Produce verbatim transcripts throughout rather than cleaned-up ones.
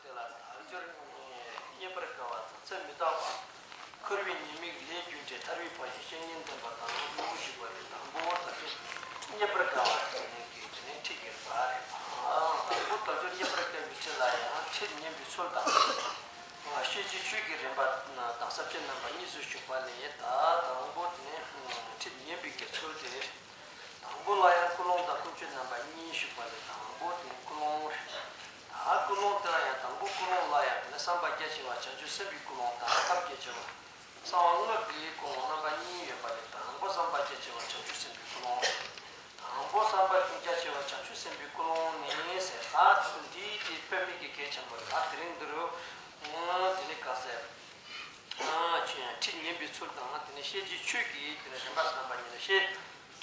དེ་ལ་དལ་འབྱོར་རྙེད་པར་དཀའ་བ་དང་ཚེ་མི་རྟག་པ། འཁོར་བའི་ཉེས་དམིགས་ལས་རྒྱུ་འབྲས་ཐར་པའི་ཕ་གི་བཤེས་གཉེན་བསྟེན་པ་དང་སྙིང་པོ་ཞུགས་པ་ལས་དང་པོ་དལ་འབྱོར་རྙེད་པར་དཀའ་བ་དེ་ནས་ཀྱི་དེ་ནས་ཁྲིད་ཀྱི་རིམ་པ་རེད། དང་པོ་དལ་འབྱོར་རྙེད་པར་དཀའ་བའི་ཁྲིད་ལ་ཡང་ཁྲིད་ཉན་པའི་ཚུལ་དང་། ཤེས་བྱའི་ཆོས་ཀྱི་རིམ་པ་དང་ས་བཅད་རྣམ་པ་གཉིས་སུ་ཞུགས་པ་ལས་ད་དང་པོ་དེ་ནས་ཁྲིད་ཉན་པའི་གི་ཚུལ་དེ། དང་པོ་ལ་ཡང་ཀུན་སློང་དང་ཀུན་སྤྱོད་རྣམ་པ་གཉིས་ཞུགས་པ་ལས་དང་པོ་དེ་ནི་ཀུན་སློང་རེད། ད་ཀུན་སློང་དེ་ལ་ཡང་དང་པོ་ཀུན་སློང་ལ་ཡང་དེ་ནི་བསམ་པ་རྒྱ་ཆེ་བ་བྱང་ཆུབ་སེམས་དཔའི་ཀུན་སློང་དང་ཐབས་རྒྱ་ཆེ་བ། གསང་བ་སྔགས་ཀྱི་ཀུན་སློང་རྣམ་པ་གཉིས་ཡོད་པ་ལས་དང་པོ་བསམ་པ་རྒྱ་ཆེ་བ་བྱང་ཆུབ་སེམས་དཔའི་ཀུན་སློང་རེད། དང་པོ་བསམ་པ་རྒྱ་ཆེ་བ་བྱང་ཆུབ་སེམས་དཔའི་ཀུན་སློང་ནི་ཟེར་ད་འདིའི་དེ་དཔེ་མེད་ཀྱི་གལ་ཆེན་པོ་རེད། ད་དེ་རིང་འདི་རུ་དེ་ནི་ག་ཟེར། ཁྲིད་ཉན་པའི་ཚུལ་དང་དེ་ནས་ཤེས་བྱའི་ཆོས་ཀྱི་དེ་ནས་རིམ་པ་རྣམ་པ་གཉིས་ལ་ཤེས།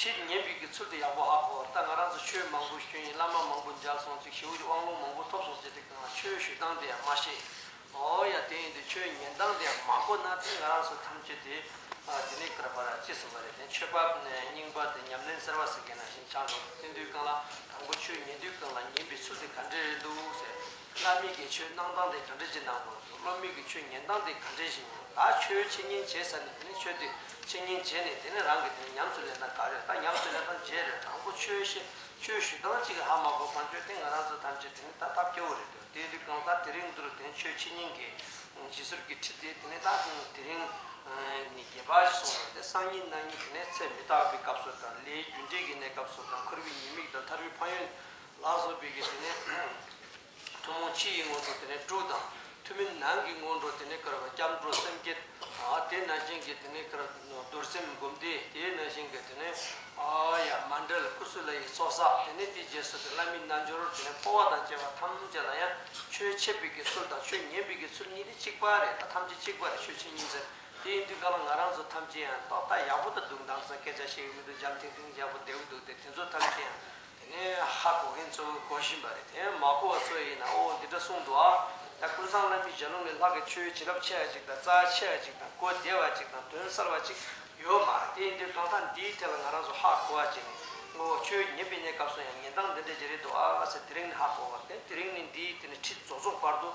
ཁྲིད་ཉན་པའི་གི་ཚུལ་དེ་ཡག་པོ་ཧ་གོ། ད་ང་རང་ཚོ་ཆོས་མང་པོ་ཞུས་ཡིན། བླ་མ་མང་པོ་མཇལ་སོང་ཅིག་ཞེའུ་དབང་ལུང་མང་པོ་ཐོབ་སོང་ཟེར་དེ་གང་ལ་ཆོས་ཞུ་སྟངས་དེ་ཡང་མ་ཤེས། ཨོ་ཡ་དེ་ཡིན་དུས་ཆོས་ཉན་སྟངས་དེ་ཡང་མ་གོ་ན་དེ་ང་རང་ཚོ་ཐམས་ཅད་དེ་དེ་ནས་ཀར་པ་ར་ཅི་གསུངས་པ་རེད། དེ་ཆོས་པ་རྙིང་པ་དེ་ཉམས་ལེན་གསར་བ་ཟེར་མཁན་ནང་བཞིན་ཆགས་འགྲོ། དེ་དུས་གང་ལ་དང་པོ་ཆོས་ཉན་དུས་གང་ལ་ཉན་པའི་ཚུལ་དེ་ག་འདྲ་རེད་འདུག་ཟེར། བླ་མས་ཀྱི་ཆོས་གནང་སྟངས་དེ་ག་འདྲ་ཅིག་གནང་དགོས་འདུག་སློབ་མས་ཀྱི་ཆོས་ཉན་སྟངས་དེ་ག་འདྲ་ཞིག་ཡིན། ད་ཆོས་འཆད་ཉན་བྱས་ཟ་ནས་དེ་ནས་ཆོས་དེ་འཆད་ཉན་བྱས་ནས་དེ་ནས་རང་གི་དེ་ནས་ཉམས་སུ་ལེན་སྟངས་ག་རེ་རེད། ད་ཉམས་སུ་ལེན་སྟངས་བརྗེད་རེད། དང་པོ་ཆོས་བཤད་ཆོས་ཞུ་སྟངས་གཅིག་ཧ་མ་གོ་བ་ཆོས་དེ་ང་རང་ཚོ་ཐམས་ཅད་དེ་ནས་ད་ཐབས་སྐྱོ་བོ་རེད་འདུག་དེ་དུས་གང་ལྟར་དེ་རིང་འདིར་དེ་ནས་ཆོས་འཆད་ཉན་གྱི་རྗེས་སོར་གྱི་ཁྲིད་དེ་དེ་ནས་ད་དེ་རིང་ནི་རྒྱས་པ་ཞིག་གསུངས་པ་དེ་སང་ཉིན་གནངས་ཉིན་དེ་ནས་ཚེ་མི་རྟག་པའི་སྐབས་སུ་དང་ལས་རྒྱུ་འབྲས་ཀྱི་གནས་སྐབས་སུ་དང་འཁོར་བའི་ཉེས་དམིགས་དང་ཐར་པའི་ཕན་ཡོན་ལ་སོགས་པའི་གི་དེ་ནས། ཐུན་མོང་ཕྱི་ཡི་སྔོན་འགྲོ་དེ་ནས་དྲུག་དང་། ཐུན་མིན་ནང་གི་སྔོན་འགྲོ་དེ་ནས་ཀར་བ་སྐྱབས་འགྲོ་སེམས་བསྐྱེད། ཨ་དེ་ནང་བཞིན་གྱི་དེ་ནས་ཀར་རྡོར་སེམས་སྒོམ་བཟླས། དེ་ནང་བཞིན་གྱི་དེ་ནས་ཨ་ཡ་མཎྜལ་སྐུ་གསུམ་ལ་ཡི་ཚོགས་བསགས། དེ་ནས་དེའི་རྗེས་སུ་དེ་བླ་མའི་རྣལ་འབྱོར་དེ་ནས་སྤོབས་པ་དང་བཅས་པ་ཐམས་ཅད་ལ་ཡང་ཆོས་འཆད་པའི་གི་ཚུལ་དང་ཆོས་ཉན་པའི་གི་ཚུལ་གཉིས་དེ་གཅིག་པ་རེད། ད་ཐམས་ཅད་གཅིག་པ་རེད། ཆོས་འཆད་ཉན་ཚུལ་དེ་ཡིན་དུས་ག་ལ་ང་རང་ཚོ་ཐམས་ཅད་ཡང་ཏོག་ད་ཡག་པོ་ད་འདུག་འདང་ས་སྐད་ཆ་བཤད་ཡོད་མི་འདུག་འཇམ་ཐིང་ཐིང་ཡག་པོ་བདེ་བོ་འདུག་དེ་དེ་ཚོ་ཐམས་ཅད་ཡང་། དེ་ནས་ཧ་གོ་མཁན་ཚོ་གོ་བཞིན་པ་རེད། དེ་མ་གོ་བ་ཚོ་ཡིན་ན་ཨོ་འདི་འདྲ་གསུངས་འདུག་ཨ། ད་ཀུན་བཟང་བླ་མའི་ཞལ་ལུང་ནས་ལྷག་གི་ཆོས་བྱིན་རླབས་ཆེ་བ་ཅིག་དང་རྩ་ཆེ་བ་ཅིག་དང་གོ་བདེ་བ་ཅིག་དང་དོན་གསལ་བ་ཅིག་ཡོད་མ་རེད། དེ་ཡིན་དུས་གང་ལྟར་འདིའི་ཐད་ལ་ང་རང་ཚོ་ཧ་གོ་བ་ཅིག་ནས་ཨོ་ཆོས་ཉན་པའི་གནས་སྐབས་སུ་ཡང་ཉན་སྟངས་འདི་འདྲ་ཅིག་རེད་འདུག་ཨ་ཟེར་དེ་རིང་ནས་ཧ་གོ་བ་དེ་དེ་རིང་ནས་འདིའི་དེ་ནས་ཁྲིད་རྫོགས་རྫོགས་བར་དུ།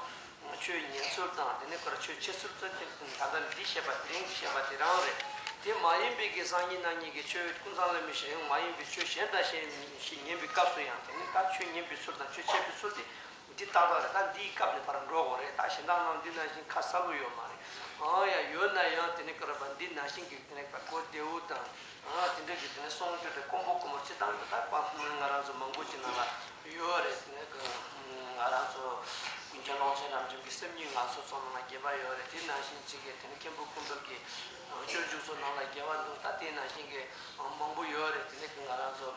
ཆོས་ཉན་ཚུལ་དང་དེ་ནས་ཁོ་ར་ཆོས་འཆད་ཚུལ་ཚོ་དེ་ད་ལྟ་འདི་བཤད་པ་དེ་རིང་འདི་བཤད་པ་དེ་རང་རེད། དེ་མ་ཡིན་པའི་གི་སང་ཉིན་གནངས་ཉིན་གི་ཆོས་ཀུན་བཟང་བླ་མའི་ཞལ་ཡོང་མ་ཡིན་པའི་ཆོས་གཞན་དང་གཞན་ཞིག་ཉན་པའི་སྐབས་སུ་ཡང་དེ་ནི་ད་ཆོས་ཉན་པའི་ཚུལ་དང་ཆོས་འཆད་པའི་ཚུལ་དེ་འདི་ཏག་ཏག་རེད། ད་འདིའི་སྐབས་ནས་ཕར་འགྲོ་དགོས་རེད། ད་གཞན་དག་རྣམས་འདི་ནང་བཞིན་ཁ་གསལ་པོ་ཡོད་མ་རེད། ཨང་ཡ་ཡོད་ན་ཡང་དེ་ནི་ཀ་ར་བ་འདི་ནང་བཞིན་གི་དེ་ནི་ཀ་གོ་བདེ་བོ་དང་། ཨ་དེ་འདྲ་གི་དེ་ནས་གསུང་རྒྱུ་དེ་དཀོན་པོ་དཀོན་པོ་སྤྱི་བཏང་གི་ད་དཔའ་ང་རང་ཚོ་མང་པོ་ཅིག་ནང་ལ་ཡོད་རེད། དེ་ནས་ང་རང་ཚོ་ཀུན་མཁྱེན་ཀློང་ཆེན་རབ་འབྱམས་ཀྱི་སེམས་ཉིད་ངལ་གསོ་ཚོགས་ནང་ལ་རྒྱས་པ་ཡོད་རེད། དེ་ནང་བཞིན་ཅིག་གི་དེ་ནས་མཁན་པོ་ཀུན་འདུལ་གྱི་སྤྱོད་འཇུག་ཚོགས་ནང་ལ་རྒྱས་པ་འདུག་ད་དེ་ནང་བཞིན་གྱི་མང་པོ་ཡོད་རེད། དེ་ནས་ང་རང་ཚོ།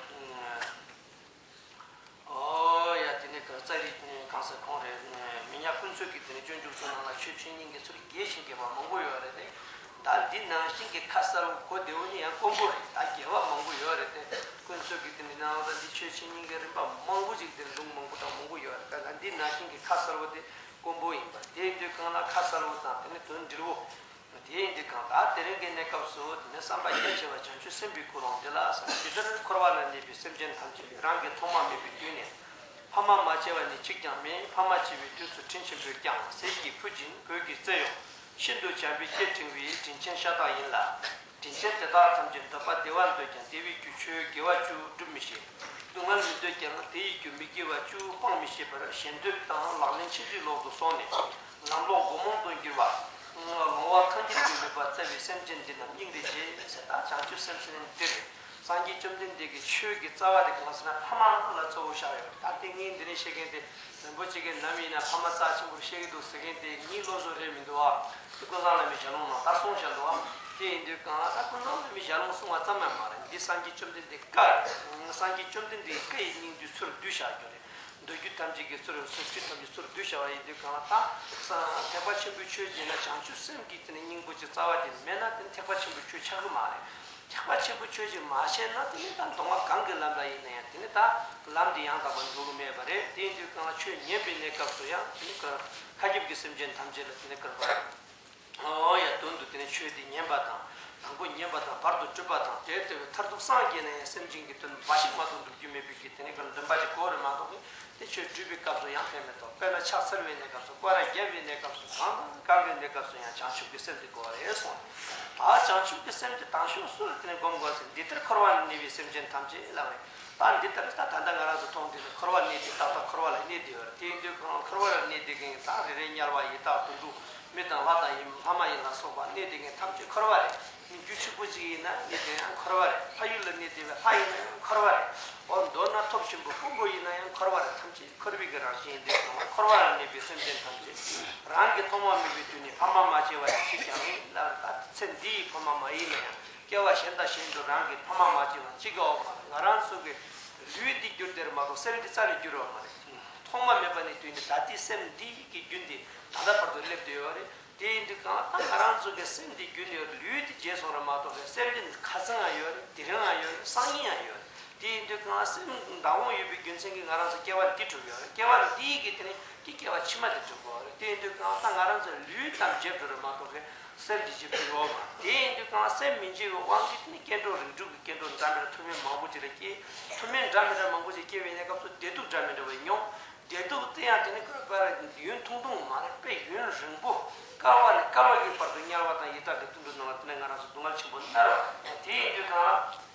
ཨོ་ཡ་དེ་ནས་ཀ་རྩ་རིག་གང་ཟེར་ཁོང་རེད། མི་ཉག་ཀུན་ཚོད་ཀྱི་དེ་ནས་སྤྱོད་འཇུག་ཚོ་ནང་ལ་ཆོས་འཆད་ཉན་གྱི་ཚུལ་རྒྱས་ཤིང་རྒྱས་པ་མང་པོ་ཡོད་རེད་དེ། ད་འདི་ནང་བཞིན་གྱི་ཁ་གསལ་པོ་གོ་བདེ་བོ་ནི་ཡང་དཀོན་པོ་རེད། ད་རྒྱས་པ་མང་པོ་ཡོད་རེད་དེ། ཀུན་ཚོད་ཀྱི་དེ་ནས་ནང་ལ་འདི་ཆོས་འཆད་ཉན་གྱི་རིམ་པ་མང་པོ་ཅིག་དེ་ལུང་མང་པོ་དང་མང་པོ་ཡོད་རེད། ད་ད་འདི་ནང་བཞིན་གྱི་ཁ་གསལ་པོ་དེ་དཀོན་པོ་ཡིན་པ་དེ་ཡིན་དུས་གང་ལ་ཁ་གསལ་པོ་དང་དེ་ནས་དོན་འབྲིལ་བོ། དེ་ཡིན་དུས་གང་ལྟར་དེ་རིང་གི་གནས་སྐབས་སུ་དེ་ནས་བསམ་པ་རྒྱ་ཆེ་བ་བྱང་ཆུབ་སེམས་དཔའི་ཀུན་སློང་འདི་ལ་བསམ། ཇི་ལྟར་འཁོར་བ་ལ་གནས་པའི་སེམས་ཅན་ཐམས་ཅད་རང་གི་ཐོག་མ་མེད་པའི་དུས་ནས། ཕ་མ་མ་བྱས་པ་ནི་གཅིག་ཀྱང་མེད། ཕ་མ་བྱས་པའི་དུས་སུ་དྲིན་ཆེན་པོས་ཀྱང་། ཟས་ཀྱི་ཕུད་བྱིན་གོས་ཀྱི་རྩེ་གཡོགས། ཤིན་ཏུ་བྱམས་པའི་སྐྱེ་འབྲིང་བའི། དྲིན་ཆེན་ཤ་སྟག་ཡིན་ལ། དྲིན་ཆེན་དེ་དག་ཐམས་ཅད་འདོད་པ་བདེ་བ་འདོད་ཀྱང་བདེ་བའི་རྒྱུ་ཆོས་དགེ་བ་བཅུ་སྒྲུབ་མི་ཤེས། སྡུག་བསྔལ་མི་འདོད་ཀྱང་དེ་ཡི་རྒྱུ་མི་དགེ་བ་བཅུ་སྤང་མི་ཤེས་པར་ཞེ་འདོད་དང་ལག་ལེན་ཕྱིན་ཅི་ལོག་ཏུ་སོང་ནས་ལམ་ལོག་སྒོ་མང་དུ་འགྱུར་བ། ལོང་བ་ཐང་གི་དུས་མེད་པར་བཙལ་བའི་སེམས་ཅན་འདི་རྣམས་སྙིང་རེ་རྗེ་ཟེར། ད་བྱང་ཆུབ་སེམས་ཟེར་ནི་འདི་རེད། སངས་རྒྱས་བཅོམ་ལྡན་འདས་ཀྱི་ཆོས་ཀྱི་རྩ་བ་དེ་གང་ཟེར་ན་ཕ་མ་ལ་གཙོ་བོ་བཞག་ཡོད་རེད། ད་དེ་ངས་འདི་ནས་བཤད་མཁན་དེ། རིན་པོ་ཆེ་གིས་ནམ་ཡིན་ན་ཕ་མ་རྩ་ཆེན་པོར་བཤད་ཀྱི་འདུག་ཟེར་མཁན་དེ་ངའི་བློ་བཟོ་རེད་མི་འདུག་ཨ། དེ་ཀུན་བཟང་བླ་མའི་ཞལ་ལུང་ནང་ད་གསུངས་བཞག་འདུག་ཨ། དེ་ཡིན་དུས་གང་ལ་ད་ཀུན་བཟང་བླ་མའི་ཞལ་ལུང་གསུང་བ་ཙམ་ཡང་མ་རེད། འདི་སངས་རྒྱས་བཅོམ་ལྡན་འདས་བཀའ་རེད། སངས་རྒྱས་བཅོམ་ལྡན་འདས་ཀྱི་བཀའ་ཡི་སྙིང་བསྡུས་ཚུར་བསྡུས་བཞག་རྒྱུ་རེད། མདོ་རྒྱུད་ཐམས་ཅད་ཀྱི་ཚུར་ཟུར་རྒྱུད་ཐམས་ཅད་ཚུར་བསྡུས་བཞག་པ་ཡིན་དུས་གང་ལ་ད་ཐེག་པ་ཆེན་པོའི་ཆོས་བྱས་ན་བྱང་ཆུབ་སེམས་ཀྱི་དེ་ནི་སྙིང་པོ་ཅིག་རྩ་བ་དེ་མེད་ན་དེ་ནི་ཐེག་པ་ཆེན་པོའི་ཆོས་ཆགས་ཀྱི་མ་རེད། ཐེག་པ་ཆེན་པོའི་ཆོས་ཅིག་མ་བྱས་ན་དེ་ནི་ད་མདོ་སྔགས་གང་གི་ལམ་ལ་ཡིན་ན་ཡང་དེ་ནི་ད་ལམ་དེ་ཡང་དག་པར་འགྲོ་གི་མེད་པ་རེད། དེ་ཡིན་དུས་གང་ལ་ཆོས་ཉན་པའི་གནས་སྐབས་སུ་ཡང་དེ་ནི་ཀར་མཁའ་ཁྱབ་ཀྱི་སེམས་ཅན་ཐམས་ཅད་ལ་དེ་ནི་ཀར་པ། ཨོ་ཡ་དོན་དུ་དེ་ནི་ཆོས་དེ་ཉན་པ་དང་། དང་པོ་ཉན་པ་དང་བར་དུ་སྒྲུབ་པ་དང་དེར་ལྟ་བའི་མཐར་ཐུག་སངས་རྒྱས་ན་ཡང་སེམས་ཅན་གྱི་དོན་འབའ་ཞིག་མ་གཏོགས་འགྲུབ་རྒྱུ་མེད་པའི་གི་དེ་ནི་ཀར་འདུན་པ་ཅིག་དགོས་རེད་མ་གཏོགས་དེ་ སྤྲུལ་པའི་སྐབས་སུ་ཡང་ཕན་མི་ཐོགས། དཔེར་ན་ཕྱག་འཚལ་བའི་གནས་སྐབས་སུ། སྐོར་ར་བརྒྱབ་པའི་གནས་སྐབས་སུ། གང་དང་གང་གི་གནས་སྐབས་སུ་ཡང་བྱང་ཆུབ་ཀྱི་སེམས་དེ་དགོས་པ་རེད་གསུངས། ད་བྱང་ཆུབ་ཀྱི་སེམས་དེ་དང་ཤོག་སུ་ལ་དེ་ནས་སྒོམ་དགོས་ཟེར། འདི་ལྟར་འཁོར་བ་ན་གནས་པའི་སེམས་ཅན་ཐམས་ཅད་ལབ་རེད། ད་འདི་ལྟར་ད་ད་ལྟ་ང་རང་ཚོ་མཐོང་དུས་ནས་འཁོར་བ་གནས་དེ་ཏག་ཏག་འཁོར་བ་ལ་གནས་དེ་ཡོད་རེད། དེ་ཡིན་དུས་གང་འཁོར་བ་ལ་གནས་དེ་གིན་ད་རེ་རེ་དམྱལ་བ་ཡི་དྭགས་དུད་འགྲོ་མི་དང་ལྷ་དང་ཡི་ལྷ་མ་ཡིན་ལ་སོགས་པ་གནས་དེ་གིན་ཐམས་ཅད་འཁོར་བ་རེད། རྒྱུ་ཕྱུག་པོ་ཅིག་ཡིན་ན་གནས་དེ་ཡང་འཁོར་བ་རེད། ལྷ་ཡུལ་ལ་གནས་དེ་བས་ལྷ་ཡིན་ན་ཡང་འཁོར་བ་རེད། འོ་མདོར་ན་ཐོབ་ཆེན་པོ་སྤུན་དགོ་ཡིན་ན་ཡང་འཁོར་བ་རེད། ཐམས་ཅད་འཁོར་བའི་གི་རང་བཞིན་ཡིན་དུས་གང་ལ་འཁོར་བ་ལ་གནས་པའི་སེམས་ཅན་ཐམས་ཅད་རང་གི་ཐོག་མ་མེད་པའི་དུས་ནས་ཕ་མ་མ་སྐྱེས་པ་ཡང་གཅིག་ཀྱང་མེད་ལབ་རེད། ད་ཚེ་འདིའི་ཕ་མ་མ་ཡིན་ན་ཡང་། སྐྱེ་བ་གཞན་དང་གཞན་དུ་རང་གི་ཕ་མ་མ་སྐྱེས་པ་གཅིག་ཀྱང་ཡོད་མ་རེད། ང་རང་ཚོ་གི་ལུས་འདི་འགྱུར་བདེ་རེད་མ་གཏོགས་སེམས་འདི་རྩ་ནས་འགྱུར་ཡོད་མ་རེད། ཐོག་མ་མེད་པ་ནས་དུས་ནས་ད་ལྟའི་སེམས་འདི་གི་རྒྱུན་འདི་ད་ལྟ་བར་དུ་སླེབས་བསྡད་ཡོད་རེད། དེ་ཡིན་དུས་གང་ལྟར་ང་རང་ཚོ་གི་སེམས་འདི་རྒྱུན་ནས་ལུས་འདི་བརྗེད་སོང་རེད་མ་གཏོགས་སེམས་འདི་ཁ་སང་ཡང་ཡོད་རེད། དེ་རིང་ཡང་ཡོད་རེད། སང་ཉིན་ཡང་ཡོད་རེད། དེ་ཡིན་དུས་གང་སེམས་བདག་དབང་ཡོད་པའི་རྒྱུ་མཚན་གྱིས་ང་རང་ཚོ་སྐྱེ་བ་འདི་གྲུབ་ཡོད་རེད། སྐྱེ་བ་འདིའི་གི་དེ་ནས་ཀྱི་སྐྱེ་བ་ཕྱི་མ་དེ་གྲུབ་དགོས་རེད། དེ་ཡིན་དུས་གང་ལྟར་ང་རང་ཚོ་ལུས་ཙམ་བརྗེད་འགྲོ་རེད་མ་གཏོགས་སེམས་འདི་བརྗེད་འགྲོ་ཡོད་མ་རེད། དེ་ཡིན་དུས་གང་སེམས་མི་བརྗེད་པའི་དབང་གིས་དེ་ནས་སྐྱེ་འགྲོ་རིགས་དྲུག་གི་སྐྱེ་འགྲོ་འདྲ་མི་འདྲ་མཐུ་དམན་མང་པོ་ཅིག་ལ་སྐྱེས། མཐུ་དམན་འདྲ་མི་འདྲ་མང་པོ་ཅིག་སྐྱེ་བའི་གནས་སྐབས་སུ་བདེ་སྡུག་འདྲ་མི་འདྲ་བ་མྱོང་། བདེ་སྡུག་དེ་ཡང་དེ་ནི་ཁོའི་བར་ཡུན་ཐུང་ཐུང་མ་རེད། དཔེ་ཡུན་རིང་པོ། བསྐལ་བ་ནས་བསྐལ་བ་གི་བར་དུ་དམྱལ་བ་དང་ཡི་དྭགས་ཀྱི་དུད་འགྲོ་རྣམས་ལ་དེ་ནས་ང་རང་ཚོ་སྡུག་བསྔལ་ཆེན་པོ་མནར་བ་རེད། དེ་ཡིན་དུས་གང་ལ།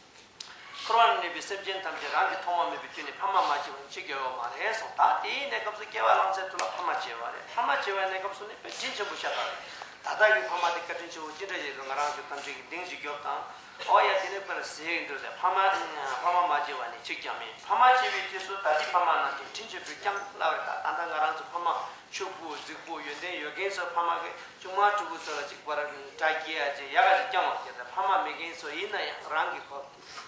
འཁོར་བར་གནས་པའི་སེམས་ཅན་ཐམས་ཅད་རང་གི་ཐོག་མ་མེད་པའི་དུས་ནས་ཕ་མ་མ་སྐྱེས་པ་གཅིག་ཀྱང་ཡོད་མ་རེད་གསུངས། ད་དེའི་གནས་སྐབས་སུ་སྐྱེ་བ་བླངས་ཚད་དུ་ལ་ཕ་མ་སྐྱེས་པ་རེད། ཕ་མ་སྐྱེས་པའི་གནས་སྐབས་སུ་ནི་དཔེ་དྲིན་ཆེན་པོ་ཤ་སྟག་རེད། ད་ལྟ་གི་ཕ་མ་དེ་བཀའ་དྲིན་ཆེན་པོ་ཅི་འདྲ་ཞིག་རེད། ང་རང་ཚོ་ཐམས་ཅད་ཀྱི་གདེང་ཅིག་རྒྱོབ་དང་། ཨོ་ཡ་དེ་ནས་དཔེར་ཟས་ཡིན་འགྲོ་ཟེར། ཕ་མ་ཕ་མ་མ་སྐྱེས་པ་ནི་གཅིག་ཀྱང་མེད། ཕ་མ་སྐྱེས་པའི་དུས་སུ་ད་ལྟའི་ཕ་མ་རྣམས་ཀྱི་དྲིན་ཆེན་པོས་བསྐྱངས་སླ་བར་ད་ད་ལྟ་ང་རང་ཚོ་ཕ་མ་ཆོས་སྐུ་གཟུགས་པོ་ཡོན་ཏན་ཡོད་མཁན་ཚོ་ཕ་མ་གི་ཆུང་མ་ཕྲུ་གུ་ཚོ་ལ་ཅིག་པར་དགྲ་སྐྱེ་ཡ་ཅིག་ཡག་ག་ཅིག་བསྐྱངས་བ་དེ་ལྟར་ཕ་མ་མེད་མཁན་ཚོ་ཡིན་ན་ཡང་རང་གི་ཁོ་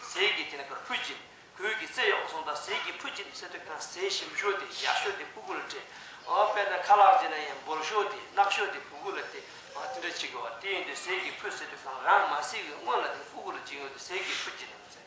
ཟས་ཀྱི་དེ་ནས་ཁོར་ཕུལ་གྱིན་གོས་ཀྱི་རྩེ་གཡོག་སོང་ད་ཟས་ཀྱི་ཕུལ་གྱིན་ཟེར་དུས་གང་ཟས་ཞིམ་ཤོས་དེ་ཡག་ཤོས་དེ་ཕྲུ་གུ་ལ་སྤྲད། ཨོ་དཔེར་ན་ཁ་ལག་ཅིག་ན་ཡང་འབོལ་ཤོས་དེ་རྣག་ཤོས་དེ་ཕྲུ་གུ་ལ་སྟེར། ཨ་དེ་འདྲ་བྱེད་དགོས་པ་དེ་ཡིན་དུས་ཟས་ཀྱི་ཕུལ་ཟེར་དུས་གང་རང་མ་ཟས་ཀྱི་སྔོན་ལ་དེ་ཕྲུ་གུ་ལ་སྦྱིན་ཡོད་དེ་ཟས་ཀྱི་ཕུལ་གྱིན་ཟེར།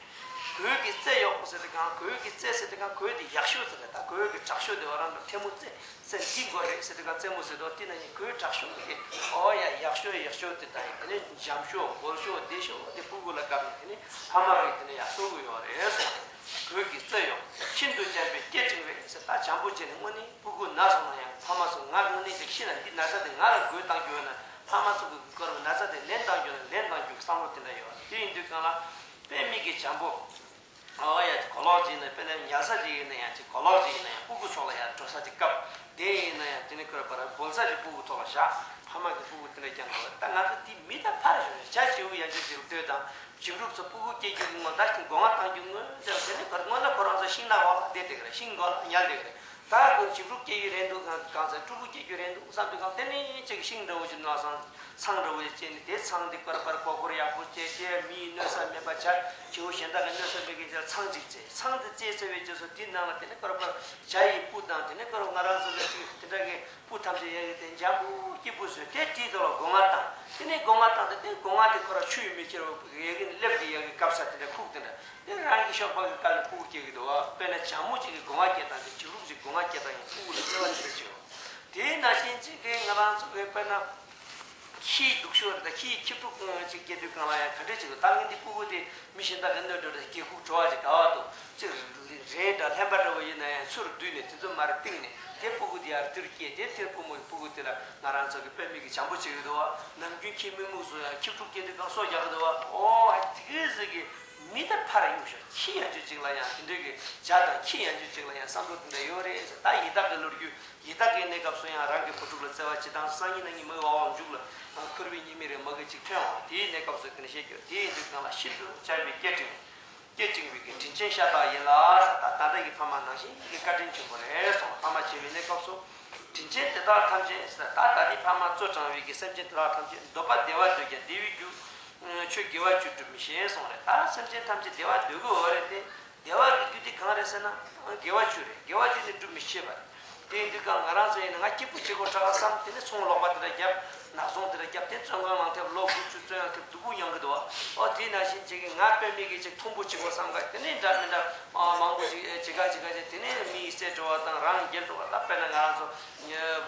གོས་ཀྱི་རྩེ་གཡོག་ཟེར་དུས་གང་གོས་ཀྱི་རྩེ་ཟེར་དུས་གང་གོས་དེ་ཡག་ཤོས་ཟེར་རེད། ད་གོས་ཀྱི་དྲག་ཤོས་དེ་བ་རང་ལ་ཐལ་མོ་རྩེ། རྩེ་འདི་དགོས་རེད་ཟེར་དུས་གང་རྩེ་མོ་ཟེར་དུས་དེ་ན་ཡིན་གོས་དྲག་ཤོས་དེ། ཨོ་ཡ་ཡག་ཤོས་ཡག་ཤོས་དེ་ད་ཡིན། དེ་ནས་འཇམ་ཤོས་འབོལ་ཤོས་བདེ་ཤོས་དེ་ཕྲུ་གུ་ལ་བཀབ་ནས་དེ་ནས་ཕ་མ་གིས་དེ་ནས་ཡར་གསོ་གི་ཡོད་རེད་གསུངས། གོས་ཀྱི་རྩེ་གཡོག་ཤིན་ཏུ་འཇམ་པའི་སྐེ་བྲེགས་པས་ཟེར། ད་འཇམ་པོ་བྱས་ནས་དངོས་གནས་ཕྲུ་གུ་ན་སོང་ན་ཡང་ཕ་མ་ཚོ་ང་དངོས་གནས་ཅིག་ཤི་ན་འདི་ན་ཚ་དེ་ང་ལ་འགོས་བཏང་རྒྱུ་ཡོད་ན་ཕ་མ་ཚོ་གི་སྐོར་ན་ཚ་དེ་ལན་བཏང་རྒྱུ་ན་ལན་བཏང་རྒྱུ་གི་བསམ་བློ་དེ་འདྲ་ཡོད་རེད། དེ་ཡིན་དུས་གང་ལ་དཔེ་མི་གི་འཇམ་པོ། ཨོ་ཡ་གོ་ལོག་ཅིག་ཡིན་ན་དཔེར་ན་ཉལ་ས་ཅིག་ཡིན་ན་ཡང་ཅིག་གོ་ལོག་ཅིག་ཡིན་ན་ཡང་ཕྲུ་གུ་ཚོ་ལ་ཡང་འགྲོ་ས་ཅིག་བཀབ། དེ་ཡིན་ན་ཡང་དེ་ནི་ཁོས་པར་འབོལ་ས་ཅིག་ཕྲུ་གུ་ཚོ་ལ་བཞག་ཕ་མ་གི་ཕྲུ་གུ་དེ་འདྲ་རྐྱང་འགྲོ་བ་ད་ང་ཚོ་དེ་མི་ད་ཕར་ཞོག་བྱ་བྱིའུ་ཡང་ཅིག་ཅིག་ལྟོས་དང་། བྱིའུ་ཕྲུག་ཚོ་ཕྲུ་གུ་སྐྱེ་རྒྱུ་སྔོན་ད་ཤིང་སྒོ་ང་བཏང་རྒྱུ་སྔོན་དེ་དེ་ནི་ཁོ་སྔོན་ལ་ཁོ་རང་ཚོ་ཤིང་ནགས་འོག་ལ་བསྡད་བསྡད་ཀྱི་རེད། ཤིང་སྒོ་ལ་ཉལ་བསྡད་ཀྱི་རེད། ད་ཁོ་བྱིའུ་ཕྲུག་སྐྱེ་རྒྱུ་རེད་འདུག་གང་གང་ཟེར་ཕྲུ་གུ་སྐྱེ་རྒྱུ་རེད་འདུག་བསམ་དུས་གང་དེ་ནི་ཅིག་ཤིང་འདྲ་བོ་ཅིག་ནགས་སང་ཚང་འདྲ་བོ་ཅིག་བཅད་ནས་དེ་ཚང་དེ་ཀོར་པར་ཀོ་ཀོར་ཡག་པོ་བཅད་དེ་མིའི་གནོད་ས་མེད་པ་བྱ་བྱིའུ་གཞན་དག་གི་གནོད་ས་མེད་མཁན་ཅིག་ཚང་ཅིག་བཅད། ཚང་དེ་བཅད་ཚར་བའི་རྗེས་སུ་དེའི་ནང་ལ་དེ་ནི་ཀོར་པར་བྱ་ཡི་སྤུ་དང་དེ་ནི་ཀོར་ང་རང་ཚོ་ལ་ཅིག་དེ་འདྲ་གི་སྤུ་ཐམས་ཅད་ཡལ་གི་དེ་འཇམ་པོ་སྐྱིད་པོ་བཟོས་དེ་དེའི་ཐོག་ལ་སྒོ་ང་བཏང་། དེ་ནས་སྒོ་ང་བཏང་སྟེ་དེ་སྒོ་ང་དེ་ཁོ་ར་ཆུ་ཡིས་མི་ཁྱེར་བ་ཡལ་གི་ནི་སླེབས་ཀྱི་ཡལ་གི་བཀབ་ས་དེ་འདྲ་ཁུག་དེ་འདྲ་དེ་རང་གི་གཤོག་པ་གི་དཀའ་ལས་ཕྲུ་གུ་སྐྱེ་གི་འདུག་བ། དཔེར་ན་བྱ་མོ་གཅིག་གིས་སྒོ་ང་སྐྱེ་སྟངས་དེ་བྱིའུ་ཕྲུག་ཅིག་སྒོ་ང་སྐྱེ་སྟངས་ཡང་ཕྲུ་གུ་ལ་བརྩེ་བ་དེ་འདྲ་བྱེད་འོ། དེ་ནང་བཞིན་གཅིག་གིས་ང་རང་ཚོ་གི་དཔེར་ན། ཁྱི་སྡུག་ཤོས་རེད། ད་ཁྱི་ཁྱི་ཕྲུག་ཅིག་སྐྱེ་དུས་གང་ལ་ཡང་ག་འདྲས་བྱེད་དགོས། ད་ངས་འདི་ཕྲུ་གུ་དེ་མི་གཞན་དག་གིས་གནོད་འགྲོ་རེད། སྒེའུ་ཁུག་བྲོ་བ་ཅིག་ག་བ་འདུག་ཅིག་རས་འདྲ་ལྷན་པ་འདྲ་བོ་ཡིན་ན་ཡང་ཚུར་བསྡུས་ནས་དེ་ཚོ་མར་བཏིང་ནས་དེ་ཕྲུ་གུ་དེ་ཡར་དེར་སྐྱེས་དེ་དེར་ཕྲུ་མོ་ཡི་ཕྲུ་གུ་དེ་ལ་ང་རང་ཚོ་གི་དཔེ་མི་གི་བྱམས་པོ་བྱེད་ཀྱི་འདུག་བ། ནམ་རྒྱུན་ཁྱི་མིག་མུག་བཟོ་ཡང་ཁྱི་ཕྲུག་སྐྱེ་དུས་གང་སོ་རྒྱག་གི་འདུག་བ། ཨོ་ཨ་དེ་གི་ཟིག་གི་མི་ད་ཕར་གཡུག་ཤོག་ཁྱི་ཡན་ཆོད་ཅིག་ལ་ཡང་དེ་འདྲའི་གི་བྱ་དང་ཁྱི་ཡན་ཆོད་ཅིག་ལ་ཡང་བསམ་བློ་དེ་འདྲ་ཡོད་རེད་ཟེར། ད་ཡི་དྭགས་ཀྱི་ལོ་རྒྱུས། ཡི་དྭགས་ཀྱི་གནས་སྐབས་སུ་ཡང་རང་གི་བུ་ཕྲུག་ལ་བརྩེ་བ་བྱེད་སྟངས་སང་ཉིན་གནངས་ཉིན་མི་བ་བ་མཇུག་ལ་འཁོར་བའི་ཉེས་དམིགས་རེ་མ་གི་ཅིག་ཐོན་འོང་། དེའི་གནས་སྐབས་སུ་དེ་ནས་བཤད་རྒྱུ་དེ་ཡིན་དུས་གང་ལ་ཤིན་ཏུ་འཇམ་པའི་སྐད་འཕྲིན། སྐད་འཕྲིན་པའི་གི་དྲིན་ཅན་ཤ་སྟག་ཡིན་ལ་ཟེར། ད་ད་ལྟ་གི་ཕ་མ་ནང་བཞིན་གྱི་བཀའ་དྲིན་ཆེན་པོ་རེད་གསུངས། ཕ་མ་བྱེད་པའི་གནས་སྐབས་སུ་དྲིན་ཅན་དེ་དག་ཐམས་ཅད་ཟེར། ད་ད་ལྟའི་ཕ་མ་གཙོ་དྲངས་པའི་གི་སེམས་ཅན་དེ་དག་ཐམས་ཅད་འདོད་པ་བདེ་བ་འདོད་ཀྱང་བདེ་བའི་རྒྱུ། ཆོས་དགེ་བ་བཅུ་སྒྲུབ་མི་ཤེས་གསུངས་རེད། ད་སེམས་ཅན་ཐམས་ཅད་བདེ་བ་འདོད་ཀྱི་ཡོད་རེད་དེ། བདེ་བ་གི་རྒྱུ་དེ་གང་རེད་ཟེར་ན། དགེ་བ་བཅུ་རེད། དགེ་བ་བཅུ་ནི་སྒྲུབ་མི་ཤེས་པ་རེད། དེ་ཡིན་དུས་ཀྱང་ང་རང་ཚོ་ཡིན་ན་ང་སྐྱིད་པོ་བྱེད་དགོས་དྲག་ག་བསམ། དེ་ནས་ཚོང་ལོག་པ་དེ་འདྲ་བརྒྱབ། ནག་ཚོང་དེ་འདྲ་བརྒྱབ། དེ་བཙོན་ཁང་ནང་ཐེབས། ལོ་དགུ་བཅུ་བཙོན་ཡང་ཐེབས། སྡུག་པོ་མྱོང་གི་འདུག་བ། ཨོ་དེ་ནང་བཞིན་བྱེད་ཀྱི་ང་དཔེ་མེད་ཀྱི་ཅིག་མཐོན་པོ་བྱེད་དགོས་བསམ་ག་དེ་ནས་འདྲ་མི་འདྲ་མང་པོ་ཅིག་བྱེད་ག་བྱེད་ག་བྱེད། དེ་ནས་མི་ཡི་བསད་འགྲོ་བ་དང་རང་རྒྱལ་འགྲོ་བ། ད་དཔེར་ན་ང་རང་ཚོ་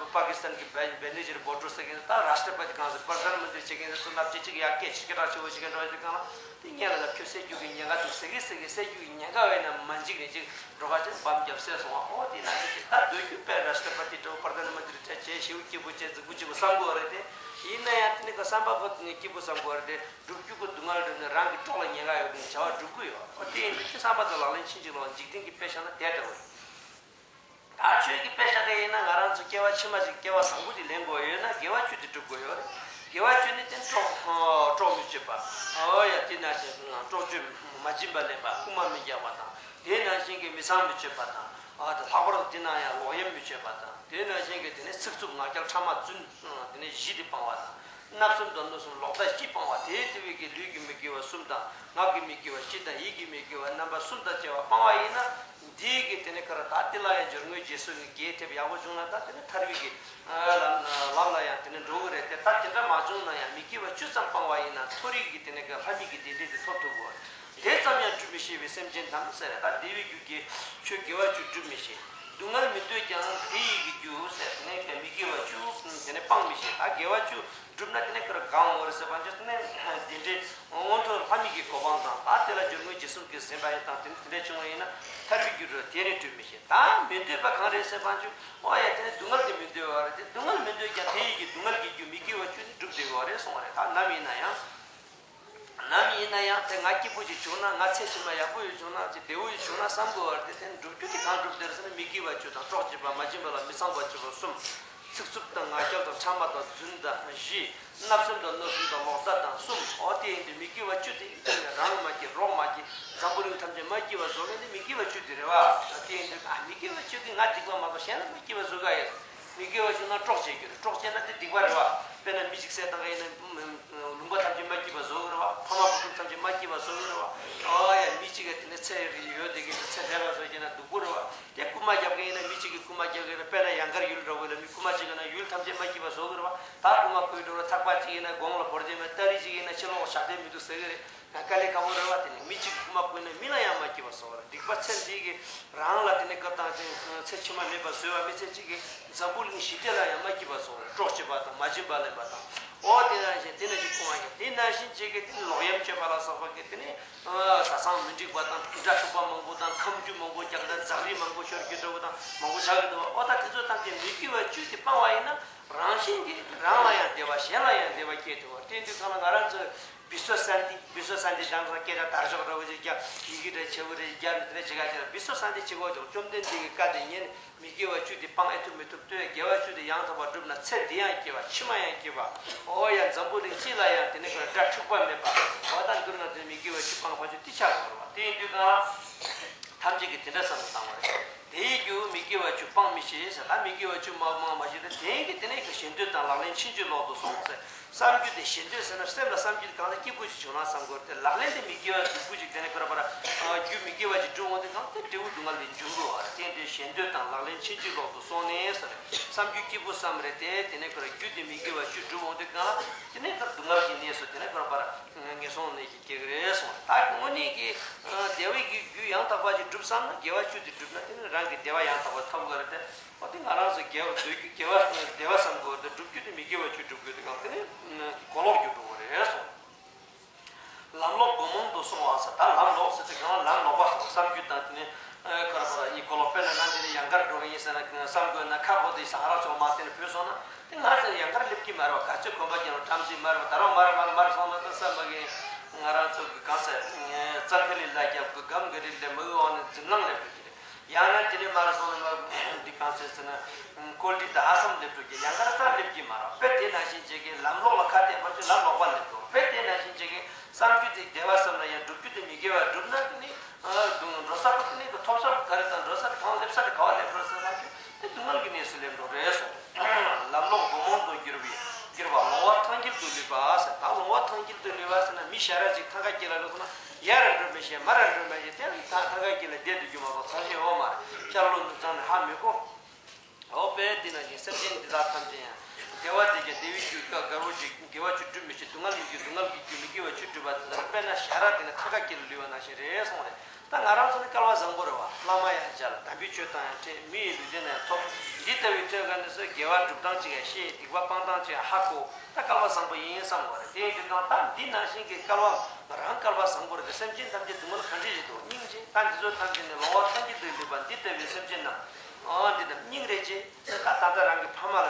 པ་ཀི་སི་ཐན་གྱི་བེ་ནི་ཇར་བྷོ་ཊོ་ཟེར་གྱི་ད་རཱ་ཤ་ཊྲ་པ་ཏི་གང་ཟེར་པར་དྷཱན་མན་ཏྲི་བྱེད་མཁན་ཚོ་ལབ་ཅིག་ཅིག་ཡར་སྐད་ཆེ་སྐད་གྲགས་ཆེ་བོ་བྱེད་མཁན་འགྲོ་བ་དེ་གང་ལ། དེ་ངས་ལ་ལ་ཁྱོད་བསད་རྒྱུ་གི་ཉེན་ཁ་འདུག་ཟེར་གི་ཟེར་གི་བསད་རྒྱུ་གི་ཉེན་ཁ་ཡོད་ན་མ་འཇིགས་ནས་ཅིག་འགྲོ་ཁ་ཅིག་བམ་བརྒྱབ་བསད་སོང་བ། ཨོ་དེ་ན་ཅིག་ད་ ཁྱོད་དཔེ་རཱ་སྟྲ་པ་ཏི་འདྲ་བོ་པར་དྷ་ན་མ་ཏི་རི་འདྲ་བྱས་ཞེ་པོ་སྐྱིད་པོ་བྱས་རྫིག་པོ་སྐྱིད་པོ་བསམ་དགོས་རེད་དེ། ཡིན་ན་ཡང་དེ་ནི་ཁོ་བསམ་པ་ཁོ་སྐྱིད་པོ་བསམ་དགོས་རེད་དེ། སྒྲུབ་རྒྱུ་ཁོ་སྡུག་བསྔལ་རེད་ནི་རང་གི་སྲོག་ལ་ཉེན་ཁ་ཡོད་ནི་བྱ་བ་སྒྲུབ་ཀྱི་ཡོད། ཨོ་དེ་ཡིན་དུས་ཁྱོད་བསམ་པ་དང་ལག་ལེན་ཕྱིན་ཅི་ལོག་འཇིག་རྟེན་གྱི་དཔེ་བཞག་ན་དེ་ལྟ་བུ་རེད། ད་ཆོས་ཀྱི་དཔེ་བཞག་གི་ཡིན་ན་ང་རང་ཚོ་སྐྱེ་བ་ཕྱི་མ་ཞིག་སྐྱེ་བ་བཟང་པོ་ཞིག་ལེན་དགོས་ཡོད་ན་དགེ་བ་བཅུ་དེ་སྒྲུབ་དགོས་ཡོད་རེད། དགེ་བ་བཅུ་ནི་དེ་སྲོག་སྲོག་མི་གཅོད་པ། ཨོ་ཡ་དེ་ནང་བཞིན་སྲོག་གཅོད་མ་བྱིན་པ་ལེན་པ། རྐུན་མ་མི་རྒྱག་པ་དང་། དེ་ནང་བཞིན་གྱི་མི་ཚངས་མི་སྤྱོད་པ་དང་། ཨ་དེ་ལྷག་པར་དུ་དེ་ནང་ཡང་ལོག་གཡེམ་མི་སྤྱོད་པ་དང་། དེ་ནང་བཞིན་གྱི་དེ་ནི་ཚིག་རྩུབ་ངག་འཁྱལ་ཕྲ་མ་བཙུན་དེ་ནི་བཞི་དེ་སྤང་བ་དང་། བརྣབ་སེམས་དང་གནོད་སེམས་ལོག་ལྟ་བཞི་སྤང་བ། དེའི་དེ་བས་ཀྱི་ལུས་ཀྱི་མི་དགེ་བ་གསུམ་དང་ངག་གི་མི་དགེ་བ་བཞི་དང་ཡིད་ཀྱི་མི་དགེ་བ་རྣམ་པ་གསུམ་དང་བཅས་པ་སྤང་བ་ཡིན་ན། འདིའི་གི་དེ་ནི་ཁར་ད་དེ་ལ་ཡང་སྦྱོར་དངོས་རྗེས་གསོ་གི་རྒྱས་ཐེབས་ཡག་པོ་བྱུང་ན་ད་དེ་ནི་ཐར་བའི་གི་ལམ་ལམ་ལ་ཡང་དེ་ནི་འགྲོ་གི་རེད་དེ། ད་དེ་འདྲ་མ་བྱུང་ན་ཡང་མི་དགེ་བ་བཅུ་ཙམ་སྤང་བ་ཡིན་ན་མཐོ་རིས་ཀྱི་དེ་ནི་གི་ལྷ་མི་གི་བདེ་འབྲས་དེ་ཐོབ་ཐུབ་དགོས། དེ་ཙམ་ཡང་སྒྲུབ་མི་ཤེས་པའི་སེམས་ཅན་དམ་ཟེར། ད་བདེ་བའི་རྒྱུ་གི་ཆོས་དགེ་བ་བཅུ་སྒྲུབ་མི་ཤེས། སྡུག་བསྔལ་མི་འདོད་ཀྱང་དེ་ཡི་གི་རྒྱུ་ཟེར་དེ་ནས་ཀྱང་མི་དགེ་བ་བཅུ་དེ་ནས་སྤང་མི་ཤེས། ད་དགེ་བ་བཅུ་སྒྲུབ་ན་དེ་ནས་ཁོ་རང་གང་འོང་རེད་ཟེར་བ་ཅོ་དེ་ནས་དེ་འདྲའི་སྔོན་འགྲོ་ལྷ་མི་གི་གོ་འཕང་དང་ད་དེ་ལ་སྦྱོར་དངོས་རྗེས་གསུམ་གྱི་ཟིན་པ་ཡིན་དང་དེ་ནས་དེ་འདྲ་བྱུང་བ་ཡིན་ན་ཐར་བའི་རྒྱུ་རུ་དེ་ནས་སྒྲུབ་མི་ཤེས། ད་མི་འདོད་པ་གང་རེད་ཟེར་བ་ཅོ་ཨོ་ཡ་དེ་ནས་སྡུག་བསྔལ་དེ་མི་འདོད་པ་རེད་དེ། སྡུག་བསྔལ་མི་འདོད་ཀྱང་དེ་ཡི་གི་སྡུག་བསྔལ་གྱི་རྒྱུ་མི་དགེ་བ་བཅུ་ནི་སྒྲུབ་བདེ་བ་རེད་གསུངས་པ་རེད། ད་ནམ་ཡིན་ན་ཡང་། ནམ་ཡིན་ན་ཡང་དེ་ང་སྐྱིད་པོ་ཅིག་བྱུང་ན། ང་ཚེ་ཕྱི་མ་ཡག་པོ་ཡོད་བྱུང་ན། ཅིག་བདེ་བོ་ཡོད་བྱུང་ན་བསམ་དགོས་པ་རེད་དེ། དེ་སྒྲུབ་རྒྱུ་དེ་གང་སྒྲུབ་བདེ་རེད་ཟེར་ན་མི་དགེ་བ་བཅུ་དང་སྲོག་གཅོད་པ་མ་བྱིན་པ་ལ་མི་ཚངས་པ་སྤྱོད་པ་གསུམ། ཚིག་རྩུབ་དང་ངག་འཁྱལ་དང་ཕྲ་མ་དང་རྫུན་དང་བཞི། བརྣབ་སེམས་དང་གནོད་སེམས་དང་ལོག་ལྟ་དང་གསུམ། འོ་དེ་ཡིན་དུས་མི་དགེ་བ་བཅུ་དེ་རང་མ་སྐྱིད་རོགས་མ་སྐྱིད་འཛམ་བུ་གླིང་ཐམས་ཅད་མ་སྐྱིད་པ་བཟོ་མཁན་དེ་མི་དགེ་བ་བཅུ་དེ་རེད་བ། དེ་ཡིན་དུས་ཨ་མི་དགེ་བ་བཅུ་གིས་ང་སྡིག་པ་མ་གཏོགས་གཞན་ལ་མ་སྐྱིད་པ་བཟོ་ག་ཡོད། མི་དགེ་བ་བཅུ་ན་གྲོགས་བྱེད་རྒྱུ་རེད། གྲོགས་བྱས་ན་དེ་སྡིག་པ་རེད་བ། དཔེར་ན་མི་གཅིག་བསད་བཏང་མཁན་ཡིན་ན་ལུང་པ་ཐམས་ཅད་མ་སྐྱིད་པ་བཟོ་གི་རེད་བ། ཕ་མ་བུ་ཕྲུག་ཐམས་ཅད་མ་སྐྱིད་པ་བཟོ་གི་རེད་བ། ཨོ་ཡ་མི་གཅིག་གིས་དེ་ནས་ཚེ་རིང་ཡོད་དེ་གི་ཚེ་འཕྲལ་བ་བཟོ་རྒྱུ་ན་སྡུག་པོ་རེད་བ། དེ་རྐུན་མ་རྒྱབ་མཁན་ཡིན་ན་མི་གཅིག་གིས་རྐུན་མ་རྒྱག་གི་རེད། དཔེར་ན་ཡང་དཀར་ཡུལ་འདྲ་བོ་ལ་མི་རྐུན་མ་གཅིག་ཡིན་ན་ཡུལ་ཐམས་ཅད་མ་སྐྱིད་པ་བཟོ་གི་རེད་བ། ད་རྐུན་མ་རྐུས་འགྲོ་ལ་ཚགས་པར་གཅིག་ཡིན་ན་དགུང་ལ་བོར་རྒྱུ་མེད། སྟ་རེ་གཅིག་ཡིན་ན་ཕྱི་ལོགས་ཞག་སྡོད་མི་འདུག་ཟེར་གི་རེད། དཀའ་ལས་ཁག་པོ་རེད་བ། དེ་ནི་མི་གཅིག་རྐུན་མ་རྐུས་ན་མི་ལ་ཡང་མ་སྐྱིད་པ་བཟོ་བ་རེད། སྡིག་པ་ཚེ་འདི་གི་རང་ལ་དེ་ནི་སྐབས་དང་ཚེ་ཕྱི་མ་མེད་པ་བཟོས་པ་མི་ཚེ་གཅིག་གི་འཛམ་བུ་གླིང་ཞི་བདེ་ལ་ཡང་མ་སྐྱིད་པ་བཟོ་བ་རེད། གྲོགས་བྱེད་པ་དང་མ་བྱིན་པ་ལེན་པ་དང་། ཨོ་དེ་ནང་བཞིན་དེ་ནང་བཞིན་སྤོང་བ་ཡང་དེ་ནང་བཞིན་བྱེད་ཀྱི་དེ་ནི་ལོག་གཡེམ་སྤྱོད་པ་ལ་སོགས་པ་གི་དེ་ནི་བཟའ་ཚང་མི་འགྲིག་པ་དང་དགྲ་འཁྲུག་པ་མང་པོ་དང་ཁ་མཆུ་མང་པོ་རྒྱག་དང་ཛ་དྲག་མང་པོ་ཤོར་རྒྱུ་འདྲ་བོ་དང་མང་པོ་ཆགས་ཀྱི་འདུག་བ། ཨོ་ད་དེ་ཚོ་ཐམས་ཅད་མི་དགེ་བ་བཅུ་དེ་སྤང་བ་ཡིན་ན་རང་བཞིན་གྱིས་རང་ལ་ཡང་བདེ་བ་གཞན་ལ་ཡང་བདེ་བ་སྐྱེ་ཐུབ་པ། དེ་དུས་གང་ལ་ང་རང་ཚོས། བི་སོ་སན་ཏི། བི་སོ་སན་ཏི་དང་སྐད་ཆ་དར་ལྕོག་འདྲ་བོ་ཅིག་རྒྱབ། ཡི་གེ་འདྲ་ཆེ་བོ་རེ་རྒྱབ་ནས་དེ་འདྲ་བྱེད་ག་བྱེད་ན་བི་སོ་སན་ཏི་བྱེད་དགོས་ཀྱང་བཅོམ་ལྡན་འདས་ཀྱི་བཀའ་དེ་ཉན་ནས་མི་དགེ་བ་བཅུ་དེ་སྤང་ཨེ་ཐུབ་མི་ཐུབ་ལྟོས། དགེ་བ་བཅུ་དེ་ཡང་དག་པར་བསྒྲུབས་ན་ཚེ་འདི་ཡང་སྐྱིད་པ་ཕྱི་མ་ཡང་སྐྱིད་པ། འོ་ཡ་འཛམ་བུ་གླིང་སྤྱི་ལ་ཡང་དེ་ནས་ཁོ་དགྲ་འཁྲུག་པ་མེད་པ། འོ་ད་འདུར་ན་དེ་མི་དགེ་བ་བཅུ་སྤང་ཕ་ཆོས་ཏི་ཆག་དགོས་རེད་བ། དེ་ཡིན་དུས་གང་ལ། ཐམས་ཅད་ཀྱིས་དེ་འདྲ་བསམ་བློ་བཏང་བ་རེད། དེའི་རྒྱུ་མི་དགེ་བ་བཅུ་སྤང་མི་ཤེས་ཟེར། ད་མི་དགེ་བ་བཅུ་མ་སྤང་མ་ཤེས་ཏེ་དེའི་གི་དེ་ནས་ཀྱི་ཞེ་འདོད་དང་ལག་ལེན་ཕྱིན་ཅི་ལོག་ཏུ་སོང་ཟེར། བསམ་རྒྱུ་དེ་ཞེ་འདོད་ཟེར་ན་སེམས་ལ་བསམ་རྒྱུ་དེ་གང་ལ་སྐྱིད་པོ་ཞིག་བྱུང་ན་བསམ་དགོས་ཏེ་ལག་ལེན་དེ་མི་དགེ་བ་སྡུག་པོ་ཞིག་དེ་ནས་ཁོ་ར་པ་ར་རྒྱུ་མི་དགེ་བ་ཞིག་སྒྲུབ་འོང་དུས་གང་དེ་འབྲས་བུ་སྡུག་བསྔལ་དེ་འབྱུང་དགོས་པ་རེད། དེ་འདྲའི་ཞེ་འདོད་དང་ལག་ལེན་ཕྱིན་ཅི་ལོག་ཏུ་སོང་ནས་ཟེར། བསམ་རྒྱུ་སྐྱིད་པོ་བསམ་རེད་དེ་དེ་ནས་ཁོ་ར་རྒྱུ་དེ་མི་དགེ་བ་བཅུ་སྒྲུབ་འོང་དུས་གང་ལ་དེ་ནས་ཁོ་ར་སྡུག་བསྔལ་གྱི་གནས་སུ་དེ་ནས་ཁོ་ར་པ་ར་ངན་སོང་གནས་ཀྱི་སྐྱེ་གི་རེད་གསུངས་རེད། ད་དངོས་གནས་ཀྱི་བདེ་བའི་གི་རྒྱུ་ཡང་དག་པ་ཅིག་སྒྲུབ་བསམ་ན་དགེ་བ་བཅུ་དེ་སྒྲུབ་ན་དེ་ནི་རང་གི་བདེ་བ་ཡང་དག་པ་ཐོབ་དགོས་རེད་དེ། འོ་དེ་ང་རང་ཚོ་དགེ་བ་འདོད་རྒྱུ་དགེ་བ་བདེ་བ་བསམ་དགོས་དེ་སྒྲུབ་རྒྱུ་དེ་མི་དགེ་བ་བཅུ་སྒྲུབ་དགོས་དེ་གང་དེ་ནི་གོ་ལོག་རྒྱུ་འགྲོ་གི་རེད་གསུངས། ལམ་ལོག་སྒོ་མང་དུ་སོང་བ་ཟེར། ད་ལམ་ལོག་ཟེར་དེ་གང་ལམ་ལོག་པ་སོང་བསམ་རྒྱུ་དང་དེ་ནི་ཁོ་ར་པ་ར་ཡི་གོ་ལོག་དཔེར་ན་ང་འདི་ནས་ཡང་གར་འགྲོ་གི་ཡིན་ཟེར་ན་བསམ་དགོས་ན་ཁ་ཁོ་དེ་ས་ཧ་ར་ཚོ་མ་དེ་ནི་བུད་སོང་ན། དེ་ང་ཚོས་ཡང་བསྐྱར་སླེབས་ཀྱི་མ་རེད་བ། ག་ཚོད་གོམ་པ་རྒྱག་རུང་བཀྲམ་སྲིད་མ་རེད་བ། ད་རུང་མར་མར་མར་སོང་ན་ད་བསམ་པ་གི་ང་རང་ཚོ་གི་གང་ཟེར་གཙང་ཁ་ལི་ལ་རྒྱབ་གི་སྒམ་གི་རི་ལས་མི་འོག་ནས་འཛིམ་ལང་སླེབས་འགྲོ་གི་རེད། ཡང་ན་དེ་ནས་མར་སོང་ན་འདི་གང་ཟེར་ཟེར་ན་ཀོལ་ཏི་དང་ཧ་སམ་སླེབས་འགྲོ་གི། ཡང་ག་ར་ས་སླེབས་ཀྱི་མ་རེད་བ། དཔེ་དེ་ནང་བཞིན་བྱེད་ཀྱི་ལམ་ལོག་ལ་ཁ་གཏད་པར་ཅིག་ལམ་ལོག་པ་སླེབས་འགྲོ། དཔེ་དེ་ནང་བཞིན་བྱེད་ཀྱི་བསམ་རྒྱུ་དེ་བདེ་བ་བསམ་ན་ཡང་སྒྲུབ་རྒྱུ་དེ་མི་དགེ་བ་སྒྲུབ་ན་དེ་ནི་འགྲོ་ས་པོ་དེ་ནི་ཐོབ་ས་པོ་ག་རེ་དང་འགྲོ་ས་དེ་གང་སླེབས་ས་དེ་ག་བ་སླེབས་འགྲོ་ཟེར་ན་ཁྱོད་དེ་སྡུག་བསྔལ་གྱི་གནས་སུ་སླེབས་འགྲོ་རེད་གསུངས། ལམ་ལོག་སྒོ་མང་དུ་གྱུར་པའི་གྱུར་པ་ལོང་བ་ཐང་དཀྱིལ་དུ་ལུས་པ་ཟེར། ད་ལོང་བ་ཐང་དཀྱིལ་དུ་ལུས་པ་ཟེར་ན་མི་ཞ་ར་ཅིག་ཐང་ག་དཀྱིལ་ལ་ལུས་སོང་ན་ཡར་འགྲོ་མི་ཤེས་མར་འགྲོ་མི་ཤེས། དེ་ལ་ཐང་ག་དཀྱིལ་ལ་བསྡད་སྡོད་རྒྱུ་མ་གཏོགས་ཚ་ཞེས་འོ་མ་རེད། ཤར་ལྷོ་ནུབ་བྱང་ནས་ཧ་མི་གོ། འོ་དཔེ་དེ་ནང་བཞིན་སེམས་ཅན་འདི་དག་ཐམས་ཅད་ཡང་བདེ་བ་དེ་ཀྱང་བདེ་བའི་རྒྱུ་དགའ་དགའ་བོ་ཅིག་དགེ་བ་བཅུ་སྒྲུབ་མི་ཤེས། སྡུག་བསྔལ་གྱི་རྒྱུ་སྡུག་བསྔལ་གྱི་རྒྱུ་མི་དགེ་བ་བཅུ་སྒྲུབ་པ་དེ་ལ་དཔེར་ན་ཞ་ར་དེ་ནི་ཐང་ག་དཀྱིལ་ལ་ལུས་པ་ནང་བཞིན་རེད་གསུངས་རེད། ད་ང་རང་ཚོ་ནི་སྐལ་བ་བཟང་པོ་རེད་བ། བླ་མ་ཡང་མཇལ། དམ་པའི་ཆོས་དང་ཡང་འཕྲད། མི་ཡི་ལུས་རྟེན་ཡང་ཐོབ། འདི་ལྟ་བུའི་ཐོས་ག་ནས་སུ་དགེ་བ་སྒྲུབ་སྟངས་ཅིག་ཡང་ཤེས། སྡིག་པ་སྤང་སྟངས་ཅིག་ཡང་ཧ་གོ། ད་སྐལ་བ་བཟང་པོ་ཡིན་བསམ་དགོས་རེད། དེ་ཡིན་དུས་ད་ལྟ་འདི་ནང་བཞིན་གྱི་སྐལ་བ་ང་རང་སྐལ་བ་བཟང་པོ་རེད་དེ། སེམས་ཅན་ཐམས་ཅད་སྡུག་བསྔལ་ག་འདྲ་ཞིག་འདུག་སྙིང་རྗེ། ད་འདི་ཚོ་ཐམས་ཅད་ནི་ལོང་བ་ཐང་དཀྱིལ་དུ་ལུས་པ་འདི་ལྟ་བུའི་སེམས་ཅན་རྣམས། ཨ་འདི་རྣམས་སྙིང་རེ་རྗེ་ཟེར། ད་ད་ལྟ་རང་གི་ཕ་མ་ལ་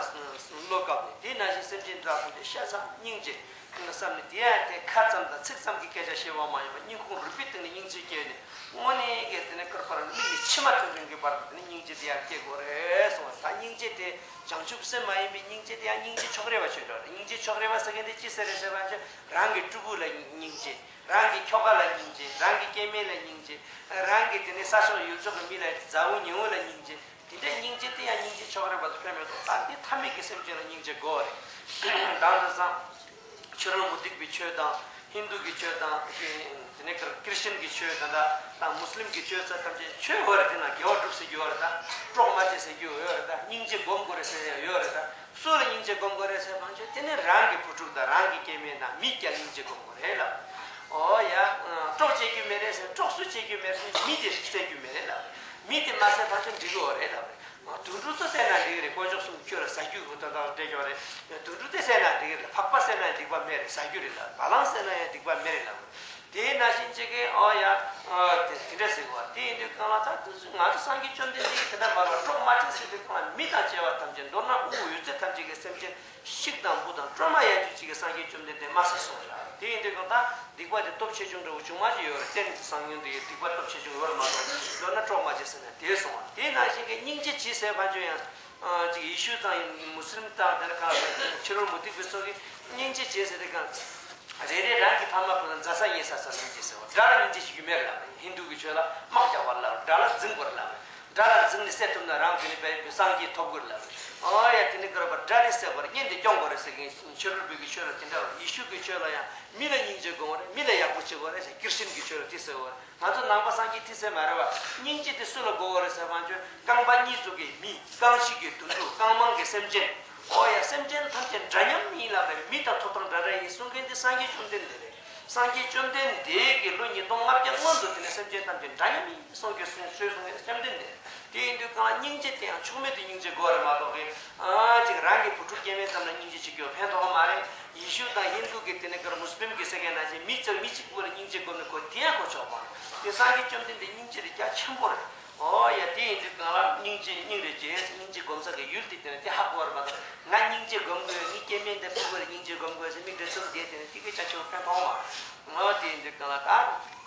བློ་བཀབ་ནས། དེ་ནང་བཞིན་སེམས་ཅན་དག་ཐམས་ཅད་ཤ་ཚ་སྙིང་རྗེ་བསམ་ནས། དེ་ཡང་དེ་ཁ་ཙམ་དང་ཚིག་ཙམ་གྱི་སྐད་ཆ་བཤད་པ་མ་ཡིན་པར་སྙིང་ཁུང་རུས་པའི་གཏིང་ནས་སྙིང་རྗེ་སྐྱེས་ནས། དངོས་གནས་ཀྱི་དེ་ནས་ཀར་པར་མིག་གི་མཆི་མ་ཐོན་ཐོན་གྱི་བར་དུ་དེ་ནས་སྙིང་རྗེ་དེ་ཡང་སྐྱེ་དགོས་རེད་གསུངས་པ། ད་སྙིང་རྗེ་དེ་བྱང་ཆུབ་སེམས་མ་ཡིན་པའི་སྙིང་རྗེ་དེ་ཡང་སྙིང་རྗེ་ཕྱོགས་རིས་པ་ཆོས་འགྲོ་རེད། སྙིང་རྗེ་ཕྱོགས་རིས་པ་ཟེར་མཁན་དེ་ཅི་ཟེར་རེད་ཟེར་བ་ཅིན། རང་གི་ཕྲུ་གུ་ལ་སྙིང་རྗེ། རང་གི་ཁྱོ་ག་ལ་སྙིང་རྗེ། རང་གི་སྐྱེ་དམན་ལ་སྙིང་རྗེ། རང་གི་དེ་ནས་ས་ཕྱོགས་ཡུལ་ཕྱོགས་ཀྱི་མི་ལ། མཛའ་བོ་ཉེ་བོ་ལ་སྙིང་རྗེ། དེ་འདྲའི་སྙིང་རྗེ་དེ་ཡང་སྙིང་རྗེ་ཕྱོགས་རིས་པ་དེ་ཕན་མེད་དོ། ད་འདི་ཐ་མལ་གྱི་སེམས་ཅན་ལ་སྙིང་རྗེ་དགོས་རེད། དང་དེ་སང་ཕྱི་རོལ་མུ་སྟེགས་པའི་ཆོས་དང་། ཧིན་དུ་གི་ཆོས་དང་། དེ་ནས་ཁྲི་སི་ཅན་གྱི་ཆོས་དང་། ད་དང་མུ་སི་ལིམ་གྱི་ཆོས་ཚོ་ཐམས་ཅད་ཆོས་ཡོད་རེད། དེ་ན་དགེ་བ་སྒྲུབ་ཟེར་རྒྱུ་ཡོད་རེད། ད་གྲོགས་མ་བྱེད་ཟེར་རྒྱུ་ཡོད་རེད། ད་སྙིང་རྗེ་སྒོམ་དགོས་རེད་ཟེར་ཡ་ཡོད་རེད། ད་སུ་ལ་སྙིང་རྗེ་སྒོམ་དགོས་རེད་ཟེར་བ་ཅིན། དེ་ནི་རང་གི་བུ་ཕྲུག་དང་། རང་གི་སྐྱེ་དམན་དང་། མི་སྐྱ་སྙིང་རྗེ་སྒོམ་དགོས་རེད་ལབ། ཨོ་ཡ། གྲོགས་བྱེད་རྒྱུ་མེད་རེད་ཟེར། གྲོགས་སུ་བྱེད་རྒྱུ་མེད་རེད་ཟེར། མི་དེ་བསད་རྒྱུ་མེད་རེད་ལབ། མི་དེ་མ་བསད་ཐམས་ཅད་འགྲིག་གི་ཡོད་རེད་ལབ་རེད། དུད་འགྲོ་ཚོ་བསད་ན་འགྲིག་རེད། དཀོན་མཆོག་གསུམ་ཁྱོད་ལ་ཟ་རྒྱུ་གི་དོན་དག་ལ་སྤྲད་ཀྱི་ཡོད་རེད། དུད་འགྲོ་དེ་བསད་ན་འགྲིག་རེད། ཕག་པ་བསད་ན་ཡང་སྡིག་པ་མེད་རེད། ཟ་རྒྱུ་རེད་ལབ། བ་ལང་བསད་ན་ཡང་སྡིག་པ་མེད་རེད་ལབ། དེ་ནང་བཞིན་ཅིག་གིས་ཨོ་ཡ། ཨ་དེ་དེ་འདྲ་ཟེར་གོ། དེ་ཡིན་དུས་གང་ལ། ད་དུས་ཚོད་ང་ཚོ་སངས་རྒྱས་བཅོམ་ལྡན་འདས་ཀྱིས་དེ་འདྲ་མ་རེད་པ། གྲོགས་མ་བྱེད་ཟེར་དུས་གང་ལ། མི་དང་བཅས་པ་ཐམས་ཅད། མདོར་ན་དབུགས་ཡོད་ཚད་ཐམས་ཅད་ཀྱི་སེམས་ཅན་ཤིག་དང་འབུ་དང་སྲན་མ་ཡན་ཆད་ཅིག་གིས་སངས་རྒྱས་བཅོམ་ལྡན་འདས་མ་བསད་གསུངས་ར། དེ་ཡིན་དུས་གང་ལྟར་སྡིག་པ་དེ་སྟོབས་ཆེ་ཆུང་འདྲ་བོ་བྱུང་མ་ཅིག་ཡོད་རེད། རྟེན་གྱི་བཟང་ངན་དེ་ཡི་སྡིག་པ་སྟོབས་ཆེ་ཆུང་ཡོད་རེད་མ་གཏོགས། མདོར་ན་གྲོགས་མ་བྱེད་ཟེར་ན་དེ་གསུངས་པ། དེ་ནང་བཞིན་གྱི་སྙིང་རྗེ་བྱེད་ཟེར་བ་ཅིག་ཡང་ཅིག་ཡེ་ཤུ་དང་མུ་སི་ལིམ་དང་། དེ་ནས་གང་ལ་ཕྱི་རོལ་མུ་སྟེགས་པའི་ཚོ་གིས་སྙིང་རྗེ་བྱེད་ཟེར་དུས་གང་། རེ་རེ་རང་གི་ཕ་མ་བུ་ལ་མཛའ་བརྩེ་ཡིན་ས་ས་སྙིང་རྗེ་ཟེར་བ། དགྲ་ལ་སྙིང་རྗེ་བྱེད་རྒྱུ་མེད་ལབ་རེད། ཧིན་དུ་གི་ཆོས་ལ་དམག་རྒྱག་པ་ལབ་རེད། དགྲ་ལ་འཛིང་དགོས་རེད་ལབ་རེད། དགྲ་ལ་འཛིང་ནས་བསད་ཐུབ་ན་རང་དེ་ནས་བས་སངས་རྒྱས་ཐོབ་དགོས་རེད་ལབ་རེད། ཨོ་ཡ། དེ་ནས་དགོས་རེད་པ། དགྲ་རེ་བསད་དགོས་རེད། གཉེན་དེ་སྐྱོང་དགོས་རེད་ཟེར་མཁན་ཕྱི་རོལ་པའི་གི་ཆོས་ལ་དེ་འདྲ་བ། ཡེ་ཤུ་གི་ཆོས་ལ་ཡང་མི་ལ་སྙིང་རྗེ་དགོས་རེད། མི་ལ་ཡག་པོ་བྱེད་དགོས་རེད་ཟེར། ཀིར་ཤན་གི་ཆོས་ལ་དེ་ཟེར་བ་རེད། ང་ཚོ་ནང་པ་སངས་རྒྱས་དེ་ཟེར་མ་རེད་པ། སྙིང་རྗེ་དེ་སུ་ལ་དགོས་པ་རེད་ཟེར་བ་ཅིན། རྐང་པ་གཉིས་ཙམ་གྱི་མི། རྐང་བཞི་གི་དུད་འགྲོ། རྐང་མང་གི་སེམས་ཅན། ཨོ་ཡ། སེམས་ཅན་ཐམས་ཅད་འདྲ་མཉམ་ཡིན་ལབ་པ་རེད། མི་དང་ཐོབ་ཐང་འདྲ་འདྲ་ཡིན་གསུང་མཁན་དེ་སངས་རྒྱས་བཅོམ་ལྡན་འདས་རེད། སངས་རྒྱས་བཅོམ་ལྡན་འདས་ཀྱིས་ལོ་ཉིས་སྟོང་ལྔ་བརྒྱ་སྔོན་དུ་དེ་ནས་སེམས་ཅན་ཐམས་ཅད་འདྲ་མཉམ་ཡིན་གསུང་གི་གསུང་ཆོས་གསུང་མཁན་དེ་བཅོམ་ལྡན་འདས་རེད། དེ་ཡིན་དུས་གང་ལ་སྙིང་རྗེ་དེ་ཡང་ཆོག་མེད་དུ་སྙིང་རྗེ་དགོས་རེད་མ་གཏོགས་གི། ཨ་ཅིག་རང་གི་བུ་ཕྲུག་སྐྱེ་དམན་ཙམ་ལ་སྙིང་རྗེ་བྱེད་རྒྱུ་ཕན་ཐོགས་མ་རེད། ཡེ་ཤུ་དང་ཧིན་དུ་གི་དེ་ནས་གར་མུ་སི་ལིམ་གི་ཟེར་མཁན་ནང་བཞིན་མི་ཚོ་མི་གཅིག་པུ་ལ་སྙིང་རྗེ་སྒོམ་ནས་ཁོ་དེ་ཡང་ཁོ་ཆོག་པ་རེད། དེ་སངས་རྒྱས་བཅོམ་ལྡན་འདས་སྙིང་རྗེ་དེ་རྒྱ་ཆེན་པོ་རེད། ཨོ་ཡ། དེ་ཡིན་དུས་གང་ལ་སྙིང་རྗེ་སྙིང་རེ་རྗེ། སྙིང་རྗེ་སྒོམ་ས་གི་ཡུལ་དེ་དེ་ནས་དེ་ཧ་གོ་བར་མ་གཏོགས། ང་སྙིང་རྗེ་སྒོམ་དགོས། ངའི་སྐྱེ་དམན་དེ་ཕྲུ་གུ་ལ་སྙིང་རྗེ་སྒོམ་དགོས་ཟེར་མི་འདྲ་ཚུར་བསྡད་དེ་ནས་དེ་གི་ཅག་ཆེ་བོ་ཕན་ཐོགས་མ། ཨོ་དེ་ཡིན་དུས་གང་ལ་ད།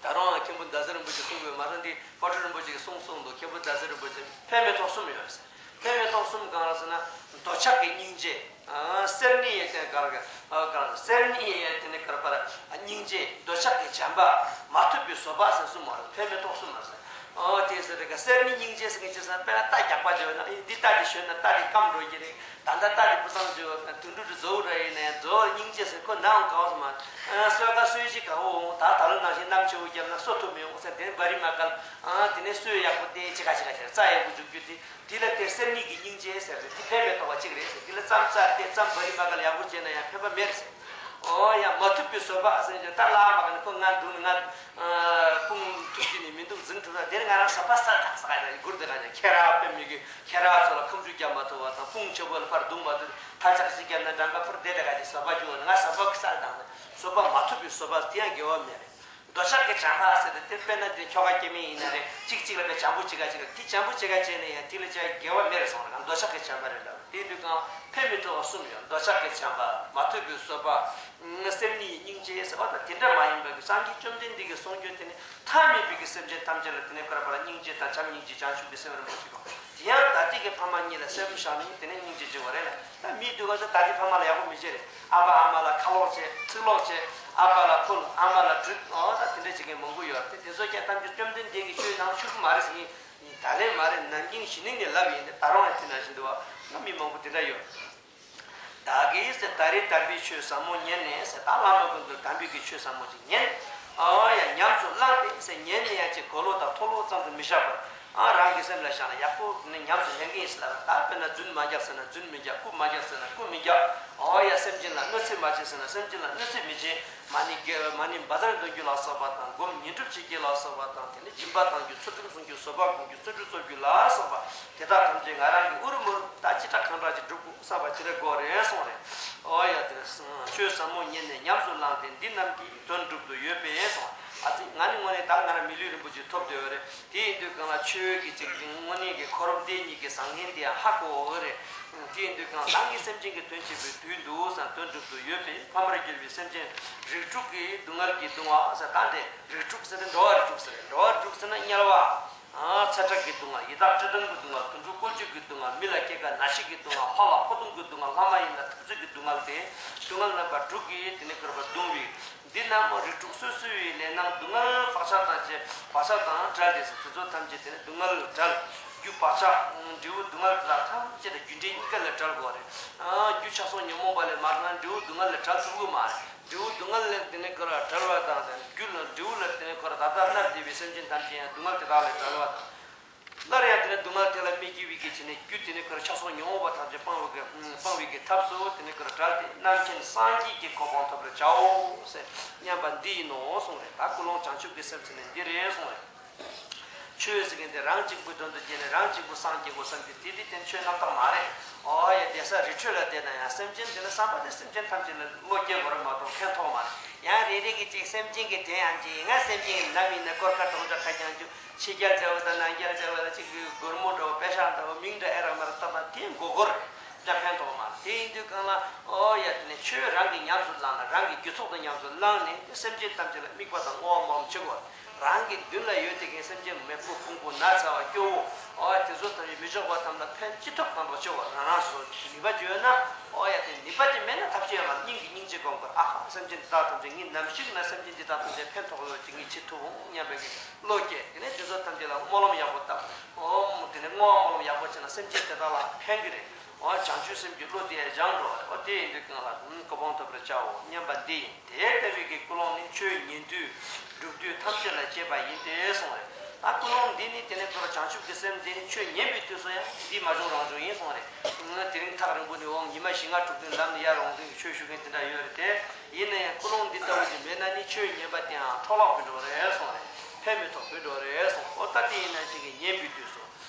ད་རུང་མཁན་པོ་ཟླ་ཟེར་རིན་པོ་ཆེ་གསུང་དགོས་མ་རེད། འདི་དཔལ་སྤྲུལ་རིན་པོ་ཆེ་གིས་གསུང་གསུངས་འདུག་མཁན་པོ་ཟླ་ཟེར་རིན་པོ་ཆེ། ཕན་མེད་ཐོགས་གསུམ་ཡོད་ཟེར། ཕན་མེད་ཐོགས་གསུམ་གང་ལ་ཟེར་ན། འདོད་ཆགས་ཀྱི་སྙིང་རྗེ། ཨ་སེར་སྣའི་ཡས་དེ་གར་ག་ཨ་གར་སེར་སྣའི་ཡས་དེ་ནི་གར་པར་སྙིང་རྗེ། འདོད་ཆགས་ཀྱི་བྱམས་པ། མ་ཐུབ་པའི་བཟོད་པ་ཟེར་གསུམ་མ་རེད། ཕན་མེད་ཐོགས་གསུམ་མ་ཟེར། ཨོ་དེ་ཟེར་རེ་ག་སེར་སྣའི་སྙིང་རྗེ་ཟེར་མཁན་ཅི་ཟེར་ན། དཔེར་ན་རྟ་རྒྱག་པ་བྱོས་ན། ཨེ་འདི་རྟ་འདི་ཞོན་ན་རྟ་འདི་སྐམ་འགྲོ་གི་རེད། ད་ལྟ་རྟ་འདི་སྤུ་གཙང་བྱོས། དུད་འགྲོ་འདི་རྫོགས་ར་ཡིན་ན་ཡང་རྫོགས། སྙིང་རྗེ་ཟེར་ཁོ་ནའང་ག་བ་སོང་མ། ཨ་གསོད་ཁ་གསོད་གཞི་ག་བ་འོང་། ད་ད་ལོ་ནང་བཞིན་གནམ་ཆེ་བོ་བརྒྱབ་ན་གསོད་ཐུབ་མི་ཡོང་ཟེར། དེ་ནི་བ་རི་མ་གལ། ཨ་དེ་ནས་གསོས་ཡག་པོ་དེ་ཅི་ག་ཅི་ག་ཅི་རྩྭ་ཡག་པོ་འཇུག་རྒྱུ་དེ། དེ་ལ་དེ་སེར་སྣའི་གི་སྙིང་རྗེ་ཟེར་ཏེ། དེ་ཕན་མེད་ཐོགས་པ་གཅིག་རེད་ཟེར། དེ་ལ་རྩྭ་རྩྭ་དེ་རྩྭ་བ་རི་མ་ག་ལ་ཡག་པོ་བྱས་ན་ཡང་ཕན་པ་མེད་ཟེར། ཨོ་ཡ། མ་ཐུབ་པའི་བཟོད་པ་ཟེར་ཏེ། ད་ལ་མ་ག་ནི་ཁོ་ང་འདུག་ན་ང་སྤུངས་ཐུབ་ཀྱི་ནི་མི་འདུག་འཛིང་ཐུབ་ན། དེ་ནི་ང་རང་བཟོད་པ་སལ་དང་ས་ག་ཡ་སྒུར་དེ་ག་ཡ་ཁྱེད་རང་དཔེ་མི་གི་ཁྱེད་རང་ཚོ་ལ་ཁ་མཆུ་རྒྱབ་མ་ཐུབ་པ་དང་། དཔུང་ཆེན་པོ་ལ་ཕར་རྡུང་མ་ཐུབ། ཐལ་ལྕག་ཅིག་བརྒྱབ་ན་འགྲམ་ཁ་ཕར་བསྡད་དེ་ག་ཅིག་བཟོད་པ་རྒྱུ་བ་ནི། ང་བཟོད་པ་སལ་དང་ཟེར། བཟོད་པ་མ་ཐུབ་པའི་བཟོད་པ་དེ་ཡང་དགེ་བ་མེད་རེད། འདོད་ཆགས་ཀྱི་བྱམས་པ་ཟེར་ཏེ། དེ་དཔེར་ན་དེ་ཁྱོ་ག་སྐྱེ་དམན་ཡིན་ན་རེད། གཅིག་གཅིག་ལ་དཔེ་བྱམས་པོ་བྱེད་ག་བྱེད་ག། དེ་བྱམས་པོ་བྱེད་ག་བྱས་ན་ཡང་དེ་ལ་ཅི་དགེ་བ་མེད་རེད་གསུངས་རེད། འདོད་ཆགས་ཀྱི་བྱམས་པ་རེད་ལབ། དེ་དུས་གང་ཕན་མི་ཐོགས་པ་གསུམ་ཡོད། འདོད་ཆགས་ཀྱི་བྱམས་པ། མ་ཐུབ་པའི་བཟོད་པ། སེམས་ཉིད་སྙིང་རྗེ་ཟེར་བ་དང་དེ་འདྲ་མ་ཡིན་པ་གི། སངས་རྒྱས་བཅོམ་ལྡན་འདས་ཀྱིས་གསུངས་རྒྱུ་དེ་ནི་ཐ་མལ་པའི་གི་སེམས་ཅན་ཐམས་ཅད་ལ་དེ་ནས་བསྐལ་པ་ལ་སྙིང་རྗེ་དང་བྱམས་སྙིང་རྗེ་བྱང་ཆུབ་ཀྱི་སེམས་རིན་པོ་ཆེ་གང་། དེ་ཡང་ད་ལྟའི་གི་ཕ་མ་གཉིས་ལ་སེམས་བཞག་ནས་དེ་ནས་སྙིང་རྗེ་བྱེད་དགོས་རེད་ལ། ད་མིའི་སྡུག་ག་ཚོ་ད་ལྟའི་ཕ་མ་ལ་ཡག་པོ་མི་བྱེད་རེད། ཨ་ཕ་ཨ་མ་ལ་ཁ་ལོག་བྱེད། ཚིག་ལོག་བྱེད། ཨ་ཕ་ལ་ཕུལ། ཨ་མ་ལ་སྒྲུབ། ཨོ་ད་དེ་འདྲ་བྱེད་མཁན་མང་པོ་ཡོད་རེད། དེ་དེ་ཚོ་ཀྱང་ཐམས་ཅད་བཅོམ་ལྡན་འདས་ཀྱི་ཆོས་ནང་ཞུགས་ཀྱི་མ་རེད་ཟེར་གྱི་ཡིན། ད་ལན་མ་རེད། ནམ་རྒྱུན་གཞི་ནས་ངས་ལབ་ཡིན། ད་རུང་ཡང་དེ་ནང་བཞིན་འདུག་བ། ང་མི་མང་པོ་དེ་འདྲ་ཡོད། བདག་གིས་ཟེར་ད་རེས་དམ་པའི་ཆོས་ཟབ་མོ་ཉན་ནས་ཟེར། ད་བླ་མ་ཀུན་ཏུ་དམ་པའི་གི་ཆོས་ཟབ་མོ་ཅིག་ཉན། ཨོ་ཡ། ཉམས་སུ་བླངས་ཏེ་ཟེར། ཉན་ནས་ཡང་ཅིག་གོ་ལོག་དང་མཐོ་ལོག་ཙམ་དུ་མི་བཞག་པར། ཨ་རང་གི་སེམས་ལ་བཞག་ན་ཡག་པོ་ནི་ཉམས་སུ་ལེན་གྱི་ཡིན་ཟེར་ལབ། ད་དཔེར་ན་རྫུན་མ་རྒྱག་ཟེར་ན་རྫུན་མི་རྒྱག་རྐུ་མ་རྒྱག་ཟེར་ན་རྐུ་མི་རྒྱག་ཨོ་ཡ། སེམས་ཅན་ལ་གནོད་འཚེ་མ་བྱེད་ཟེར་ན་སེམས་ཅན་ལ་གནོད་འཚེ་མི་བྱེད། མ་ཎི་དགེ་མ་ཎི་བཛྲ་འདོན་རྒྱུ་ལ་སོགས་པ་དང་། སྒོམ་བསྙེན་སྒྲུབ་བྱེད་རྒྱུ་ལ་སོགས་པ་དང་། དེ་ནས་སྦྱིན་པ་གཏང་རྒྱུ། ཚུལ་ཁྲིམས་སྲུང་རྒྱུ། བཟོད་པ་སྒོམ་རྒྱུ། བརྩོན་འགྲུས་རྩོམ་རྒྱུ་ལ་སོགས་པ་དེ་དག་ཐམས་ཅད་ང་རང་གིས་ཨུ་རུ་མུ་རུ་ད་ཅི་དྲག་གང་དྲག་ཅིག་སྒྲུབ་དགོས་བསམ་པ་ཅི་འདྲ་དགོས་རེད་གསུངས་རེད། ཨོ་ཡ། དེ་ནས་ཆོས་ཟབ་མོ་ཉན་ནས་ཉམས་སུ་བླངས་ཏེ། འདི་རྣམས་ཀྱི་དོན་སྒྲུབ་ཏུ་ཡོད་པས་གསུངས། ཨ་ཙི། ང་ནི་དངོས་གནས་ད་ང་རང་མི་ལུས་རིན་པོ་ཆེ་ཐོབ་བསྡད་ཡོད་རེད། དེ་ཡིན་དུས་གང་ལ་ཆོས་ཀྱི་ཅིག་དངོས་གནས་ཀྱི་ཁོ་རང་བདེན་གཉིས་ཀྱི་བཟང་ངན་དེ་ཡང་ཧ་གོ་འོ་རེད། དེ་ཡིན་དུས་གང་ལ་རང་གིས་སེམས་ཅན་གྱི་དོན་བྱེད་པའི་དུས་འདུག་ཟེར་དོན་གྲུབ་ཏུ་ཡོད་པས། ཕ་མར་གྱུར་པའི་སེམས་ཅན་རིགས་དྲུག་གི་སྡུག་བསྔལ་གྱི་སྡུག་བསྔལ་ཟེར། ད་འདྲེ་རིགས་དྲུག་ཟེར་ཏེ་འགྲོ་བ་རིགས་དྲུག་ཟེར། འགྲོ་བ་རིགས་དྲུག་ཟེར་ན་དམྱལ་བ། ཨ། ཚེ་བྲག་གི་སྡུག་བསྔལ། ཡི་དྭགས་སྤྲེལ་ལྡན་གྱི་སྡུག་བསྔལ། དུད་འགྲོ་བཀོལ་སྤྱོད་ཀྱི་སྡུག་བསྔལ། མི་ལ་སྐྱེ་རྒ་ན་འཆི་གི་སྡུག་བསྔལ། ལྷ་ལ་འཕོ་ལྟུང་གི་སྡུག་བསྔལ། ལྷ་མ་ཡིན་ལ་འཐབ་རྩོད་ཀྱི་སྡུག་བསྔལ་ཏེ། སྡུག་བསྔལ་རྣམ་པ་དྲུག་གིས་དེ་ནས་བསྐོར་བ་གདུང་བའི། འདི་རྣམས་རིགས་དྲུག་སོ་སོའི་ལས་སྣང་སྡུག་བསྔལ་བག་ཆགས་དང་བཅས། བག་ཆགས་དང་བྲལ་ཏེ་ཟེར། དེ་ཚོ་ཐམས་ཅད་དེ་ནས་སྡུག་བསྔལ་བྲལ། རྒྱུ་བག་ཆགས་འབྲས་བུ་སྡུག་བསྔལ་དེ་དག་ཐམས་ཅད་དང་རྒྱུ་འབྲས་གཉིས་ཀ་ལས་བྲལ་དགོས་རེད། ཨ། རྒྱུ་ཆགས་སོགས་ཉོན་མོངས་པ་ལས་མ་བྲལ་ན་འབྲས་བུ་སྡུག་བསྔལ་ལས་བྲལ་ཐུབ་ཀྱི་མ་རེད། འབྲས་བུ་སྡུག་བསྔལ་ལས་དེ་ནས་བསྐོར་བ་བྲལ་བ་དང་། རྒྱུ་ལ། འབྲས་བུ་ལ་དེ་ནས་བསྐོར་བ་ད་ལྟ་མནར་བསྡད་པའི་སེམས་ཅན་ཐམས་ཅད་ཡང་སྡུག་བསྔལ་དེ་དག་ལས་བྲལ་བ་དང་། སླར་ཡང་དེ་ནས་སྡུག་བསྔལ་དེ་ལ་མི་སྐྱེ་བའི་གི་ཆེད་ནས། རྒྱུ་དེ་ནས་བསྐོར་ཆགས་སོགས་ཉོན་མོངས་པ་ཐམས་ཅད་སྤང་བའི་གི། སྤང་བའི་གི་ཐབས་སུ་དེ་ནས་བསྐོར་བྲལ་ཏེ་རྣམ་མཁྱེན་སངས་རྒྱས་ཀྱི་གོ་འཕང་ཐོབ་པར་བྱའོ་ཟེར་སྙམ་པ་འདི་ཡིན་ནོ་གསུངས་རེད། ད་ཀུན་སློང་བྱང་ཆུབ་ཀྱི་སེམས་ཟེར་ནས་འདི་རེད་གསུངས་རེད། ཆོས་ཟེར་མཁན་དེ་རང་གཅིག་པུའི་དོན་དུ་བྱས་ནས་རང་གཅིག་པུ་སངས་རྒྱས་དགོས་བསམ་གྱི། དེ་དེ་དེ་ཆོས་རྣམ་དག་མ་རེད། ཨོ་ཡ། བསྡད་ས་རི་ཁྲོད་ལ་བསྡད་ན་ཡང་སེམས་ཅན་དེ་ནི་བསམ་པ་དེ་སེམས་ཅན་ཐམས་ཅད་ལ་བློ་སྐྱེ་དགོས་རེད་མ་གཏོགས་ཕན་ཐོགས་མ་རེད། ཡང་རེ་རེ་གིས་ཅིག་སེམས་ཅན་གྱི་དོན་ཡང་བྱེད། ང་སེམས་ཅན་གྱི་ནམ་ཡིན་ན་སྐོར་ཁ་གྲོང་ཁྱེར་ཁ་རྐྱང་རྒྱུ། ཕྱི་རྒྱལ་འདྲ་བོ་དང་ནང་རྒྱལ་འདྲ་བོ་ལ་ཅིག་གི་སྒོར་མོ་འདྲ་བོ། པེ་ཤག་འདྲ་བོ། མིང་འདྲ་ཨེ་རག་མ་རག་བཏགས་ན་དེ་མགོ་སྐོར་རེད། དེ་ཕན་ཐོགས་མ་རེད། དེ་ཡིན་དུས་གང་ལ། ཨོ་ཡ། དེ་ནས་ཆོས་རང་གིས་ཉམས་སུ་བླངས་ནས། རང་གི་རྒྱུ་ཚོགས་དང་ཉམས་སུ་བླངས་ནས། དེ་སེམས་ཅན་ཐམས་ཅད་ལ་དམིགས་པ་དང་བསྔོ་བ་སྨོན་ལམ་བྱེད་དགོས། རང་གི་མདུན་ལ་ཡོད་དེ་གའི་སེམས་ཅན་མེད་པོ་ཕུང་པོ་ན་ཚ་བ་སྐྱོ་བོ། ཨོ་ཡ། དེ་ཚོ་ཐམས་ཅད་མི་ཆོག་པ་ཐམས་ལ་ཕན་ཅི་ཐུབ་གང་ཐུབ་བྱེད་དགོས། རང་རང་སོ་སོ་ནུས་པ་ཅིག་ཡོད་ན། ཨོ་ཡ། དེ་ནུས་པ་ཅིག་མེད་ན་ཐབས་ཤེས་ཡོད་མ་རེད། སྙིང་གིས་སྙིང་རྗེ་སྒོམ་དགོས། ཨ་ཧ། སེམས་ཅན་འདི་དག་ཐམས་ཅད་ངས་ནམ་ཞིག་ན་སེམས་ཅན་འདི་དག་ཐམས་ཅད་ཕན་ཐོགས་ཡོད་ཅིག་ངས་བྱེད་ཐུབ་འོང་སྙམ་པའི་བློ་སྐྱེ། དེ་ནས་དེ་ཚོ་ཐམས་ཅད་ལ་སྨོན་ལམ་ཡག་པོ་བཏབ། ཨོམ། དེ་ནས་བསྔོ་བ་སྨོན་ལམ་ཡག་པོ་བྱས་ན་སེམས་ཅན་དེ་དག་ལ་ཕན་གྱི་རེད། ཨོ། བྱང་ཆུབ་སེམས་ཀྱི་བློ་དེ་ཡང་སྦྱངས་འགྲོ་བ་རེད། ཨོ། དེ་ཡིན་དུས་གང་ལ་གོ་འཕང་ཐོབ་པར་བྱའོ་སྙམ་པ་འདི་ཡིན། དེ་ལྟ་བུའི་གི་ཀུན་སློང་ནི་ཆོས་ཉན་དུས་སྒྲུབ་དུས་ཐམས་ཅད་ལ་སྤྱད་པ་ཡིན་ཏེ་གསུངས་རེད། ད་ཀུན་སློང་འདི་ནི་དེ་ནས་བསྐོར་བ་བྱང་ཆུབ་ཀྱི་སེམས་འདི་ནི་ཆོས་ཉན་པའི་དུས་སུ་ཡང་འདི་མ་བྱུང་རང་བྱུང་ཡིན་གསུངས་རེད། དེ་རིང་ཐག་རིང་པོ་ནས་འོང་ཉི་མ་བཞི་ལྔ་དྲུག་དྲུག་ལམ་ནས་ཡར་འོང་མཁན་གྱི་ཆོས་ཞུ་མཁན་དེ་འདྲ་ཡོད་རེད་དེ། ཡིན་ན་ཡང་ཀུན་སློང་འདི་ལྟ་བུ་ཞིག་མེད་ན་ནི་ཆོས་ཉན་པ་དེའང་འཕྲོ་བརླག་འགྲོ་གི་རེད་གསུངས་རེད། ཕན་མི་ཐོགས་པར་འགྲོ་གི་རེད་གསུངས། ཨོ། ད་དེ་ཡིན་ན་ཅིག་གིས་ཉན་པའི་དུས་སུ།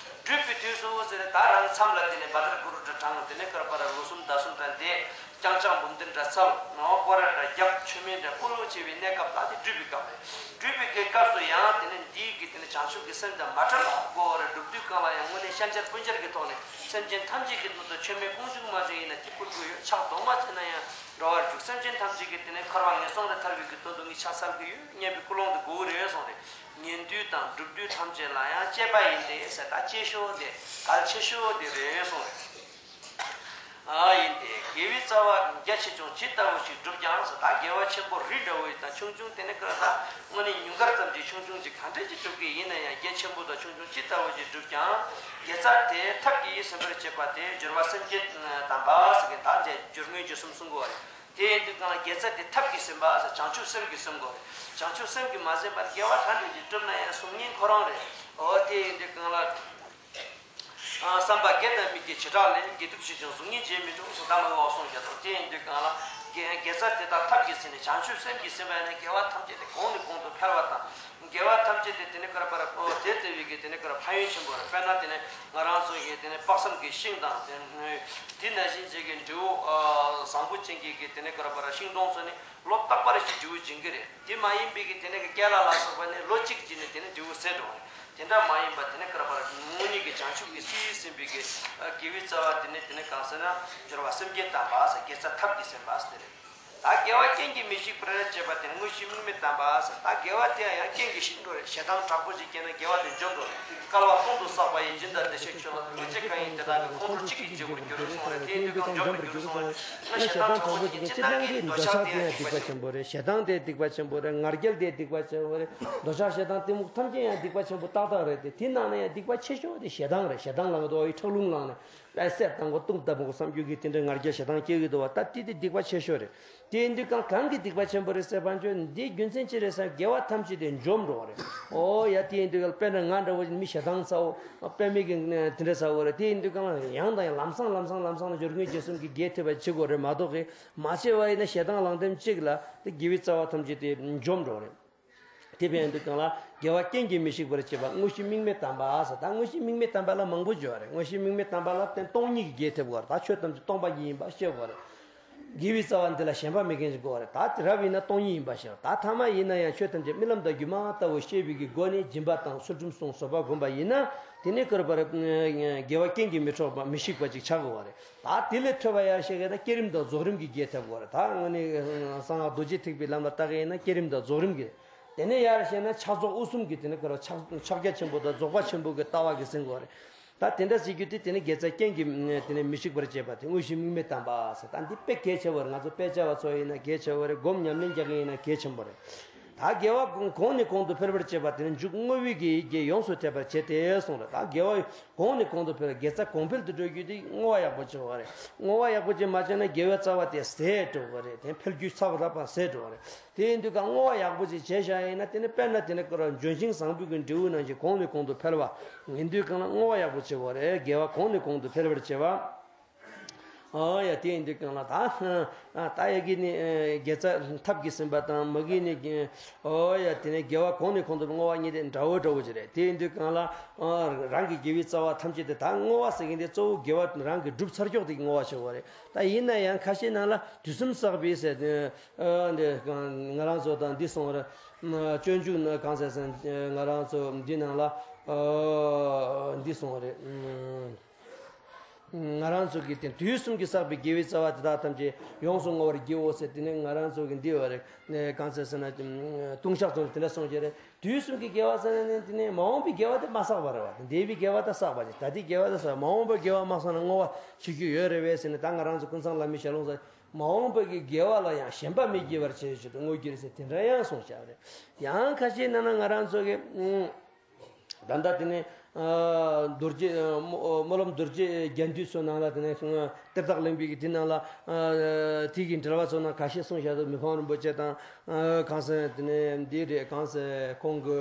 སྒྲུབ་པའི་དུས་སུ་ཟེར་ད་རང་མཚམས་ལ་དེ་ནས་བཛྲ་གུ་རུ་འདྲ་བགྲངས། དེ་ནས་བསྐོར་བ་ལ་ལོ་གསུམ་ཟླ་གསུམ་འདྲ་བསྡད། རྐྱང་རྐྱང་འབུམ་སྡེ་འདྲ་འཚལ། ནང་སྐོར་ར་འདྲ་བརྒྱབ། མཆོད་མེ་འདྲ་སྤོ་ལོ་བྱེད་པའི་གནས་སྐབས་ལ་དེ་སྒྲུབ་པའི་སྐབས་རེད། སྒྲུབ་པའི་གི་སྐབས་སུ་ཡང་དེ་ནས་འདིའི་གི་དེ་ནས་བྱང་ཆུབ་ཀྱི་སེམས་དང་མ་བྲལ་བར་དགོས་པ་རེད། སྒྲུབ་དུས་གང་ལ་ཡང་དངོས་གནས་ཤན་སྦྱར་སྤུན་སྦྱར་གྱི་ཐོག་ནས་སེམས་ཅན་ཐམས་ཅད་ཀྱི་དོན་དུ་མཆོད་མེ་དཔུང་འཇུག་མ་བྱུང་ཡིན་ན་དེ་ཕུལ་དགོས་ཡོད། ཕྱག་རྡོག་མ་བྱས་ན་ཡང་འགྲོ་བར་འགྱུར། སེམས་ཅན་ཐམས་ཅད་ཀྱི་དེ་ནས་འཁོར་བ་ངན་སོང་ལས་ཐར་བའི་གི་དོན་དུ་ངས་ཕྱག་འཚལ་གྱི་ཡོད་སྙམ་པའི་ཀུན་སློང་དེ་དགོས་ཀྱི་རེད་གསུངས་རེད། ཉན་དུས་དང་སྒྲུབ་དུས་ཐམས་ཅད་ལ་ཡང་སྤྱད་པ་ཡིན་ཏེ་ཟེར། ད་སྤྱད་ཤོག་དེ་གལ་ཆེ་ཤོས་དེ་རེད་གསུངས་རེད། ཨ། ཡིན་ཏེ། དགེ་བའི་རྩ་བ་རྒྱ་ཆེ་ཆུང་ཇི་ལྟ་བུ་ཞིག་བསྒྲུབས་ཀྱང་ཟེར། ད་དགེ་བ་ཆེན་པོ་རི་འདྲ་བོ་ཡིན་དང་ཆུང་ཆུང་དེ་ནི་ཀ་ད་དངོས་གནས་ཉུང་མཐའ་ཙམ་གྱི་ཆུང་ཆུང་ཅིག་ག་འདྲ་ཅིག་བསྒྲུབ་ཀྱི་ཡིན་ན་ཡང་རྒྱ་ཆེན་པོ་དང་ཆུང་ཆུང་ཇི་ལྟ་བུ་ཞིག་བསྒྲུབས་ཀྱང་དགེ་རྩ་དེ་ཐབས་ཀྱིས་ཟིན་པར་བྱེད་པ་དེ་སྦྱོར་བ་སེམས་བསྐྱེད་དམ་པ་ཟེར་མཁན། ད་དེ་སྦྱོར་དངོས་རྗེས་གསུམ་གསུང་གི་ཡོད་རེད། དེ་ཡིན་དུས་གང་ལ་དགེ་རྩ་དེ་ཐབས་ཀྱིས་ཟིན་པ་ཟེར། བྱང་ཆུབ་སེམས་ཀྱིས་ཟིན་དགོས་རེད། བྱང་ཆུབ་སེམས་ཀྱིས་མ་ཟིན་པར་དགེ་བ་ག་འདྲ་ཅིག་བསྒྲུབས་ན་ཡང་གཟུགས་བརྙན་ཁོ་རང་རེད། འོ། དེ་ཡིན་དུས་གང་ལ། ཨ། བསམ་པ་དགེ་དང་མི་དགེ་བྱེ་བྲག་ལས། དགེ་སྡིག་ཆེ་ཆུང་གཟུགས་བརྙན་བརྗེད་མི་འགྲོ་ཟེར། ད་མ་འོ་གསུངས་བཞག་དང་། དེ་ཡིན་དུས་གང་ལ་དགེ་དགེ་རྩ་དེ་དག་ཐབས་ཀྱིས་ཟིན་ནས་བྱང་ཆུབ་སེམས་ཀྱིས་ཟིན་པ་ཡིན་ན་དགེ་བ་ཐམས་ཅད་དེ་གོང་ནས་གོང་དུ་འཕེལ་བ་དང་། དགེ་བ་ཐམས་ཅད་དེ་དེ་ནི་ཀར་པར་ཨོ་དེ་ལྟ་བུའི་གི་དེ་ནི་ཀར་ཕན་ཡོན་ཆེན་པོ་རེད། དཔེར་ན་དེ་ནི་ང་རང་ཚོ་གི་དེ་ནི་དཔག་བསམ་གྱི་ཤིང་དང་དེ་དེ་ནང་བཞིན་བྱེད་ཀྱི་འབྲས་བུ་ཨ་བཟང་པོ་ཅན་གྱི་གི་དེ་ནི་ཀར་པར་ཤིང་སྡོང་ཚོ་ནི་ལོ་རྟག་པར་ཞིག་འབྲས་བུ་འབྱིན་གྱི་རེད། དེ་མ་ཡིན་པའི་གི་དེ་ནི་གི་ཀེ་ལ་ལ་སོགས་པ་ནི་ལོ་གཅིག་གཅིག་ནི་དེ་ནི་འབྲས་བུ་ཟད་འགྲོ་བ་རེད། དེ་འདྲ་མ་ཡིན་པ་དེ་ནི་ཀར་པར་དངོས་གནས་ཀྱི་བྱང་ཆུབ་ཀྱི་སྤྱི་ཡིས་ཟིན་པའི་གི་དགེ་བའི་རྩ་བ་དེ་ནི་དེ་ནི་གང་ཟེར་ན་སྦྱོར་བ་སེམས་བསྐྱེད་དམ་པ་ཟེར། དགེ་རྩ་ཐབས་ཀྱིས་ཟིན་པ་ཟེར་དེ་རེད། ད་དགེ་བ་རྐྱེན་གྱིས་མི་ཤིགས་པར་བྱེད་པ་དེ་ནི་དངོས་གཞི་དམིགས་མེད་དམ་པ་ཟེར། ད་དགེ་བ་དེ་ཡང་ཡང་རྐྱེན་གྱིས་ཤིག་འགྲོ་རེད། ཞེ་སྡང་དྲག་པོ་ཞིག་སྐྱེས་ན་དགེ་བ་དེ་འཇོམས་འགྲོ་རེད། བསྐལ་པ་ཀུན་ཏུ་བསགས་པ་ཡི། སྦྱིན་དང་བདེ་གཤེགས་མཆོད་པ་དང་། ལོ་གཅིག་གང་ཡིན་དེ་དག་གི། ཁོང་ཁྲོ་གཅིག་གིས་བརྗེད་པར་འགྱུར་གསུངས་རེད། དེ་ཡིན་དུས་ཀྱང་འཇོམས་པར་འགྱུར་གསུངས་རེད། ང་ཞེ་སྡང་དྲག་པོ་ཞིག་སྐྱེས། ཅི་སྣང་གི་འདོད་ཆགས་དེ་ཡང་སྡིག་པ་ཆེན་པོ་རེད། ཞེ་སྡང་དེ་སྡིག་པ་ཆེན་པོ་རེད། ང་རྒྱལ་དེ་སྡིག་པ་ཆེན་པོ་རེད། འདོད་ཆགས་ཞེ་སྡང་གཏི་མུག་ཐམས་ཅད་ཡང་སྡིག་པ་ཆེན་པོ་ཏག་ཏག་རེད་དེ། དེ་ནང་ནས་ཡང་སྡིག་པ་ཆེ་ཤོས་དེ་ཞེ་སྡང་རེད། ཞེ་སྡང་ལངས་འདུག་ཨི་ཁྲག་རླུང་ལངས་ནས། ཨེ་སད་བཏང་གོ་ལྟུང་བཏང་གོ་བསམ་རྒྱུ་གི་དེ་འདྲའི་ང་རྒྱལ་ཞེ་སྡང་སྐྱེ་གི་འདུག་བ། ད་དེ་དེ་སྡིག་པ་ཆེ་ཤོས་རེད། དེ་ཡིན་དུས་གང་གང་གི་སྡིག་པ་ཆེན་པོ་རེད་ཟེར་བ་འཇོག་འདིའི་རྒྱུ་མཚན་ཅི་རེད་ཟེར། དགེ་བ་ཐམས་ཅད་དེ་འཇོམས་འགྲོ་བ་རེད། ཨོ་ཡ། དེ་ཡིན་དུས་གང་དཔེར་ན་ང་འདྲ་བོ་མི་ཞེ་སྡང་ཚ་བོ་དཔེ་མེད་ཀྱི་དེ་འདྲ་ཚ་བོ་རེད། དེ་ཡིན་དུས་གང་ཡང་དང་ཡང་ལམ་སང་ལམ་སང་ལམ་སང་ལ་སྦྱོར་དངོས་རྗེས་གསུམ་གྱི་དགེ་ཐེབས་པ་བྱེད་དགོས་རེད་མ་གཏོགས་གི། མ་བྱས་པ་ཡིན་ན་ཞེ་སྡང་ལངས་དེམ་གཅིག་ལ་དེ་དགེ་བའི་རྩ་བ་ཐམས་ཅད་དེ་འཇོམས་འགྲོ་བ་རེད། དེ་ཕན་ཡོན་དུ་གང་ལ་དགེ་བ་རྐྱེན་གྱིས་མི་ཤིགས་པར་བྱེད་པ། དངོས་གཞི་དམིགས་མེད་དམ་པ་ཟེར། ད་དངོས་གཞི་དམིགས་མེད་དམ་པ་ལ་མང་པོ་བརྗོད་པ་རེད། དངོས་གཞི་དམིགས་མེད་དམ་པ་ལ་བརྟེན་སྟོང་ཉིད་ཀྱི་རྒྱས་ཐེབས་དགོས་རེད། ད་ཆོས་ཐམས་ཅད་སྟོང་པ་ཉིད་ཡིན་པ་ཤེས་དགོས་རེད། དགེ་བའི་རྩ་བ་འདི་ལ་ཞེན་པ་མེད་མཁན་ཞིག་དགོས་པ་རེད། ད་དེ་རབ་ཡིན་ན་སྟོང་ཉིད་ཡིན་པ་ཤར། ད་ཐ་མ་ཡིན་ན་ཡང་ཆོས་ཐམས་ཅད་རྨི་ལམ་དང་སྒྱུ་མ་ལྟ་བུ་ཤེས་པའི་གི་སྒོ་ནས་སྦྱིན་པ་དང་ཚུལ་ཁྲིམས་སྲུང་བཟོད་པ་བསྒོམ་པ་ཡིན་ན། དེ་ནས་ཀར་པར། དགེ་བ་རྐྱེན་གྱིས་མི་འཕྲོག་པ་མི་ཤིགས་པ་ཅིག་ཆགས་དགོས་པ་རེད། ད་དེ་ལས་ཐོས་པ་ཡང་ཤེས་མཁན་ན་བསྐྱེད་རིམ་དང་རྫོགས་རིམ་གྱི་རྒྱས་ཐེབས་དགོས་རེད། ད་དངོས་གནས་གསང་སྔགས་རྡོ་རྗེ་ཐེག་པའི་ལམ་ལ་བལྟ་མཁན་ཡིན་ན་བསྐྱེད་རིམ་དང་རྫོགས་རིམ་གྱི། དེ་ནས་ཡར་བཤད་ན་ཕྱག་རྫོགས་དབུ་གསུམ་གྱི་དེ་ནས་ཀར་ཕྱག་ཕྱག་རྒྱ་ཆེན་པོ་དང་རྫོགས་པ་ཆེན་པོ་གི་ལྟ་བ་གི་ཟིན་དགོས་རེད། ད་དེ་འདྲ་ཟེར་རྒྱུ་དེ་དེ་ནི་དགེ་རྩ་རྐྱེན་གྱིས་དེ་ནི་མི་ཤིགས་པར་བྱེད་པ་དེ་དངོས་གཞི་དམིགས་མེད་དམ་པ་ཟེར། ད་འདི་དཔེ་གལ་ཆེ་བར་ང་ཚོ་དཔེ་ཆ་བ་ཚོ་ཡིན་ན་གལ་ཆེ་བ་རེད། སྒོམ་ཉམས་ལེན་རྒྱག་མཁན་ཡིན་ན་གལ་ཆེན་པོ་རེད། ད་དགེ་བ་གོང་ནས་གོང་དུ་འཕེལ་བར་བྱེད་པ་དེ་ནི་མཇུག་བསྔོ་བའི་གི་རྒྱས་ཡོངས་སུ་ཐེབས་པར་བྱེད་དེ་གསུངས་རེད། ད་དགེ་བ་གོང་ནས་གོང་དུ་འཕེལ་བ་དགེ་རྩ་གོང་འཕེལ་དུ་འགྲོ་རྒྱུ་དེ་བསྔོ་བ་ཡག་པོ་བྱེད་དགོས་རེད། བསྔོ་བ་ཡག་པོ་བྱེད་མ་བྱས་ན་དགེ་བའི་རྩ་བ་དེ་ཟད་འགྲོ་གི་རེད། དེ་འཕེལ་རྒྱུ་ཚབས་རབ་པ་ཟད་འགྲོ་གི་རེད། དེ་ཡིན་དུས་ཀ་བསྔོ་བ་ཡག་པོ་ཅིག་བྱས་བཞག་ཡིན་ན། དེ་ནི་དཔེར་ན་དེ་ནི་ཀ་ར་ལྗོན་ཤིང་བཟང་པོའི་གི་འབྲས་བུ་ནང་བཞིན་གོང་ནས་གོང་དུ་འཕེལ་བ་ཡིན་དུས་གང་ལ་བསྔོ་བ་ཡག་པོ་བྱེད་དགོས་རེད། དགེ་བ་གོང་ནས་གོང་དུ་འཕེལ་བར་བྱེད་པ། ཨོ་ཡ། དེ་ཡིན་དུས་གང་ལ་ད་ད་ཡ་གི་ནི་དགེ་རྩ་ཐབས་ཀྱིས་ཟིན་པ་དང་མ་གི་ནི། ཨོ་ཡ། དེ་ནི་དགེ་བ་གོང་ནས་གོང་དུ་བསྔོ་བ་གཉིས་དེ་འདྲ་བོ་འདྲ་བོ་ཅིག་རེད། དེ་ཡིན་དུས་གང་ལ་རང་གི་དགེ་བའི་རྩ་བ་ཐམས་ཅད་དེ། ད་བསྔོ་བ་ཟེར་མཁན་དེ་གཙོ་བོ་དགེ་བ་རང་གི་བསྒྲུབས་ཚར་ཀྱོག་དེ་བསྔོ་བ་བྱེད་དགོས་རེད། ད་ཡིན་ན་ཡང་ཁ་ཤས་ནང་ལ་དུས་གསུམ་བསགས་པའི་ཟེར་ཏེ། ཨ་འདི་ང་རང་ཚོ་དང་འདི་སོང་རེད། སྤྱོད་འཇུག་ནི་གང་ཟེར་ཟེར་ན་ང་རང་ཚོ་འདི་ནང་ལ་ཨ་འདི་སོང་རེད། ང་རང་ཚོ་གི་དེ་དུས་གསུམ་གྱི་བསགས་པའི་དགེ་བའི་རྩ་བ་དེ་དག་ཐམས་ཅད་ཡོངས་སུ་བསྔོ་བར་བགྱིའོ་ཟེར། དེ་ནི་ང་རང་ཚོ་གི་འདི་བ་རེད། གང་ཟེར་ཟེར་ན་ལྟུང་བཤགས་ཚོ་དེ་འདྲ་གསུངས་ཀྱི་རེད། དུས་གསུམ་གྱི་དགེ་བ་ཟེར་ན་ནི་དེ་ནི་མ་འོངས་པའི་དགེ་བ་དེ་མ་བསགས་པ་རེད་བ། འདས་པའི་དགེ་བ་དེ་བསགས་པ་རེད། ད་ལྟའི་དགེ་བ་དེ་བསགས། མ་འོངས་པའི་དགེ་བ་མ་བསགས་ན་བསྔོ་བ་བྱེད་རྒྱུ་ཡོད་རེད་བས་ཟེར་ནས། ད་ང་རང་ཚོ་ཀུན་བཟང་བླ་མའི་ཞལ་ལུང་ཟེར། མ་འོངས་པའི་གི་དགེ་བ་ལ་ཡང་ཞེན་པ་མི་སྐྱེ་བར་བྱེད་ཆེད་དུ་བསྔོ་རྒྱུ་རེད་ཟེར། དེ་འདྲ་ཡང་གསུངས་བཞག་རེད། ཡང་ཁ་ཤས་ནང་ན་ང་རང་ཚོ་གི་ཨུམ། ད་ལྟ་དེ་ནས་ཨ་རྡོ་རྗེ་ཨ་སྨོན་ལམ་རྡོ་རྗེ་རྒྱས་འདུས་ཚོ་ནང་ལ་དེ་ནས་གཏེར་བདག་གླིང་པའི་གི་དེ་ནང་ལ་ཨ་དེ་གི་འགྲེལ་པ་ཚོ་ནང་ཁ་ཤས་གསུངས་བཞག་འདུག་མི་ཕམ་རིན་པོ་ཆེ་དང་ཨ་གང་ཟེར་དེ་ནས་འདི་རེད། གང་ཟེར་ཁོང་གི་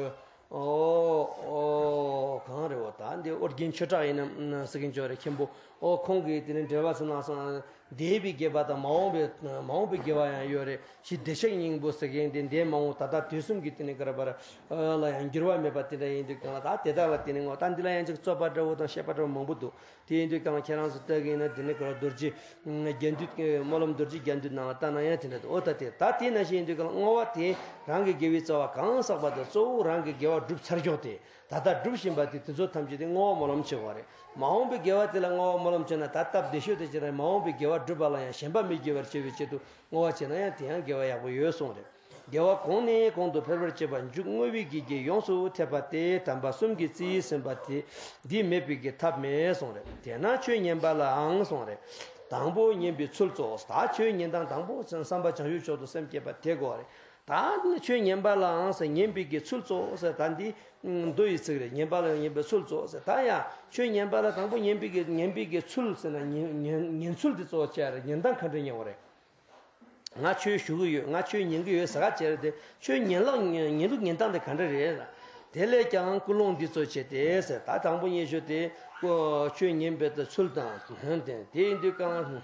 ཨོ་ཨོ་གང་རེད་འོ། ད་འདི་ཨོ་རྒྱན་ཆོས་གྲགས་ཡིན་ན་ཟེར་མཁན་ཅིག་ཡོད་རེད། མཁན་པོ་ཨོ་ཁོང་གིས་དེ་ནས་འགྲེལ་པ་ཚོ་ནང་སོང་། འདས་པའི་དགེ་བ་དང་མ་འོངས་པའི་མ་འོངས་པའི་དགེ་བ་ཡང་ཡོད་རེད། ཞེས་བདེ་གཤེགས་སྙིང་པོ་ཟེར་མཁན་དེ་འདས་མ་འོངས་ད་ལྟ་དུས་གསུམ་གྱི་དེ་ནས་ག་རེ་བར་ལ་ཡང་འགྱུར་བ་མེད་པ་དེ་འདྲ་ཡིན་དུས་གང་ལ། ད་དེ་དག་ལ་དེ་ནས་བསྔོ། ད་འདི་ལ་ཡང་ཅིག་རྩོད་པ་འདྲ་བོ་དང་བཤད་པ་འདྲ་བོ་མང་པོ་འདུག་དེ་ཡིན་དུས་གང་ལ་ཁྱེད་རང་ཚོ་ལྟ་གི་ཡིན་ན་དེ་ནས་ག་རེ་རྡོ་རྗེ་རྒྱས་འདུས་སྨོན་ལམ་རྡོ་རྗེ་རྒྱས་འདུས་ནང་ལ་ལྟ་ན་ཡང་དེ་འདྲ་འདུག་འོ་ད་དེ་ད་དེ་ནང་བཞིན་ཡིན་དུས་གང་ལ་བསྔོ་བ་དེ་རང་གི་དགེ་བའི་རྩ་བ་གང་བསགས་པ་དེ་གཙོ་བོ་རང་གི་དགེ་བ་བསྒྲུབས་ཚར་ཀྱོག་དེ། ད་ལྟ་སྒྲུབ་བཞིན་པ་དེ་དེ་ཚོ་ཐམས་ཅད་དེ་བསྔོ་བ་སྨོན་ལམ་བྱེད་དགོས་རེད། མ་འོངས་པའི་དགེ་བ་དེ་ལ་བསྔོ་བ་སྨོན་ལམ་བྱས་ན་ད་སྟབས་བདེ་ཤོས་དེ་ཅི་རེད། མ་འོངས་པའི་དགེ་བ་སྒྲུབ་པ་ལ་ཡང་ཞེན་པ་མི་སྐྱེ་བར་བྱེད་པའི་ཆེད་དུ་བསྔོ་བ་བྱས་ན་ཡང་དེ་ཡང་དགེ་བ་ཡག་པོ་ཡོད་གསུངས་རེད། དགེ་བ་གོང་ནས་གོང་དུ་འཕེལ་བར་བྱེད་པ་མཇུག་བསྔོ་བའི་གི་རྒྱས་ཡོངས་སུ་ཐེབས་པ་སྟེ། དམ་པ་གསུམ་གྱིས་རྩིས་ཟིན་པ་དེ་འདི་མེད་པའི་གི་ཐབས་མེད་གསུངས་རེད། དེས་ན་ཆོས་ཉན་པ་ལའང་གསུངས་རེད། དང་པོ་ཉན་པའི་ཚུལ་གཙོ། ད་ཆོས་ཉན་སྟངས་དང་པོ་བསམ་པ་བྱང་ཆུབ་མཆོག་ཏུ་སེམས་བསྐྱེད་པ་དེ་དགོས་རེད། ད་ཆོས་ཉན་པ་ལའང་ཟེར། ཉན་པའི་གི་ཚུལ་གཙོ་ཟེར། ད་འདི་མདོ་ཡི་ཚིག་རེད། ཉན་པ་ལ་ཉན་པའི་ཚུལ་གཙོ་ཟེར། ད་ཡང་ཆོས་ཉན་པ་ལ་དང་པོ་ཉན་པའི་གི་ཉན་པའི་གི་ཚུལ་ཟེར་ན་ཉན་ཉན་ཉན་ཚུལ་དེ་གཙོ་བོ་བྱས་རེད། ཉན་སྟངས་ག་འདྲ་ཉན་དགོས་རེད། ང་ཆོས་ཞུ་གི་ཡོད། ང་ཆོས་ཉན་གི་ཡོད་ཟེར་ག་བྱས་རེད་དེ། ཆོས་ཉན་ལུགས་ཉན་ལུགས་ཉན་སྟངས་དེ་ག་འདྲ་རེད་ལ། དེ་ལས་ཀྱང་ཀུན་སློང་འདི་གཙོ་བྱས་ཏེ་ཟེར། ད་དང་པོ་ཉན་ཞོར་དེ་ཀོ་ཆོས་ཉན་པའི་ཚུལ་དང་། དེ་ཡིན་དུས་གང་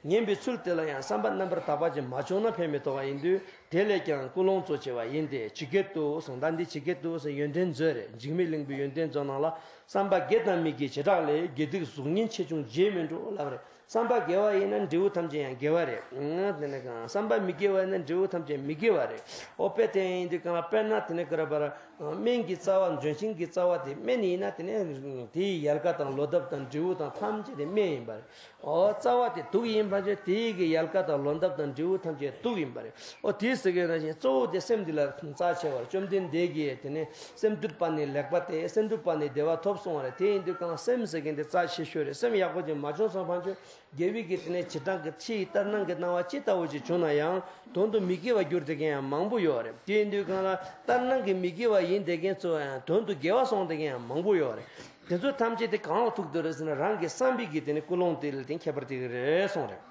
ཉན་པའི་ཚུལ་དེ་ལ་ཡང་བསམ་པ་རྣམ་པར་དག་པ་ཅིག་མ་བྱུང་ན་ཕན་མི་ཐོགས་པ་ཡིན་དུས། དེ་ལས་ཀྱང་ཀུན་སློང་གཙོ་ཆེ་བ་ཡིན་ཏེ། ཇི་སྐད་དུ་གསུངས། ད་འདི་ཇི་སྐད་དུ་ཟེར་ཡོན་ཏན་མཛོད་རེད། འཇིགས་མེད་གླིང་པའི་ཡོན་ཏན་མཛོད་ནང་ལ། བསམ་པ་དགེ་དང་མི་དགེའི་བྱེ་བྲག་ལས། དགེ་སྡིག་གཟུགས་བརྙན་ཆེ་ཆུང་རྗེས་མི་འགྲོ་ལབ་རེད། བསམ་པ་དགེ་བ་ཡིན་ན་འབྲས་བུ་ཐམས་ཅད་ཡང་དགེ་བ་རེད། དེ་ནས་གང་བསམ་པ་མི་དགེ་བ་ཡིན་ན་འབྲས་བུ་ཐམས་ཅད་མི་དགེ་བ་རེད། ཨོ་དཔེ་དེ་ཡིན་དུས་གང་ལ་དཔེར་ན་དེ་ནས་ག་རེ་བར་སྨན་གྱི་རྩ་བ། ལྗོན་ཤིང་གི་རྩ་བ་དེ་སྨན་ཡིན་ན་དེ་ནས་དེའི་ཡལ་ག་དང་ལོ་འདབ་དང་འབྲས་བུ་དང་ཐམས་ཅད་དེ་སྨན་ཡིན་པ་རེད། ཨོ་རྩ་བ་དེ་དུག་ཡིན་པ་ཅན་དེའི་གི་ཡལ་ག་དང་ལོ་འདབ་དང་འབྲས་བུ་ཐམས་ཅད་དུག་ཡིན་པ་རེད། ཨོ་དེ་ཟེར་གི་ན་བཞིན་གཙོ་བོ་དེ་སེམས་འདི་ལ་རྩ་ཆེ་བར། བཅོམ་ལྡན་འདས་ཀྱིས་དེ་ནས་སེམས་སྡུད་པ་ནི་ལེགས་པ་སྟེ། སེམས་སྡུད་པ་ནི་བདེ་བ་ཐོབ་གསུངས་པ་རེད། དེ་ཡིན་དུས་གང་སེམས་ཟེར་མཁན་དེ་རྩ་ཆེ་ཤོས་རེད། སེམས་ཡག་པོ་ཅིག་མ་བྱུང་སོང་ཕན་ཆོད། དགེ་བའི་གི་དེ་ནས་བྱེ་བྲག་གི་ཕྱི་ཡི་ལྟར་སྣང་གི་སྣང་བ་ཅི་ལྟ་བུ་ཅིག་བྱུང་ན་ཡང་དོན་དུ་མི་སྐྱེ་བར་གྱུར་ཏེ་མཁན་ཡང་མང་པོ་ཡོད་རེད། དེ་ཡིན་དུས་གང་ལ་ལྟར་སྣང་གི་མི་དགེ་བ་ཡིན་བསྡད་མཁན་ཚོ་ཡང་དོན་དུ་དགེ་བ་སོང་བསྡད་མཁན་ཡང་མང་པོ་ཡོད་རེད། དེ་ཚོ་ཐམས་ཅད་དེ་གང་ལ་ཐུག་འདུག་རེད་ཟེར་ན། རང་གི་བསམ་པའི་གི་དེ་ནི་ཀུན་སློང་དེ་ལ་དེ་ཁྱད་པར་དེ་གི་རེད་གསུངས་རེད།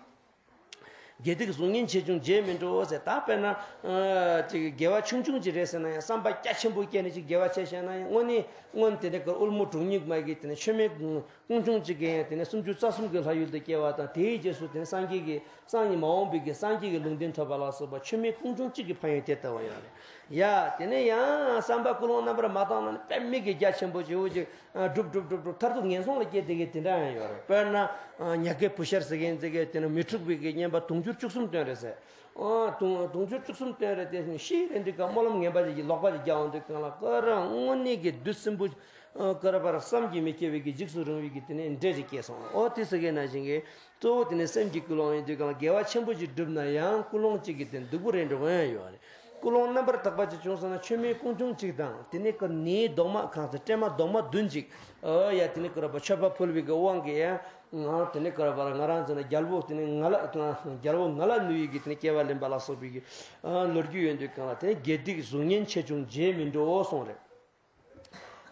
དགེ་སྡིག་གཟུགས་བརྙན་ཆེ་ཆུང་རྗེས་མི་འགྲོ་ཟེར། ད་དཔེར་ན་ཨ་ཅིག་དགེ་བ་ཆུང་ཆུང་ཅིག་རེད་ཟེར་ན་ཡང་། བསམ་པ་རྒྱ་ཆེན་པོ་བསྐྱེད་ནས་ཅིག་དགེ་བ་བྱས་བྱས་ན་ཡང་། དངོས་གནས་སྔོན་དེ་ནས་ཀ་དབུལ་མོ་གྲོང་སྙེགས་མ་གི་དེ་ནས་མཆོད་མེ་ཀུན་འབྱུང་གཅིག་གིས་ཡང་དེ་ནས་སུམ་ཅུ་རྩ་གསུམ་གྱི་ལྷ་ཡུལ་དུ་སྐྱེ་བ་དང་། དེའི་རྗེས་སུ་དེ་ནས་སངས་རྒྱས་ཀྱི་སངས་རྒྱས་མ་འོངས་པའི་གི་སངས་རྒྱས་ཀྱི་ལུང་བསྟན་ཐོབ་པ་ལ་སོགས་པ་མཆོད་མེ་ཀུན་འབྱུང་གཅིག་གི་ཕན་ཡོན་དེ་ལྟ་བུ་ཡོད་རེད། ཡ་དེ་ནས་ཡང་བསམ་པ་ཀུན་སློང་རྣམ་པར་མ་བཏང་ན་ནི་དཔེ་མི་གི་རྒྱ་ཆེན་པོ་ཅིག་འུ་ཅིག་སྒྲུབ་སྒྲུབ་སྒྲུབ་སྒྲུབ་མཐར་ཐུག་ངན་སོང་ལ་སྐྱེ་བསྡད་མཁན་དེ་འདྲ་ཡང་ཡོད་རེད། དཔེར་ན་ཉ་རྒོད་བུ་ཤར་ཟེར་མཁན་ཟེར་མཁན་དེ་ནི་མི་འཁྲུགས་པའི་གི་བསྙེན་པ་དུང་ འགྱུར་བཅུ་གསུམ་སྟོན་རེད་ཟེར། ཨོ་དུང་དུང་ཕྱུར་བཅུ་གསུམ་སྟོན་རེད་དེ། ཤི་རེད་འདི་ག་སྨོན་ལམ་ངན་པ་ཞིག་གི་ལོག་པ་ཞིག་རྒྱག་འོང་དུས་གང་ལ་ཀ་ར་དངོས་གནས་ཀྱི་བདུད་སྲིན་པོ། ཨ་ཀ་ར་པ་ར་བསམ་གྱིས་མི་ཁྱབ་པའི་གི་འཇིགས་སུ་རུང་བའི་གི་དེ་ནས་འདྲེ་ཞིག་སྐྱེས་སོང་། ཨོ་དེ་ཟེར་མཁན་ནང་བཞིན་གྱི་གཙོ་བོ་དེ་ནས་སེམས་ཀྱི་ཀུན་སློང་ཡིན་དུས་གང་ལ་དགེ་བ་ཆེན་པོ་ཞིག་བསྒྲུབ་ན་ཡང་ཀུན་སློང་གཅིག་གི་དེ་སྡུག་པོ་རེད་འགྲོ་གི་ཡོད་རེད། ཀུན་སློང་རྣམ་པར་དག་པ་ཅིག་བྱུང་སོང་ན་མཆོད་མེ་ཀུན་འབྱུང་གཅིག་དང་དེ་ནས་ཀ་ནིའི་རྡོག་མ་གང་ཚེ་སྲན་མ་རྡོག་མ་བདུན་ཅིག། ཨོ་ཡ་དེ་ནས་ཀ་ར་པ་མཆོད་པ་ཕུལ་བའི་གི་དབང་གིས་ཡང་། ང་དེ་ནས་ཀ་ར་པ་ར་ང་རང་ཚོ་ན་རྒྱལ་པོ་དེ་ནས་ང་ལ་རྒྱལ་པོ་ང་ལ་ནུས་ཡི་གི་དེ་ནས་སྐྱེ་བ་ལེན་པ་ལ་སོགས་པའི་གི་ཨ་ལོ་རྒྱུས་ཡོད་འདུག་གང་ལ་དེ་ནས་དགེ་སྡིག་གཟུགས་བརྙན་ཆེ་ཆུང་བརྗེད་མི་འགྲོ་གསུངས་རེད།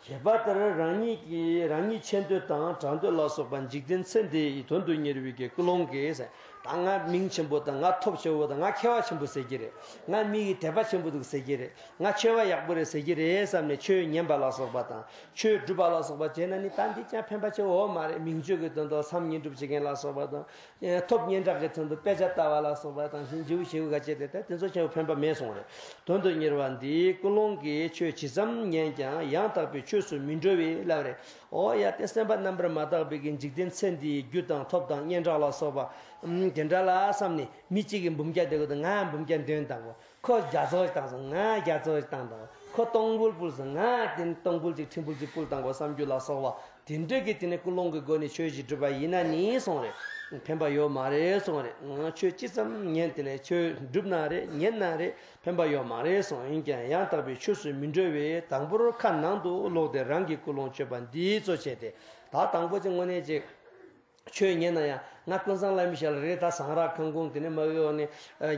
བྱས་པ་ལྟར་རང་ཉིད་ཀྱི་རང་ཉིད་ཆེ་འདོད་དང་གྲགས་འདོད་ལ་སོགས་པ་འཇིག་རྟེན་ཚེ་འདི་ཡི་དོན་དུ་གཉེར་བའི་གི་ཀུན་སློང་གིས་ཟེར། ད་ང་མིང་ཆེན་པོ་དང་ང་ཐོབ་ཆེ་བོ་དང་ང་ཁྱད་པར་ཆེན་པོ་ཟེར་གྱི་རེད། ང་མི་ཡི་དད་པ་ཆེན་པོ་འདུག་ཟེར་གྱི་རེད། ང་ཆོས་པ་ཡག་པོ་རེད་ཟེར་གྱི་རེད་བསམ་ནས་ཆོས་ཉན་པ་ལ་སོགས་པ་དང་ཆོས་སྒྲུབ་པ་ལ་སོགས་པ་བྱས་ན་ནི་ད་འདི་ཅང་ཕན་པ་ཆེ་བོ་མ་རེད། མིང་བརྗོད་ཀྱི་དོན་དུ་མཚམས་བསྙེན་སྒྲུབ་བྱེད་མཁན་ལ་སོགས་པ་དང་། ཐོབ་སྙན་གྲགས་ཀྱི་དོན་དུ་དཔེ་ཆ་ལྟ་བ་ལ་སོགས་པ་དང་ཞིང་འཇིའུ་ཞེའུ་ག་བྱས་ཏེ་ད་དེ་ཚོ་ཆེན་པོ་ཕན་པ་མེད་གསུངས་རེད། དོན་དུ་གཉེར་བ་འདིའི་ཀུན་སློང་གིས་ཆོས་ཇི་ཙམ་ཉན་ཀྱང་ཡང་དག་པའི་ཆོས་སུ་མི་འགྲོ་བའི་ལབ་རེད། ཨོ་ཡ་དེ་སེམས་པ་རྣམ་པར་མ་དག་པའི་གི་འཇིག་རྟེན་ཚེ་འདིའི་རྒྱུ་དང་ཐོབ་དང་སྙན་གྲགས་ལ་སོགས་པ་དེ་འདྲ་ལ་བསམ་ནས་མི་གཅིག་གིས་འབུམ་བརྒྱ་འདོན་གི་འདུག་ང་འབུམ་བརྒྱ་འདོན་དང་གོ་ཁོ་བརྒྱ་ཚོ་ཞིག་བཏང་སོང་ང་བརྒྱ་ཚོ་ཞིག་བཏང་དང་ཁོ་སྟོང་ཕུལ་ཕུལ་སོང་ང་དེ་སྟོང་ཕུལ་ཅིག་ཁྲི་ཕུལ་ཅིག་ཕུལ་དང་གོ་བསམ་རྒྱུ་ལ་སོགས་པ། དེ་འདྲ་གི་དེ་ནས་ཀུན་སློང་གི་སྒོ་ནས་ཆོས་ཤིག་སྒྲུབ་པ་ཡིན་ན་ནི་གསུངས་རེད། ཕན་པ་ཡོད་མ་རེད་གསུངས་རེད། ང་ཆོས་ཅི་ཙམ་ཉན་དེ་ནས་ཆོས་སྒྲུབ་ན་རེད་ཉན་ན་རེད་ཕན་པ་ཡོད་མ་རེད་གསུངས། ཡིན་ཀྱང་ཡང་དག་པའི་ཆོས་སུ་མི་འགྲོ་བས་དང་པོར་ཁ་ནང་དུ་ལོག་སྟེ་རང་གི་ཀུན་སློང་བཅོས་པ་འདིའི་གཙོ་བྱས་ཏེ། ད་དང་པོ་ཅིག་དངོས་གནས་ཅིག་ཆོས་ཉན་ན་ཡང་ང་ཀུན་བཟང་བླ་མའི་ཞལ་རེད། ད་ཟངས་རག་ཁང་ཁུང་དེ་ནས་མ་གི་འོག་ནས་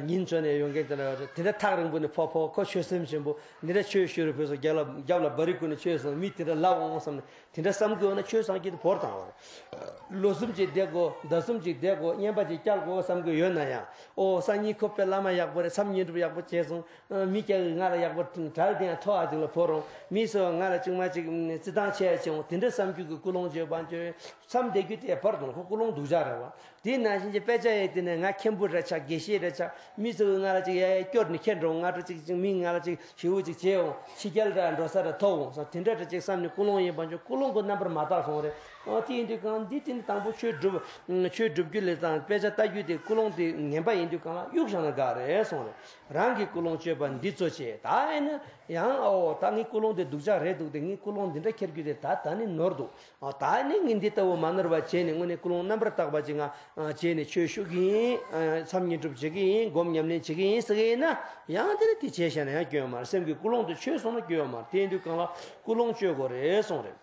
ཉིན་བྱོན་ནས་ཡོང་མཁན་དེ་འདྲ་རེད། དེ་འདྲ་ཐག་རིང་པོ་ནས་ཕོ་ཕོ་ཁོ་ཆོས་སེམས་ཆེན་པོ་འདི་འདྲ་ཆོས་ཞུ་རུ་ཕེབས་སོང་། རྒྱབ་ལ་རྒྱབ་ལ་བ་རི་ཀུན་ནས་ཆོས་སོང་མི་དེ་འདྲ་ལབ་འོང་བསམ་ནས། དེ་འདྲ་བསམ་གི་ཡོད་ན་ཆོས་སངས་རྒྱས་དེ་བོར་བཏང་བ་རེད། ལོ་གསུམ་ཅིག་བསྡད་དགོས། ཟླ་གསུམ་ཅིག་བསྡད་དགོས། བསྙེན་པ་ཅིག་བསྐྱལ་དགོས་བསམ་གི་ཡོད་ན་ཡང་། ཨོ་སང་ཉིན་ཁོ་དཔེ་བླ་མ་ཡག་པོ་རེད། མཚམས་བསྙེན་སྒྲུབ་ཡག་པོ་བྱས་སོང་། མི་སྐྱ་གིས་ང་ལ་ཡག་པོ་གྲལ་དེ་ཡང་མཐོ་བ་ཅིག་ལ་བོར་འོང་། མི་སོ་ང་ལ་ཅིག་མ་ཅིག་རྩི་སྟངས་ཆེ་ཡ་བྱས་འོང་། དེ་འདྲ་བསམ་རྒྱུ་གི་ཀུན་སློང་བཅོས་པ་བཅོས། མཚམས་བསྡད་རྒྱུ་དེ་བར་དུ་ཁོ་ཀུན་སློང་སྡུག་ཅག་རེད་བ། དེ་ནང་བཞིན་གྱི་དཔེ་ཆ་ཡི་དེ་ནས་ང་མཁན་པོ་རེ་ཆགས། དགེ་བཤེས་རེ་ཆགས། མི་ཚོས་ང་ལ་ཅིག་ཡ་ཡ་སྐྱོར་ནས་ཁྱེར་འགྲོ། ང་ཚོ་ཅིག་ཅིག་མི་ང་ལ་ཅིག་ཞེ་པོ་ཅིག་བྱེད་འོང་། ཕྱི་རྒྱལ་ར་འགྲོ་ས་ར་ཐོབ་འོང་ས་དེ་འདྲ་ར་ཅིག་བསམ་ནས་ཀུན་སློང་ཡིན་པ་ཅུང་ཀུན་སློང་གི་རྣམ་པར་མ་དག་སོང་རེད། ཨ་དེ་ཡིན་དུས་གང་འདི་དེ་ནི་དང་པོ་ཆོས་སྒྲུབ་ཆོས་སྒྲུབ་རྒྱུ་ལས་དང་དཔེ་ཆ་ལྟ་རྒྱུ་དེ་ཀུན་སློང་དེ་ངན་པ་ཡིན་དུས་གང་ལ་གཡུག་བཞག་ན་དགའ་རེད་སོང་རེད། རང་གི་ཀུན་སློང་བཅོས་པ་འདི་གཙོ་ཆེ། ད་ཡིན་ན་ཡང་ཨོ་ད་ངའི་ཀུན་སློང་དེ་སྡུག་ཅག་རེད་འདུག་དེ་ངའི་ཀུན་སློང་འདི་འདྲ་འཁྱེར་རྒྱུ་དེ་ད་ད་ནི་ནོར་འདུག་ཨ་ད་ནི་ངས་འདི་ལྟ་བུ་མ་ནོར་བ་བྱས་ནས་དངོས་གནས་ཀུན་སློང་རྣམ་པར་དག་པ་ཅིག་ང་བྱས་ནས་ཆོས་ཞུ་གི་ཡིན། མཚམས་བསྙེན་སྒྲུབ་བྱེད་ཀྱི་ཡིན། སྒོམ་ཉམས་ལེན་བྱེད་ཀྱི་ཡིན་ཟེར་གྱི་ཡིན་ན་ཡང་དེ་ནི་དེ་བྱས་བཞག་ན་ཡང་སྐྱོན་ཡོད་མ་རེད། སེམས་ཀྱི་ཀུན་སློང་དུ་ཆོས་སོང་ན་སྐྱོན་ཡོད་མ་རེད། དེ་ཡིན་དུས་གང་ལ་ཀུན་སློང་བཅོས་དགོས་རེད་གསུངས་རེད།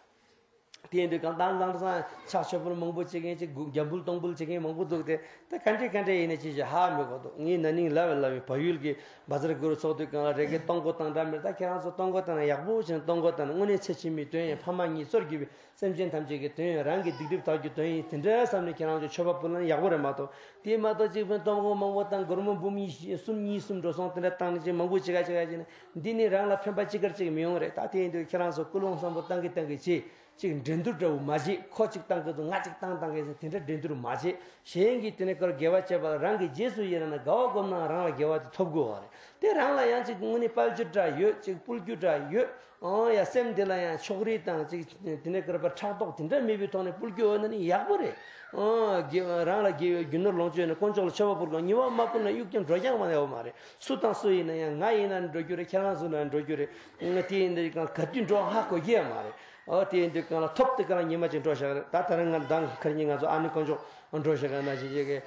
དེ་ཡིན་དུས་གང་ལྟར་ལམ་སང་ཕྱག་མཆོད་པ་མང་པོ་བྱེད་མཁན་ཅིག་རྒྱ་འབུལ་གཏོང་འབུལ་བྱེད་མཁན་མང་པོ་འདུག་སྟེ། ད་ག་འདྲས་ག་འདྲས་ཡིན་ན་ཅི་ཞིག་ཧ་མི་གོ་འདུག་ངས་ན་ནིང་ལབ་ལབ་བའི་བལ་ཡུལ་གྱི་བཛྲ་གུ་རུ་ཚོགས་འདུའི་སྒང་ལ་རེ་འགའི་གཏོང་སྒོ་བཏང་འདྲ་མེད། ད་ཁྱེད་རང་ཚོ་གཏོང་སྒོ་བཏང་ན་ཡག་པོ་བྱས་ནས་གཏོང་སྒོ་བཏང་ན་དངོས་གནས་ཚེ་ཕྱི་མའི་དོན་ཡིན། ཕ་མ་གཉིས་གཙོར་གྱུར་པའི་སེམས་ཅན་ཐམས་ཅད་ཀྱི་དོན་ཡིན། རང་གི་སྡིག་སྒྲིབ་དག་རྒྱུ་དོན་ཡིན། དེ་འདྲ་བསམ་ནས་ཁྱེད་རང་ཚོ་མཆོད་པ་ཕུལ་ན་ཡག་པོ་རེད་མ་གཏོགས། དེ་མ་གཏོགས་གཅིག་ཕན་གཏོང་སྒོ་མང་པོ་བཏང་། སྒོར་མོ་འབུམ་གཉིས་གསུམ་གཉིས་གསུམ་འགྲོ་སོང་། དེ་འདྲ་བཏང་ནས་ཅིག་མང་པོ་བྱེད་ག་བྱེད་ག་བྱེད་ན་འདི་ནི་རང་ལ་ཕན་པ་ཅི་དགར་ཅིག་མི་ཡོང་རེད། ད་དེ་ཡིན་དུས་ཁྱེད་རང་ཚོ་ཀུན་སློང་བཟང་པོ་བཏང་གི་བཏང་གི་བྱེད། ཅིག་འགྲན་བསྡུར་འདྲ་བོ་མ་བྱེད། ཁོ་གཅིག་བཏང་གི་འདུག་ང་གཅིག་བཏང་བཏང་གི་ཟེར་དེ་འདྲ་འགྲན་བསྡུར་མ་བྱེད། གཞན་གྱིས་དེ་ནས་ཁོར་དགེ་བ་བྱས་པ་ལ་རང་གིས་རྗེས་སུ་ཡི་རང་ན་དགའ་བ་སྒོམ་ན་རང་ལ་དགེ་བ་དེ་ཐོབ་དགོས་བ་རེད། དེ་རང་ལ་ཡང་ཅིག་དངོས་གནས་དཔལ་འབྱོར་འདྲ་ཡོད། ཅིག་ཕུལ་རྒྱུ་འདྲ་ཡོད། ཨང་ཡ་སེམས་དེ་ལ་ཡང་ཕྱོགས་རིས་དང་ཅིག་དེ་ནས་ཀར་པ་ཕྲག་དོག་དེ་འདྲ་མེད་པའི་ཐོག་ནས་ཕུལ་རྒྱུ་ཡོད་ན་ནི་ཡག་པོ་རེད། ཨང་དགེ་རང་ལ་དགེ་བའི་རྒྱུ་ནོར་ལོངས་སྤྱོད་ཡོད་ན་དཀོན་མཆོག་ལ་མཆོད་པ་ཕུལ་གང་ཉི་མ་མ་ཕུལ་ན་གཡུག་ཀྱང་འགྲོ་རྐྱང་མ་ཡོད་མ་རེད། སུ་དང་སུ་ཡིན་ན་ཡང་ང་ཡིན་ན་འགྲོ་རྒྱུ་རེད། ཁྱེད་རང་ཚོ་ན་འགྲོ་རྒྱུ་རེད། ང་དེ་ཡིན་དུས་གང་ག་དུས་འགྲོ་ཧ་གོ་གི་ཡ་མ་རེད། ཨོ་དེ་ཡིན་དུས་གང་ལ་ཐོབ་དེ་གང་ལ་ཉི་མ་ཅིག་འགྲོ་བཞག་རེད། ད་ད་རང་ང་མདང་ཁར་ཉིན་ང་ཚོ་ཨ་ནི་དཀོན་མཆོག་འགྲོ་བཞག་ག་ན་ཞིག་ཅིག་གི་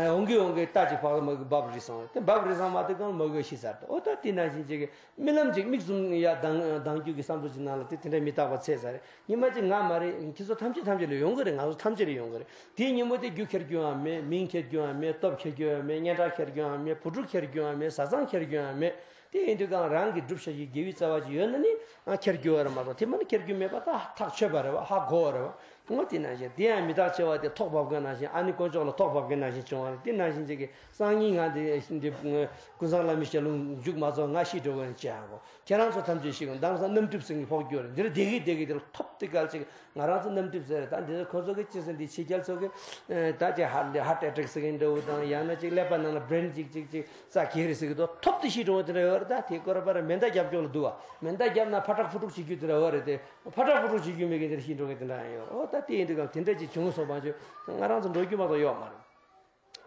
འོང་གི་འོང་གི་རྟ་ཅིག་ཕག་མ་གི་འབབ་རི་སོང་། དེ་འབབ་རི་སོང་མ་དེ་གང་མ་གི་ཤི་ཚར་དུ། ཨོ་ད་དེ་ན་ཞིག་ཅིག་གི་རྨི་ལམ་ཅིག་མིག་ཟུམ་ཡ་དང་དང་རྒྱུ་གི་བསམ་ཚུལ་ཅིག་ནང་ལ་དེ་དེ་འདྲ་མི་རྟག་པ་ཚེ་ས་རེད། ཉི་མ་གཅིག་ང་མ་རེད། ཁྱེད་ཚོ་ཐམས་ཅད་ཐམས་ཅད་ལ་ཡོང་གི་རེད། ང་ཚོ་ཐམས་ཅད་ལ་ཡོང་གི་རེད། དེའི་ཉིན་མོ་དེ་རྒྱུ་ཁྱེར་རྒྱུ་ཡང་མེད། མིང་ཁྱེར་རྒྱུ་ཡང་མེད། སྟོབས་ཁྱེར་རྒྱུ་ཡང་མེད། སྙན་གྲགས་ཁྱེར་རྒྱུ་ཡང་མེད། བུ་ཕྲུག་ཁྱེར་རྒྱུ་ཡང་མེད། དེ་ཡིན་དུས་གང་རང་གི་སྒྲུབ་བྱ་ཡི་དགེ་བའི་རྩ་བ་ཅིག་ཡོད་ན་ནི་ཁྱེར་རྒྱུ་ཡོད་རེད་མ་གཏོགས། དེ་མ་ནི་ཁྱེར་རྒྱུ་མེད་པ་ད་ཐག་ཆོད་པ་རེད་བ། ཧ་གོ་བ་རེད་བ། ངོ་དེ་ནང་བཞིན་དེ་ཡང་མི་རྟག་ཆེ་བ་དེ་ཐོག་བབས་མཁན་ནང་བཞིན། ཨ་ནི་དཀོན་མཆོག་ལ་ཐོག་བབས་མཁན་ནང་བཞིན་བྱུང་བ་རེད། དེ་ནང་བཞིན་ཅིག་གི་སང་ཉིན་ང་འདི་འདི་ཀུན་བཟང་བླ་མའི་ཞལ་ལུང་མཇུག་མ་རྫོགས་ང་ཤི་འགྲོ་གི་ཡིན་ཅེས་ཧ་གོ། ཁྱེད་རང་ཚོ་ཐམས་ཅད་ཤི་གི། མདང་སང་གནམ་གྲིབ་ཟེར་མཁན་ཕོག་རྒྱུ་རེད། འདིར་བསྡད་གི་བསྡད་གི་དེ་ལ་ཐོབ་དེ་གལ་ཆེ་གི། ང་རང་ཚོ་གནམ་གྲིབ་ཟེར་རེད། ད་འདི་ཚོ་ཁོ་ཚོ་གི་ཅི་ཟེར་འདི་ཕྱི་རྒྱལ་ཚོ་གི་ད་ཅིག་ཧ་འདི་ཧ་ཏྲེ་ཏྲེག་ཟེར་མཁན་འདྲ་བོ་དང་། ཡང་ན་ཅིག་ཀླད་པ་ནང་ལ་བྷི་རེན་ཅིག་ཅིག་ཅིག་རྩ་གས་རེད་ཟེར་གི་འདུག་ཐོབ་དེ་ཤི་འགྲོ་བ་དེ་འདྲ་ཡོད་རེད། ད་དེ་ཀོ་ར་པ་ར་མེ་མདའ་རྒྱབ་ཀྱོག་ལ་འདུག་བ། མེ་མདའ་རྒྱབ་ན་ཕ་ཊག་ཕུ་ཊུག་བྱེད་རྒྱུ་དེ་འདྲ་ཡོད་རེད་དེ། ཕ་ཊག་ཕུ་ཊུག་བྱེད་རྒྱུ་མེད་མཁན་དེ་འདྲ་ཤི་འགྲོ་མཁན་དེ་འདྲ་ཡང་ཡོད་རེད། ཨོ་ད་དེ་ཡིན་དུས་གང་དེ་འདྲ་ཅིག་བྱུང་སོང་བ་ཅིག་ང་རང་ཚོ་འགྲོ་རྒྱུ་མ་གཏོགས་ཡོད་མ་རེད།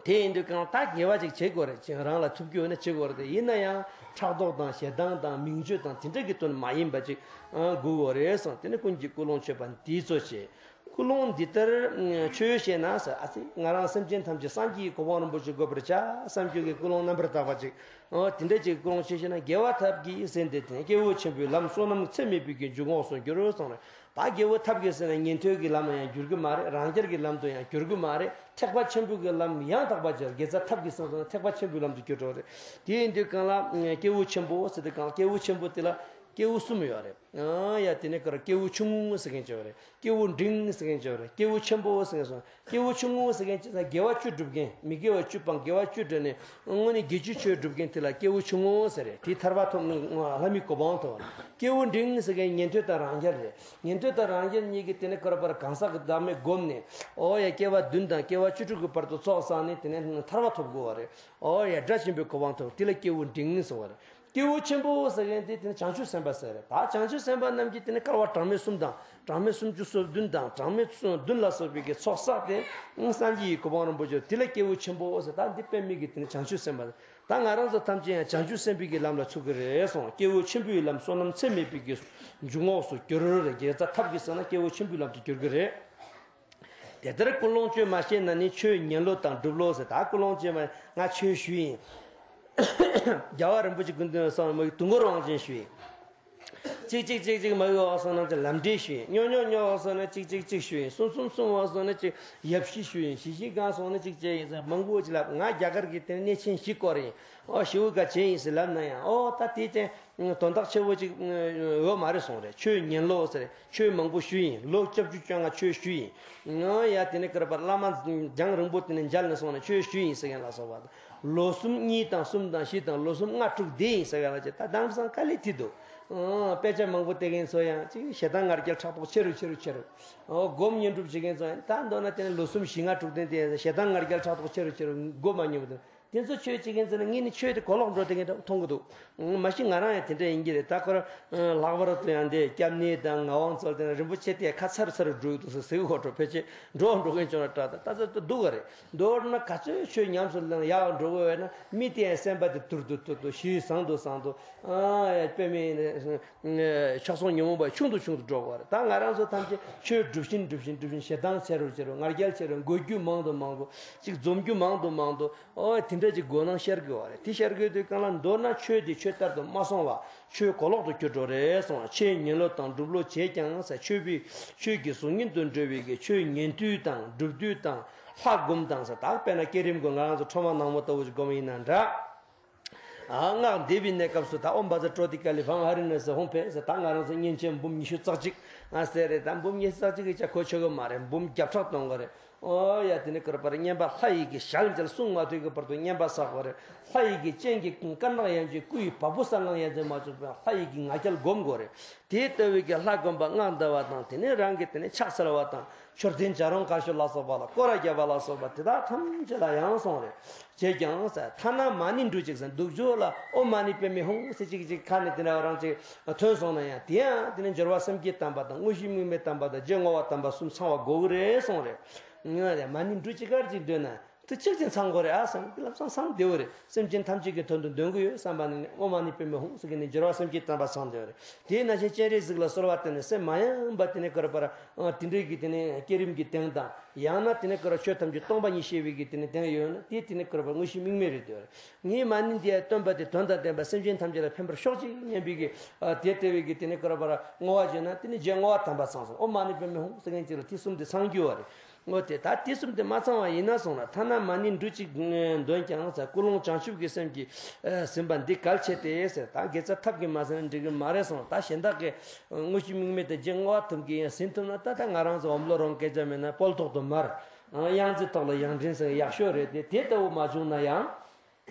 དེ་ཡིན་དུས་གང་ལྟར་དགེ་བ་ཅིག་བྱེད་དགོས་རེད། ཅིག་རང་ལ་ཐུབ་རྒྱུ་ཡོད་ན་བྱེད་དགོས་རེད། དེ་ཡིན་ན་ཡང་ཕྲག་དོག་དང་ཞེ་སྡང་དང་མིང་བརྗོད་དང་དེ་འདྲ་གི་དོན་མ་ཡིན་པ་ཅིག་ཨ་དགོས་དགོས་རེད་གསུངས། དེ་ནི་ཀུན་གྱི་ཀུན་སློང་ཆོད་པ་འདིས་གཙོ་བྱས། ཀུན་སློང་འདི་ལྟར་ཆོས་བཤད་ན་ཟེར། ཨ་ཙི་ང་རང་སེམས་ཅན་ཐམས་ཅད་སངས་རྒྱས་ཀྱི་གོ་འཕང་རིན་པོ་ཆེ་དགོས་པར་བྱ་བསམ་རྒྱུ་གི་ཀུན་སློང་རྣམ་པར་དག་པ་ཅིག་ཨོ་དེ་འདྲ་ཅིག་ཀུན་སློང་ཆོས་བཤད་ན། དགེ་བ་ཐབས་ཀྱིས་ཟིན་ཏེ་དེ་སྐྱེས་བུ་ཆེན་པོའི་ལམ་བསོད་ནམས་ཚད་མེད་པའི་གི་འཇུག་ངོགས་སུ་འགྱུར་གསུངས་རེད། ད་སྐྱེས་བུ་ཐབས་ཀྱིས་ཟིན་ན་ཉན་ཐོས་ཀྱི་ལམ་ཡང་འགྱུར་གི་མ་རེད། རང་རྒྱལ་གྱི་ལམ་དུ་ཡང་འགྱུར་གི་མ་རེད། ཐེག་པ་ཆེན་པོ་གི་ལམ་ཡང་དག་པ་ཅིག་དགེ་རྩ་ཐབས་ཀྱིས་ཟིན་སོང་ན་ཐེག་པ་ཆེན་པོའི་ལམ་དུ་འགྱུར་འགྲོ་རེད། དེ་ཡིན་དུས་གང་ལ་སྐྱེས་བུ་ཆེན་པོ་ཟེར་དུས་གང་ལ་སྐྱེས་བུ་ཆེན་པོ་དེ་ལ་སྐྱེས་བུ་གསུམ་ཡོད་རེད། ཨ་ཡ་དེ་ནས་ཀར་སྐྱེས་བུ་ཆུང་ངུ་ཟེར་མཁན་ཅིག་ཡོད་རེད། སྐྱེས་བུ་འབྲིང་ངུ་ཟེར་མཁན་ཅིག་ཡོད་རེད། སྐྱེས་བུ་ཆེན་པོ་ཟེར་མཁན་ཅིག་སྐྱེས་བུ་ཆུང་ངུ་ཟེར་མཁན་ཅིག་ས་དགེ་བ་བཅུ་སྒྲུབ་མཁན། མི་དགེ་བ་བཅུ་སྤངས་དགེ་བ་བཅུ་སྒྲུབ་ནས་དངོས་གནས་དགེ་བཅུ་ཆོས་སྒྲུབ་མཁན་དེ་ལ་སྐྱེས་བུ་ཆུང་ངུ་ཟེར་རེད། དེ་ཐར་པ་ཐོབ་ནས་ལྷ་མིའི་གོ་འཕང་ཐོབ། སྐྱེས་བུ་འབྲིང་ངུ་ཟེར་མཁན་ཉན་ཐོས་དང་རང་རྒྱལ་རེད། ཉན་ཐོས་དང་རང་རྒྱལ་གཉིས་ཀྱིས་དེ་ནས་ཀར་པར་གང་ཟག་གི་བདག་མེད་བསྒོམས་ནས། ཨོ་ཡ་སྐྱེ་བ་བདུན་དང་སྐྱེ་བ་བཅུ་དྲུག་གི་བར་དུ་ཚོགས་བསགས་ནས་དེ་ནས་ཐར་པ་ཐོབ་དགོས་པ་རེད། ཨོ་ཡ་དགྲ་བཅོམ་པའི་གོ་འཕང་ཐོབ། དེ་ལ་སྐྱེས་བུ་འབྲིང་ངུ་ཟེར་བ་རེད། སྐྱེས་བུ་ཆེན་པོ་ཟེར་མཁན་དེ་དེ་ནི་བྱང་ཆུབ་སེམས་དཔའ་ཟེར་རེད། ད་བྱང་ཆུབ་སེམས་དཔའ་རྣམས་ཀྱིས་དེ་ནི་སྐལ་བ་གྲངས་མེད་གསུམ་དང་། གྲངས་མེད་སུམ་ཅུ་སོ་བདུན་དང་གྲངས་མེད་བདུན་ལ་སོགས་པའི་གི་ཚོགས་བསགས་ཏེ། སངས་རྒྱས་ཀྱི་གོ་འཕང་རིན་པོ་ཆེ། དེ་ལ་སྐྱེས་བུ་ཆེན་པོ་ཟེར། ད་འདི་དཔེ་མེད་ཀྱི་དེ་ནི་བྱང་ཆུབ་སེམས་དཔའ། ད་ང་རང་ཚོ་ཐམས་ཅད་ཡང་བྱང་ཆུབ་སེམས་དཔའི་གི་ལམ་ལ་ཚུད་ཀྱི་རེད་གསུངས། སྐྱེས་བུ་ཆེན་པོའི་ལམ་བསོད་ནམས་ཚད་མེད་པའི་གི་འཇུག་ངོགས་སུ་འགྱུར་རེད། དགེ་རྩ་ཐབས་ཀྱིས་ཟིན་ན་སྐྱེས་བུ་ཆེན་པོའི་ལམ་དུ་འགྱུར་གྱི་རེད། དེ་ལྟར་ཀུན་སློང་བཅོས་མ་ཤེས་ན་ནི། ཆོས་ཉན་བློ་དང་སྒྲུབ་བློ་ཟེར། ད་ཀུན་སློང་བཅོས་མ། ང་ཆོས་ཞུས་ཡིན། རྒྱལ་བ་རིན་པོ་ཆེ་སྐུ་མདུན་སོང་མ་དུས་འཁོར་དབང་ཆེན་ཞུས་ཡིན། གཅིག་གཅིག་གཅིག་གཅིག་མ་ཡོང་བ་སོང་ན་ཅིག་ལམ་འབྲས་ཞུས་ཡིན། སྨྱོ་སྨྱོ་སྨྱོ་བ་སོང་ན་གཅིག་གཅིག་གཅིག་ཞུས་ཡིན། གསུམ་གསུམ་གསུམ་བ་སོང་ན་ཅིག་ཡབ་བཞི་ཞུས་ཡིན། བཞི་བཞི་གང་སོང་ན་གཅིག་བྱས་ཡིན་ཟེར་མང་པོ་ཅིག་ལབ། ང་རྒྱ་གར་གྱི་དེ་གནས་ཆེན་བཞི་སྐོར་ཡིན། ཨོ་ཞེ་པོ་ག་བྱས་ཡིན་ཟེར་ལབ་ན་ཡང་། ཨོ་ད་དེ་ཅན་དོན་དག་ཆེ་བོ་ཅིག་ཡོད་མ་རེད་གསུངས་རེད། ཆོས་ཉན་བློ་ཟེར། ཆོས་མང་པོ་ཞུས་ཡིན། ལོ་བཅུ་བཅོ་ལྔ་ཆོས་ཞུས་ཡིན། ང་ཡ་དེ་ནས་ཀར་པར་བླ་མ་རྒྱང་རིང་པོ་དེ་ནས་མཇལ་ནས་སོང་ནས་ཆོས་ཞུས་ཡིན་ཟེར་མཁན་ལ་སོགས་པ་དང་། ལོ་གསུམ་གཉིས་དང་གསུམ་དང་བཞི་དང་ལོ་གསུམ་ལྔ་དྲུག་བསྡད་ཡིན་ཟེར་མཁན་ལ་ཅིག་ད་དེང་སང་དཀའ་ལས་ཐེབས་འདུག་ཨང་། དཔེ་ཆ་མང་པོ་བལྟས་མཁན་ཚོ་ཡང་ཅིག་ཞེ་སྡང་ང་རྒྱལ་ཕྲག་དོག་ཆེ་རུ་ཆེ་རུ་ཆེ་རུ། ཨོ་སྒོམ་བསྙེན་སྒྲུབ་བྱེད་མཁན་ཚོ་ཡང་ད་མདོར་ན་དེ་ནས་ལོ་གསུམ་བཞི་ལྔ་དྲུག་བསྡད་དེ་ཞེ་སྡང་ང་རྒྱལ་ཕྲག་དོག་ཆེ་རུ་ཆེ་རུ་སྒོམ་མ་མྱོང་བ་དང་། དེ་ཚོ་ཆོས་བྱེད་མཁན་ཚོ་ལ་ངས་ནི་ཆོས་དེ་གོ་ལོག་འགྲོ་དེ་ངས་མཐོང་གི་འདུག་མ་གཞི་ང་རང་ཡང་དེ་འདྲ་ཡིན་གྱི་རེད། ད་ཁོ་རང་ལྷག་པར་དུ་ཡང་དེ་སྐྱབས་གནས་དང་ངག་དབང་ཚོ་དེ་རིན་པོ་ཆེ་དེ་ཁ་ཚར་ཚར་འགྲོ་གི་འདུག་ཟེར་ཟེར་གི་ཧོ་འགྲོ་ཕལ་ཆེར་འགྲོ་འགྲོ་མཁན་བྱུང་ན་དྲག་ད་ད་ཚོད་སྡུག་ག་རེད། མདོར་ན་ག་ཚོད་ཆོས་ཉམས་སུ་ལེན་ཡག་འགྲོ་གི་ཡོད་ན་མི་དེ་ཡང་སེམས་པ་དེ་དུར་དུ་དུར་དུ་ཞི་བཟང་དུ་བཟང་དུ་ཨ་ཡ་དཔེ་མེད། ཆགས་སོགས་ཉོན་མོངས་པ་ཆུང་དུ་ཆུང་དུ་འགྲོ་དགོས་རེད། ད་ང་རང་ཚོ་ཐམས་ཅད་ཆོས་སྒྲུབ་བཞིན་སྒྲུབ་བཞིན་སྒྲུབ་བཞིན་ཞེ་སྡང་ཆེ་རུ་ཆེ་རུ་ང་རྒྱལ་ཆེ་རུ་འགོས་རྒྱུ་མང་དུ་མང་དུ་ཅིག་འཛོམས་རྒྱུ་མང་དུ་མང་དུ་ཨོ་དེ་འདྲ་ཅིག་དགོས་སྣང་ཤར་དགོས་པ་རེད། དེ་ཤར་དགོས་དུས་གང་ལ་མདོར་ན་ཆོས་དེ་ཆོས་ལྟར་དུ་མ་སོང་བ་ཆོས་གོ་ལོག་ཏུ་གྱུར་འགྲོ་རེད་གསུངས། ཆོས་ཉན་བློ་དང་སྒྲུབ་བློ་བྱས་ཀྱང་ཟེར། ཆོས་པའི་ཆོས་ཀྱི་གཟུགས་བརྙན་དུ་འགྲོ་བའི་གི་ཆོས་ཉན་དུས་དང་སྒྲུབ་དུས་དང་ལྷ་སྒོམ་དང་ཟེར། ད་དཔེར་ན་བསྐྱེད་རིམ་གྱི་ང་རང་ཚོ་ཁྲོས་མ་ནག་མོ་ལྟ་བུ་ཅིག་སྒོམ་ཡིན་ན་འདྲ། ཨ་སྔགས་འདེབས་པའི་གནས་སྐབས་སུ་ད་ཨོཾ་བཛྲ་ཀྲོ་ཏི་ཀ་ལི་བྷཾ་ཧ་རི་ཎ་སི་ཧཱུྃ་ཕཊ་ཟེར། ད་ང་རང་ཚོ་མཉེན་ཆས་འབུམ་ཉི་ཤུ་རྩ་གཅིག་ང་ཟེར་རེད། ད་འབུམ་ཉི་ཤུ་རྩ་གཅིག་གིས་ཅང་གོ་ཆོད་གི་མ་རེད། འབུམ་བརྒྱ་ཕྲག་གཏོང་གི་རེད། ཨོ་ཡ་དེ་ནས་ཀར་པར་བསྙེན་པ་ལྷ་ཡི་གི་ཞལ་མཇལ་གསུང་མ་ཐོས་ཀྱི་བར་དུ་བསྙེན་པ་བསགས་པ་རེད། ལྷ་ཡི་གི་སྤྱན་གྱི་སྐར་ནག་ཡང་ཅིག་སྐུ་ཡི་བ་སྤུ་གསལ་ལའང་ཡང་ཅིག་མ་བྱུང་བའི་ལྷ་ཡི་གི་ང་རྒྱལ་སྒོམ་དགོས་རེད། དེ་ལྟ་བུའི་གི་ལྷ་སྒོམ་པ་སྔགས་བཟླ་བ་དང་དེ་ནས་རང་གི་དེ་ནས་ཕྱག་འཚལ་བ་དང་མཆོད་རྟེན་བྱ་རུང་དཀར་ཕྱོགས་ལ་སོགས་པ་ལ་སྐོར་ར་བརྒྱབ་པ་ལ་སོགས་པ་དེ་དག་ཐམས་ཅད་ལ་ཡང་གསུངས་རེད། བྱས་ཀྱང་ཟེར། ཐ་ན་མ་ཎི་འབྲུ་གཅིག་ཟེར་འདུག་ཇོ་ལ་ཨོཾ་མ་ཎི་པདྨེ་ཧཱུྃ་ཟེར་གཅིག་གཅིག་ཁ་ནས་དེ་འདྲ་བ་རང་གཅིག་ཐོན་སོང་ན་ཡང་དེ་ཡང་དེ་ནས་སྦྱོར་བ་སེམས་བསྐྱེད་དམ་པ་དང་དངོས་གཞི་དམིགས་མེད་དམ་པ་དང་རྗེས་བསྔོ་བ་དམ་པ་གསུམ་ཚང་བ་དགོས་ཀྱི་རེད་གསུངས་རེད། ཡང་མ་ཎི་འབྲུ་གཅིག་གར་གཅིག་འདོན་ན། དེ་གཅིག་ཅན་ཚང་དགོས་རེད་ཨ་བསམ་གྱི་ལམ་སང་སང་བདེ་བོ་རེད། སེམས་ཅན་ཐམས་ཅད་ཀྱི་དོན་དུ་འདོན་གྱི་ཡོད་བསམ་པ་ནི་ཨོཾ་མ་ཎི་པདྨེ་ཧཱུྃ་ཟེར་གྱི་ནི་སྦྱོར་བ་སེམས་བསྐྱེད་དམ་པ་ཚང་བདེ་བོ་རེད། དེའི་ནང་བཞིན་སྤྱན་རས་གཟིགས་ལ་གསོལ་བ་བཏབ་ནས་སེམས་མ་ཡེངས་པ་དེ་ནས་ཀར་པར་དེ་འདྲའི་གི་དེ་ནས་བསྐྱེད་རིམ་གྱི་གདེང་དང་ཡང་ན་དེ་ནས་ཀར་ཆོས་ཐམས་ཅད་སྟོང་པ་ཉིད་ཤེས་པའི་གི་དེ་ནས་གདེང་ཡོད་ན་དེ་དེ་ནས་ཀར་པར་དངོས་གཞི་དམིགས་མེད་རེད་བདེ་བོ་རེད། ངའི་མ་ཎི་འདི་ཡང་སྟོན་པ་དེ་དོན་དང་ལྡན་པ་སེམས་ཅན་ཐམས་ཅད་ལ་ཕན་པར་ཤོག་ཅིག་སྙམ་པའི་གི་དེ་ལྟ་བུའི་གི་དེ་ནས་ཀར་པར་བསྔོ་བ་བྱས་ན་དེ་ནས་རྗེས་བསྔོ་བ་དམ་པ་ཚང་སོང་ཨོཾ་མ་ཎི་པདྨེ་ཧཱུྃ་ཟེར་མཁན་ཅིག་ལ་དེ་གསུམ་དེ་ཚང་རྒྱུ་བ་རེད། འོ་དེ་ད་དེ་གསུམ་དེ་མ་ཚང་བ་ཡིན་ན་སོང་ལ་ཐ་ན་མ་ཎི་འབྲུ་གཅིག་འདོན་ཀྱང་ཟེར། ཀུན་སློང་བྱང་ཆུབ་ཀྱི་སེམས་ཀྱིས་ཟིན་པ་འདི་གལ་ཆེ་སྟེ་ཟེར། ད་དགེ་རྩ་ཐབས་ཀྱིས་མ་ཟིན་ན་འགྲིག་གི་མ་རེད་སོང་། ད་གཞན་དག་གི་དངོས་གཞི་དམིགས་མེད་དེ་རྗེས་བསྔོ་བ་ཐུབ་ཀྱི་ཡང་ཟིན་ཐུབ་ན་ད་ད་ང་རང་ཚོ་འོམ་ལོ་རོང་སྐད་ཆ་མེད་ན་སྤོལ་ཐོག་ཏུ་མར་གཡང་རྩེ་ཐོག་ལ་ཡང་དྲིན་ཟེར་ཡག་ཤོས་རེད་དེ། དེ་ལྟ་བུ་མ་བྱུང་ན་ཡང་།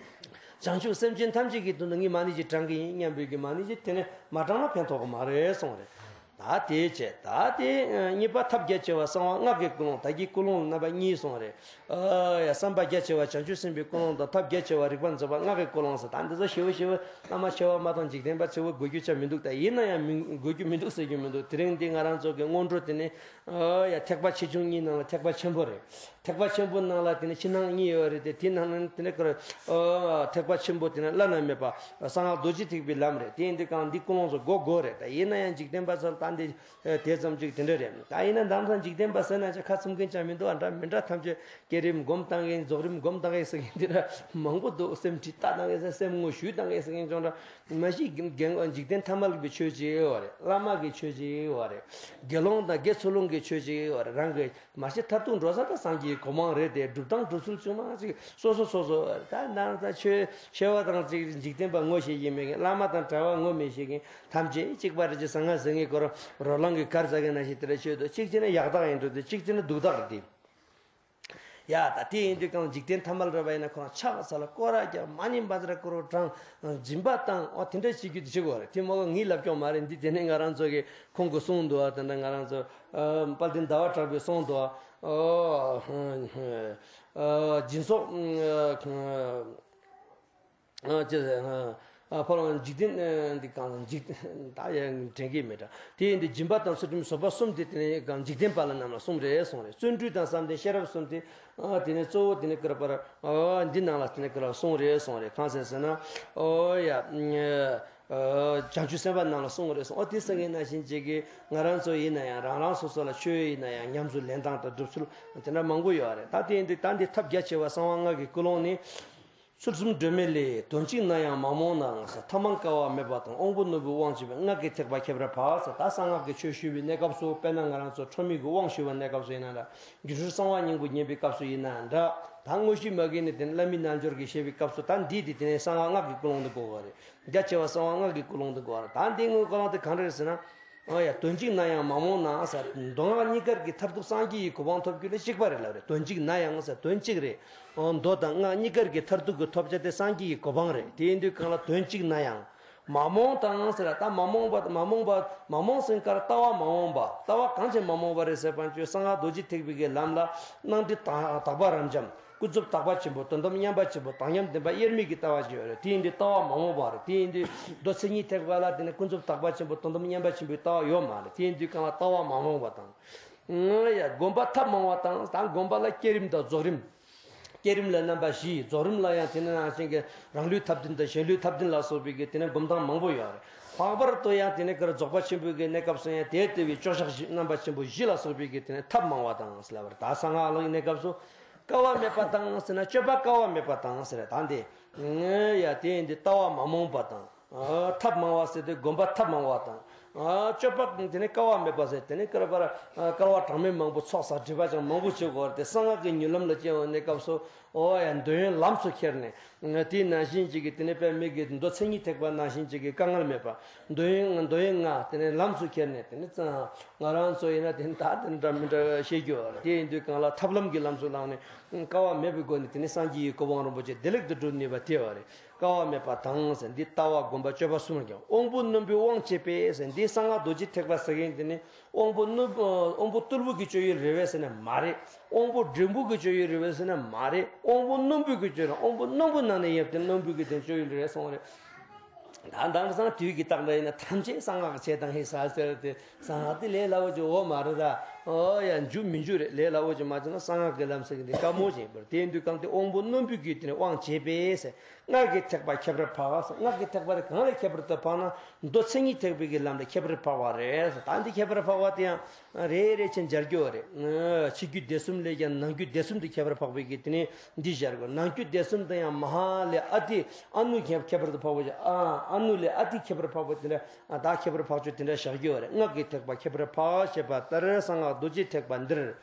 བྱང་ཆུབ་སེམས་ཅན་ཐམས་ཅད་ཀྱི་དོན་དུ་ངས་མ་ཎི་ཅིག་བགྲང་གི་ཡིན་སྙམ་པའི་གི་མ་ཎི་ཅིག་དེ་ནས་མ་བགྲངས་ན་ཕན་ཐོགས་ཀྱི་མ་རེད་གསུངས་རེད། ད་དེ་བྱས་ད་དེ་གཉིས་པ་ཐབས་རྒྱ་ཆེ་བ་གསང་བ་སྔགས་ཀྱི་ཀུན་སློང་ད་གིན་ཀུན་སློང་རྣམ་པ་གཉིས་གསུངས་རེད། ཨ་ཡ་བསམ་པ་རྒྱ་ཆེ་བ་བྱང་ཆུབ་སེམས་དཔའི་ཀུན་སློང་དང་ཐབས་རྒྱ་ཆེ་བ་རིག་པ་འཛིན་པ་སྔགས་ཀྱི་ཀུན་སློང་ཟེར། ད་འདི་ཚོ་ཞེ་པོ་ཞེ་པོ་བླ་མ་ཆེ་བ་མ་གཏོགས་འཇིག་རྟེན་པ་ཆེ་བོ་དགོས་རྒྱུ་ཆ་མི་འདུག་ད་ཡིན་ན་ཡང་མི་དགོས་རྒྱུ་མི་འདུག་ཟེར་རྒྱུ་མི་འདུག་དེ་རིང་འདི་ང་རང་ཚོ་གི་སྔོན་འགྲོ་དེ་ནི་ཨ་ཡ་ཐེག་པ་ཆེ་ཆུང་གཉིས་ནང་ལ་ཐེག་པ་ཆེན་པོ་རེད། ཐེག་པ་ཆེན་པོ་ནང་ལ་དེ་ནི་ཕྱི་ནང་གཉིས་ཡོད་རེད་དེ། དེ་ནང་ནས་དེ་ནི་ཀར་ཨོ་ཐེག་པ་ཆེན་པོ་དེ་ནི་བླ་ན་མེད་པ་གསང་སྔགས་རྡོ་རྗེ་ཐེག་པའི་ལམ་རེད། དེ་ཡིན་དུས་གང་འདི་ཀུན་སློང་ཚོ་དགོས་དགོས་རེད། ད་ཡིན་ན་ཡང་འཇིག་རྟེན་པ་ཚོ་ལ་ད་འདི་དེ་ཙམ་ཅིག་དེ་འདྲ་རེད། ད་ཡིན་ན་ད་ལྟ་འཇིག་རྟེན་པ་ཟེར་ན་ཅིག་ཁ་ཚུམ་མཁན་ཅང་མི་འདུག་ཨ། འདྲ་མི་འདྲ་ཐམས་ཅད་བསྐྱེད་རིམ་སྒོམ་བཏང་མཁན་རྫོགས་རིམ་སྒོམ་བཏང་མཁན་ཟེར་མཁན་དེ་འདྲ་མང་པོ་འདུག་སེམས་ཁྲིད་ལྟ་བཏང་མཁན་ཟེར། སེམས་ངོ་ཞུས་བཏང་མཁན་ཟེར་མཁན་ཅང་འདྲ། མ་གཞི་འཇིག་རྟེན་ཐ་མལ་པའི་ཆོས་ཅིག་ཡོད་རེད། བླ་མ་གི་ཆོས་ཅིག་ཡོད་རེད། དགེ་སློང་དང་དགེ་ཚུལ་སློང་གི་ཆོས་ཅིག་ཡོད་རེད། རང་གི་མ་གཞི་མཐར་ཐུག་འགྲོ་ས་ད་སངས་རྒྱས་གོ་འཕང་རེད་དེ། སྒྲུབ་སྟངས་སྒྲུབ་ཚུལ་ཚང་མ་ཅིག་སོ་སོ་སོ་སོ་རེད། ད་ནང་ད་ཆོས་ཆོས་པ་དང་ཅིག་འཇིག་རྟེན་པ་ངོ་ཤེས་ཀྱི་མེད་མཁན། བླ་མ་དང་གྲྭ་པ་ངོ་མི་ཤེས་མཁན། ཐམས་ཅད་གཅིག་པ་རེད་ཅེས་ཟང་ངེ་ཟིང་ངེ་ཁོ་རང་རོ་ལངས་ཀྱི་གར་ཟ་མཁན་ནང་བཞིན་དེ་འདྲ་ཆོས་འདུག་གཅིག་བྱས་ན་ཡག་རྟགས་ཡིན་འགྲོ་དེ། གཅིག་བྱས་ན་སྡུག་རྟགས་རེད་དེ། ཡ་ད་དེ་ཡིན་དུས་གང་འཇིག་རྟེན་ཐ་མལ་རེད་པ། ཡིན་ན་ཁོ་རང་ཕྱག་འཚལ་ལ་སྐོར་ར་རྒྱབ། མ་ཎི་བཛྲ་གུ་རུ་བགྲང་། སྦྱིན་པ་བཏང་། ཨོ་དེ་འདྲ་བྱེད་རྒྱུ་དེ་བྱེད་དགོས་རེད། དེ་མ་གཏོགས་ངས་ལབ་ཀྱོག་མ་རེད། འདི་དེ་ནས་ང་རང་ཚོ་གི་ཁོང་གི་གསུང་འདུག་ཨ། དེ་འདྲ་ང་རང་ཚོ་ཨ་དཔལ་ལྡན་ཟླ་བ་གྲགས་པའི་གསུང་འདུག་ཨ། ཨོ་ཨ་སྦྱིན་སོགས་ཨ། ཨ་ཅེ་ཨ་ཕ་རོལ་འཇིག་རྟེན་ཨ་འདི་གང་འཇིག་ད་ཡང་དྲན་གྱི་མེད་འདྲ། དེ་ཡིན་དུས་སྦྱིན་པ་དང་ཚུལ་ཁྲིམས་བཟོད་པ་གསུམ་དེ་དེ་ནས་གང་འཇིག་རྟེན་པ་ལ་རྣམས་ལ་གསུངས་རེད་གསུངས་རེད། བརྩོན་འགྲུས་དང་བསམ་གཏན་ཤེས་རབ་གསུམ་དེ་ཨ་དེ་ནས་གཙོ་བོ་དེ་ནས་ཀ་ར་པར་ཨ་འདི་ནང་ལ་དེ་ནས་ཀ་ར་གསུངས་རེད་གསུངས་རེད། གང་ཟེར་ཟེར་ན་ཨོ་ཡ་ཨ་བྱང་ཆུབ་སེམས་དཔའ་རྣམས་ལ་གསུངས་རེད་གསུངས། ཨོ་དེ་ཟེར་མཁན་ནང་བཞིན་ཅིག་གི་ང་རང་ཚོ་ཡིན་ན་ཡང་རང་རང་སོ་སོ་ལ་ཆོས་ཡིན་ན་ཡང་ཉམས་སུ་ལེན་སྟངས་དང་སྒྲུབ་ཚུལ་དེ་འདྲ་མང་པོ་ཡོད་རེད། ད་དེ་ཡིན་དུས་ད་འདི་ཐབས་རྒྱ་ཆེ་བ་གསང་བ་སྔགས་ཀྱི་ཀུན་སློང་ནི། ཚུལ་གསུམ་སྒྲོན་མེ་ལས། དོན་གཅིག་ན་ཡང་མ་རྨོངས་ནའང་ཟེར། ཐབས་མང་དཀའ་བ་མེད་པ་དང་། དབང་པོ་རྣོན་པོས་དབང་བྱས་པའི། སྔགས་ཀྱི་ཐེག་པ་ཁྱད་པར་འཕགས་ཟེར། ད་གསང་སྔགས་ཀྱི་ཆོས་ཞུ་བའི་གནས་སྐབས་སུ། དཔེར་ན་ང་རང་ཚོ་ཁྲོ་མོ་གི་དབང་ཞུ་བའི་གནས་སྐབས་སུ་ཡིན་ན་འདྲ། སྒྱུ་འཕྲུལ་གསང་བ་སྙིང་པོ་ཉན་པའི་སྐབས་སུ་ཡིན་ན་འདྲ། ད་དངོས་གཞི་མ་གི་ནི་དེ་ནི་བླ་མའི་རྣལ་འབྱོར་གྱི་བཤད་པའི་སྐབས་སུ། ད་འདི་དེ་དེ་ནས་གསང་སྔགས་ཀྱི་ཀུན་སློང་དུ་གོ་བ་རེད། རྒྱ་ཆེ་བ་གསང་བ་སྔགས་ཀྱི་ཀུན་སློང་དུ་གོ་བ་རེད། ད་འདི་དངོས་ཀུན་སློང་དེ་གང་རེད་ཟེར་ན། ཨ་ཡ་དོན་གཅིག་ན་ཡང་མ་རྨོངས་ན་ཟེར། མདོ་སྔགས་གཉིས་ཀར་གྱི་མཐར་ཐུག་སངས་རྒྱས་ཀྱི་གོ་འཕང་ཐོབ་རྒྱུ་ལ་གཅིག་པ་རེད་ལབ་རེད། དོན་གཅིག་ན་ཡང་ཟེར་དོན་གཅིག་རེད། ཨོ་མདོ་དང་སྔགས་གཉིས་ཀར་གྱི་མཐར་ཐུག་གི་ཐོབ་བྱ་དེ་སངས་རྒྱས་ཀྱི་གོ་འཕང་རེད། དེ་ཡིན་དུས་གང་ལ་དོན་གཅིག་ན་ཡང་མ་རྨོངས་དང་ཟེར། ད་མ་རྨོངས་པ་མ་རྨོངས་པ་མ་རྨོངས་ཟེར་ག་ར་ལྟ་བ་མ་རྨོངས་པ། ལྟ་བ་གང་ཕྱིར་མ་རྨོངས་པ་རེད་ཟེར་བ་ཅིག་གསང་སྔགས་རྡོ་རྗེ་ཐེག་པའི་གི་ལམ་ལ་སྣང་སྒྲིབ་དག་པ་རབ་འབྱམས། ཀུན་རྫོབ་དག་པ་ཆེན་པོ། དོན་དམ་མཉམ་པ་ཆེན་པོ། དག་མཉམ་བདེན་པ་དབྱེར་མེད་ཀྱི་ལྟ་བ་ཞིག་ཡོད་རེད། དེ་ཡིན་དུས་ལྟ་བ་མ་རྨོངས་པ་རེད། དེ་ཡིན་དུས་མདོ་མཚན་ཉིད་ཐེག་པ་ལ་དེ་ནི་ཀུན་རྫོབ་དག་པ་ཆེན་པོ་དོན་དམ་མཉམ་པ་ཆེན་པོའི་ལྟ་བ་ཡོད་མ་རེད། དེ་ཡིན་དུས་གང་ལ་ལྟ་བ་མ་རྨོངས་པ་དང་། ཡ་སྒོམ་པ་ཐབས་མང་བ་དང་། ད་སྒོམ་པ་ལ་བསྐྱེད་རིམ་དང་རྫོགས་རིམ། བསྐྱེད་རིམ་ལ་རྣམ་པ་བཞི། རྫོགས་རིམ་ལ་ཡང་དེ་ནི་ནང་བཞིན་གྱི་རང་ལུས་ཐབས་ལྡན་དང་གཞན་ལུས་ཐབས་ལྡན་ལ་སོགས་པའི་གི་དེ་ནི་སྒོམ་སྟངས་མང་པོ་ཡོད་རེད། ལྷག་པར་དུ་ཡང་དེ་ནི་གར་རྫོགས་པ་ཆེན་པོའི་གི་གནས་སྐབས་སུ་ཡང་དེ་ལྟ་བུའི་སྐྱོ་བཤགས་བཞི་རྣམ་པ་ཆེན་པོ་བཞི་ལ་སོགས་པའི་གི་དེ་ནི་ཐབས་མང་བ་དང་ཟེར་ལབ་པ་རེད། ད་གསང་སྔགས་ཀློང་གི་གནས་སྐབས་སུ། དཀའ་བ་མེད་པ་དང་ཟེར་ན་སྤྱོད་པ་དཀའ་བ་མེད་པ་དང་ཟེར་རེད། ད་འདི། ཡ་དེ་འདི་ལྟ་བ་མ་རྨོངས་པ་དང་། ཨ་ཐབས་མང་བ་ཟེར་དུས་སྒོམ་པ་ཐབས་མང་བ་དང་། ཨ་སྤྱོད་པ་དེ་ནི་དཀའ་བ་མེད་པ་ཟེར། དེ་ནི་བསྐལ་པར་ཨ་བསྐལ་བ་གྲངས་མེད་མང་པོ་ཚོགས་བསགས་སྒྲིབ་པ་ཅན་མང་པོ་བྱེད་དགོས་རེད་དེ། གསང་སྔགས་ཀྱི་མྱུར་ལམ་ལ་སྐྱེ་བའི་གནས་སྐབས་སུ། ཨོ་ཡ་འདོད་ཡོན་ལམ་སུ་ཁྱེར་ནས། དེ་ནང་བཞིན་ཅིག་གི་དེ་ནི་དཔེ་མི་གི་མདོ་མཚན་ཉིད་ཐེག་པ་ནང་བཞིན་ཅིག་གི་དཀའ་ངལ་མེད་པ། འདོད་ཡོན་འདོད་ཡོན་ལྔ་དེ་ནི་ལམ་སུ་ཁྱེར་ནས། དེ་ནི་ང་རང་ཚོ་ཡིན་ན་དེ་ནི་ད་དེ་འདྲ་མི་འདྲ་བཤད་རྒྱུ་རེད། དེ་ཡིན་དུས་གང་ལ་ཐབས་ལམ་གྱི་ལམ་སུ་བླངས་ནས་དཀའ་བ་མེད་པའི་སྒོ་ནས་དེ་ནི་སངས་རྒྱས་ཀྱི་གོ་འཕང་རིན་པོ་ཆེ་བདེ་ལེགས་དུ་འགྲུབ་ནུས་པ་དེ་བ་རེད། དཀའ་བ་མེད་པ་དང་ཟེར། འདི་ལྟ་བ་སྒོམ་པ་སྤྱོད་པ་གསུམ་ཀྱང་། དབང་པོ་རྣོན་པོས་དབང་བྱས་པས་ཟེར། འདི་གསང་སྔགས་རྡོ་རྗེ་ཐེག་པ་ཟེར་མཁན་དེ་ནི་དབང་པོ་རྣོན་དབང་པོ་རྟུལ་པོ་གི་སྤྱོད་ཡུལ་རེད་པས་ཟེར་ན་མ་རེད། དབང་པོ་འབྲིང་པོ་གི་སྤྱོད་ཡུལ་རེད་པས་ཟེར་ན་མ་རེད། དབང་པོ་རྣོན་པོ་གི་སྤྱོད་ཡུལ། དབང་པོ་རྣོན་པོ་ནང་ནས་ཡབ་དེ་རྣོན་པོ་གི་དེ་སྤྱོད་ཡུལ་རེད་གསུངས་རེད། ད་དེང་སང་དུས་ཀྱི་རྟགས་འདྲ་ཡིན་ན་ཐམས་ཅད་གསང་སྔགས་བྱེད་དང་ཧེ་ས་ཟེར་ཏེ། གསང་སྔགས་དེ་ལས་སླ་བོ་ཅིག་འོ་མ་རེད་ད། ཨོ་ཡ་འཇུ་མི་འཇུ་རེད། ལས་སླ་བོ་ཅིག་མ་བྱས་ན་གསང་སྔགས་ཀྱི་ལམ་ཟེར་གི་འདི་དཀའ་མོ་ཅིག་ཡིན་པར། དེ་ཡིན་དུས་གང་དེ་དབང་པོ་རྣོན་པོས་ཀྱི་དེ་ནི་དབང་བྱས་པས་ཟེར། སྔགས་ཀྱི་ཐེག་པ་ཁྱད་པར་འཕགས་ཟེར། སྔགས་ཀྱི་ཐེག་པ་དེ་གང་ལ་ཁྱད་པར་དུ་འཕགས་ན་མདོ་མཚན་ཉིད་ཐེག་པའི་གི་ལམ་ལ་ཁྱད་པར་འཕགས་པ་རེད་ཟེར། ད་འདི་ཁྱད་པར་འཕགས་པ་དེ་ཡང་རེ་རེ་བཞིན་སྦྱར་རྒྱུ་རེད། ཕྱི་རྒྱུད་སྡེ་གསུམ་ལས་ཀྱང་ནང་རྒྱུད་སྡེ་གསུམ་དུ་ཁྱད་པར་འཕགས་པའི་གི་དེ་ནི་འདི་སྦྱར་དགོས། ནང་རྒྱུད་སྡེ་གསུམ་དུ་ཡང་མ་ཧཱ་ལས་ཨ་ཏི་ཨ་ནུ་ཁྱད་ཁྱད་པར་དུ་འཕགས་པ་ཅིག་ཨ་ཨ་ནུ་ལས་ཨ་ཏི་ཁྱད་པར་འཕགས་པ་དེ་འདྲ། ཨ་ད་ཁྱད་པར་འཕགས་ཆོས་དེ་འདྲ་བཞག་རྒྱུ་རེད། སྔགས་ཀྱི་ཐེག་པ་ཁྱད་པར་འཕགས་ཞེས་པ་ལྟར་གསང་སྔགས་རྡོ་རྗེ་ཐེག་པ་འདིར།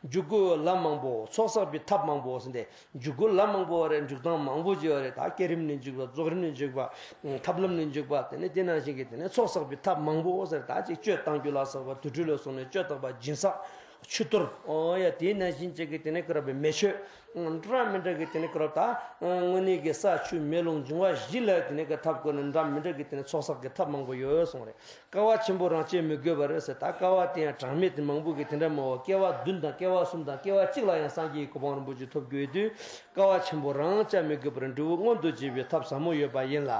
འཇུག་སྒོའི་ལམ་མང་པོ། ཚོགས་བསགས་པའི་ཐབས་མང་པོ་ཟེར་ཏེ། འཇུག་སྒོ་ལམ་མང་པོ་རེད། འཇུག་སྟངས་མང་པོ་ཅིག་ཡོད་རེད། ད་བསྐྱེད་རིམ་ནས་འཇུག་པ། རྫོགས་རིམ་ནས་འཇུག་པ། ཐབས་ལམ་ནས་འཇུག་པ། དེ་ནས་དེ་ནང་བཞིན་གྱི་དེ་ནས་ཚོགས་བསགས་པའི་ཐབས་མང་པོ་ཟེར། ད་ཅིག་གཅོད་གཏང་རྒྱུ་ལ་སོགས་པ། དུར་ཁྲོད་ལ་སོགས་ནས་གཅོད་གཏང་བ། སྦྱིན་སྲེག་ཆུ་གཏོར། ཨོ་ཡ་དེ་ནང་བཞིན་ཅིག་གི་དེ་ནས་ཀ་ར་བའི་མེ་མཆོད། འདྲ་མི་འདྲ་གི་དེ་ནས་ཀ་ར་ད་དངོས་གནས་ཀྱི་ས་ཆུ་མེ་རླུང་འབྱུང་བ་བཞི་ལ་དེ་ནས་ཀ་ཐབས་བཀོད་ནས་འདྲ་མི་འདྲ་གི་དེ་ནས་ཚོགས་བསགས་ཀྱི་ཐབས་མང་པོ་ཡོད་གསུངས་རེད། དཀའ་བ་ཆེན་པོ་རང་སྤྱད་མི་དགོས་པར་ཟེར། ད་དཀའ་བ་དེ་ཡང་གྲངས་མེད་དེ་མང་པོ་གི་དེ་འདྲ་མང་བོ། སྐྱེ་བ་བདུན་དང་སྐྱེ་བ་གསུམ་དང་སྐྱེ་བ་གཅིག་ལ་ཡང་སངས་རྒྱས་ཀྱི་གོ་འཕང་རིན་པོ་ཆེ་ཐོབ་དགོས་དུས། དཀའ་བ་ཆེན་པོ་རང་སྤྱད་མི་དགོས་པར་འབྲས་བུ་མངོན་དུ་བྱེད་པའི་ཐབས་ཟབ་མོ་ཡོད་པ་ཡིན་ལ།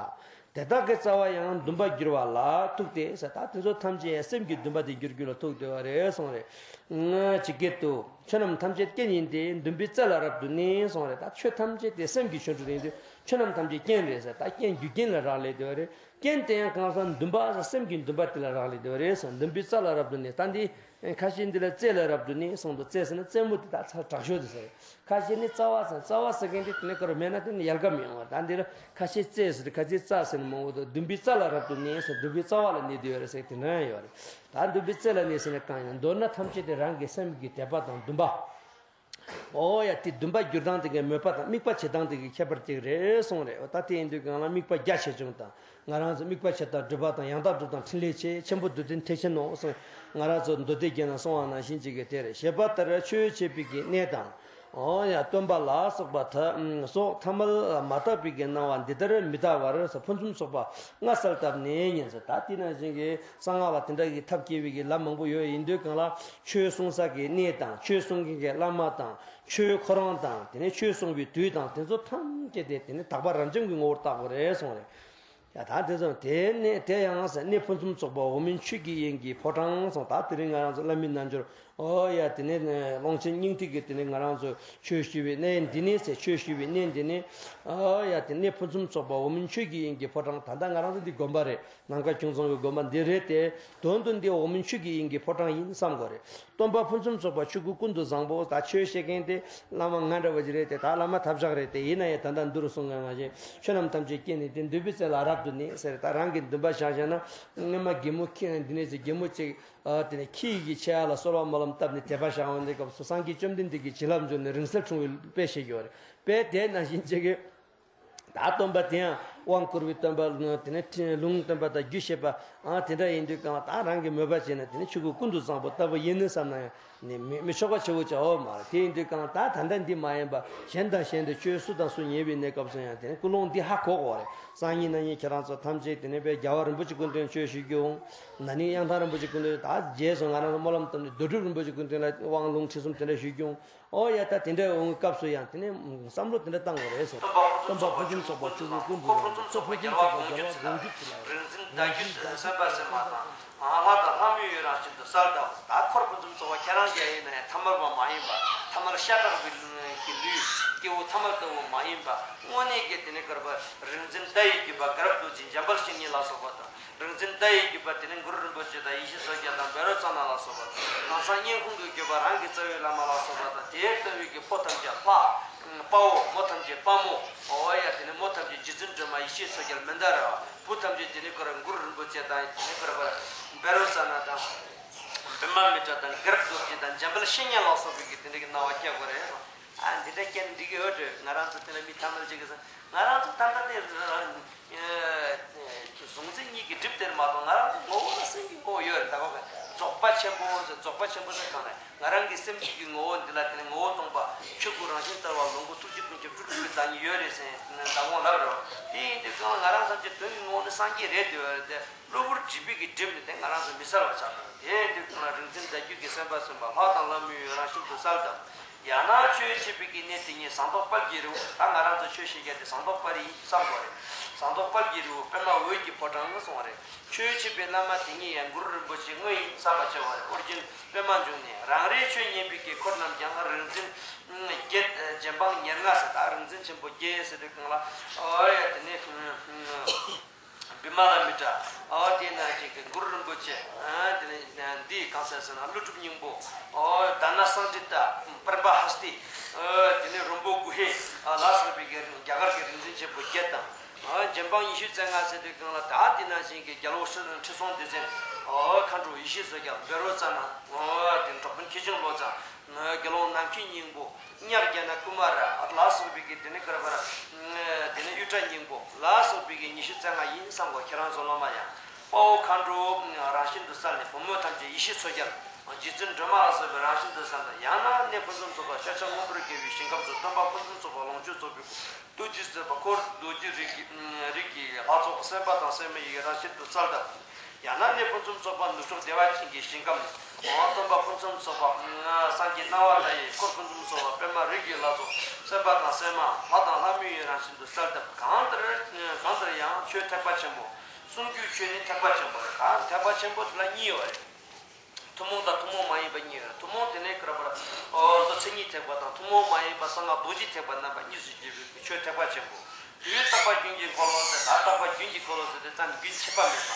དེ་དག་གི་རྩ་བ་ཡང་འདུན་པར་གྱུར་པ་ལ་ཐུག་སྟེ་ཟེར། ད་དེ་ཚོ་ཐམས་ཅད་སེམས་ཀྱི་འདུན་པ་དེ་འགྱུར་རྒྱུ་ལ་ཐུག་སྟེ་བ་རེད་གསུངས་རེད། ཇི་སྐད་དུ། ཆོས་རྣམས་ཐམས་ཅད་རྐྱེན་ཡིན་ཏེ། འདུན་པའི་རྩལ་ལ་རབ་ཏུ་གནས་གསུངས་རེད། ད་ཆོས་ཐམས་ཅད་དེ་སེམས་ཀྱི་ཆོ་འཕྲུལ་ཡིན་དུས་ཆོས་རྣམས་ཐམས་ཅད་རྐྱེན་རེད་ཟེར། ད་རྐྱེན་རྒྱུ་རྐྱེན་ལ་རག་ལས་སྟེ་བ་རེད། རྐྱེན་དེ་ཡང་གང་ཟག་འདུན་པ་ཟེར། སེམས་ཀྱི་འདུན་པ་དེ་ལ་རག་ལས་སྟེ་བ་རེད་ཟེར། འདུན་པའི་རྩལ་ལ་རབ་ཏུ་གནས། ད་འདི་ཁ་ཤས་འདི་ལ་རྩལ་ལ་རབ་ཏུ་གནས་གསུངས་འདུག་རྩལ་ཟེར་ན་རྩེད་མོ་དེ་དག་ཚར་དྲག་ཤོས་དེ་ཟེར། ཁ་ཤས་ནི་རྩ་བ་ཟེར། རྩ་བ་ཟེར་མཁན་དེ་དེ་ནས་ཁོ་རང་མེད་ན་དེ་ནི་ཡལ་ག་མི་ཡོང་བ། ད་འདི་ལ་ཁ་ཤས་རྩལ་ཟེར། ཁ་ཤས་རྩ་ཟེར་ནི་མང་པོ་འདུག་འདུན་པའི་རྩལ་ལ་རབ་ཏུ་གནས་ཟེར། འདུན་པའི་རྩ་བ་ལ་གནས་བསྡད་ཡོད་རེད་ཟེར། དེ་འདྲ་ཡང་ཡོད་རེད། ད་འདུན་པའི་རྩལ་ལ་གནས་ཟེར་ན་གང་ཡིན་ན། མདོར་ན་ཐམས་ཅད་དེ་རང་གི་སེམས་ཀྱི་དད་པ་དང་འདུན་པ། ཨོ་ཡ། དེ་འདུན་པ་བསྒྱུར་སྟངས་དེ་གའི་མོས་པ་དང་དམིགས་པ་བྱེད་སྟངས་དེ་གའི་ཁྱད་པར་ཅིག་རེད་གསུངས་རེད། ཨོ་ད་དེ་ཡིན་དུས་གང་ལ་དམིགས་པ་རྒྱ་ཆེ་ཆུང་དང་། ང་རང་ཚོ་དམིགས་པ་བྱེད་སྟངས་སྒྲུབ་པ་དང་། ཡང་དག་སྒྲུབ་སྟངས་ཕྲིན་ལས་ཆེ་ཆེན་པོ་བསྡུས་དོན་ཐེག་ཆེན་ནོ་གསུངས། ང་རང་ཚོ་མདོ་སྡེ་རྒྱན་ན་གསུངས་པ་ནང་བཞིན་ཅིག་གི་དེ་རེད། ཞེས་པ་ལྟར་ཆོས་བྱེད་པའི་གི་གནས་དང་། ཨོ་ཡ། སྟོན་པ་ལ་སོགས་པ་ཐ་སོགས་ཐ་མལ་མ་དག་པའི་གི་སྣང་བ་འདི་ལྟར་མི་ལྟ་བར་ཕུན་སུམ་ཚོགས་པ་མངའ་གསལ་བཏབ་ནས་ཉན་ཟེར། ད་དེ་ནང་བཞིན་གི་གསང་སྔགས་ལ་དེ་འདྲ་གི་ཐབས་སྐྱེ་བའི་གི་ལམ་མང་པོ་ཡོད། ཡིན་དུས་གང་ལ་ཆོས་གསུང་ས་གི་གནས་དང་། ཆོས་གསུང་མཁན་གྱི་བླ་མ་དང་། ཆོས་ཁོ་རང་དང་། དེ་ནས་ཆོས་གསུང་བའི་དུས་དང་། དེ་ཚོ་ཐམས་ཅད་དེ་དེ་ནི་དག་པ་རབ་འབྱམས་ཀྱི་ངོ་བོར་བཏགས་པ་རེད་གསུངས་རེད། ཡ། ད་དེ་ཚོ་དེ་ནས་དེ་ཡང་ཟེར། གནས་ཕུན་སུམ་ཚོགས་པ་འོག་མིན་ཆོས་ཀྱི་དབྱིངས་ཀྱི་ཕོ་བྲང་གསུངས། ད་དེ་རིང་ང་རང་ཚོ་བླ་མའི་རྣལ་འབྱོར། ཨོ་ཡ། དེ་ནས་ཀློང་ཆེན་སྙིང་ཐིག་གི་དེ་ནས་ང་རང་ཚོ་ཆོས་ཞུ་བའི་གནས་འདི་ནས་ཟེར། ཆོས་ཞུ་བའི་གནས་འདི་ནས། ཨོ་ཡ། དེ་གནས་ཕུན་སུམ་ཚོགས་པ་འོག་མིན་ཆོས་ཀྱི་དབྱིངས་ཀྱི་ཕོ་བྲང་། ད་ལྟ་ང་རང་ཚོ་འདི་དགོན་པ་རེད། ནམ་མཁའ་ཁྱུང་རྫོང་གི་དགོན་པ་འདི་རེད་དེ། དོན་དུ་འདི་འོག་མིན་ཆོས་ཀྱི་དབྱིངས་ཀྱི་ཕོ་བྲང་ཡིན་བསམ་དགོས་རེད། སྟོན་པ་ཕུན་སུམ་ཚོགས་པ་ཆོས་སྐུ་ཀུན་ཏུ་བཟང་པོ། ད་ཆོས་བཤད་མཁན་དེ་བླ་མ་ང་འདྲ་བ་ཅིག་རེད་དེ། ད་བླ་མ་ཐབས་ཆག་རེད་དེ། ཡིན་ན་ཡང་ད་ལྟ་འདི་རུ་གསུངས་པ་ནང་བཞིན་ཆོས་རྣམས་ཐམས་ཅད་རྐྱེན་ཡིན་ཏེ། འདུན་པའི་རྩལ་ལ་རབ་ཏུ་གནས་ཟེར། ད་རང་གི་འདུན་པ་བཞག་བཞག་ན། སྔོན་མ་རྒན་མོ་ཁྱི་འདི་ནས་ཟེར། རྒན་མོ་གཅིག་ཨ་དེ་ནས་ཁྱི་ཡི་གི་ཆེ་བ་ལ་གསོལ་བ་སྨོན་ལམ་བཏབ་ནས་དད་པ་བཞག་འོང་དུས་སྐབས་སུ། སངས་རྒྱས་བཅོམ་ལྡན་འདས་ཀྱིས་བྱིན་རླབས་འཇུག་ནས་རིང་བསྲེལ་འཁྲུངས་པའི་དཔེ་བཤད་ཀྱི་ཡོད་རེད། དཔེ་དེ་ནང་བཞིན་བྱེད་ཀྱི། ད་སྟོན་པ་དེ་ཡང་དབང་བསྐུར་བའི་སྟོན་པ། དེ་ནས་ལུང་སྟོན་པ་དང་རྒྱུད་བཤད་པ། ཨ་དེ་འདྲ་ཡིན་དུས་གང་ལ་ད་རང་གིས་མོས་པ་བྱས་ན་དེ་ནི་ཆོས་སྐུ་ཀུན་ཏུ་བཟང་པོ་ལྟ་བུ་ཡིན་ནི་བསམ་ན་ཡང་ནི་མི་མི་ཆོག་པ་ཆེ་བོ་ཅིག་ཡོད་མ་རེད། དེ་ཡིན་དུས་གང་ལ་ད་ད་ལྟ་འདི་མ་ཡིན་པ་གཞན་དང་གཞན་དུ་ཆོས་སུ་དང་སུ་ཉན་པའི་གནས་སྐབས་སུ་ཡང་དེ་ནི་ཀུན་སློང་འདི་ཧ་གོ་དགོས་རེད། སང་ཉིན་གནངས་ཉིན་ཁྱེད་རང་ཚོ་ཐམས་ཅད་དེ་ནས་དཔེ་རྒྱལ་བ་རིན་པོ་ཆེ་སྐུ་མདུན་ཆོས་ཞུ་རྒྱུ་འོང་། ན་ནིང་གཡང་ཐང་རིན་པོ་ཆེ་སྐུ་མདུན། ད་རྗེས་སུ་ང་རང་ཚོ་སྨོན་ལམ་བཏབ་ནས་རྡོ་གྲུབ་རིན་པོ་ཆེ་སྐུ་མདུན་ལ་དབང་ལུང་ཁྲིད་གསུམ་དེ་འདྲ་ཞུ་རྒྱུ་འོང་། ཨོ་ཡ། ད་དེ་འདྲའི་འོང་བའི་སྐབས་སུ་ཡང་དེ་ནས་བསམ་བློ་དེ་འདྲ་བཏང་དགོས་རེད་ཟེར། སྟོན་པ་ཕུན་སུམ་ཚོགས་པ་ཆོས་སྐུ་ཀུན་ཏུ་བཟང་པོ། ཁོ་ཕུན་སུམ་ཚོགས་པ་རྒྱལ་བ་དགོངས་རྒྱུད་ཀྱི་ལམ། རིག་འཛིན་བརྡ་བརྒྱུད་སེམས་དཔའ་སེམས་མ་དང་། ལྷ་དང་ལྷ་མོའི་ཡུལ་རང་བཞིན་དུ་གསལ་བཏབ། ད་ཁོ་ཕུན་སུམ་ཚོགས་པ་ཁྱེད་རང་རྒྱལ་ཡིན་ན་ཡང་ཐ་མལ་པ་མ་ཡིན་པ། ཐ་མལ་ཤ་ཁྲག་གི་ལུས་སྐྱེ་བོ་ཐ་མལ་ལྟ་བུ་མ་ཡིན་པ། དངོས་གནས་ཀྱི་དེ་ནས་བསྐལ་པ་རིག་འཛིན་བརྡ་ཡི་བརྒྱུད་པ་དགའ་རབ་རྡོ་རྗེ་འཇམ་དཔལ་བཤེས་གཉེན་ལ་སོགས་པ་དང་། རིག་འཛིན་བརྡ་ཡི་བརྒྱུད་པ་དེ་ནི་གུ་རུ་རིན་པོ་ཆེ་དང་ཡེ་ཤེས་མཚོ་རྒྱལ་དང་བཻ་རོ་ཙ་ན་ལ་སོགས་པ་དང་། ལམ་སང་སྙན་ཁུང་གི་བརྒྱུད་པ་རང་གི་རྩ་བའི་བླ་མ་ལ་སོགས་པ་དང་། དེའི་ལྟ་བའི་གི་ཕོ་ཐམས་ཅད་ལྷ། དཔའ་བོ། མོ་ཐམས་ཅད་དཔའ་མོ། ཨོ་ཡ། དེ་ནི་མོ་ཐམས་ཅད་རྗེ་བཙུན་སྒྲོལ་མ། ཡེ་ཤེས་མཚོ་རྒྱལ་མན་དཱ་ར་བ། བུ་ཐམས་ཅད་དེ་ནི་གུ་རུ་གུ་རུ་རིན་པོ་ཆེ་དང་། དེ་ནི་གུ་རུ་བཻ་རོ་ཙ་ན་དང་། བི་མ་མི་ཏྲ་དང་། དགའ་རབ་རྡོ་རྗེ་དང་། འཇམ་དཔལ་བཤེས་གཉེན་ལ་སོགས་པའི་གི་དེ་འདྲ་གི་སྣང་བ་སྐྱེ་དགོས་རེད། ཨ་འདི་འདྲ་སྐྱེ་འདི་གི་ཡོད་དྲ། ང་རང་ཚོ་དེ་ལ་མི་ཐ་མལ་ཅིག་གི་ང་རང་ཚོ་ད་ལྟ་དེ་གཟུང་འཛིན་གཉིས་ཀྱི་སྒྲིབ་དེར་མ་གཏོགས། ང་རང་ཚོ་ངོ་བོ་ལ་སེམས་ཀྱི་ངོ་བོ་ཡོད་རེད། ད་གོ་ག་རྫོགས་པ་ཆེན་པོ་ཟེར། རྫོགས་པ་ཆེན་པོ་ཟེར་གང་ལ། ང་རང་གི་སེམས་ཀྱི་ངོ་བོ་འདི་ལ་དེ་ནི་ངོ་བོ་སྟོང་པ། ཆོས་སྐུ་རང་བཞིན་གསལ་བ། ལོངས་སྐུ། ཐུགས་རྗེ་ཀུན་ཁྱབ། སྤྲུལ་སྐུའི་བདག་ཉིད་ཡོད་རེད་ཟེར་ད་གོང་ལབ་རོགས། དེ་ཡིན་དུས་གང་ལ་ང་རང་ཐམས་ཅད་དོན་གྱི་ངོ་བོ་ནི་སངས་རྒྱས་རེད་འདོད་པ་རེད་དེ། གློ་བུར་སྒྲིབ་པའི་གི་སྒྲིབ་ནི་དེ་ང་རང་ཚོ་མི་གསལ་བ་ཆགས་པ་རེད། དེ་ཡིན་དུས་གང་ལ་རིག་འཛིན་བརྡ་བརྒྱུད་ཀྱི་སེམས་དཔའ་སེམས་མ་ལྷ་དང་ལྷ་མོའི་ཡུལ་རང་བཞིན་དུ་གསལ་བཏབ། ཡང་ན་ཆོས་བྱེད་པའི་གི་གནས་དེ་ཉིད་ཟངས་མདོག་དཔལ་གྱི་རི་བོ། ད་ང་རང་ཚོ་ཆོས་བཤད་མཁན་དེ་ཟངས་མདོག་དཔལ་ཡིན་བསམ་དགོས་རེད། ཟངས་མདོག་དཔལ་གྱི་རི་བོ། པདྨ་འོད་ཀྱི་ཕོ་བྲང་གསུངས་པ་རེད། ཆོས་བྱེད་པའི་བླ་མ་དེ་ཉིད་ཡང་གུ་རུ་རིན་པོ་ཆེ་དངོས་ཡིན་བསམ་པ་ཆེ་བ་རེད། ཨོ་རྒྱན་པདྨ་འབྱུང་གནས། རང་རེའི་ཆོས་ཉན་པའི་གི་འཁོར་རྣམས་ཀྱང་རིག་འཛིན་བརྒྱད། རྗེ་འབངས་ཉེར་ལྔ་ཟེར། ད་རིག་འཛིན་ཆེན་པོ་བརྒྱད་ཟེར་དུས་གང་ལ། ཨོ་ཡ། དེ་ནི་བི་མ་ལ་མི་ཏྲ། ཨོ་དེ་ནང་བཞིན་གྱི་གུ་རུ་རིན་པོ་ཆེ། ཨ་དེ་ནི་འདི་གང་ཟེར་ཟེར་ན་ཀླུ་སྒྲུབ་སྙིང་པོ། ཨོ་དྷ་ན་སཾ་སྐྲི་ཏ། པྲ་བྷ་ཧ་སྟི། ཨོ་དེ་ནི་རོང་པོ་གུ་ཧེ། ཨ་ལ་སོགས་པའི་གི་རྒྱ་གར་གྱི་རིག་འཛིན་ཆེན་པོ་བརྒྱད་དང་། ཨོ་རྗེ་འབངས་ཉི་ཤུ་རྩ་ལྔ་ཟེར་དུས་གང་ལ། ད་དེ་ནང་བཞིན་གྱི་རྒྱལ་པོ་ཁྲི་སྲོང་ལྡེ་བཙན། ཨོ་མཁའ་འགྲོ་ཡེ་ཤེས་མཚོ་རྒྱལ། བཻ་རོ་ཙ་ན། ཨོ་དེ་ནི་གྲོགས་དཔོན་ཁྱི་སྤྱང་ལོ་ཙཱ། དགེ་སློང་ནམ་མཁའི་སྙིང་པོ། གཉགས་བརྒྱ་ན་ཀུ་མ་ར་ལ་སོགས་པའི་གི་དེ་ནི་ག་རེ་བ་ར། དེ་ནི་གཡུ་སྒྲ་སྙིང་པོ་ལ་སོགས་པའི་གི་ཉི་ཤུ་རྩ་ལྔ་ཡིན་བསམ་དགོས། ཁྱེད་རང་ཚོ་སློབ་མ་ཡང་། དཔའ་བོ་མཁའ་འགྲོ་རང་བཞིན་དུ་གསལ་ནས། བུ་མོ་ཐམས་ཅད་ཡེ་ཤེས་མཚོ་རྒྱལ། རྗེ་བཙུན་སྒྲོལ་མ་ལ་སོགས་པའི་རང་བཞིན་དུ་གསལ་ནས། ཡང་ན་གནས་ཕུན་སུམ་ཚོགས་པ་ཤཱཀྱ་དངོས་པོར་རྒྱལ་བའི་ཞིང་ཁམས་སུ། སྟོན་པ་ཕུན་སུམ་ཚོགས་པ་ལོངས་སྤྱོད་རྫོགས་པའི་སྐུ། ཐུགས་རྗེ་བརྩེ་བ་འཁོར་རྡོ་རྗེ་རིགས་ཀྱི་རིགས་ཀྱི་ལྷ་ཚོགས་སེམས་དཔའ་དང་སེམས་མའི་ཡི་གེ་རང་བཞིན་དུ་གསལ་བཏབ། ཡང་ན་གནས་ཕུན་སུམ་ཚོགས་པ་ནུབ་ཕྱོགས་བདེ་བ་ཅན་གྱི་ཞིང་ཁམས་ནས། འོ། སྟོན་པ་ཕུན་སུམ་ཚོགས་པ། སངས་རྒྱས་སྣང་བ་མཐའ་ཡས་འཁོར་ཕུན་སུམ་ཚོགས་པ། པདྨ་རིགས་ཀྱི་ལྷ་ཚོགས། སེམས་དཔའ་དང་སེམས་མ། ལྷ་དང་ལྷ་མོ་ཡི་རང་བཞིན་དུ་གསལ་བཏབ། གང་ལྟར་གང་ལྟར་ཡང་ཆོས་ཐེག་པ་ཆེན་པོ། གསུང་རྒྱུའི་ཆོས་ནི་ཐེག་པ་ཆེན་པོ་རེད། གང་ཐེག་པ་ཆེན་པོ་དེ་ལ་གཉིས་ཡོད་རེད། ཐུན་མོང་དང་ཐུན་མོང་མ་ཡིན་པ་གཉིས་ཡོད་རེད། ཐུན་མོང་དེ་ནི་ག་རེ་ཟེར་བ་རེད། འོ། མདོ་མཚན་ཉིད་ཐེག་པ་དང་། ཐུན་མོང་མ་ཡིན་པ་གསང་སྔགས་རྡོ་རྗེ་ཐེག་པ་རྣམ་པ་གཉིས་སུ་འབྱེད་པའི་ཆོས་ཐེག་པ་ཆེན་པོ། དུས་རྟག་པ་རྒྱུན་གྱི་འཁོར་ལོ་ཟེར། ད་རྟག་པ་རྒྱུན་གྱི་འཁོར་ལོ་ཟེར་དེ་ཙམ་རྒྱུན་ཆད་པ་མེད་པ།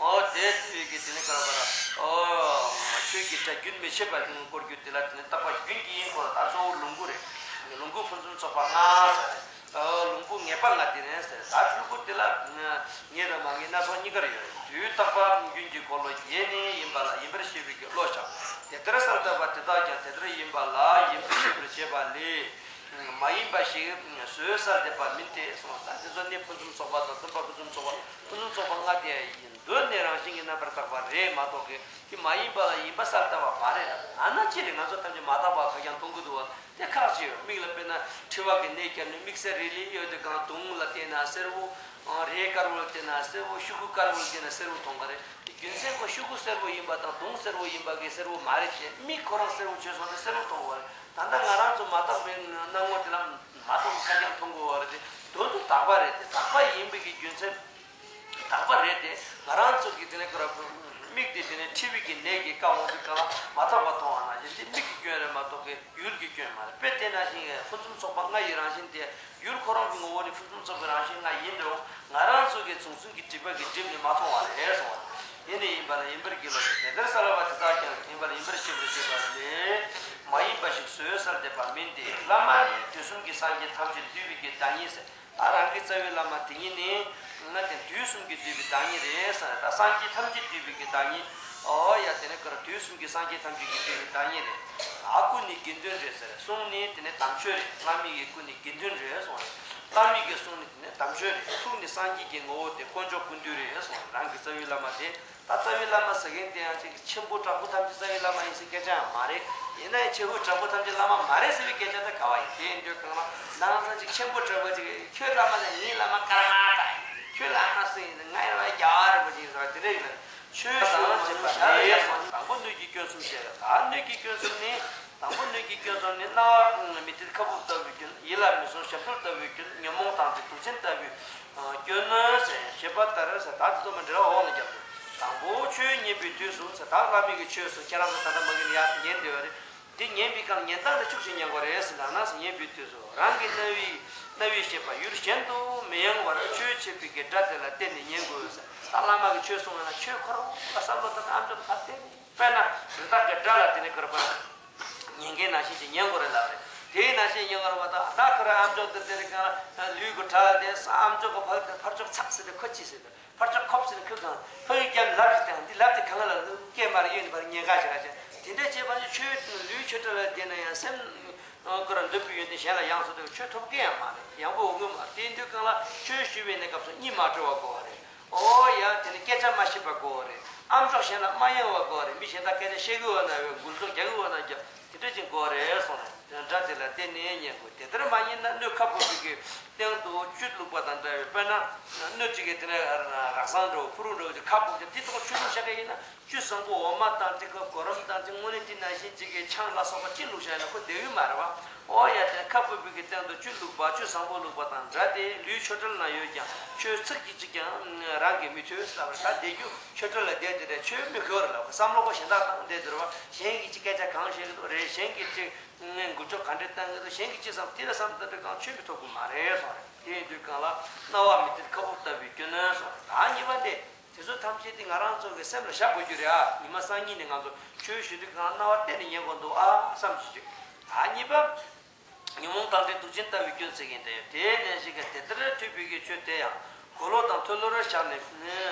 འོ། དེ་དུས་ཀྱི་དེ་ནི་ག་རེ་ཟེར་བ་རེད། འོ། ཆོས་ཀྱི་སྒྲ་རྒྱུན་མི་ཆད་པ་བསྐོར་རྒྱུ་དེ་ལ་དེ་ནི་རྟག་པ་རྒྱུན་གྱི་འཁོར་ལོ། ད་གཙོ་བོ་ལོངས་སྐུ་རེད། ལོངས་སྐུ་ཕུན་སུམ་ཚོགས་པ་ལྔ་ཟེར་རེད། འོ། ལོངས་སྐུ་ངེས་པ་ལྔ་དེ་ནི་ཟེར། ད་ཆོས་སྐུ་དེ་ལ་ངེས་དང་མ་ངེས་སྣ་ཚོགས་གཉིས་ཀ་རེ་ཡོད་རེད། དུས་རྟག་པ་རྒྱུན་གྱི་འཁོར་ལོ་ཡེ་ནས་ཡིན་པ་ལ་ཡིན་པར་ཤེས་པའི་གི་བློ་བྱ། དེ་ལྟར་གསལ་བཏབ་པ་དེ་དག་ཀྱང་དེ་ལྟར་ཡིན་པ་ལ་ཡིན་པར་ཤེས་པར་བྱེད་པ་ལས། མ་ཡིན་པ་ཞིག་བཟོས་གསལ་འདེབས་པ་མིན་ཏེ་གསུངས། ད་དེ་ཚོ་ནི་ཕུན་སུམ་ཚོགས་པ་དང་། སྟོན་པ་ཕུན་སུམ་ཚོགས་པ། ཕུན་སུམ་ཚོགས་པ་ལྔ་དེ་ཡིན། མདོ་ནས་རང་བཞིན་གྱིས་རྣམ་པར་དག་པ་རེད་མ་གཏོགས་ཀྱི། དེ་མ་ཡིན་པ་ལ་ཡིན་པ་གསལ་བཏབ་པ་མ་རེད་ལ། ཨ་ན་ཅི་རེད། ང་ཚོ་ཐམས་ཅད་མ་དག་པ་ག་ཀྱང་མཐོང་གི་འདུག་བ། དེ་ཁག་ཅིག་ཡོད། མིག་ལ་དཔེར་ན་མཁྲིས་པ་གི་ནད་བརྒྱབ་ནས་མིག་སེར་རིལ་རིལ་ཡོད་དུས་གང་། དུང་ལ་བལྟས་ན་སེར་བོ། རས་དཀར་བོ་ལ་བལྟས་ན་སེར་བོ། ཤུ་གུ་དཀར་བོ་ལ་བལྟས་ན་སེར་བོ་མཐོང་གི་རེད། དེ་རྒྱུ་མཚན་ཁོ་ཤུ་གུ་སེར་བོ་ཡིན་པ་དང་དུང་སེར་བོ་ཡིན་པ་གི་སེར་བོ་མ་རེད་ཅེས། མིག་ཁོ་རང་སེར་བོ་བྱས་སོང་ནས་སེར་བོ་མཐོང་གི་རེད། ད་ལྟ་ང་རང་ཚོ་མ་དག་པའི་སྣང་ངོ་དེ་ལ་མ་དག་པ་ག་ཀྱང་མཐོང་གི་ཡོད་རེད་དེ། དོན་དུ་དག་པ་རེད་དེ། དག་པ་ཡིན་པའི་གི་རྒྱུ་མཚན། དག་པ་རེད་དེ། ང་རང་ཚོ་གི་དེ་ནས་ཁོ་ར་མིག་དེ་དེ་ནས་མཁྲིས་པའི་གི་ནད་ཀྱིས་བཀག་འོང་དུས་གང་ལ་མ་དག་པ་མཐོང་བ་ན་བཞིན། དེ་མིག་གི་སྐྱོན་རེད་མ་གཏོགས་ཀྱི་ཡུལ་གྱི་སྐྱོན་མ་རེད། དཔེ་དེ་ནང་བཞིན་ཕུན་སུམ་ཚོགས་པ་ལྔ་ཡི་རང་བཞིན་དེ། ཡུལ་ཁོ་རང་གི་ངོ་བོ་ནི་ཕུན་སུམ་ཚོགས་པའི་རང་བཞིན་ལྔ་ཡིན་རུང་། ང་རང་ཚོ་གི་བྱུང་ཚུལ་གྱི་སྒྲིབ་པ་གིས་བསྒྲིབས་ནས་མ་མཐོང་བ་རེད་གསུངས་པ་རེད། ཡེ་ནས་ཡིན་པ་ལ་ཡིན་པར་གྱུར་པ་ཞིག་དེ་ལྟར་གསལ་བ་དེ་དག་ཀྱང་ཡིན་པ་ལ་ཡིན་པར་ཤེས་པར་བྱེད་པ་ལས། མ་ཡིན་པ་ཞིག་བཟོས་གསལ་འདེབས་པ་མིན་ཏེ། བླ་མ་ནི་དུས་གསུམ་གྱི་སངས་རྒྱས་ཐམས་ཅད་འདུས་པའི་གི་བདག་ཉིད་ཟེར། ད་རང་གི་རྩ་བའི་བླ་མ་དེ་ཉིད་ནི་ང་དེ་དུས་གསུམ་གྱི་འདུས་པའི་བདག་ཉིད་རེད་ཟེར། ད་སངས་རྒྱས་ཐམས་ཅད་འདུས་པའི་གི་བདག་ཉིད། ཨོ་ཡ། དེ་ནི་ག་རེ། དུས་གསུམ་གྱི་སངས་རྒྱས་ཐམས་ཅད་ཀྱི་འདུས་པའི་བདག་ཉིད་རེད། ཨ། སྐུ་ནི་དགེ་འདུན་རེད་ཟེར། གསུང་ནི་དེ་ནི་དམ་ཆོས་རེད། བླ་མའི་གི་སྐུ་ནི་དགེ་འདུན་རེད་གསུངས་རེད། བླ་མའི་གི་གསུང་ནི་དེ་ནི་དམ་ཆོས་རེད། ཐུགས་ནི་སངས་རྒྱས་ཀྱི་ངོ་བོ་དེ་དཀོན་མཆོག་ཀུན་འདུས་རེད་གསུངས་རེད། རང་གི་རྩ་བའི་བླ་མ་དེ། ད་རྩ་བའི་བླ་མ་ཟེར་མཁན་དེ་ཡང་ཅིག་ཆེན་པོ་དྲག་པོ་ཐམས་ཅད་རྩ་བའི་བླ་མ་ཡིན་ཟེར་སྐད་ཆ་ཡང་མ་རེད། ཡིན་ན་ཡང་ཆེན་པོ་དྲག་པོ་ཐམས་ཅད་བླ་མ་མ་རེད་ཟེར་བའི་སྐད་ཆ་དེ་ག་བ་ཡིན། དེ་ཡིན་དུས་གང་ལ་ནང་ཚན་ཅིག་ཆེན་པོ་དྲག་པོ་ཅིག་ཁྱོད་བླ་མ་ལ་ངའི་བླ་མ་ཀརྨ་པ་ཡིན། ཁྱོད་བླ་མ་སུ་ཡིན། ང་ཡང་རྒྱལ་བ་རིན་པོ་ཆེ་ཡིན་ཟེར་བ་དེ་འདྲ་ཡིན་ན། ཆོས་ཞུ་བ་ཞེས་པ་ལས། དང་པོ་སྣོད་ཀྱི་སྐྱོན་གསུམ་བཤད། ད་སྣོད་ཀྱི་སྐྱོན་གསུམ་ནི། དང་པོ་སྣོད་ཀྱི་སྐྱོན་གསུམ་ནི། རྣ་བ་མི་གཏད་ཁ་སྦུབ་ལྟ་བུའི་སྐྱོན། ཡིད་ལ་མི་ཟུང་ཞབས་རྡོལ་ལྟ་བུའི་སྐྱོན། ཉོན་མོངས་དང་དེ་དུག་ཅན་ལྟ་བུའི་སྐྱོན་ནོ་ཟེར། བཤད་པ་ལྟར་ཟེར། ད་དེ་ཚོ་མ་འབྲེལ་བ་འོག་ལ་རྒྱབ་འདུག་དང་པོ་ཆོས་ཉན་པའི་དུས་སུ་ཟེར། ད་བླ་མའི་གི་ཆོས་སུ་ཁྱེད་རང་ཚོ་ད་ལྟ་མ་གི་ནས་ཡར་ཉན་བསྡད་པ་རེད། དེ་ཉན་པའི་སྐབས་ཉན་སྟངས་དེ་ཕྱོགས་གཅིག་ཉན་དགོས་རེད་ཟེར། ནང་ན་ཟེར། ཉན་པའི་དུས་སུ་རང་གི་རྣ་བའི་རྣ་བའི་ཤེས་པ་ཡུལ་གཞན་དུ་མི་ཡེངས་པར་ཆོས་བྱེད་པའི་གི་སྒྲ་དེ་ལ་བརྟེན་ནས་ཉན་དགོས་ཟེར། ད་བླ་མ་གི་ཆོས་གསུང་བ་ན་ཆོས་ཁོ་རང་ལ་བསམ་བློ་བཏང་ན་ཨམ་ཅོག་ཕར་བལྟས། དཔེར་ན་རི་དྭགས་ཀྱི་སྒྲ་ལ་དེ་ནས་གུར་པ་ཉན་མཁན་ནང་བཞིན་ཅིག་ཉན་དགོས་རེད་ལབ་རེད། དེའི་ནང་བཞིན་ཉན་དགོས་རེད་པ། ད་ད་ཁོ་རང་ཨམ་ཅོག་དེ་དེ་རེད་གང་ལ་ལུས་ཀྱི་གྲྭ་ལ་བསྡད་སོང་། ཨམ་ཅོག་གི་ཕར་དེ་ཕར་ཕྱོགས་ཚག་ཟེར་ཏེ་ཁོ་ཅི་ཟེར་ཏེ་ཕར་ཕྱོགས་ཁོབ་ཟེར་ཏེ་ཁོ་གང་ཕ་གི་རྒྱབ་ལབ་ཅིག་དང་འདི་ལབ་དེ་གང་ལ་སྐད་མར་གཡོན་ནས་ཕར་ཉན་ག་བྱེད་ག་བྱེད། དེ་འདྲ་བྱས་པ་ནི་ཆོས་ལུས་ཆོས་གྲྭ་ལ་བསྡད་ན་ཡང་སེམས་ཁོ་རང་འདོད་པའི་ཡོན་ཏན་གཞན་ལ་ཡང་སོང་དུས་ཆོས་ཐོབ་མཁན་ཡང་མ་རེད། ཡང་པོ་འོང་གི་མ་རེད། དེ་དུས་གང་ལ་ཆོས་ཞུ་བའི་གནས་སྐབས་སུ་གཉིད་མ་བྲོ་བ་དགོས་པ་རེད། ཨོ་ཡ། དེ་ནི་སྐད་ཆ་མ་བཤད་པ་དགོས་རེད། ཨམ་ཅོག་གཞན་ལ་མ་གཡེང་བ་དགོས་རེད། མི་གཞན་དག་སྐད་ཆ་བཤད་གི་ཡོད་ན་ཡོད། འགུལ་ཚོགས་རྒྱག་གི་ཡོད་ན་རྒྱག་དེ་འདྲ་ཅིག་དགོས་རེད་གསུངས་ནས། དེ་སྒྲ་དེ་ལ་བརྟེན་ནས་ཉན་དགོས། དེ་ལྟར་མ་ཉན་ན་སྣོད་ཁ་སྦུབ་པའི་གི་སྟེང་དུ་བཅུད་བླུགས་པ་དང་འདྲ་བའི། དཔེར་ན་སྣོད་གཅིག་གིས་དེ་ནས་རག་བཟང་འདྲ་བོ་ཕུ་རུ་འདྲ་བོ་ཅིག་ཁ་སྦུབ་ཅིག་དེ་ཐོག་ཆུ་བླུགས་བཞག་གི་ཡིན་ན། བཅུད་བཟང་པོ་འོ་མ་དང་ཅིག་གི་གོ་རིམ་དང་ཅིག་དངོས་གནས་དེ་ནང་བཞིན་ཅིག་གི་ཆང་ལ་སོགས་པ་ཅི་བླུགས་བཞག་ཡིན་ན་ཁོ་བདེ་གི་མ་རེད་བ། ཨོ་ཡ། དེ་ཁ་སྦུབ་པའི་གི་སྟེང་དུ་བཅུད་བླུགས་པ། བཅུད་བཟང་པོ་བླུགས་པ་དང་འདྲ་སྟེ། ལུས་ཆོས་གྲྭ་ན་ཡོད་ཀྱང་ཆོས་ཚིག་གཅིག་ཀྱང་རང་གིས་མི་ཐོས་ལབ་པ་རེད། ད་བསྡད་རྒྱུ་ཆོས་གྲྭ་ལ་བསྡད་དེ་རེད། ཆོས་མི་གོ་རེད་ལབ། བསམ་བློ་ཁོ་གཞན་དག་བཏང་བསྡད་དེ་རེད་བ། གཞན་གྱིས་ཅིག་སྐད་ཆ་གང་བཤད་གི་འདུག་རེད། གཞན་གྱིས་ཅིག་འགུལ་ཕྱོགས་ག་འདྲས་བཏང་གི་འདུག་གཞན་གྱིས་ཅི་བསམ་དེ་ལ་བསམ་བཏང་དུས་གང་ཆོས་མི་ཐོབ་གི་མ་རེད་གསུངས་རེད། དེ་ཡིན་དུས་གང་ལ་རྣ་བ་མི་གཏད་ཁ་སྦུབ་ལྟ་བུའི་སྐྱོན་ནོ་གསུངས་རེད། ད་གཉིས་པ་འདི། དེ་ཚོ་ཐམས་ཅད་དེ་ང་རང་ཚོ་གི་སེམས་ལ་བཞག་དགོས་རྒྱུ་རེད་ཨ། ཉི་མ་སང་ཉིན་ནས་ང་ཚོ་ཆོས་ཞུ་དུས་གང་རྣ་བ་གཏད་ནས་ཉན་དགོས་འདུག་ཨ་བསམ་བྱེད་རྒྱུ། ད་གཉིས་པ། ཉོན་མོངས་དང་འདྲེས་དུག་ཅན་ལྟ་བུའི་སྐྱོན་ཟེར་གྱིན་དེ་ཡོད། དེའི་ནང་བཞིན་གྱི་དེ་ལྟར་ཐོས་པའི་གི་ཆོས་དེ་ཡང་གོས་ལོག་དང་མཐོལ་ལོ་རུ་བཞག་ནས།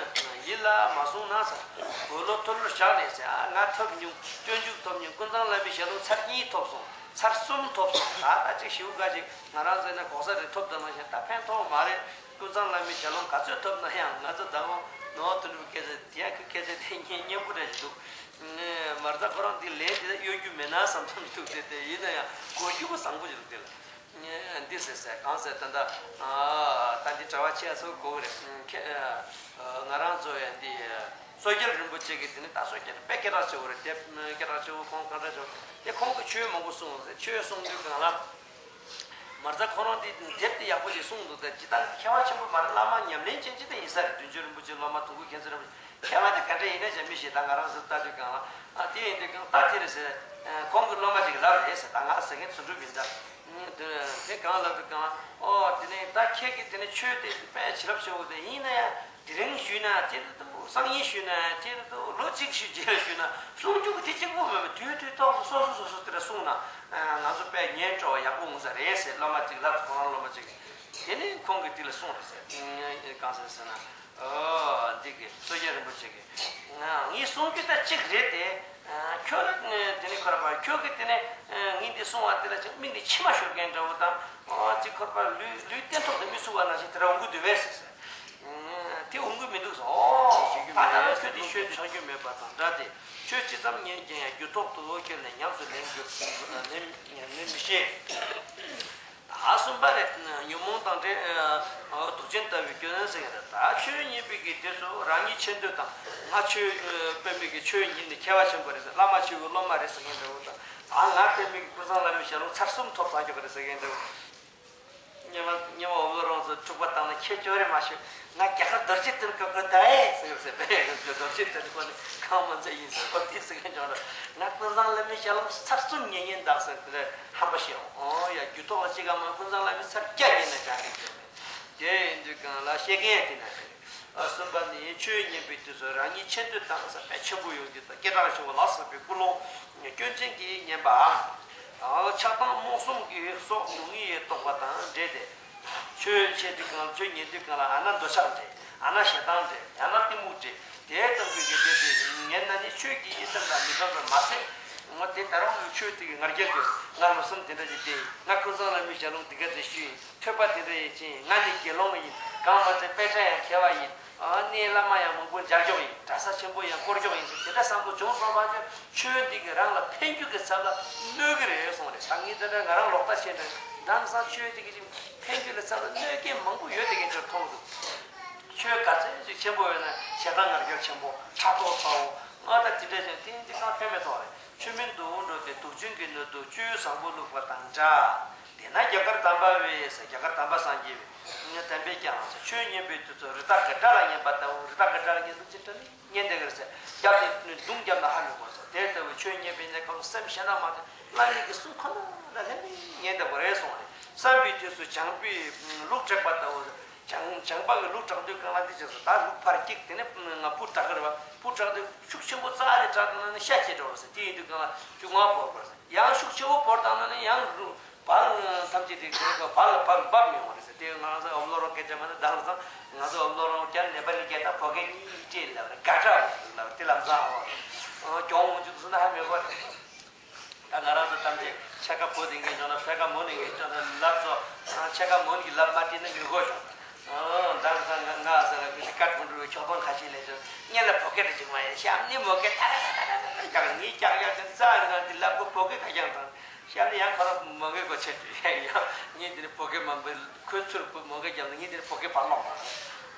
ཡིད་ལ་མ་བཟུང་ན་ཟེར། གོས་ལོག་མཐོལ་ལོ་རུ་བཞག་ནས་ཟེར། ཨ། ང་ཐོབ་མྱོང་། སྤྱོད་འཇུག་ཐོབ་མྱོང་། ཀུན་བཟང་བླ་མའི་ཞལ་ལུང་ཚར་གཉིས་ཐོབ་སོང་། ཚར་གསུམ་ཐོབ་སོང་། ད་ད་ཅིག་ཞིའུ་ག་ཅིག་ང་རང་ཚོ་ན་གོ་ས་རེ་ཐོབ་དང་ན་ཞེ་ད་ཕན་ཐོགས་མ་རེད། ཀུན་བཟང་བླ་མའི་ཞལ་ལུང་ག་ཚོད་ཐོབ་ན་ཡང་ང་ཚོ་ཟླ་བ་ནོར་དུ་འགྲོ་སྐད་ཆ་དེ་ཡང་ཁོའི་སྐད་ཆ་དེ་སྙན་སྙན་པོ་འདྲ་ཞིག་འདུག་མ་རྩ་ཁོ་རང་དེ་ལན་དེ་གཡོ་རྒྱུ་མེད་ན་བསམ་བསམ་འདུག་དེ་དེ་ཡིན་ན་ཡང་གོ་རྒྱུ་པོ་བཟང་པོ་ཞིག་འདུག་དེ་ལ། འདི་ཟེར་ཟེར་གང་ཟེར་ད་ལྟ་ད་འདི་གྲྭ་བ་ཆེ་ཚོ་གོ་གི་རེད། ཁྱེད་ང་རང་ཚོ་ཡང་འདི། བསོད་རྒྱལ་རིན་པོ་ཆེ་གིས་དེ་ནི་ད་བསོད་རྒྱལ་དཔེ་སྐད་གྲགས་ཆེ་བོ་རེད། དེབ་སྐད་གྲགས་ཆེ་བོ་ཁོང་སྐད་གྲགས་ཆེ་བོ་དེ། ཁོང་གིས་ཆོས་མང་པོ་གསུངས་ཟེར། ཆོས་གསུང་དུས་སྒང་ལ། མ་རྩ་ཁོ་རང་དེ་དེབ་དེ་ཡག་པོ་ཞིག་གསུངས་འདུག་ད་ཇི་ལྟར་མཁས་པ་ཆེན་པོ་མ་རེད། བླ་མ་ཉམས་ལེན་ཅན་ཅིག་ད་ཡིན་ས་རེད། བདུད་འཇོམས་རིན་པོ་ཆེ་སློབ་མ་དུང་དཀར་མཁྱེན་བརྩེ་རིན་པོ་ཆེ། མཁས་པ་དེ་ག་འདྲ་ཡིན་ན་ཅང་མི་ཤེས། ད་ང་རང་ཚོ་ལྟ་དུས་སྒང་ལ། ཨ་དེ་ཡིན་དུས་སྒང་ད་དེ་རེད་ཟེར། ཁོང་གི་སློབ་མ་ཅིག་གིས་ལབ་རེད་ཟེར། ད་ང་ཟེར་མཁན་དོན་གྲུབ་ཡིན་ད། དེ་གང་ལབ་དུས་སྒང་ལ། ཨོ་དེ་ནས་ད་ཁྱེད་ཀྱིས་དེ་ནས་ཆོས་དེ་དཔེ་བྱིན་རླབས་ཆེ་བོ་དེ་ཡིན་ན་ཡང་། དེ་རིང་ཞུས་ན་ཅི་རེད་འདུག་སང་ཉིན་ཞུས་ན་ཅི་རེད་འདུག་ལོ་གཅིག་ཞུ་རྗེས་ལ་ཞུས་ན་གསུང་རྒྱུ་གི་དེ་གཅིག་པོ་མེད་པ། དུས་དུས་ཐོག་སོ་སོ་སོ་སོ་དེ་འདྲ་གསུངས་ན། ང་ཚོ་དཔེ་ཉན་སྤྲོ་བ་ཡག་པོ་འོང་ས་རེད་ཟེར། སློབ་མ་གཅིག་ལབ། ཁོ་རང་སློབ་མ་གཅིག་གིས། དེ་ནས་ཁོང་གིས་དེ་ལ་གསུངས་རེད་ཟེར། གང་ཟེར་ཟེར་ན། ཨོ་འདི་གི་བསོད་རྒྱལ་རིན་པོ་ཆེ་གིས། ངས་གསུང་རྒྱུ་ད་གཅིག་རེད་དེ། ཁྱོད་ལ་དེ་ནས་ཁོ་ར་པ་ཁྱོད་ཀྱིས་དེ་ནས་ངས་འདི་གསུང་བ་དེ་ལ་ཅིག་མིག་ནས་མཆི་མ་ཤོར་མཁན་འདྲ་བོ་དང་། ཨོ་ཅིག་ཁོ་ར་པ་ལུས་ལུས་སྟན་ཐོག་ཏུ་མི་ཚུགས་པ་ནང་བཞིན་དེ་འདྲ་འོང་གི་འདུག་པས་ཟེར་ཟེར། དེ་འོང་གི་མི་འདུག་ཟེར། ཨོ་ད་ལྟ་ན་ཁྱོད་དེ་ཤོད་ཆགས་རྒྱུ་མེད་པ་དང་འདྲ་སྟེ། ཆོས་ཇི་ཙམ་ཉན་ཀྱང་ཡང་རྒྱུད་ཐོག་ཏུ་ཁྱོད་ནས་ཉམས་སུ་ལེན་རྒྱུ་ལེན་ལེན་མི་ཤེས། ད་གསུམ་པ་རེད། ཉོན་མོངས་དང་འདྲེས། ཨ་དུག་ཅན་ལྟ་བུའི་སྐྱོན་ཟེར་མཁན་རེད། ད་ཆོས་ཉན་པའི་གི་དུས་སུ་རང་ཉིད་ཆེ་འདོད་དང་། ང་ཆོས་ཨ་དཔེ་མེད་ཀྱི་ཆོས་ཉན་ནས་མཁས་པ་ཆེན་པོ་རེད་ཟེར། བླ་མ་ཆེ་བོའི་སློབ་མ་རེད་ཟེར་མཁན་འདྲ་བོ་དང་། ད་ང་དཔེ་མེད་ཀྱི་ཀུན་བཟང་བླ་མའི་ཞལ་ལུང་ཚར་གསུམ་ཐོབ་ཚར་ཀྱོག་རེད་ཟེར་མཁན་འདྲ་བོ། སྔོན་མ་སྔོན་མ་འོབ་ལོ་རོང་ཚོ་འཁྲུག་པ་བཏང་ན་ཁྱེད་ཅོ་རེ་མ་ཤོད། ང་རྒྱ་གར་རྡོ་རྗེ་གདན་སྐབས་ཀྱི་ད་ཨེ་ཟེར་ཟེར་པས། རྡོ་རྗེ་གདན་སྐོར་ནས་གང་མ་ཚད་ཡིན་ཟེར་གོ། དེ་ཟེར་མཁན་ཅོ་ར། ང་ཀུན་བཟང་བླ་མའི་ཞལ་ལུང་ཚར་གསུམ་ཉན་ཉན་འདུག་ཟེར་དེ་ལས་ཧམ་པ་ཤེས་འོང་། ཨོ་ཡ་རྒྱུད་ཐོག་ལ་གཅིག་ག་མ་ཀུན་བཟང་བླ་མའི་ཚར་བརྒྱ་ཉན་ན་ཅང་རེད་ཟེར། དེ་ཡིན་དུས་སྒང་ལ་བཤད་མཁན་དེ་ན་ཟེར། ཨ་གསུམ་པ་ནི་ཆོས་ཉན་པའི་དུས་སུ་རང་ཉིད་ཆེ་འདོད་དང་ཟེར་བའི་ཆེན་པོ་ཡོང་རྒྱུ་དང་། སྐད་གྲགས་ཆེ་བ་ལ་སོགས་པའི་ཀུན་སློང་སྐྱོན་ཅན་གྱིས་ཉེན་པའམ། ཆགས་སྡང་རྨོངས་གསུམ་གྱི་སོགས་སྡུག་བསྔལ་རྟོག་པ་དང་འབྲེལ་ཏེ། ཆོས་འཆད་དུས་སྒང་ལ་ཆོས་ཉན་དུས་སྒང་ལ་ཨ་ན་འདོད་ཆགས་འདྲེས། ཨ་ན་ཞེ་སྡང་འདྲེས། ཡང་ན་གཏི་མུག་འདྲེས། དེ་ལྟ་བུའི་གི་དེ་དེ་ཉན་ན་ནི་ཆོས་ཀྱི་ཡིད་སེམས་དང་མི་འདྲ་བར་མ་ཟད། ང་དེ་ད་རུང་ཆོས་དེ་གི་ང་རྒྱལ་དུ་ང་ལོ་གསུམ་དེ་འདྲ་ཞིག་བསྡད་ཡིན། ང་ཀུན་བཟང་བླ་མའི་ཞལ་ལུང་འདི་ག་ཚོད་ཞུས་ཡིན། ཐོས་པ་དེ་འདྲ་ཡིན་ཕྱིན་ང་ནི་དགེ་སློང་ཡིན། གང་མ་ཚད་དཔེ་ཆ་ཡང་མཁས་པ་ཡིན། ཨ་ནི་བླ་མ་ཡང་མང་པོ་མཇལ་ཀྱོག་ཡིན། གྲྭ་ས་ཆེན་པོ་ཡང་བསྐོར་ཀྱོག་ཡིན་ཟེར་དེ་འདྲ་བསམ་བློ་བྱུང་སོང་བ་ཅན་ཆོས་འདི་གིས་རང་ལ་ཕན་རྒྱུ་གི་ཚབ་ལ་གནོད་གི་རེད་གསུངས་རེད། ད་ངས་དེ་འདྲ་ང་རང་ལོག་ལྟ་བྱས་འདྲ་དེང་སང་ཆོས་འདི་གིས་ཕན་རྒྱུ་ལ་ཚབ་ལ་གནོད་མཁན་མང་པོ་ཡོད་དེ་གན་ཅོར་མཐོང་གི་འདུག་ཆོས་ག་ཚོད་ཅིག་ཆེན་པོ་ཡོད་ན་ཞེ་སྡང་ང་རྒྱལ་ཆེན་པོ་ཕྲག་དོག་ཚ་བོ་ང་ད་དེ་འདྲ་བྱས་དེ་འདི་གང་ཕན་མེད་མཐོང་རེད། ཆོས་མིན་དུ་འགྲོ་སྟེ་དུག་ཅན་གྱི་སྣོད་དུ་བཅུད་བཟང་པོ་བླུགས་པ་དང་འདྲ། དེས་ན་རྒྱ་གར་དམ་པ་བས་ཟེར། རྒྱ་གར་དམ་པ་སངས་རྒྱས་པས་ངས་དམ་པས་ཀྱང་ཟེར། ཆོས་ཉན་པའི་དུས་སུ་རི་དྭགས་ཀྱི་སྒྲ་ལ་ཉན་པ་ལྟ་བུ། རི་དྭགས་ཀྱི་སྒྲ་ལ་ཉན་དུས་ཅི་འདྲ་ནི་ཉན་བསྡད་ཀྱི་རེད་ཟེར། རྒྱབ་ནས་རྡུང་བརྒྱབ་ན་ཧ་མི་གོ་ཟེར། དེ་ལྟ་བུའི་ཆོས་ཉན་པའི་གནས་སྐབས་སེམས་ཞེ་དྲག་མ་དེ་བླ་མའི་གི་གསུང་ཁོ་ན་ལ་ལྷན་ཉན་བསྡད་པ་རེད་གསུངས་རེད། བསམ་པའི་དུས་སུ་བྱམས་པས་ལུག་བསྲེགས་པ་ལྟ་བུ། བྱང་བྱང་པ་གི་ལུག་བསྲེགས་དུས་སྒང་ལ་འདི་བྱས་སོ། ད་ལུག་ཕར་བཀྱིགས། དེ་ནས་ང་བུ་བསྲེགས་ཀྱི་རེད་བ། བུ་བསྲེགས་དུས་ཤུགས་ཆེན་པོ་རྩ་ནས་བསྲེགས་བཏང་ན་ནི་ཤ་སྐྱེ་འགྲོ་བ་ཟེར། དེ་ཡིན་དུས་སྒང་ལ་ཤུགས་མང་བོར་དགོས་ཟེར། ཡང་ཤུགས་ཆེ་བོ་བོར་བཏང་ན་ནི་ཡང་བལ་ཐམས་ཅད་དེ་ག་བལ་ལ་བབ་འབབ་མི་ཡོང་བ་རེད་ཟེར། དེ་ང་རང་ཚོ་འོབ་ལོ་རོང་སྐད་ཆ་མ་ནི་ད་ལ་ཚང་ང་ཚོ་འོབ་ལོ་རོང་སྐད་ནེ་པ་ལི་སྐད་དང་བོད་སྐད་གཉིས་སྦྲེལ་ལབ་རེད། དགའ་དྲག་འོང་ཟེར་ལབ་རེད། དེ་ལམ་སང་འོང་རེད། གྱོང་འོང་རྒྱུ་འདུག་ཟེར་ན་ཧ་མི་གོ་རེད། ད་ང་རང་ཚོ་ཐམས་ཅད་ཕྱེད་ཀ་བོད་ནས་ངེས་བྱུང་ན་ཕྱེད་ཀ་མོན་ནས་ངེས་བྱུང་ན་ལབ་སོ། ཕྱེད་ཀ་མོན་གྱི་ལབ་མ་བྲིས་ན་མི་གོ་བྱུང་། ཨང་། ད་ང་ང་ཟེར་ལ་ཀི་ཀར་མོན་གྲུ་བའི་ཁྱོག་ཐང་ཁ་ཤས་ལས་བྱུང་། སྔོན་ལ་བོད་སྐད་དུ་ཅིག་མ་ཡིན་གཤམ་ནས་མོན་སྐད་ཏ་ར་ཏ་ར་ཏ་ར་རྒྱག་ངས་ཀྱག་ཀྱག་ཅིག་རྩ་ནས་ང་འདི་ལབ་གོ་བོད་སྐད་ཁ་རྐྱང་དང་། གཤམ་ནས་ཡང་ཁོ་རང་མོན་སྐད་གོ་ཆེ་དུས་ཡང་ངས་འདི་ནས་བོད་སྐད་མང་པོ་ཁོའི་ཚུར་བོད་མོན་སྐད་རྒྱབ་ནས་ངས་འདི་ནས་བོད་སྐད་ཕར་ཀློག་པ།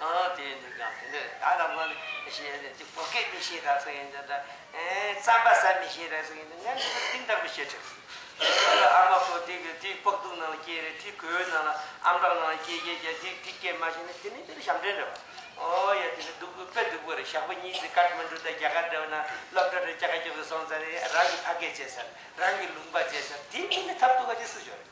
ཨང་། དེ་ཡིན་དུས་ཀྱང་དེ་འདྲ་ད་རང་ལ་ནི་ཤེས་ཡ་ཅིག་བོད་སྐད་མི་ཤེས་ར་ཟེར་ཡིན་ད། ཨེ་རྩམ་པ་ཟ་མི་ཤེས་ར་ཟེར་གྱི་འདུག་ང་འདི་ལ་གཏིང་ཐག་པའི་ཞེ་ཁྲེལ། ཨ་མ་ཁོ་དེ་གི་དེའི་སྤག་ཐུག་ནང་ལ་སྐྱེས་རེད། དེའི་གོས་ནང་ལ་ཨམ་ཊག་ནང་ལ་སྐྱེས་སྐྱེས་སྐྱེས་དེ་དེ་སྐྱེས་མ་ཤེས་ན་དེ་ནི་དེ་ནི་ཞབས་འདྲེན་རེད་བ། ཨོ་ཡ་དེ་ནི་སྡུག་པོ་དཔེ་སྡུག་པོ་རེད། ཞག་པོ་གཉིས་ཙམ་ཀ་ཐ་མན་གྲུ་དང་རྒྱ་གར་འདྲ་བ་ན་སློབ་གྲྭ་རེ་ཅ་ག་ཅོག་གི་སོང་ཙང་རེད། རང་གི་ཕ་སྐད་བྱས་ས་རང་གི་ལུང་པ་བྱས་ས་དེ་ནི་ཐབས་སྡུག་ག་ཅིག་སུ་ཞོར་རེད།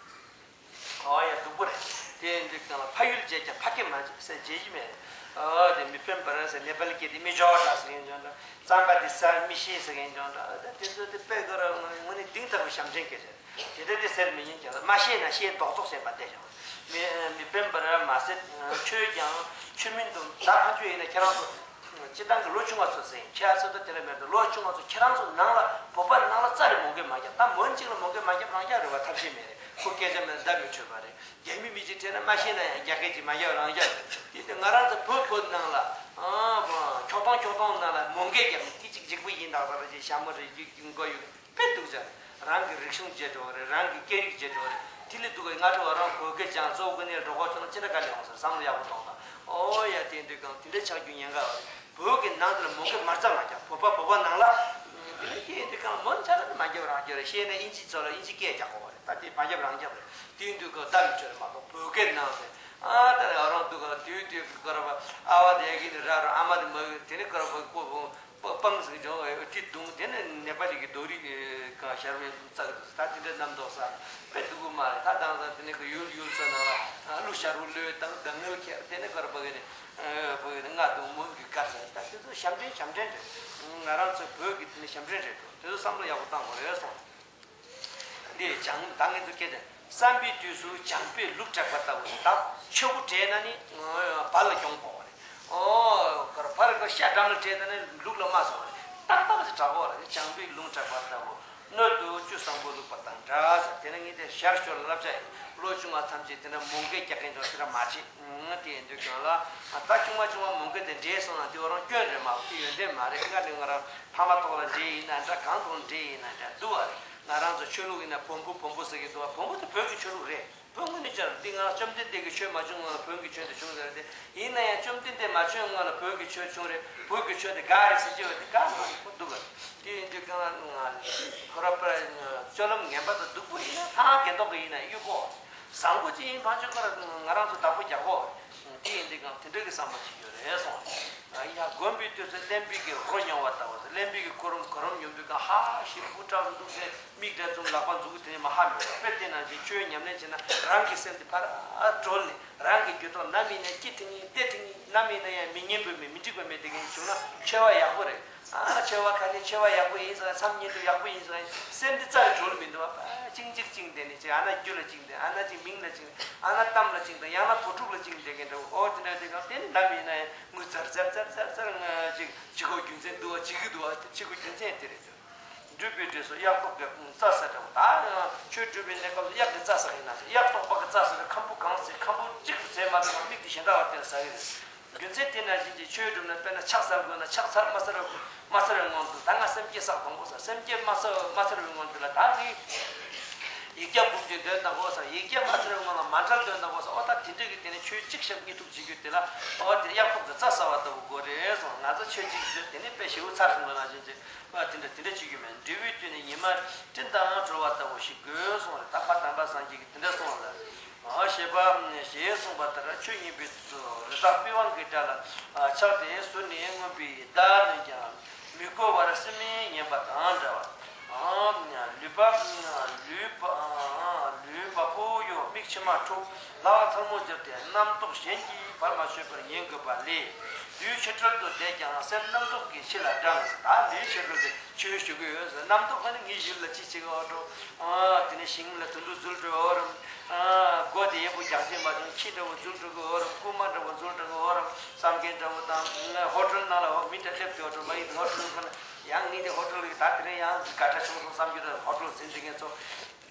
ཨོ་ཡ་སྡུག་པོ་རེད། དེ་འདི་སྒང་ལ་ཕ་ཡུལ་བྱས་ཀྱང་ཕ་སྐད་མ་བརྗེད་ཟེར་བརྗེད་ཀྱི་མེད། ཨོ་དེ་མི་ཕན་པར་ཟེར་ནེ་པ་ལི་སྐད་དེ་མི་འཇོག་འདྲ་ཟེར་མཁན་ཅོག་འདྲ། རྩམ་པ་དེ་ཟ་མི་ཤེས་ཟེར་མཁན་ཅོག་འདྲ། ཨོ་ད་དེ་ཚོ་དེ་དཔེ་ག་ར་དངོས་གནས་གཏིང་ཐག་པའི་ཞབས་འདྲེན་སྐད་རེད། དེ་འདྲ་དེ་ཟེར་མི་ཉན་ཀྱང་མ་ཤེས་ན་ཤེས་མདོག་མདོག་བྱས་པ་བསྡད་ཀྱང་། མི་མི་ཕན་པར་མ་ཟད་ཆོས་ཀྱང་ཆོས་མིན་དུ་བདག་ཕན་ཆོད་ཡིན་ན་ཁྱེད་རང་ཚོ། སྤྱིར་བཏང་གི་ལོ་ཆུང་བ་ཚོ་ཟེར་ཡིན། ཁྱེད་ཚོ་ད་དེ་ལ་མེད་དུ་ལོ་ཆུང་བ་ཚོ་ཁྱེད་རང་ཚོ་ནང་ལ་བོད་པ་ནང་ལ་རྩ་རེ་མོན་སྐད་མ་རྒྱབ། ད་མོན་གཅིག་ལ་མོན་སྐད་མ་རྒྱབ་རང་རྒྱག་རེད་བ། ཐབས་ཤེས་མེད་རེད། ཁོ་སྐད་ཆ་མེད་ན་བརྡ་མི་འཕྲོད་པ་རེད། རྒྱ་མི་མི་གཅིག་དྲན་ན་མ་ཤེས་ན་ཡང་རྒྱ་སྐད་ཅིག་མ་རྒྱབ་རང་རྒྱག་རེད། དེ་ནི་ང་རང་ཚོ་བོད་བོད་ནང་ལ་ཨ་ཁྱོག་ཐང་ཁྱོག་ཐང་ནང་ལ་མོན་སྐད་རྒྱབ་ནས་དེ་གཅིག་གཅིག་པུ་ཡིན་དག་ད་ར་ཅིག་ཞྭ་མོ་རེ་གཅིག་མགོ་ཡུ་དཔེ་སྡུག་ཅག་རང་གི་རིག་གཞུང་བརྗེད་འགྲོ་བ་རེད། རང་གི་སྐད་རིགས་བརྗེད་འགྲོ་བ་རེད། དེ་ལས་སྡུག་གི་སྔ་དྲོ་བ་རང་བོད་སྐད་སྦྱང་གཙོ་བོ་ནས་འགྲོ་གོ་ཆོག་ན་ཅི་འདྲ་དཀའ་ལས་འོང་ཟེར་བསམ་བློ་ཡག་པོ་གཏོང་དང་། ཨོ་ཡ་དེ་འདྲ་གང་དེ་འདྲ་ཆགས་རྒྱུ་ཉེན་ཁ་ཡོད་རེད། བོད་ཀྱི་ནང་དུ་ལ་མོ་སྐད་མ་རྩ་མ་རྒྱག་བོད་པ་བོད་པ་ནང་ལ། དེ་ནས་སྐད་དེ་གང་མོན་ཆ་ལ་མ་རྒྱབ་རང་རྒྱབ་རེད། ཤེས་ན་ཨིན་ཇི་ཚོ་ལ་ཨིན་ཇི་སྐད་རྒྱག་དགོས་པ་རེད། ད་དེ་མ་རྒྱབ་རང་རྒྱབ་རེད། དེ་ཡིན་དུས་ཀ་བརྡ་མི་འཕྲོད་རེད་མ་གཏོགས་བོད་སྐད་ནང་དེ། ཨ་ད་ཨ་རང་དུ་ག་དུས་དུས་ཀ་ར་བ་ཨ་བ་དེ་ཡ་གི་ནི་ར་ར་ཨ་མ་དེ་མ་གི་དེ་ནི་ཀ་ར་བ་ཀོ་བོ། པ་སྤང་ཟིག་ཅོ་ཨེ་ཏི་དུང་། དེ་ནས་ནེ་པ་ལི་གི་རྡོ་རིག་ཨེ་གང་ཤར་བའི་རྩ་གི་འདུག་ད་དེ་འདྲ་རྣམ་རྟོག་ས་དཔེ་སྡུག་གི་མ་རེད། ད་དང་ས་དེ་ནས་ཀྱི་ཡུལ་ཡུལ་ས་ནང་ལ་ཀླུ་ཤ་རུ་ལོས་དང་ཟླ་ངལ་ཁྱེར། དེ་ནས་ཀར་བ་གི་ནས་བ་གི་ནས་ང་དུང་མོན་གི་གར་ས། ད་དེ་ཚོ་ཞབས་འདྲེན་ཞབས་འདྲེན་རེད། ང་རང་ཚོ་བོད་ཀྱི་དེ་ནས་ཞབས་འདྲེན་རེད་འགྲོ། དེ་ཚོ་བསམ་བློ་ཡག་པོ་བཏང་དགོས་རེད་སོང་། འདི་བྱང་ད་ངེད་ཚོ་སྐད་ཆ། བསམ་པའི་དུས་སུ་བྱང་པོས་ལུག་དྲེགས་པ་ལྟ་བུ་དང་། ཆུ་བོ་བྲེས་ན་ནི་བལ་ལ་གྱོང་ཕོག་པ་རེད། ཨོ་ཁར་ཕར་ཁར་ཤ་འགྲམ་ལ་བྲེས་ན་ནི་ལུག་ལ་རྨ་སོང་བ་རེད། ཏག་ཏག་ཅིག་དྲག་པོ་རེད། བྱང་པོས་ལུག་དྲེགས་པ་ལྟ་བུ། སྣོད་དུ་བཅུད་བཟང་པོ་བླུགས་པ་དང་འདྲ་ཟེར། དེ་ནི་ངས་དེ་ཞར་ཞོར་ལ་བསླབ་བྱ་ཡིན། ལོ་ཆུང་བ་ཐམས་ཅད་དེ་འདྲ་མོ་འགལ་རྒྱག་མཁན་ཚོ་དེ་འདྲ་མ་བྱེད། ཨང་། དེ་ཡིན་དུས་གང་ལ་ད་ཆུང་མ་ཆུང་མ་མོ་འགལ་དེ་འདྲེས་སོང་ན་དེ་བ་རང་སྐྱོན་རེད་མ་གཏོགས་ཡོན་ཏན་མ་རེད། སྔར་ནས་ང་རང་ཕ་མ་ཐོག་ལ་འདྲེས་ཡིན་ན་འདྲ། གང་ཐོག་ལ་འདྲེས་ཡིན་ན་འདྲ་འདུག་བ་རེད། ང་རང་ཚོ་ཆོས་ལུགས་ཡིན་ན་བོན་པོ་བོན་པོ་ཟེར་གྱི་འདུག་བ། བོན་པོ་དེ་བོད་ཀྱི་ཆོས་ལུགས་རེད། བོན་པོ་ནི་ཅར་འདི་ང་བཅོམ་ལྡན་འདས་ཀྱི་ཆོས་མ་བྱུང་སྔོན་ལ་བོན་གྱི་ཆོས་དེ་བྱུང་ཟེར་ཏེ། ཡིན་ན་ཡང་བཅོམ་ལྡན་འདས་མ་བྱོན་སྔོན་ལ་བོད་ཀྱི་ཆོས་བྱུང་རེད། བོད་ཀྱི་ཆོས་དེ་དགའ་རེད་ཟེར་གྱི་ཡོད་དེ་དགའ་མ་རེད་ཁོ་འདུག་ག་དེ་ཡིན་དུས་གང་ལ་ང་ཁོ་ར་པ་སྤྱོད་ལམ་ངན་པ་དང་སྡུག་པོ་ཡིན་ན་ཐང་གེ་མདོག་གི་ཡིན་ན་གཡུག་གོ་བཟང་པོ་ཅིག་ཡིན་ཕང་ཆོད་ཁོ་ར་ང་རང་ཚོ་བདག་པོ་རྒྱག་གོ་དེ་ཡིན་དུས་གང་དེ་འདྲ་གི་བསམ་པ་ཅིག་ཡོད་རེད་སོང་། ཡ་དགོན་པའི་དུས་སུ་གླེན་པའི་གི་རོ་མྱོང་བ་ལྟ་བུ། གླེན་པའི་གི་གོ་རིམ་གོ་རིམ་མྱོང་དུས་གང་ཧ་ཤིག་སྐུ་དྲག་འདུག་ཟེར། མིག་འདྲ་ཙུམ་ལག་པ་འཛུགས་དེ་ནས་མ་ཧ་མི་གོ་དཔེ་དེ་ནང་བཞིན་ཆོས་ཉམས་ལེན་བྱས་ན་རང་གི་སེམས་དེ་ཕར་གྲོལ་ནས་རང་གི་རྒྱུད་ཐོག་ནམ་ཡིན་ན་སྐྱིད་ཐིང་ངེ་བདེ་ཐིང་ངེ་ནམ་ཡིན་ན་ཡང་མི་སྙན་པོ་མེད་མི་འགྲིག་པ་མེད་དེ་གན་བྱུང་ན་ཆོས་པ་ཡག་པོ་རེད། ཨ་ཆོས་པ་ཁ་ཤས་ཆོས་པ་ཡག་པོ་ཡིན་ཟེར་མཚམས་ཉིན་དུ་ཡག་པོ་ཡིན་ཟེར་སེམས་དེ་རྩ་ལས་གྲོལ་མི་འདུག་བ། ཅིང་ཅིག་ཅིང་དེ་ནས་ཅིག་ཨ་ན་རྒྱུ་ལ་ཅིང་དེ་ཨ་ན་ཅིག་མིང་ལ་ཅིང་ཨ་ན་གཏམ་ལ་ཅིང་དང་ཡང་ན་བུ་ཕྲུག་ལ་ཅིང་དེ་གན་འདྲ་བོ་ཨོ་དེ་འདྲ་དེ་གང་དེ་ནི་ནམ་ཡིན་ན་ཡང་ངུ་ཙར་ཙར་ཙར་ཙར་ཙར་ང་ཅིག་ཅིག་གོ་རྒྱུ་མཚན་འདུག་བ་ཅིག་གི་འདུག་བ་ཅིག་གོ་རྒྱུ་མཚན་དེ་རེད། འདུས་པའི་འབྲས་སུ་གཡག་ཐོག་གི་རྩྭ་ཟ་འདྲ་བོ། ད་ཆོས་སྒྲུབ་པའི་གནས་སྐབས་སུ་གཡག་གི་རྩྭ་ཟ་ཡིན་ན་གཡག་ཐོག་པ་གི་རྩྭ་ཟ་ན་ཁམ་བུ་གང་ཟེ་ཁམ་བུ་གཅིག་ཏུ་ཟས་མ་ཐུབ་པར་མིག་དེ་གཞན་དག་ལ་བལྟས་ཟ་གི་རེད། རྒྱུ་མཚན་དེ་ནང་བཞིན་གྱི་ཆོས་སྒྲུབ་ན་དཔེར་ན་ཕྱག་འཚལ་དགོས་ན་ཕྱག་འཚལ་མ་འཚལ་བའི་མ་འཚལ་བའི་སྔོན་དུ་ད་ང་སེམས་བསྐྱེད་བསགས་ཐོང་དགོས་ས་སེམས་བསྐྱེད་མ་འཚལ་མ་འཚལ་བའི་སྔོན་དུ་ལ་ད་ངས་ཡིག་བརྒྱ་འབུམ་གྱི་འདོན་དང་དགོས་ས་ཡིག་བརྒྱ་མ་འཚལ་བའི་སྔོན་ལ་མ་འདྲལ་འདོན་དང་དགོས་ས་ཨོ་ད་དེ་འདྲ་གི་དེ་ནས་ཆོས་གཅིག་ཞབས་གཉིས་ཐུག་བྱེད་རྒྱུ་དེ་ལ་ཨོ་དེ་གཡག་ཐོག་ཏུ་རྩྭ་ཟ་བ་ལྟ་བུ་དགོས་རེད་སོང་ང་ཚོ་ཆོས་གཅིག་བརྗོད་དེ་ནས་དཔེ་ཞེ་པོ་ཚར་སོང་བ་ནང་བཞིན་གྱི། ཨ་དེ་འདྲ་དེ་འདྲ་བྱེད་རྒྱུ་མེད། འབྲས་བུའི་དུས་ནི་ཉི་མ་སྤྲིན་དང་གྲོལ་བ་ལྟ་བུ་ཞིག་དགོས་གསུངས་རེད། ད་ཕ་དམ་པ་སངས་རྒྱས་ཀྱིས་དེ་འདྲ་གསུངས་ལ། ཨ་ཞེས་པ་ཞེས་གསུངས་པ་ལྟར་ཆོས་ཉན་པའི་ཚུལ་རི་དྭགས་པི་ཝང་གི་སྒྲ་ལ་ཆགས་ཏེ་ཟུར་ནས་མངོན་པའི་བརྡ་ལོན་ཀྱང་མི་གོ་བར་སེམས་ཉན་པ་དང་འདྲ་བ། ཨ་ལུས་པ་ལུས་པ་ལུས་པ་པོ་ཡོ་མིག་མཆི་མ་འཁྲུགས། ལག་ཐལ་མོ་སྦྱར་ཏེ་རྣམ་རྟོག་གཞན་གྱིས་བར་མ་ཆོད་པར་ཉན་དགོས་པ་ལས། ལུས་ཕྱི་དྲོལ་དུ་བསྡད་ཀྱང་སེམས་རྣམ་རྟོག་གི་ཕྱི་ལ་འགྲངས། ད་ལུས་ཕྱི་དྲོལ་དུ་ཆོས་ཞུ་གི་ཡོད་ཟེར། རྣམ་རྟོག་ཁ་ནི་ངའི་ཡུལ་ལ་ཅི་བྱེད་ཀྱི་འོ་འགྲོ། དེ་ནས་ཞིང་ལ་དུད་འགྲོ་འཛུལ་འགྲོ་འོ་རམ། སྒོ་དེ་ཡག་པོ་རྒྱག་ཤེས་མ་བྱུང་ཁྱི་འདྲ་བོ་འཛུལ་འགྲོ་གི་འོ་རམ། རྐུན་མ་འདྲ་བོ་འཛུལ་འགྲོ་གི་འོ་རམ། བསམ་མཁན་འདྲ་བོ་དང་ཧོ་ཊེལ་ནང་ལ་འོ་མི་འདྲ་སླེབས་ཀྱི་འོ་འགྲོ་མ་ཡིན་ཧོ་ཊེལ་ཁ་ན་ཡང་ངའི་དེ་ཧོ་ཊེལ་གི་ད་དེ་རིང་ཡང་དགའ་གྲ་བྱུང་སོང་བསམ་རྒྱུ་རེད། ཧོ་ཊེལ་ཟིན་བསྡད་མཁན་ཚོ།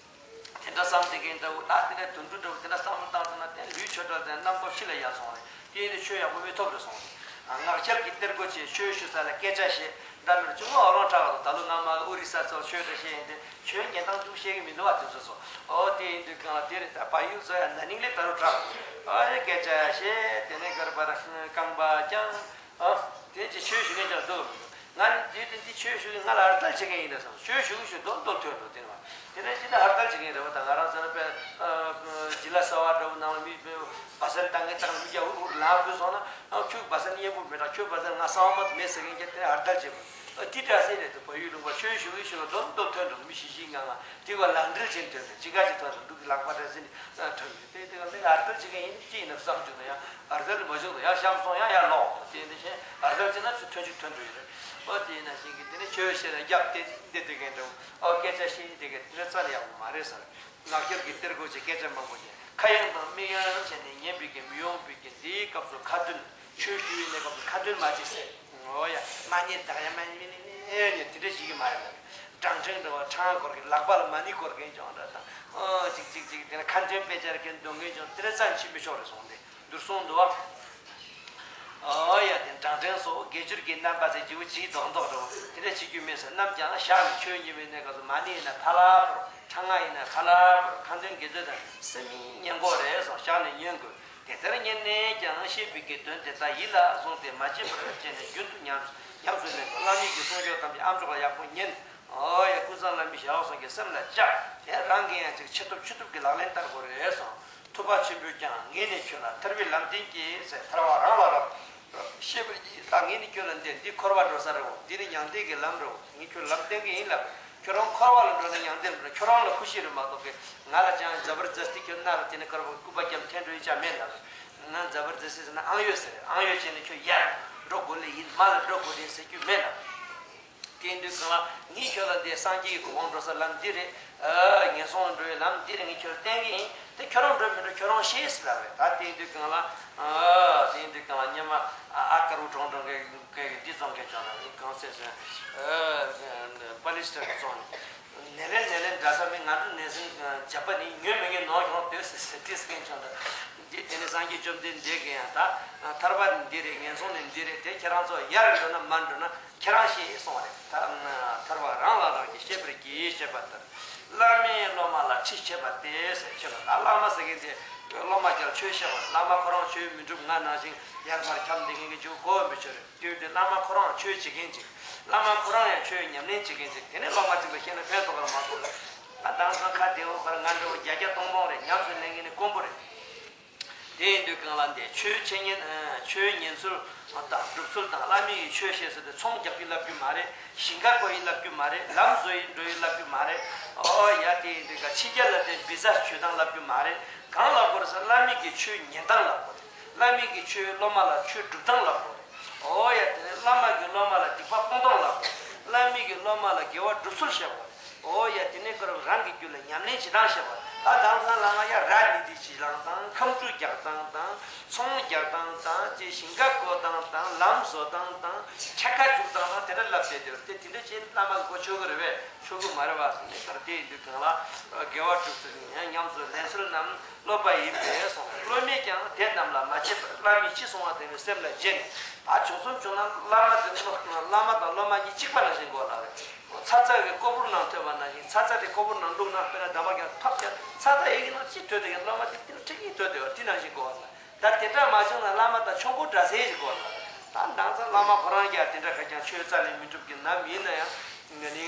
དེ་འདྲ་བསམ་བསྡད་མཁན་འདྲ་བོ་ད་དེ་འདྲ་དུད་འགྲོ་འདྲ་བོ་དེ་འདྲ་བསམ་བློ་བཏང་ཐུབ་ན་དེ་ལུས་ཆོས་འདྲ་དེ་རྣམ་རྟོག་ཕྱི་ལ་ཡལ་སོང་རེད། དེ་ཡིན་དུས་ཆོས་ཡག་པོ་སྨིན་ཐུབ་རེད་སོང་། ངག་འཁྱལ་གྱི་གཏེར་སྒོ་ཆེ་ཆོས་ཞུ་ས་ལ་སྐད་ཆ་བཤད་འདྲ་མི་འདྲ་ཅུང་མ་ཨོ་ལོང་དྲག་ག་ད་ལོ་སྔ་མ་ཨོ་རི་ས་ཚོ་ཆོས་འདྲ་བཤད་ཡིན་དུས་ཆོས་ཉན་སྟངས་ཅུང་བཤད་གི་མི་འདུག་བ་དེ་ཚོ་སོ། ཨོ་དེ་ཡིན་དུས་གང་ལ་དེ་རེད། ད་བལ་ཡུལ་ཚོ་ཡང་ན་ནིང་ལས་ད་རུང་དྲག་ག་ཨོ་སྐད་ཆ་བཤད་དེ་ནས་གར་པར་རྐང་པ་བརྐྱང་། ཨ། དེ་ཅི་ཆོས་ཞུ་མཁན་ཅང་འདུག་མི་འདུག་ང་ནི་དུས་དེ་འདི་ཆོས་ཞུ་གི་ང་ལ་ཨར་ཏལ་བྱེད་མཁན་ཡིན་ད་བསམ། ཆོས་ཞུ་གི་ཞུ་དོན་དོན་ཐོན་འགྲོ་དེ་ནི་བ། དེ་ནས་ཅི་ད་ཨར་ཏལ་བྱེད་མཁན་རེད་བ། ད་ང་རང་ཚོ་ནི་དཔེ་ཇི་ལ་གསར་བ་འདྲ་བོ་ནང་ལ་མི་དཔེ་བ་སན་བཏང་མཁན་བཏང་མི་རྒྱ་འུར་འུར་ལངས་ཕུལ་སོང་ན་ཨ་ཁྱོད་བ་སན་སྙན་པོ་མེད་ད། ཁྱོད་བ་སན་ང་གསང་བ་མ་མེད་ཟེར་མཁན་རྒྱ་དེ་ནས་ཨར་ཏལ་བྱེད་དགོས། ཨ་དེ་འདྲ་སེ་རེད་དུ་བལ་ཡུལ་ལུང་པ་ཆོས་ཞུ་གི་ཞུ་དོན་དོན་ཐོན་འགྲོ་མི་ཤི་ཤི་ང་ང་དེ་བ་ལག་འབྲེལ་བྱེད་དོན་དོན་ཅི་ག་ཅི་ཐོན་འགྲོ་འདུག་གི་ལག་པ་འདྲ་སེ་ནི་ཐོན་འགྲོ། དེ་དེ་ག་ལས་ཨར་ཏལ་བྱེད་མཁན་ཡིན་ཅི་ཡིན་ན་བསམ་བྱུང་ན་ཡང་ཨར་ཏལ་མ་བྱུང་ན་ཡང་གཤམ་སོང་ཡང་ཡར་ལོག་དེ་འདི་བཞིན་ཨར་ཏལ་བྱེད་ན་ཚུར་ཐོན་ཅིག་ཐོན་འགྲོ་ཡི་རེད། ཨོ་དེ་ཡིན་ན་ཞིག་གི་དེ་ནི་ཆོས་བཤད་ན་རྒྱབ་དེ་འདི་དེ་གན་འགྲོ། ཨོ་སྐད་ཆ་བཤད་ཡིན་དེ་གན་དེ་རྩ་ནས་ཡག་པོ་མ་རེད་ཟེར། ངག་འཁྱལ་གྱི་གཏེར་སྒོ་ཆེ་སྐད་ཆ་མང་པོ་བཤད། ཁ་ཡང་དང་མིག་ཡང་བྱས་ནས་ཉན་པའི་གི་མི་ཡོང་པའི་གི་འདིའི་སྐབས་སུ་ཁ་འདོན། ཆོས་ཞུ་བའི་གནས་སྐབས་སུ་ཁ་འདོན་མ་བྱེད་ཟེར། ཨོ་ཡ་མ་ཉན་དག་ཡ་མ་ཉན་ཉན་ཉན་དེ་འདྲ་བྱེད་ཀྱི་མ་རེད། བགྲང་ཕྲེང་འདྲ་བ་ཕྲེང་བ་སྐོར་གྱི་ལག་པ་ལ་མ་ཎི་སྐོར་མཁན་ཅང་འདྲ་དང་། ཨོ་ཅིག་ཅིག་ཅིག་དེ་ནས་ཁ་འདོན་དཔེ་ཆ་རྒན་འདོན་མཁན་ཅང་དེ་འདྲ་ཙམ་བྱེད་མི་ཆོག་རེད་སོང་སྟེ་འདུར་སོང་འདུག་བ། ཨོ་ཡ་དེ་བགྲང་ཕྲེང་སོགས་དགེ་སྦྱོར་གྱི་རྣམ་པ་ཚེ་ཇི་བོ་ཇི་རྡོག་རྡོག་འདྲ་བོ་དེ་འདྲ་བྱེད་རྒྱུ་མེད་ཟེར། ནམ་ཀྱང་ཞག་ནས་ཆོས་ཉན་པའི་གནས་སྐབས་སུ་མ་ཎི་ཡིན་ན་ཕ་ལ་བོར། ཕྲེང་ང་ཡིན་ན་ཕ་ལ་བོར། ཁ་འདོན་དགེ་སྦྱོར་དང་སེམས་ཉན་དགོས་རེད་སོང་། ཞག་ནས་ཉན་དགོས། དེ་ལྟར་ཉན་ནས་ཀྱང་བཤད་པའི་གི་དོན་དེ་དག་ཡིད་ལ་བཟུང་སྟེ་མ་བརྗེད་པར་བྱས་ནས་རྒྱུན་དུ་ཉམས་ཉམས་སུ་ལེན་དགོས། བླ་མའི་གི་གསུང་ཆོས་ཐམས་ཅད་ཨ་མཆོག་ལ་ཡག་པོ་ཉན། ཨོ་ཡ། ཀུན་བཟང་བླ་མའི་ཞལ་ལག་གསུམ་གྱིས་སེམས་ལ་བཅགས། དེ་རང་གིས་ཡང་ཅིག་བྱེད་ཐུབ་ཆུད་ཐུབ་ཀྱི་ལག་ལེན་བསྟར་དགོས་རེད་གསུངས། ཐུབ་པ་ཆེན་པོས་ཀྱང་ངས་ནི་ཁྱོད་ལ་ཐར་པའི་ལམ་བསྟན་གྱིས་ཟེར། ཐར་པ་རང་ལ་རག་ལས་པར་བགྱི། ད་ངས་ནི་ཁྱོད་ལ་འདི་འདི་འཁོར་བར་འགྲོ་ས་རེད་འོ། འདི་ནི་མྱང་འདས་ཀྱི་ལམ་རེད་འོ། ངས་ཁྱོད་ལ་ལམ་བསྟན་གྱི་ཡིན་ལབ། ཁྱོད་རང་འཁོར་བ་ལ་འགྲོ་ན་མྱང་འདས་ལ་འགྲོ་ན་ཁྱོད་རང་ལ་ཁུ་ཤི་རེད་མ་གཏོགས་ཀྱི་ང་ལ་ཅང་ཛ་བར་ཛ་སྟི་ཁྱོད་ན་རུ་དེ་ནི་དཀར་པོ་སྐུད་པ་རྒྱབ་འཐེན་འགྲོ་ཡི་ཅག་མེད་ལབ། ང་ཛ་བར་ཛ་སྟི་ཟེར་ན་ཨང་ཡོད་ཟེར། ཨང་ཡོད་བྱས་ནས་ཁྱོད་ཡར་འགྲོ་དགོས་ལེ་ཡིན། མར་ལ་འགྲོ་དགོས་རེད་ཟེར་རྒྱུ་མེད་ལབ། དེ་ཡིན་དུས་གང་ལ་ངས་ཁྱོད་ལ་འདི་སངས་རྒྱས་ཀྱི་གོ་འཕང་འགྲོ་ས་ལམ་འདི་རེད། ཨ་ངན་སོང་ལ་འགྲོ་བའི་ལམ་འདི་རེད། ངས་ཁྱོད་ལ་བསྟན་གྱི་ཡིན། དེ་ཁྱོད་རང་འགྲོ་མི་འགྲོ་ཁྱོད་རང་ཤེས་ལབ་རེད། ད་དེ་ཡིན་དུས་གང་ལ་ཨ་དེ་ཡིན་དུས་གང་ལ་སྙེ་མ་ཨ་ཨ་དཀར་པོ་གྲོང་གྲོང་གི་གི་འདི་བཙོང་མཁན་བྱུང་ན་ནི་གང་ཟེར་ཟེར་ཨ་པ་ལི་སི་ཊར་གི་བཙོང་ནས་ནད་ལན་ནད་ལན་འདྲ་ས་མི་ང་ཚོ་ནད་སེམས་བརྒྱབ་པ་ནི་ཉོས་མི་ངས་ནོར་ཡོང་སྡོད་ཟེར་ཟེར་དེ་ཟེར་མཁན་བྱུང་ད། འདི་དེ་ནི་སངས་རྒྱས་བཅོམ་ལྡན་འདས་ཀྱིས་ཡང་ད་ཐར་པ་ནི་འདི་རེད། ངན་སོང་ནི་འདི་རེད། དེ་ཁྱེད་རང་ཚོ་ཡར་འགྲོ་ན་མར་འགྲོ་ན། ཁྱེད་རང་ཤེས་གསུངས་པ་རེད། ཐར་ཐར་པ་རང་ལ་རང་གིས་ཤེས་པར་གྱིས་ཞེས་པ་ལྟར། བླ་མས་སློབ་མ་ལ་ཁྲིད་བྱེད་པ་སྟེ་ཟེར་ཁྱེད་ལ་ད་བླ་མ་ཟེར་མཁན་དེ་སློབ་མ་ཀྱང་ཆོས་བཤད་པ། བླ་མ་ཁོ་རང་ཆོས་མི་འགྲུབ་ང་ནང་བཞིན་ཡར་མར་འཁྱམས་བསྡད་མཁན་གྱི་ཇུས་གོ་མི་ཆོད་རེད། དུས་དེ་བླ་མ་ཁོ་རང་ཆོས་བྱེད་མཁན་ཅིག་བླ་མ་ཁོ་རང་ཡང་ཆོས་ཉམས་ལེན་བྱེད་མཁན་ཅིག་དེ་ནས་སློབ་མ་ཅིག་ལ་བཤད་ན་ཕན་ཐོགས་པར་མ་གཏོགས་ལ། ད་དེང་སང་ཁ་བདེ་བོ་ཁར་ང་འདྲ་བོ་བརྒྱ་བརྒྱ་སྟོང་སྟོང་རེད། ཉམས་སུ་ལེན་མཁན་ནི་དཀོན་པོ་རེད། དེ་ཡིན་དུས་གང་ལ་འདི་ཆོས་འཆད་ཉན་ཆོས་ཉན་ཚུལ་དང་སྒྲུབ་ཚུལ་དང་བླ་མའི་ཆོས་བཤད་ཚུལ་དེ་ཚོང་རྒྱག་གི་བསླབ་རྒྱུ་མ་རེད། ཞིང་ཁ་བརྐོ་ཡི་བསླབ་རྒྱུ་མ་རེད། ལམ་བཟོ་ཡི་འགྲོ་ཡི་བསླབ་རྒྱུ་མ་རེད། ཨོ་ཡ། དེ་ཡིན་དུས་ག་ཕྱི་རྒྱལ་ལ་དེ་བི་ཟ་བྱོས་སྟངས་བསླབ་རྒྱུ་མ་རེད། གང་བསླབ་དགོས་རེད་ཟེར་བླ་མའི་གི་ཆོས་ཉན་སྟངས་བསླབ་དགོས་རེད། བླ་མའི་གི་ཆོས་སློབ་མ་ལ་ཆོས་སྒྲུབ་སྟངས་བསླབ་དགོས་རེད། ཨོ་ཡ། དེ་ནས་བླ་མ་གི་སློབ་མ་ལ་སྡིག་པ་སྤོང་སྟངས་བསླབ་དགོས་རེད། བླ་མའི་གི་སློབ་མ་ལ་དགེ་བ་སྒྲུབ་ཚུལ་བཤད་དགོས་རེད། ཨོ་ཡ། དེ་ནས་ཁོ་རང་རང་གི་རྒྱུད་ལ་ཉམས་ལེན་བྱེད་སྟངས་བཤད་པ། ད་དེང་སང་ལ་ང་ཡ་ར་ནི་དེ་བྱེད་སྟངས་དང་ཁམ་ཆུ་རྒྱག་སྟངས་དང་ཚོང་རྒྱག་སྟངས་དང་ཅེས་ཞིང་ཁ་བརྐོ་སྟངས་དང་ལམ་བཟོ་སྟངས་དང་འཕྲད་ཁ་བཅུག་སྟངས་དང་དེ་འདྲ་བསླབ་བསྡད་དེ་དེ་དེ་འདྲ་བྱས་བླ་མ་གི་གོ་ཆོད་གི་རེད་པས། ཆོད་གི་མ་རེད་པ་ཟེར་ནས་ཁར་དེ་ཡིན་དུས་གང་ལ་དགེ་བ་སྒྲུབ་ཚུལ་ཉམས་སུ་ལེན་ཚུལ་རྣམས་སློབ་པ་ཡིན་པས་སོ། སློབ་མས་ཀྱང་དེ་རྣམས་ལ་མ་དཔྱད་པར་བླ་མས་ཅི་གསུང་བ་དེ་ནི་སེམས་ལ་བརྗེད་ནས་ད་བྱུང་སོང་བྱུང་ན་བླ་མ་དེ་བླ་མ་དང་སློབ་མ་གཉིས་གཅིག་པ་ནང་བཞིན་དགོས་ལ་རེད། ཚ་ཚ་གི་ཀོ་བུར་ནང་ཐོན་པ་ནང་བཞིན། ཚ་ཚ་དེ་ཀོ་བུར་ནང་བླུགས་ན་དཔེར་ན་འདམ་བག་ཀྱང་ཐོབ་ཀྱང་ཚ་ཚ་ཡི་གེ་ནང་ཅི་ཐོན་དེ་ཡང་སློབ་མ་དེ་དེ་ནང་ཁྲིད་ཀྱིན་ཐོན་དེ་བ་དེ་ནང་བཞིན་དགོས་ལ། ད་དེ་འདྲ་མ་བྱུང་ན་བླ་མ་དང་ཆོ་ག་འདྲ་ཟེ་ཞིག་དགོས་ལ། ད་འདང་ཚ་བླ་མ་ཁོ་རང་ཀྱང་དེ་འདྲ་ཁ་ཀྱང་ཆོས་རྩ་ནས་མི་འགྲུབ་ཀྱི་ནམ་ཡིན་ན་ཡང་ང་ནི་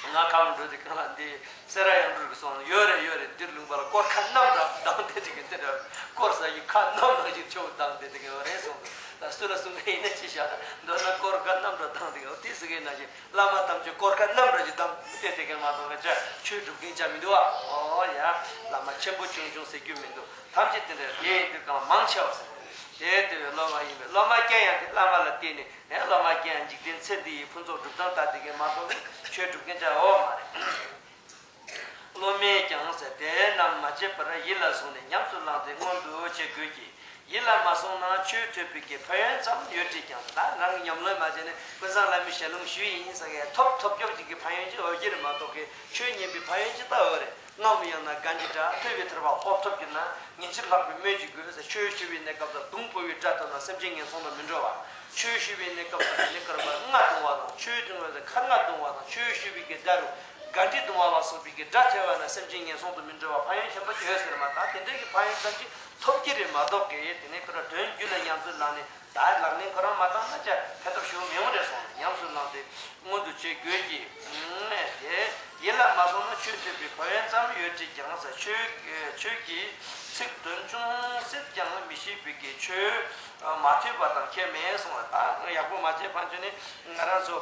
ང་ཁམས་འགྲོ་དེ་གང་ལ་འདི་སེ་ར་ཡང་འགྲུར་གི་སོང་ཡོད་རེད་ཡོད་རེད། འདིར་ལུང་པ་ལ་སྐོར་ཁ་གནམ་ར་བཏང་དེ་དེ་གི་དེ་འདྲ་སྐོར་ས་ཡི་ཁ་གནམ་ར་ཞིག་ཆོ་བཏང་དེ་དེ་གི་ཡོད་རེད་སོང་། ད་སུ་ལ་གསུང་གི་ཡིན་ན་ཅི་བྱ་མདོར་ན་སྐོར་ཁ་གནམ་ར་བཏང་དེ་གི་ཡོད་དེ་ཟེར་གི་ན་ཞིག་བླ་མ་ཐམས་ཅད་སྐོར་ཁ་གནམ་ར་ཞིག་བཏང་དེ་དེ་གི་མ་གཏོགས་ང་ཅག་ཆོས་སྒྲུབ་མཁན་ཅག་མི་འདུག་ཨ། ཨོ་ཡ། བླ་མ་ཆེན་པོ་ཆུང་ཆུང་ཟེར་རྒྱུ་མི་འདུག་ཐམས་ཅད་དེ་འདྲ་དེ་ཡིན་དུས་གང་མང་ཆེ་བ་ཟེར། དེ་ལྟ་བུའི་སློབ་མ་ཡིན་པས་སློབ་མ་རྐྱང་ཡང་དེ་བླ་མ་ལ་བརྟེན་ནས་ཨེ་སློབ་མ་རྐྱང་ཡང་འཇིག་རྟེན་ཚེ་འདི་ཡི་ཕུན་ཚོགས་སྒྲུབ་སྟངས་ལྟ་དེ་གས་མ་གཏོགས་ནི་ཆོས་སྒྲུབ་མཁན་ཅག་ཡོད་མ་རེད། སློབ་མས་ཀྱང་ཟེར་དེ་རྣམས་མ་བརྗེད་པར་ཡིད་ལ་བཟུང་ནས་ཉམས་སུ་བླངས་ཏེ་མངོན་དུ་བྱེད་དགོས་ཀྱི། ཡིད་ལ་མ་བཟུང་ན་ཆོས་ཐོས་པའི་གི་ཕན་ཡོན་ཙམ་ཡོད་དྲིས་ཀྱང་ད་རང་གི་ཉམས་ལེན་མ་བྱས་ནས་ཀུན་བཟང་བླ་མའི་ཞལ་ལུང་ཞུས་ཡིན་ཟེར་གས་ཐོབ་ཐོབ་སྐྱོབ་ཅིག་གི་ཕན་ཡོན་ཅིག་འོས་ཀྱི་རེད་མ་གཏོགས་གི་ཆོས་ཉན་པའི་ཕན་ཡོན་ཅིག་ད་འོས་རེད། སྔ་མོ་ཡང་ན་གན་གྱི་སྒྲ་ཐོས་པའི་ཐོས་པ་སྤོབས་ཐོབ་ཀྱི་ན་ཉིན་ཕྱིར་ལྷག་པའི་སྨོས་ཅི་དགོས་ཟེར། ཆོས་ཞུ་བའི་གནས་སྐབས་སུ་དུང་ཕོ་བའི་སྒྲ་ཐོས་ན་སེམས་ཅན་ངན་སོང་དུ་མི་འགྲོ་བ། ཆོས་ཞུ་བའི་གནས་སྐབས་སུ་དེ་ནི་ཀར་པ་རྔ་བརྡུང་བ་དང་ཆོས་འབྱུང་བའི་ཁ་རྔ་བརྡུང་བ་དང་ཆོས་ཞུ་བའི་གི་སྒྲ་རུ་གན་དྲི་བརྡུང་བ་ལ་སོགས་པའི་གི་སྒྲ་ཐོས་པ་ན་སེམས་ཅན་ངན་སོང་དུ་མི་འགྲོ་བ་ཕན་ཡོན་ཆེན་པོ་ཡོད་ཟེར་མ་ད་དེ་འདྲའི་གི་ཕན་ཡོན་ཙམ་ཅིག་ཐོབ་ཀྱི་རེད་མ་གཏོགས་གི་དེ་ནི་ཁོ་ར་དོན་རྒྱུད་ལ་ཉམས་སུ་བླངས་ནས། ད་ལག་ལེན་ཁོ་རང་མ་བཏང་ན་ཅི་ཕན་ཐོགས་ཞུ་མི་ཡོང་རེད་སོང་ཉམས་སུ་བླངས་ཏེ་མངོན་དུ་བྱེད་དགོས་ཀྱི། དེ་ཡིད་ལ་མ་སོང་ན་ཆོས་ཐོས་པའི་ཕན་ཡོན་ཙམ་ཡོད་ཀྱི་ཀྱང་ཟེར། ཆོས་ཆོས་ཀྱི་ཚིག་དོན་ཅུང་ཟད་ཀྱང་མི་ཤེས་པའི་གི་ཆོས་མ་ཐོས་པ་དང་ཁྱད་མེད་སོང་བ། ད་ཡག་པོ་མ་བྱས་ཕན་ཆོད་ནི་ང་རང་ཚོ།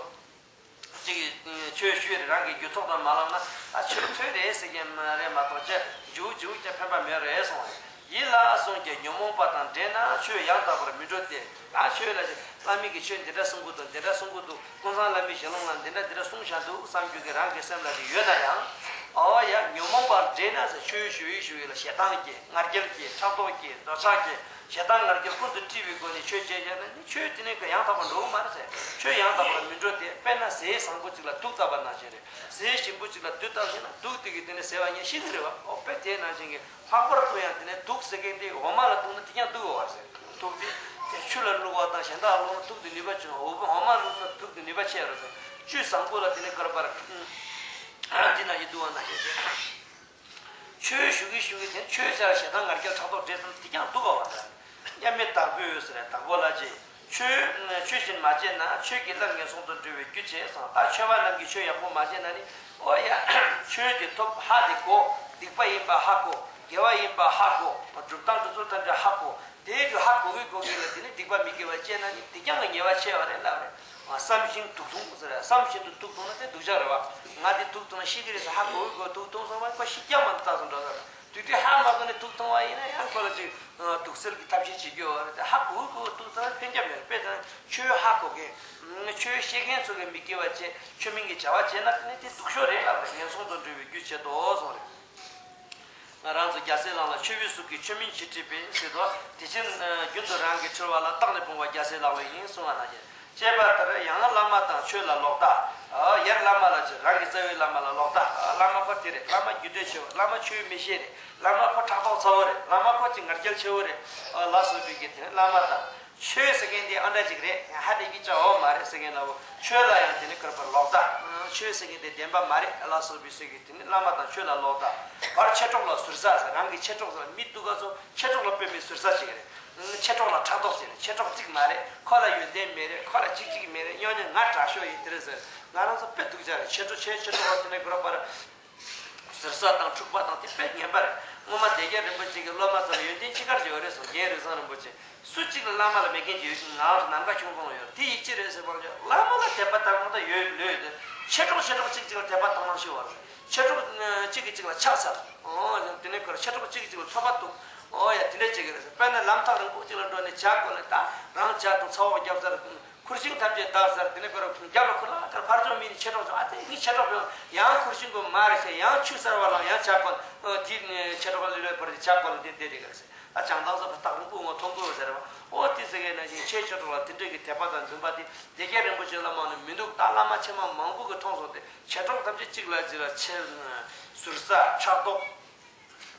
གཅིག་གིས་ཆོས་ཞུས་རེད་རང་གི་རྒྱུ་ཐོག་ཏུ་མ་ལབ་ན་ཨ་ཆོས་ཐོས་རེད་ཟེར་གྱི་མ་རེད་མ་གཏོགས་ཅི་འཇུག་འཇུག་ཀྱང་ཕན་པ་མེད་རེད་གསུངས། ཡིད་ལ་སོང་ཀྱང་ཉོན་མོངས་པ་དང་འདྲེས་ན་ཆོས་ཡང་དག་པར་མི་འགྲོ་སྟེ། ད་ཆོས་ལ་བླ་མའི་གི་ཆོས་འདི་འདྲ་གསུང་གི་འདུག་འདི་འདྲ་གསུང་གི་འདུག་ཀུན་བཟང་བླ་མའི་ཞལ་ལུང་ལ་འདི་འདྲ་འདི་འདྲ་གསུངས་བཞག་འདུག་བསམ་རྒྱུ་གི་རང་གི་སེམས་ལ་དེ་ཡོད་ན་ཡང་། ཨོ་ཡ་ཉོན་མོངས་པར་འདྲེས་ན་ཟེར་ཆོས་ཞུ་ཡི་ཞུ་ཡི་ལ་ཞེ་སྡང་སྐྱེ་ང་རྒྱལ་སྐྱེ་ཕྲག་དོག་སྐྱེ་འདོད་ཆགས་སྐྱེ། ཞེ་སྡང་ང་རྒྱལ་ཀུན་ཏུ་དཀྲིས་པའི་སྒོ་ནས་ཆོས་བྱས་བྱས་ན་ནི་ཆོས་དེ་ནི་ཡང་དག་པར་འགྲོ་གི་མ་རེད་ཟེར། ཆོས་ཡང་དག་པར་མི་འགྲོ་སྟེ། དཔེར་ན་ཟས་བཟང་པོ་གཅིག་ལ་དུག་བཏབ་པ་ནང་བཞིན་རེད། ཟས་ཞིམ་པོ་གཅིག་ལ་དུག་བཏབ་ཤེས་ན་དུག་དེ་གིས་དེ་ནི་ཟས་པ་ཡང་ཤི་གི་རེད་བ། ཨོ་དཔེ་དེ་ནང་བཞིན་གྱི་ལྷག་པར་དུ་ཡང་དེ་ནི་དུག་ཟེར་མཁན་དེ་འོ་མ་ལ་བཏུང་ན་དེ་ཀྱང་དུག་ཡོད་བ་ཟེར། དུག་དེ་དེ་ཆུ་ལ་བླུགས་པ་དང་གཞན་དག་བླུགས་ན་དུག་དེ་ནུས་པ་ཆེ། འོ་འོ་མ་བླུགས་ན་དུག་དེ་ནུས་པ་ཆེ་རེད་ཟེར། བཅུད་བཟང་པོ་ལ་དེ་ནི་དཀར་པར་འདི་ན་ཡི་དུག་པ་ནང་བཞིན་ཟེར། ཆོས་ཞུ་གི་ཞུ་གི་དེ་ཆོས་བྱ་ཞེ་སྡང་ང་རྒྱལ་ཕྲག་དོག་འདྲེས་ཙམ་དེ་ཀྱང་སྡུག་ག་བ་འདྲ། མཉམ་མེད་བདག་པོའི་འོད་ཟེར་བདག་པོ་ལ་ཅེས། ཆོས་ཆོས་བཞིན་མ་བྱས་ན། ཆོས་ཀྱི་ལམ་ངན་སོང་དུ་འགྲོ་བའི་རྒྱུ་བྱས་སོང་། ད་ཆོས་པ་རྣམས་ཀྱིས་ཆོས་ཡག་པོ་མ་བྱས་ན་ནི། ཨོ་ཡ། ཆོས་དེ་ཐོབ་ཧ་དེ་གོ། སྡིག་པ་ཡིན་པ་ཧ་གོ། དགེ་བ་ཡིན་པ་ཧ་གོ། སྒྲུབ་སྟངས་སྒྲུབ་ཚུལ་ཐམས་ཅད་ཧ་གོ། དེའི་རྒྱུ་ཧ་གོ་གི་གོ་གི་ལ་དེ་ནི་སྡིག་པ་མི་དགེ་བ་བྱས་ན་ནི་དེ་ཀྱང་གི་ཉེས་པ་ཆེ་བ་རེད་ལབ་རེད། བསམ་བཞིན་དུག་འཐུང་ཟེར་རེད། བསམ་བཞིན་དུ་དུག་འཐུང་ན་དེ་སྡུག་ཅག་རེད་བ། ང་དེ་དུག་འཐུང་ན་ཤི་གི་རེད་ཟེར་ཧ་གོ་གི་གོ་དུག་འཐུང་སོང་བ་ཁོ་ཤི་རྒྱག་མ་ཐག་ཏུ་འགྲོ་རེད། དུས་དེ་ཧ་མ་གོ་ནས་དུག་འཐུང་བ་ཡིན་ན་ཡང་ཁོ་ལ་ཅིག་དུག་སེལ་གྱི་ཐབས་ཤེས་བྱེད་རྒྱུ་ཡོད་རེད། དེ་ཧ་གོ་གི་གོ་དུག་འཐུང་ན་ཕན་རྒྱབ་མེད། དཔེ་དང་ཆོས་ཧ་གོ་མཁན། ཆོས་ཤེས་མཁན་ཚོ་གི་མི་དགེ་བ་བྱས་ཆོས་མིན་གྱི་བྱ་བ་བྱས་ན་དེ་ནི་དེ་སྡུག་ཤོས་རེད་ལབ་རེད། ངན་སོང་དུ་འགྲོ་བའི་རྒྱུ་བྱེད་དོ་གསུངས་རེད། ང་རང་ཚོ་རྒྱལ་སྲས་ལག་ལ་མཆོད་པའི་གཟུགས་ཀྱིས་མཆོད་མིན་ཅི་བྲིས་པས་ཟེར་དོ། དེ་ཕྱིར་རྒྱུན་དུ་རང་གི་འཁྲུལ་བ་ལ་བརྟགས་ནས་སྤོང་བ་རྒྱལ་སྲས་ལག་ལེན་ཡིན་གསུང་བ་ན་བཞིན། ཅེས་པ་ལྟར་ཡང་བླ་མ་དང་ཆོས་ལ་ལོག་ལྟ། ཡར་བླ་མ་ལ་ཅི། རང་གི་རྩ་བའི་བླ་མ་ལ་ལོག་ལྟ། བླ་མ་ཁོ་དེ་རེད། བླ་མ་རྒྱུ་འབྲས་ཆེ་བ། བླ་མ་ཆོས་མི་ཤེས་རེད། བླ་མ་ཁོ་ཕྲག་དོག་ཚ་བོ་རེད། བླ་མ་ཁོ་ཅི་ང་རྒྱལ་ཆེ་བོ་རེད། ལ་སོགས་པའི་གི་དེ་བླ་མ་དང་། ཆོས་ཟེར་མཁན་དེ་ཨ་འདྲ་ཅིག་རེད། ཧ་དེ་གི་ཅག་འོ་མ་རེད་ཟེར་མཁན་ལ་འོ་ཆོས་ལ་ཡང་དེ་ནི་ཁོ་ར་པར་ལོག་ལྟ། ཆོས་ཟེར་མཁན་དེ་བདེན་པ་མ་རེད་ལ་སོགས་པའི་སོགས་ཀྱི་དེ་ནི་བླ་མ་དང་ཆོས་ལ་ལོག་ལྟ། བར་མཆེད་གྲོགས་ལ་ཟུར་ཟ་ཟེར། རང་གི་མཆེད་གྲོགས་ཟེར་མི་སྡུག་ག་ཚོ་མཆེད་གྲོགས་ལ་དཔེ་མི་ཟུར་ཟ་ཅིག་རེད། མཆེད་གྲོགས་ལ་ཕྲག་དོག་ཅིག་རེད། མཆེད་གྲོགས་གཅིག་མ་རེད། ཁོ་ལ་ཡོན་ཏན་མེད་རེད། ཁོ་ལ་གཅིག་གཅིག་མེད་རེད། སྙོན་ནས་ང་དྲག་ཤོས་ཡིན་དེ་རེད་ཟེར། ང་རང་ཚོ་དཔེ་སྡུག་ཅག་རེད། མཆེད་གྲོགས་ཆེ་མཆེད་གྲོགས་བ་དེ་ནི་ཁོ་ར་པར། ཟུར་ཟ་དང་འཁྲུག་པ་དང་དེ་དཔེ་ངན་པ་རེད། སྔོན་མ་སྡེ་བརྒྱད་རིན་པོ་ཆེ་གི་སློབ་མ་ཚོ་ལ་ཡོན་ཏན་ཅི་དགར་བྱས་ཡོད་རེད་གསུངས། རྒན་རིགས་བཟང་རིན་པོ་ཆེ། སུ་གཅིག་ལ་བླ་མ་ལ་མེད་མཁན་གྱི་ཡོད་ཀྱི་ང་རང་ཚོ་ནམ་མཁའ་ཁྱུང་ཚང་ལ་ཡོད་རེད། དེ་ཡིག་ཅི་རེད་ཟེར་བ་ལ་བླ་མ་ལ་དད་པ་དར་མ་དང་ཡོད་ལོས་དེ། མཆེད་གྲོགས་མཆེད་གྲོགས་གཅིག་གཅིག་ལ་དད་པ་དང་བླངས་ཤིག་བར་རེད། མཆེད་གྲོགས་གཅིག་གིས་གཅིག་ལ་ཕྱག་འཚལ། ཨོ་དེ་ནས་ཁོ་ར་མཆེད་གྲོགས་གཅིག་གིས་གཅིག་ལ་ཐོབ་པ་འདུག་ཨོ་ཡ་དེ་འདྲ་བྱེད་ཀྱི་རེད་ཟེར། དཔེར་ན་ལམ་ཐག་རིང་པོ་གཅིག་ལ་འགྲོ་ནས་ཇ་བསྐོལ་ནས་ད་རང་ཇ་དང་ཚ་བོ་བརྒྱབ་ཚར། ཁུར་ཆེན་ཐམས་ཅད་བདག་ཟེར། དེ་ནས་ཁོ་ར་རྒྱབ་ལ་ཁུར་ལ་ཁར་ཕར་ཕྱོགས་མི་ནི་མཆེད་གྲོགས་ཚོ་ཨ་དེ་ངའི་མཆེད་གྲོགས་ཡོང་ཡང་ཁུར་ཆེན་གོ་མ་རེད་ཟེར། ཡང་ཆུ་གསར་བ་ལ་ཡང་ཇ་བསྐོལ། ཨོ་དེ་མཆེད་གྲོགས་ལ་ལུས་པར་ཇ་བསྐོལ་ལ་དེ་བསྡད་དེ་ག་རེད་ཟེར། ད་བྱང་ཐང་སོགས་ཕ་སྟག་རིང་པོ་ངོ་མཐོང་དགོས་ཟེར་བ། ཨོ་དེ་ཟེར་གའི་ན་ཞིང་ཆེ་མཆེད་གྲོགས་ལ་དེ་འདྲ་གི་དད་པ་དང་འདུན་པ་དེ་སྡེ་བརྒྱད་རིན་པོ་ཆེ་བླ་མ་ནི་མི་འདུག་ད་བླ་མ་ཆེན་མ་མང་པོ་གི་མཐོང་སོང་སྟེ་མཆེད་གྲོགས་ཐམས་ཅད་གཅིག་ལ་གཅིག་ལ་ཆེ་ཟུར་ཟ་ཕྲག་དོག་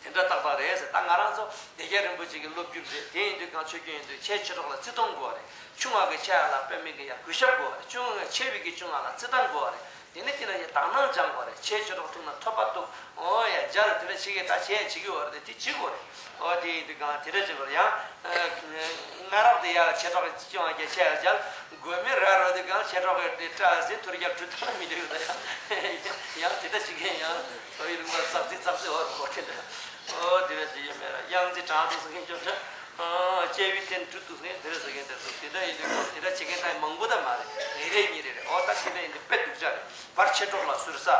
དེ་འདྲ་ཏག་ཏག་རེད་ཟེར། ད་ང་རང་ཚོ་སྡེ་བརྒྱད་རིན་པོ་ཆེ་གི་སློབ་བརྒྱུད་རེད། དེ་ཡིན་དུས་གང་ཆོས་སྐྱོང་ཡིན་དུས་ཆེ་མཆེད་གྲོགས་ལ་བརྩི་མཐོང་དགོས་རེད། ཆུང་བ་གི་ཆེ་བ་ལ་དཔེ་མེད་ཀྱི་ཡ་གུས་ཞབས་དགོས་རེད། ཆུང་ཆེ་བའི་གི་ཆུང་བ་ལ་བརྩི་མཐོང་དགོས་རེད། དེ་ནས་དེ་ལ་ཡ་དག་སྣང་སྦྱང་དགོས་རེད། ཆེ་མཆེད་གྲོགས་ཐུག་ན་ཐོབ་པ་འདུག་ཨོ་ཡ་མཇལ་དེ་འདྲ་བྱེད་ཀྱི་ད་བྱས་བྱེད་ཀྱི་ཡོད་རེད། དེ་བྱེད་དགོས་རེད། ཨོ་དེ་ཡིན་དུས་གང་དེ་འདྲ་བྱེད་དགོས་རེད། ཡང་། སྔ་རབས་དེ་ཡར་ལ་མཆེད་གྲོགས་ཀྱི་ཅི་བྱུང་བ་རྒྱ་ཆེ་ཡར་མཇལ། དགོས་མེད་ར་རོ་དེ་གང་མཆེད་གྲོགས་ཀྱི་དེ་སྐྲ་ཟིན་ཐུར་རྒྱབ་གྲུ་ཐང་མི་འདྲ་ཡོད་ད་ཡང་། ཡང་དེ་འདྲ་བྱེད་མཁན་ཡང་ཨོ་ཡི་རིམ་པ་ཙག་ཙིག་ཙག་ཙིག་འོར་གོ་དེ་འདྲ། ཨོ་དེ་འདྲ་བྱེད་ཡོད་མེད་ར། གཡང་རྩེ་དྲང་འདུག་ཟེར་མཁན་ཅོ་འདྲ། ཨོ་དཔྱལ་བའི་ཐན་གྲུ་འདུག་ཟེར་མཁན་དེ་འདྲ་ཟེར་གི་འདུག་དེ་འདྲ་ཡིན་དུས་དེ་འདྲ་བྱེད་མཁན་ད་མང་པོ་ད་མ་རེད། རེ་རེ་གཉིས་རེ་རེད། ཨོ་ད་དེ་འདྲ་ཡིན་དུས་དཔེ་སྡུག་ཅག་རེད། བར་མཆེད་གྲོགས་ལ་ཟུར་ཟ།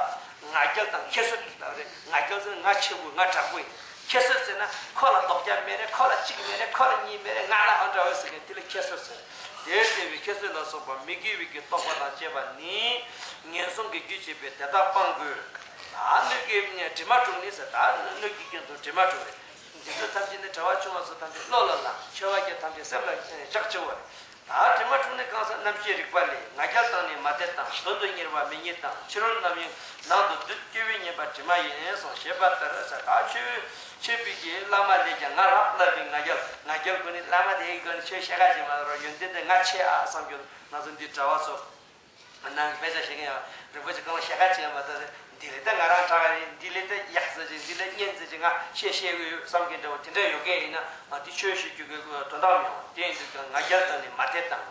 ང་རྒྱལ་དང་ཁྱད་གསོད་ལབ་རེད། ང་རྒྱལ་ཟེར་ན་ང་ཆེ་བོ་ང་དྲག་པོ་ཡིན། ཁྱད་གསོད་ཟེར་ན་ཁོ་ལ་རྡོག་རྒྱ་མེད་རེད། ཁོ་ལ་གཅིག་མེད་རེད། ཁོ་ལ་གཉིས་མེད་རེད། ང་ལ་ཨ་འདྲ་བོ་ཟེར་མཁན་དེ་ལ་ཁྱད་གསོད་ཟེར། དེར་བརྟེན་པའི་ཁྱད་གསོད་ལ་སོགས་པ་མི་དགེ་བའི་གི་རྟོག་པ་དང་བཅས་པ་ནི། ངན་སོང་གི་རྒྱུ་བྱེད་པས་དེ་དག་སྤང་དགོས། ད་སྣོད་ཀྱི་དྲི་མ་དྲུག་ནི་ཟེར། ད་སྣོད་ཀྱི་རྐྱེན་དང་དྲི་མ་དྲུག་རེད། འདི་ཚོ་ཐམས་ཅད་ནི་གྲྭ་བ་ཆུང་བ་ཚོ་ཐམས་ཅད་བློ་ལ་བླངས། ཆོས་པ་རྒྱ་ཐམས་ཅད་སེམས་ལ་བཞག་ཆེ་བ་རེད། ད་དྲི་མ་དྲུག་ནི་གང་ཟག་རྣམ་ཤེས་རིག་པ་ལས། ང་རྒྱལ་དང་ནི་མ་དད་དང་། དོན་དུ་གཉེར་བ་མི་གཉེར་དང་། ཕྱི་རོལ་རྣམ་གཡེང་ནང་དུ་སྡུད། སྐྱེ་བོའི་ཉེས་པ་དྲི་མ་ཡིན་གསུངས། ཞེས་པ་ལྟར་ཟེར། ད་ཆོས་ཆོས་པའི་གི་བླ་མ་ལས་ཀྱང་ང་རབ་བསླབ་པའི་ང་རྒྱལ་ང་རྒྱལ་ཁོ་ནི་བླ་མ་དེའི་སྒོ་ནས་ཆོས་བཤད་ག་ཅིག་མ་རོ་ཡོན་ཏན་དེ་ང་ཆེ་ཨ་བསམ་རྒྱུ་ང་ཚོ་འདི་གྲྭ་བ་ཚོ་ནང་གི་དཔེ་ཆ་བཤད་མཁན་ཡང་རིན་པོ་ཆེ་གང་ལ་བཤད་ག་ཅིག་ཡང་མ་ད་རེད། འདི་ལས་ད་ང་རང་དྲག་རེད། འདི་ལས་ད་ཡག་ཟེར་ཅིག་འདི་ལས་གཉན་ཟེར་ཅིག་ང་བཤད་བཤད་གི་ཡོད་བསམ་གི་འདྲ་བོ་དེ་འདྲ་ཡོད་མཁན་ཡིན་ན་ཨ་དེ་ཆོས་ཤེས་རྒྱུ་གི་དོན་དག་མི་ཡོང་། དེ་ཡིན་དུས་ཀྱང་ང་རྒྱལ་དང་ནི་མ་དད་དང་།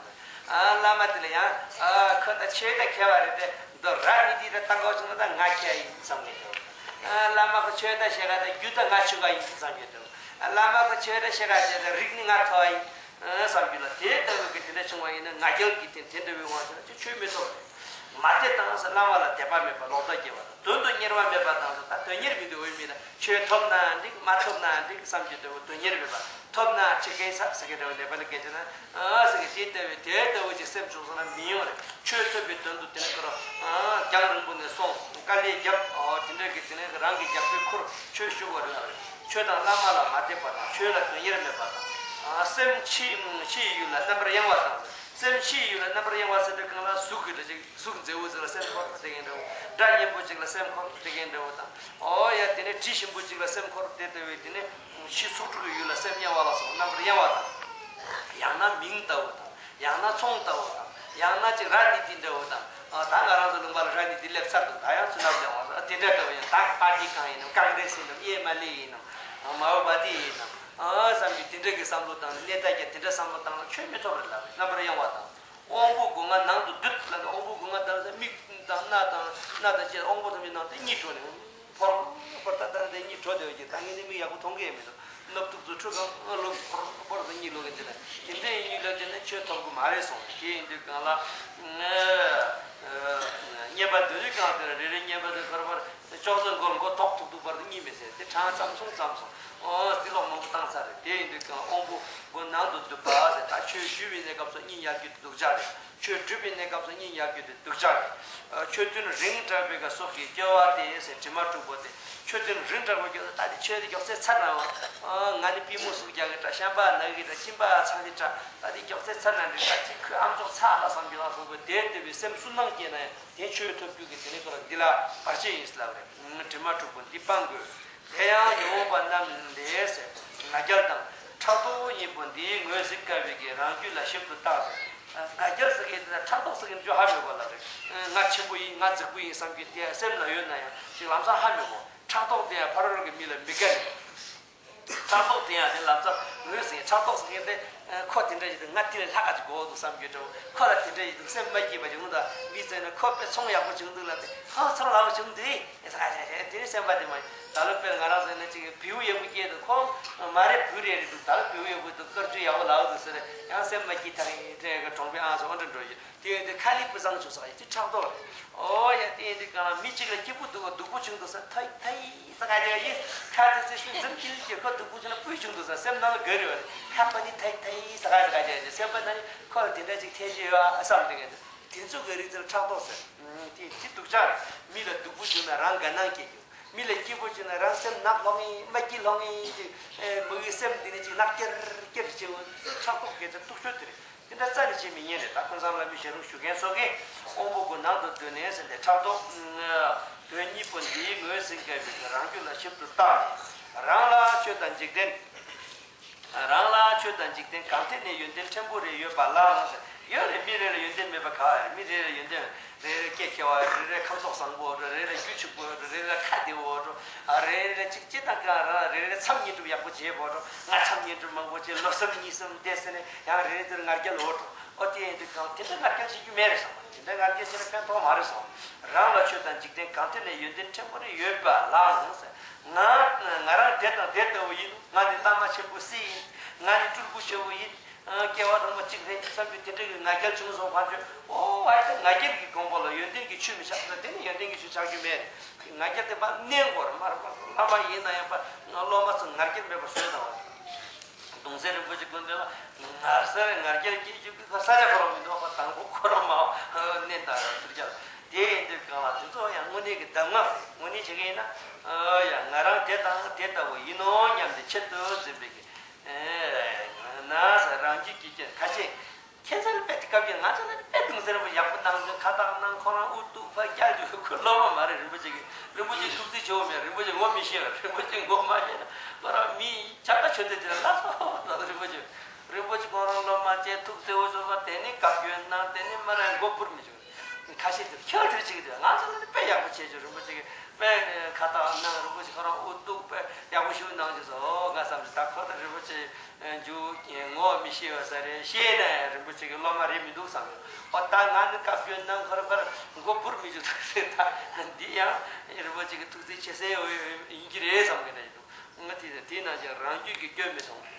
ཨ་བླ་མ་དེ་ལ་ཡང་ཨ་ཁོ་ད་ཆོས་ད་མཁས་པ་རེད་དེ་མདོ་ར་ནི་དེ་ད་ལྟ་འགོག་བྱུང་ན་ད་ང་མཁས་ཡིན་བསམ་གི་འདྲ་བོ། ཨ་བླ་མ་ཁོ་ཆོས་ད་བཤད་ག་ད་རྒྱུ་ད་ང་ཆོས་ག་ཡིན་བསམ་གི་འདྲ་བོ། ཨ་བླ་མ་ཁོ་ཆོས་ད་བཤད་ག་བྱས་ད་རིག་ནི་ང་མཐོ་བ་ཡིན། བསམ་རྒྱུ་ལ་དེ་ལྟ་བུ་གི་དེ་འདྲ་བྱུང་བ་ཡིན་ན་ང་རྒྱལ་གྱི་དེ་དེ་འདྲ་བའི་དབང་ཤེད་ལ་ཅི་ཆོས་མི་ཐོབ་རེད། མ་དད་དང་ཟེར་བླ་མ་ལ་དད་པ་མེད་པ་ལོག་ལྟ་སྐྱེ་བ་དང་། དོན་དུ་གཉེར་བ་མེད་པ་དང་ཟེར་ད་དོན་གཉེར་མི་འདུག་འོས་མི་ལ་ཆོས་ཐོབ་ན་འགྲིག་མ་ཐོབ་ན་འགྲིག་བསམ་རྒྱུ་འདྲ་བོ་དོན་གཉེར་མེད་པ་ཐོབ་ན་ཁྲི་ཀའི་ས་ཟེར་གི་འདྲ་བོ་ལས་པ་ལ་སྐད་ཆ་ན་ཨ་ཟེར་གི་དེ་ལྟ་བུའི་དེ་ལྟ་བུ་ཅིག་སེམས་བྱུང་སོང་ན་མི་ཡོང་རེད། ཆོས་ཐོབ་པའི་དོན་དུ་དེ་ནས་ཁོ་རང་རྒྱང་རིང་པོ་ནས་སོང་དཀའ་ལས་བརྒྱབ་ཨོ་དེ་འདྲ་གི་དེ་ནས་རང་གི་རྒྱབ་སྐྱོར་ཁུར་ཆོས་ཞུ་དགོས་རེད་ལབ་རེད། ཆོས་དང་བླ་མ་ལ་མ་དད་པ་དང་ཆོས་ལ་དོན་གཉེར་མེད་པ་དང་། སེམས་ཕྱི་ཕྱི་ཡི་ཡུལ་ལ་རྣམ་པར་གཡེང་བ་དང་། སེམས་ཕྱི་ཡི་ཡུལ་ལ་རྣམ་པར་གཡེང་བ་ཟེར་དུས་གང་ལ་གཟུགས་ཀྱི་རེ་ཅིག་གཟུགས་མཛེས་པོ་ཟེར་ལ་སེམས་འཁོར་དེ་གིན་འདྲ་བོ། སྒྲ་སྙན་པོ་ཅིག་ལ་སེམས་འཁོར་དེ་གིན་འདྲ་བོ་དང་། ཨོ་ཡ་དེ་ནས་དྲི་ཞིམ་པོ་ཅིག་ལ་སེམས་འཁོར་དེ་ལྟ་བུའི་དེ་ནས་ཕྱི་ཚོགས་དྲུག་གི་ཡུལ་ལ་སེམས་གཡེང་བ་ལ་སོགས་རྣམ་པར་གཡེང་བ་དང་། ཡང་ན་མིང་ལྟ་བུ་དང་། ཡང་ན་ཚོང་ལྟ་བུ་དང་། ཡང་ན་ཅིག་ར་ནི་ཏི་འདྲ་བོ་དང་། ཨ་ད་ང་རང་ཚོ་ལུང་པ་ལ་ར་ནི་ཏི་སླེབས་ཚར་དང་ད་ཡང་ཚུར་ལབ་ལེན་བ་ དེ་འདྲ་འདྲ་བོ་ཡང་ད་པར་ཏི་གང་ཡིན་ནམ། ཀང་གྲེས་ཡིན་ནམ། ཨེ་མ་ལེ་ཡིན་ནམ། མའོ་བ་ཏི་ཡིན་ནམ། ཨ་བསམ་གྱི་དེ་འདྲ་གི་བསམ་བློ་བཏང་ནས། གནས་བདག་ཀྱང་དེ་འདྲ་བསམ་བློ་བཏང་ན་ཆོས་མི་ཐོབ་རེད་ལབ་རེད། རྣམ་པར་གཡེང་བ་དང་། དབང་པོ་སྒོ་ལྔ་ནང་དུ་སྡུད་ལབ་ནས། དབང་པོ་སྒོ་ལྔ་དང་ཟེར་མིག་དང་སྣ་དང་། སྣ་དང་ལྕེ། དབང་པོ་ཐམས་ཅད་ནང་དེ་གཉིད་བྲོ་ནས། ཕོར་ཕོར་ད་ལྟ་འདི་གཉིད་བྲོ་བསྡད་ཀྱི། ད་ངས་འདི་མིག་ཡག་པོ་མཐོང་གི་མི་འདུག། སྣབས་ཐུག་ཚོ་ཁྲུ་གང་ལོག་ཕོར་ཕོར་དུ་གཉིད་ལོག་གི་འདི་ལ། དེ་འདྲའི་གཉིད་ལོག་དེ་ནས་ཆོས་ཐོབ་གི་མ་རེད་གསུངས། དེ་ཡིན་དུས་གང་ལ། བསྙེན་པ་འདོད་དུས་གང་དེ་ལ་རེ་རེ་བསྙེན་པ་དེ་ཁར་བར་ཅོག་ཙེ་མགོར་མགོ་ཐོག་ཐུག་ཐུག་བར་དུ་གཉིད་མི་སད། དེ་གྲངས་ཙམ་སོང་ཙམ་སོང་། ཨོ་ཟི་ལོག་མང་པོ་བཏང་ཚར་རེད། དེ་ཡིན་དུས་གང་དབང་པོ་སྒོ་ནང་དུ་སྡུད་པ་ཟེར། ད་ཆོས་ཞུ་བའི་གནས་སྐབས་སུ་གཉིད་ཉལ་རྒྱུ་དེ་སྡུག་ཅག་རེད། ཆོས་སྒྲུབ་པའི་གནས་སྐབས་སུ་གཉིད་ཉལ་རྒྱུ་དེ་སྡུག་ཅག་རེད། ཨ་ཆོས་ཐུན་རིང་དྲགས་པའི་སྐབས་སོགས་ཀྱིས་སྐྱོ་བ་སྟེ་ཟེར། དྲི་མ་དྲུག་པོ་དེ། ཆོས་ཐུན་རིང་དྲགས་པའི་སྐབས་སུ། ད་དེ་ཆོས་དེ་མགྱོགས་ཚད་ཚར་ན་ཡང་། ཨ་ང་ནི་པུས་མོ་ཟུག་རྒྱག་གི་འདྲ། བཤན་པ་ན་གི་འདྲ། གཅིན་པ་ཚ་གི་འདྲ། ད་དེ་མགྱོགས་ཚད་ཚར་ན་འགྲིག། ད་ཅིག་ཁོས་ཨམ་ཅོག་ཚ་ལ་བསམ་གྱི་ལ་སོགས་པའི་དེ་ལྟ་བུའི་སེམས་སུན་སྣང་སྐྱེས་ན་ཡང་། དེ་ཆོས་ཐོབ་རྒྱུ་གི་དེ་ནི་ཁོ་ལ་འདི་ལ་བར་ཆད་ཡིན་ལབ་རེད། དྲི་མ་དྲུག་པོ་འདི་སྤང་དགོས། དེ་ཡང་མྱོང་བ་རྣམས་ལས་ཟེར། ང་རྒྱལ་དང་ཕྲག་དོག་གཉིས་པོ་འདིའི་ངོས་ཟིན་དཀའ་བའི་གི་རང་རྒྱུད་ལ་ཞིབ་ཏུ་བརྟག་ཟེར། ང་རྒྱལ་ཟེར་གི་དེ་དང་ཕྲག་དོག་ཟེར་གི་འཇོག་ཧ་མི་གོ་ལབ་རེད། ང་ཆེན་པོ་ཡིན། ང་རྫིག་པོ་ཡིན་བསམ་གི་དེ་སེམས་ལ་ཡོད་ན་ཡང་ཅིག་ལམ་སང་ཧ་མི་གོ། ཕྲག་དོག་དེ་ཡང་ཕ་རོལ་གྱི་མི་ལ་མི་དགའ་ནས། ཕྲག་དོག་དེ་ཡང་དེ་ལམ་སང་ངོས་ཟིན། ཕྲག་དོག་ཟེར་གི་དེ། ཁོ་དེ་འདྲ་ཡིན་དུས་ང་དེ་ལས་ལྷག་ག་ཅིག་དགོས་འདུག་བསམ་གྱི་འདྲ་བོ། ཁོ་ལ་དེ་འདྲ་ཡིན་དུས་སེམས་མ་སྐྱིད་པ་བྱུང་འདུག་ལབ་སྟེ། ཧ་ཚོར་ལག་པ་བྱུང་འདུག། ཨེ་ཧ་ཚོར་ལག་པ་བྱུང་འདུག། ཨེ་ས་ཨ་ཨ་ཨ་དེ་ནི་སེམས་པ་དེ་མ་ཡིན། ད་ལོ་དཔེར་ང་རང་ཟེར་ན་ཅིག་བེའུ་ཡག་པོ་སྐྱེས་འདུག། ཁོ་མ་རེད་བེའུ་རེད་རེད་འདུག། ད་ལོ་བེའུ་ཡག་པོ་འདུག། དཀར་ཆུ་ཡག་པོ་ལག་འདུག་ཟེར། ཡང་སེམས་མ་སྐྱིད། ད་རེད་དེ་ག་གྲོང་པའི་ཨང་སོ་འོ་འདྲ་འགྲོ་ཡོད། དེ་ཡོད་དུས་ཁ་ལི་སྤུ་བཟང་བྱུང་ས་ཡིན་དེ་ཕྲག་དོག་རེད། ཨོ་ཡ་དེ་ཡིན་དུས་གང་ལ་མི་གཅིག་ལ་སྐྱིད་པོ་འདུག་ག་སྡུག་པོ་བྱུང་འདུག་ས་ཐའི་ཐའི་ས་ག་དེ་ཡིན། ཁ་དེ་ཚོས་ཤུགས་འཛིན་གྱིན་གྱིན་ཁོ་སྡུག་པོ་བྱུང་ན་སྤུས་བྱུང་འདུག་ས་སེམས་ནང་ལ་དགའ་རེ་བ་རེད། ཁ་པ་ནི་ཐའི་ཐའི་ས་ག་དེ་ག་དེ་ཡིན། སེམས་པ་ནང་ནི་ཁོ་ལ་དེ་འདྲ་ཅིག་ཐལ་གྱི་ཡོད་ཨ་བསམ་དེ་ག་དེ་དེ་ཚོ་ག་རིགས་ཚོ་ལ་ཕྲག་དོག་ཟེར། དེ་དེ་སྡུག་ཅག་རེད། མི་ལ་སྡུག་པོ་བྱུང་ན་རང་དགའ་སྣང་སྐྱེ་རྒྱུ། མི་ལ་སྐྱིད་པོ་བྱུང་ན་རང་སེམས་ནག་ལྷོང་ངེ་མ་སྐྱིད་ལྷོང་ངེ་ཅིག། མི་གི་སེམས་འདི་ནི་ཅིག་ནག་ཀེར་ཀེར་བྱེད་འོ། ཕྲག་དོག་སྐད་ཆ་སྡུག་ཤོས་དེ་རེད། དེ་འདྲ་རྩ་ནས་བྱེད་མི་ཉན་རེད། ད་ཀུན་བཟང་བླ་མའི་ཞལ་ལུང་ཞུ་མཁན་ཚོ་གིས་དབང་པོ་སྒོ་ནང་དུ་སྡུད་ནས་ཟེར་ཏེ་ཕྲག་དོག་དོན་གཉིས་པོ་འདིའི་ངོས་ཟིན་དཀའ་བའི་རང་རྒྱུད་ལ་ཞིབ་ཏུ་བརྟགས་ནས། རང་ལ་ཆོས་དང་འཇིག་རྟེན། རང་ལ་ཆོས་དང་འཇིག་རྟེན་གང་ཐད་ནས་ཡོན་ཏན་ཕྲན་བུ་རེ་ཡོད་པ་ལའང་ཟེར། ཡོད་རེད། མི་རེ་ལ་ཡོན་ཏན་མེད་པ་ག་རེད། མི་རེ་ལ་ཡོན་ཏན། རེ་རེ་སྐད་མཁས་པ། རེ་རེ་ཁམས་ཚོགས་བཟང་པོ། རེ་རེ་རྒྱུ་ཕྱུག་པོ། རེ་རེ་ཁ་བདེ་བོ། རེ་རེ་གཅིག་སྤྱི་དང་གང་རང་རེ་རེ་མཚམས་བསྙེན་སྒྲུབ་ཡག་པོ་བྱེད་པོ། ང་མཚམས་བསྙེན་སྒྲུབ་མང་པོ་བྱེད། ལོ་གསུམ་གཉིས་གསུམ་བསྡད་ཟེར་ནས་ཡང་རེ་རེ་དེར་ང་རྒྱལ་འོ། ཨོ་དེ་ཡིན་དུས་གང་དེ་འདྲ་ང་རྒྱལ་བྱེད་རྒྱུ་མེད་རེད་བསམ། དེ་འདྲ་ང་རྒྱལ་བྱས་ན་ཕན་ཐོགས་མ་རེད་བསམ། རང་ལ་ཆོས་དང་འཇིག་རྟེན་གང་ཐད་ནས་ཡོན་ཏན་ཕྲན་བུ་རེ་ཡོད་པ་ལའང་ཟེར། ང་ང་རང་དེ་དང་དེ་ལྟ་བུ་ཡིན། ང་ནི་བླ་མ་ཆེན་པོ་སུ་ཡིན། ང་ནི་སྤྲུལ་སྐུ་ཆེན་པོ་ཡིན། སྐྱེ་བ་ཐོག་མ་གཅིག་རེད་བསམ་པའི་དེ་འདྲ་གི་ང་རྒྱལ་བྱུང་སོང་། ཕར་ཚུར། ཨོ་ཨ་ད་ང་རྒྱལ་གྱི་གོང་བུ་ལ་ཡོན་ཏན་གྱི་ཆུ་མི་ཆགས་ན་དེ་ནི་ཡོན་ཏན་གྱི་ཆུ་ཆགས་རྒྱུ་མེད། ང་རྒྱལ་དེ་ཕར་གནོན་དགོས་རེད། མ་རེད་པ། བླ་མ་ཡིན་ན་ཡང་པ་སློབ་མ་ཚོ་ང་རྒྱལ་མེད་པ་བཟོས་དང་བ། གདུང་སྲས་རིན་པོ་ཆེ་སྐུ་མདུན་ལ་ང་ཟེར་ང་རྒྱལ་སྐྱེ་རྒྱུ་གི་ས་ཆ་ཁོ་རང་མི་འདུག་པ། དང་པོ་ཁོ་རང་མ་གནོན་དང་ར་ཐུར་རྒྱལ། དེ་ཡིན་དུས་གང་ལ་དེ་ཚོ་ཡང་དངོས་གནས་ཀྱི་གདམས་ངག་རེད། དངོས་གནས་བྱེད་མཁན་ཡིན་ན། ཨ་ཡ་ང་རང་དེ་དང་དེ་ལྟ་བུ་ཡིན་ནོ་སྙམ་སྟེ་ཆེད་དུ་འཛིན་པའི་གི། ཨེ་ན་ས་རང་རྒྱུད་ཀྱི་རྐྱེན་ཁ་ཤས། ཁྱེད་ཚོ་ལ་དཔེ་དེ་སྐབས་ཀྱི་ང་ཚོ་ལ་དཔེ་གདུང་སེམས་ཡག་པོ་གནང་། ཁ་བཏགས་གནང་། ཁོ་རང་དབུ་གཏུགས་ཕར་རྒྱག་རྒྱུ། ཁོ་སློབ་མ་མ་རེད། རིན་པོ་ཆེ་གི་རིན་པོ་ཆེ་ཐུགས་རྗེ་ཆེ་བོ་མེད། རིན་པོ་ཆེ་ངོ་མི་ཤེས་པ། རིན་པོ་ཆེ་ངོ་མ་ཤེས་ན་ཁོ་རང་མི་ཇག་པ་ཆོས་དད་ཅིག་ལ་ལྟ་སོང་། རིན་པོ་ཆེ་རིན་པོ་ཆེ་ཁོ་རང་སློབ་མ་བྱས་ཐུགས་བརྩེ་བོ་ཆེ་བ། དེ་ནི་བཀའ་བཀྱོན་གནང་། དེ་ནི་མ་རེད་མགོ་འབུར་མི་བྱུང་། ཁ་ཤས་དེ་ཁྱོད་དེར་ཅིག་དེ་ང་ཚོ་ལ་དཔེ་ཡག་པོ་བྱས་བྱུང་། རིན་པོ་ཆེ་གི་དཔེ་ཁ་བཏགས་གནང་། རིན་པོ་ཆེ་ཁོ་རང་དབུ་གཏུགས་དཔེ་ཡག་པོ་ཞིག་གནང་བྱུང་སོང་། ང་བསམ་གྱི་ད་ཁོ་ད་རིན་པོ་ཆེ་རྒྱུ་ངོ་མི་ཤེས་པ་ས་རེད། ཤེས་ན་ཡང་རིན་པོ་ཆེ་གི་སློབ་མ་རེད་མི་འདུག་བསམ་ཡོང་། ཨོ་ད་ང་ནི་བཀའ་བཀྱོན་གནང་། ཁོ་རང་ཁོ་རང་མགོ་འབུར་མི་བྱུང་ད་ཟེར། ད་འདི་ཡང་རིན་པོ་ཆེ་གི་ཐུགས་རྗེ་ཆེ་ཟེར་ཡོང་ཡིན་གྱི་རེད་བསམ་གི་ན་ཡིན་འདུག། ང་དེ་དེ་ནང་བཞིན་རང་རྒྱུད་ཀྱི་སྐྱོན་མི་མཐོང་།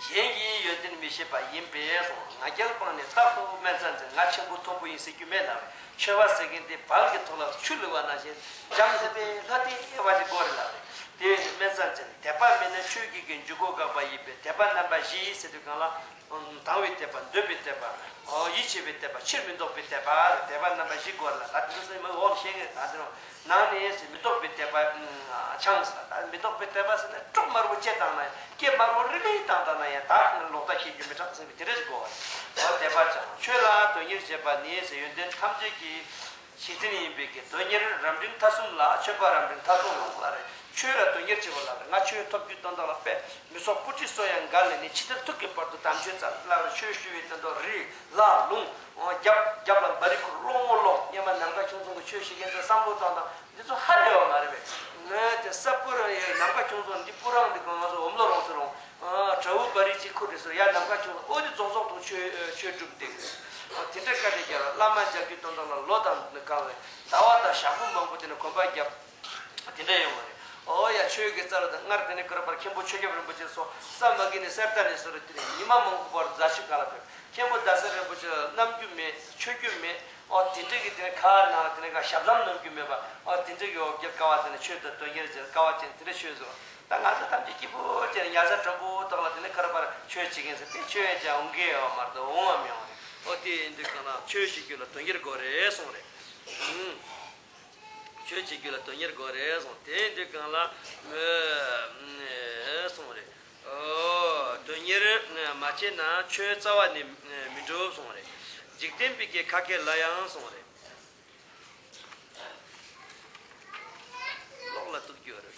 གཞན་གྱི་ཡོན་ཏན་མི་ཤེས་པ་ཡིན་པས་སོ། ང་རྒྱལ་སྤངས་ནས་རྟག་ཏུ་སྨན་བཟའ་འཛིན། ང་ཆེན་པོ་མཐོན་པོ་ཡིན་ཟེར་རྒྱུ་མེད་ལབ་རེད། མཆོད་པ་ཟེར་མཁན་དེ་བལ་གྱི་ཐོག་ལ་ཆུ་བླུགས་པ་ནང་བཞིན་འཇམ་ཐིང་པའི་ལྷ་དེ་དབྱེ་བ་ཅིག་དགོས་རེད་ལབ་རེད། དེ་སྨན་བཟའ་འཛིན། དད་པ་མེད་ན་ཆོས་ཀྱི་གི་འཇུག་སྒོ་འགག་པ་ཡིན་པས། དད་པ་རྣམ་པ་བཞི་ཟེར་དུས་གང་ལ། དང་བའི་དད་པ། འདོད་པའི་དད་པ། ཡིད་ཆེས་པའི་དད་པ། ཕྱིར་མི་ལྡོག་པའི་དད་པ། དད་པ་རྣམ་པ་བཞི་དགོས་ལ། ད་དེ་ཚོ་མི་འོག་ལ་བཤད་ཀྱི། ད་དེ་རུ་ནང་ནས་མི་ལྡོག་པའི་དད་པ་འཆང་ཟེར། ད་མི་ལྡོག་པའི་དད་པ་ཟེར་ན་སྲོག་དམར་པོ་བཅད་བཏང་ན་ཡང་། སྐེ་དམར་པོ་རིལ་རིལ་བཏང་བཏང་ན་ཡང་། ད་ལོག་ལྟ་སྐྱེ་རྒྱུ་མི་དྲག་ཟེར་བའི་དེ་འདྲ་ཞིག་དགོས་པ། དད་པ་འཆང་། ཆོས་ལ་དོན་གཉེར་བྱེད་པ་ནི་ཟེར། ཡོན་ཏན་ཐམས་ཅད་ཀྱི་གཞི་རྟེན་ཡིན་པའི་གི་དོན་གཉེར་རབ་འབྲིང་ཐ་གསུམ་ལ་མཆོད་པ་རབ་འབྲིང་ཐ་གསུམ་ཡོང་བ་རེད། ཆོས་ལ་དོན་གཉེར་བྱེད་པ་ལ་ང་ཆོས་ཐོབ་རྒྱུའི་དོན་དག་ལ་དཔེ་མི་སྲོག་སྤུ་གྲིའི་སོ་ཡང་འགལ་ལས་ནས་ཕྱི་དར་ཐུག་གི་བར་དུ་དམ་ཆོས་ཙམ་བླ་བའི་ཆོས་ཞུ་བའི་དོན་དུ་རི་ལ་ལུང་རྒྱབ་རྒྱབ་ལ་འབའ་རི་ཁུར་སློང་མོ་སློང་སྙེ་མ་ནམ་མཁའ་ཁྱུང་ཚང་གི་ཆོས་ཞུ་མཁན་ཚོའི་བསམ་བློ་བཏང་དང་འདི་ཚོ་ཧ་ལས་པ་མ་རེད་པས། ངས་དེ་ས་སྤུ་ར་ཡའི་ནམ་མཁའ་ཁྱུང་ཚང་འདི་སྤུ་རང་འདི་གང་ང་ཚོ་འོམ་ལོ་རོང་ཚོ་རོང་བྲ་བུ་འབའ་རི་གཅིག་ཁུར་རེད་ཟེར་ཡ་ནམ་མཁའ་ཁྱུང་ཚང་ཨོ་དེ་རྫོགས་རྫོགས་དང་ཆོས་ཆོས་སྒྲུབ་བསྡད་གི་རེད། དེ་འདྲ་བཀའ་དྲིན་རྒྱབ་ལ་བླ་མ་མཇལ་རྒྱུའི་དོན་དག་ལ་ལོ་དང་གང་བའི་ཟླ་བ་དང་ཞག་པོ་མང་པོ་དེ་ནས་གོམ་པ་བརྒྱབ། དེ་འདྲ་ཡོང་བ་རེད། ཨོ་ཡ་ཆོས་ཀྱི་རྩ་བ་དང་སྔར་དེ་ནས་ཀར་པར་མཁན་པོ་ཆོས་སྐྱབས་རིན་པོ་ཆེ་སོགས་ས་མ་གི་ནས་གསེར་རྟ་ནས་སོ་རེ་དེ་ནས་ཉི་མ་མང་པོ་བར་རྫ་ཆུ་ག་ལ་ཕེབས། མཁན་པོ་ཟླ་ཟེར་རིན་པོ་ཆེ་ལ་རྣམ་འགྱུར་མེད་ཆོས་བརྒྱུད་མེད། ཨོ་དེ་འདྲ་གི་དེ་ནས་ཁ་ནང་ལ་དེ་ནས་ཁ་ཞབས་ལམ་རྣམ་འགྱུར་མེད་པ། ཨོ་དེ་འདྲ་གི་ཨོ་བརྒྱབ་དཀའ་བ་དེ་ནས་ཆོས་དང་དོན་གཉེར་བྱེད་དཀའ་བ་ཅན་དེ་འདྲ་ཆོས་བཟོ། ད་ང་ཚོ་ཐམས་ཅད་སྐྱིད་པོ་བྱས་ནས་ཉལ་ས་དྲོན་པོ་ཐོག་ལ་དེ་ནས་ཁ་ར་པར་ཆོས་བྱེད་མཁན་ཟེར་དེ་ཆོས་ཡང་ཅང་འོང་གི་ཡོད་མ་རེད། འོང་བ་མི་འོང་རེད། ཨོ་དེ་ཡིན་དུས་གང་ལ་ཆོས་བྱེད་རྒྱུ་ལ་དོན་གཉེར་དགོས་རེད་གསུངས་རེད། ཨུམ། ཆོས་བྱེད་རྒྱུ་ལ་དོན་གཉེར་དགོས་རེད་གསུངས། དེ་ཡིན་དུས་གང་ལ་ཨེ་གསུངས་རེད། ཨོ་དོན་གཉེར་མ་བྱས་ན་ཆོས་རྩ་བ་ནས་མི་འགྲུབ་གསུངས་རེད། འཇིག་རྟེན་པའི་གི་ཁ་སྐད་ལ་ཡང་གསུངས་རེད། ཀློག་ལ་གཏུག་རྒྱུ་རེད།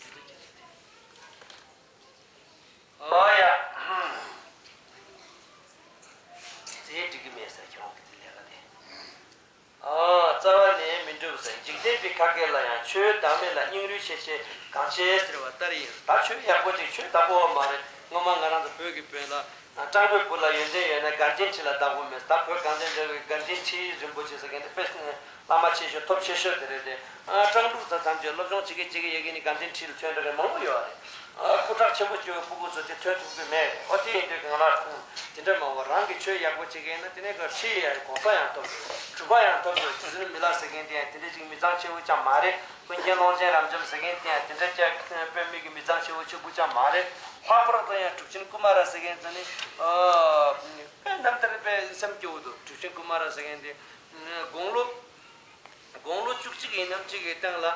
ཨོ་ཡ། རྫས་འགྲིག་གི་མེད་ཟེར་ཁྱེད་རང་གི་དེ་ལས་ཀ་དེ། ཨོ་རྩ་བ་ནས་མི་འགྲུབ་ཟེར། འཇིག་རྟེན་པའི་ཁ་སྐད་ལ་ཡང་ཆོས་བདག་མེད་ལ་སྙིང་རུས་ཆེ་ཆེ་གང་ཆེ་ཟེར་བ་ལྟར་ཡིན། ད་ཆོས་ཡག་པོ་ཅིག་ཆོས་བདག་པོ་མ་རེད། སྔོན་མ་ང་རང་ཚོ་བོད་ཀྱི་བོན་ལ། སྤྲང་པོའི་བུ་ལ་ཡོན་ཏན་ཡོད་ན་དགའ་ལྡན་ཁྲི་ལ་བདག་པོ་མེད། ད་བོད་དགའ་ལྡན་འདྲ་བའི་དགའ་ལྡན་ཁྲི་རིན་པོ་ཆེ་ཟེར་མཁན་དེ་དཔེ་བླ་མ་ཆེ་ཤོས་ཐོབ་ཆེ་ཤོས་དེ་རེད་དེ། སྤྲང་ཕྲུག་ཚོ་ཐམས་ཅད་སློབ་སྦྱོང་བྱེད་ཀྱི་བྱེད་ཀྱི་ཡོད་མཁན་ནི་དགའ་ལྡན་ཁྲི་ལ་ཐོན་འདྲ་རེད་མང་པོ་ཡོད་རེད། སྐུ་དྲག་ཆེན་པོ་སྐྱེ་བོའི་སྤུ་གུ་ཚོ་དེ་ཐོན་ཐུབ་ཀྱི་མེད། ཨོ་དེ་ཡིན་དུས་གང་ལ་ཁུངས་དེ་འདྲ་མང་པོ་རང་གི་ཆོས་ཡག་པོ་བྱེད་མཁན་ན་དེ་ནས་ག་ཁྲི་ཡ་གོང་ས་ཡང་ཐོབ་དགོས། གྲུབ་པ་ཡང་ཐོབ་དགོས། རྗེ་བཙུན་མི་ལ་ཟེར་མཁན་དེ་ཡང་དེ་འདྲ་ཅིག་མི་ཚང་ཆེ་བོ་ཅང་མ་རེད། ཀུན་མཁྱེན་ཀློང་ཆེན་རབ་འབྱམས་ཟེར་མཁན་དེ་ཡང་དེ་འདྲ་ཅག་དཔེ་མི་གི་མི་ཚང་ཆེ་བོ་ཆེ་བོ་ཅང་མ་རེད། ལྷག་པར་དུ་ཡང་གྲུབ་ཆེན་ཀུ་མ་ར་ཟེར་མཁན་དེ་ནི་དཔེ་རྣམ་ཐར་དཔེ་སེམས་སྐྱོ་བོ་འདུག་གྲུབ་ཆེན་ཀུ་མ་ར་ཟེར་མཁན་དེ་དགུང་ལོ། དགུང་ལོ་བཅུ་གཅིག་ཡིན་ནམ་གཅིག་གི་སྟེང་ལ།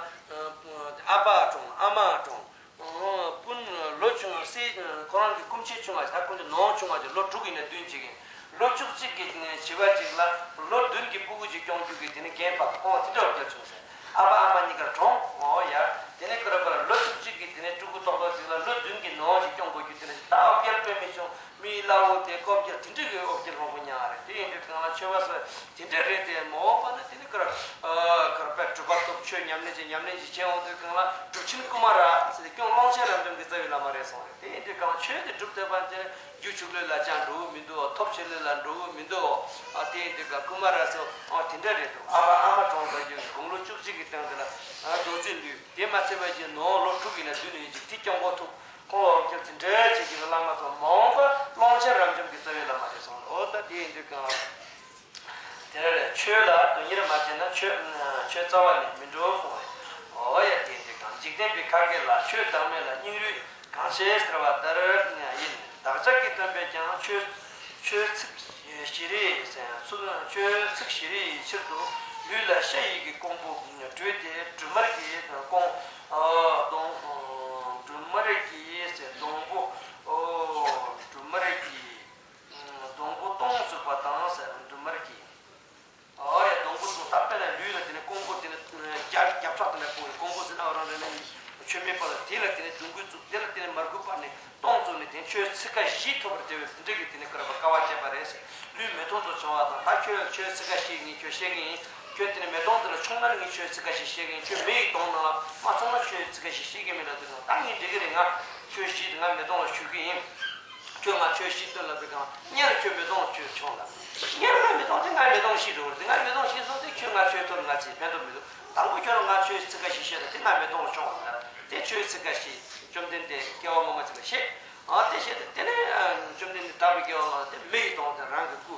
ཨ་ཕ་གྲོངས། ཨ་མ་གྲོངས། སྤུན་ལོ་ཆུང་སྲས་ཁོ་རང་གི་སྐུ་མཆེད་ཆུང་བ་ཞིག་ད་ཁོང་ཚོ་ནོར་ཆུང་བ་ཞིག་ལོ་དྲུག་ཡིན་ན་བདུན་ཅིག་ཡིན། ལོ་བཅུ་གཅིག་གི་བྱིས་པ་ཅིག་ལ་ལོ་བདུན་གྱི་སྤུ་གུ་ཅིག་སྐྱོང་རྒྱུ་གི་དེ་ནི་འགན་ཕབ་ཁོང་དེ་འདྲ་བརྒྱབ་བྱུང་ཟེར། ཨ་ཕ་ཨ་མ་གཉིས་ཀར་གྲོངས། ཨོ་ཡ། དེ་ནས་ཁོ་ར་པ་ལ་ལོ་བཅུ་གཅིག་གི་དེ་ནས་ཕྲུ་གུ་ཏོག་ཏོག་ཅིག་ལ་ལོ་བདུན་གྱི་ནོར་ཞིག་སྐྱོང་དགོས་རྒྱུ་དེ་ནི་ད་ཨོ་རྒྱལ་དཔེ་མི་ཆུང་། མི་སླ་བོ་དེ་ཀོ་བརྒྱབ་དེ་འདྲ་གི་ཨོ་བརྒྱལ་མང་པོ་མྱངས་རེད། དེ་ཡིན་དུས་གང་ལ་ཆོས་པ་སོགས་དེ་འདྲ་རེད་དེ་མ་འོངས་པ་ན་དེ་ནི་ཁར་ཁར་པའི་གྲུབ་པ་ཐོབ་ཆོས་ཉམས་ལེན་བྱེད་ཉམས་ལེན་བྱེད་བྱེད་འོང་དུས་གང་ལ་གྲུབ་ཆེན་ཀུ་མ་ར་ཟེར་ཏེ་སྐྱོང་ཀློང་ཆེན་རབ་འབྱམས་ཀྱི་རྩ་བའི་བླ་མ་རེད་གསུངས་རེད། དེ་ཡིན་དུས་གང་ཆོས་དེ་སྒྲུབ་ཐུབ་པ་དེ་རྒྱུ་ཕྱུག་ལོས་ལ་ཅང་འགྲོ་བོ་མི་འདུག་ཐོབ་ཆེ་ལོས་ལ་འགྲོ་བོ་མི་འདུག་ཨ་དེ་ཡིན་དུས་གང་ཀུ་མ་ར་ཟེར་ཨ་དེ་འདྲ་རེད་འདུག་ཨ་ཕ་ཨ་མ་གྲོངས་པ་ཡོད་དགུང་ལོ་བཅུ་གཅིག་གི་སྟེང་དེ་ལ་རྡོ་རྗེ་ལུས་དེ་མ་ཚད་པ་ཡིན་ནོ་ལོ་དྲུག་ཡིན་ན་བདུན་ཡིན་ཅིག་དེ་སྐྱོང་གོ་ཐུབ། ཁོང་འོག་གྱུར་དེ་འདྲའི་ཅིག་གི་བླ་མ་ཚོ་མ་འོངས་པ་ཀློང་ཆེན་རབ་འབྱམས་ཀྱི་རྩ་བའི་བླ་མ་རེད་གསུངས། འོ་ད་དེ་ཡིན་དུས་གང་ལ། དེ་ར་རེད། ཆོས་ལ་དོན་གཉེར་མ་བྱས་ན་ཆོས་ཆོས་རྩ་བ་ནས་མི་འགྲུབ་གསུངས་རེད། འོ་ཡ་དེ་ཡིན་དུས་གང་འཇིག་རྟེན་པའི་ཁ་སྐད་ལ་ཆོས་བདག་མེད་ལ་སྙིང་རུས་གང་ཆེ་ཟེར་བ་ལྟར་ཡིན། བདག་ཅག་གི་སྟོན་པས་ཀྱང་ཆོས་ཆོས་ཚིག་བཞི་རེ་ཚུགས། ཆོས་ཚིག་བཞི་རེ་ཡི་ཕྱིར་དུ་ལུས་ལ་ཤ་ཡི་གི་ཀོང་བུ་བཀྲུས་ཏེ་སྦྲུམ་མར་གྱི་ཀོང་སྡོང་སྦྲུམ་མར་གྱི་སྡོང་བུ་སྦྲུམ་མར་གྱི་སྡོང་བུ་སྟོང་བཙུགས་པ་དང་ཟེར། སྦྲུམ་མར་གྱི་ཨོ་ཡ་སྡོང་བུ་བཙུགས། ད་དཔེར་ན་ལུས་ལ་དེ་ནས་ཀོང་བུ་དེ་ནས་རྒྱབ་རྒྱབ་ཕྲག་དེ་ནས་ཀོང་ཀོང་བུ་ཟེར་ན་ཨོ་རང་རེ་ནས་མཆོད་མེ་སྤར་ལ་དེ་ལ་དེ་ནས་སྡོང་བུ་བཙུགས། དེ་ལ་དེ་ནས་མར་ཁུ་སྤར་ནས་སྟོང་བཙུགས་ནས་དེ་ཆོས་ཚིག་ཁ་བཞི་ཐོབ་པར་བྱ་བའི་དེ་འདྲ་གི་དེ་ནས་ཀ་ར་བ་དཀའ་བ་སྤྱད་པ་རེད་ཟེར། ལུས་མེ་དོང་དུ་བྱུང་བ་དང་། ད་ཁྱོད་ཆོས་ཚིག་ཁ་བཞི་ངས་ཁྱོད་བཤད་ཀྱི་ཡིན། ཁྱོད་དེ་ནས་མེ་དོང་དེ་ལ་མཆོང་ན་ངས་ཆོས་ཚིག་ཁ་བཞི་བཤད་ཀྱི་ཡིན། ཁྱོད་མེ་ཡི་དོང་ནང་ལ་མ་མཆོང་ན་ཆོས་ཚིག་ཁ་བཞི་བཤད་ཀྱི་མིན་ལབ་དུས་ད་ངས་འགྲིག་གི་རེད། ང་ཆོས་བཞི་དེ་ང་མེ་དོང་ལ་ཞུགས་ཀྱི་ཡིན། ཁྱོད་ང་ཆོས་བཞི་སྟོན་ལབ་པའི་སྒང་སྔོན་ལ་ཁྱོད་མེ་དོང་ཁྱོད་མཆོང་ལ། སྔོན་ལ་མེ་དོང་དེ་ང་མེ་དོང་བཤིག་འགྲོ་བར་དེ་ང་མེ་དོང་བཤིག་སོང་དེ་ཁྱོད་ང་ཆོས་ཐོབ་ང་ཚེ་ཕན་ཐོགས་མི་འདུག་དང་པོ་ཁྱོད་ལ་ང་ཆོས་ཚིག་ཁ་ཞིག་བཤད་ད་དེ་ང་མེ་དོང་ལ་མཆོང་བ་ལ་དེ་ཆོས་ཚིག་ཁ་ཞིག་བཅོམ་ལྡན་འདས་སྐྱེ་བ་སྔོན་མ་ཅིག་ལ་བཤད། ཨ་དེ་བཤད་དེ་དེ་ནས་བཅོམ་ལྡན་འདས་དག་པའི་སྐྱེ་བ་ལ་དེ་མེ་ཡི་དོང་དེ་རང་གི་སྐུ་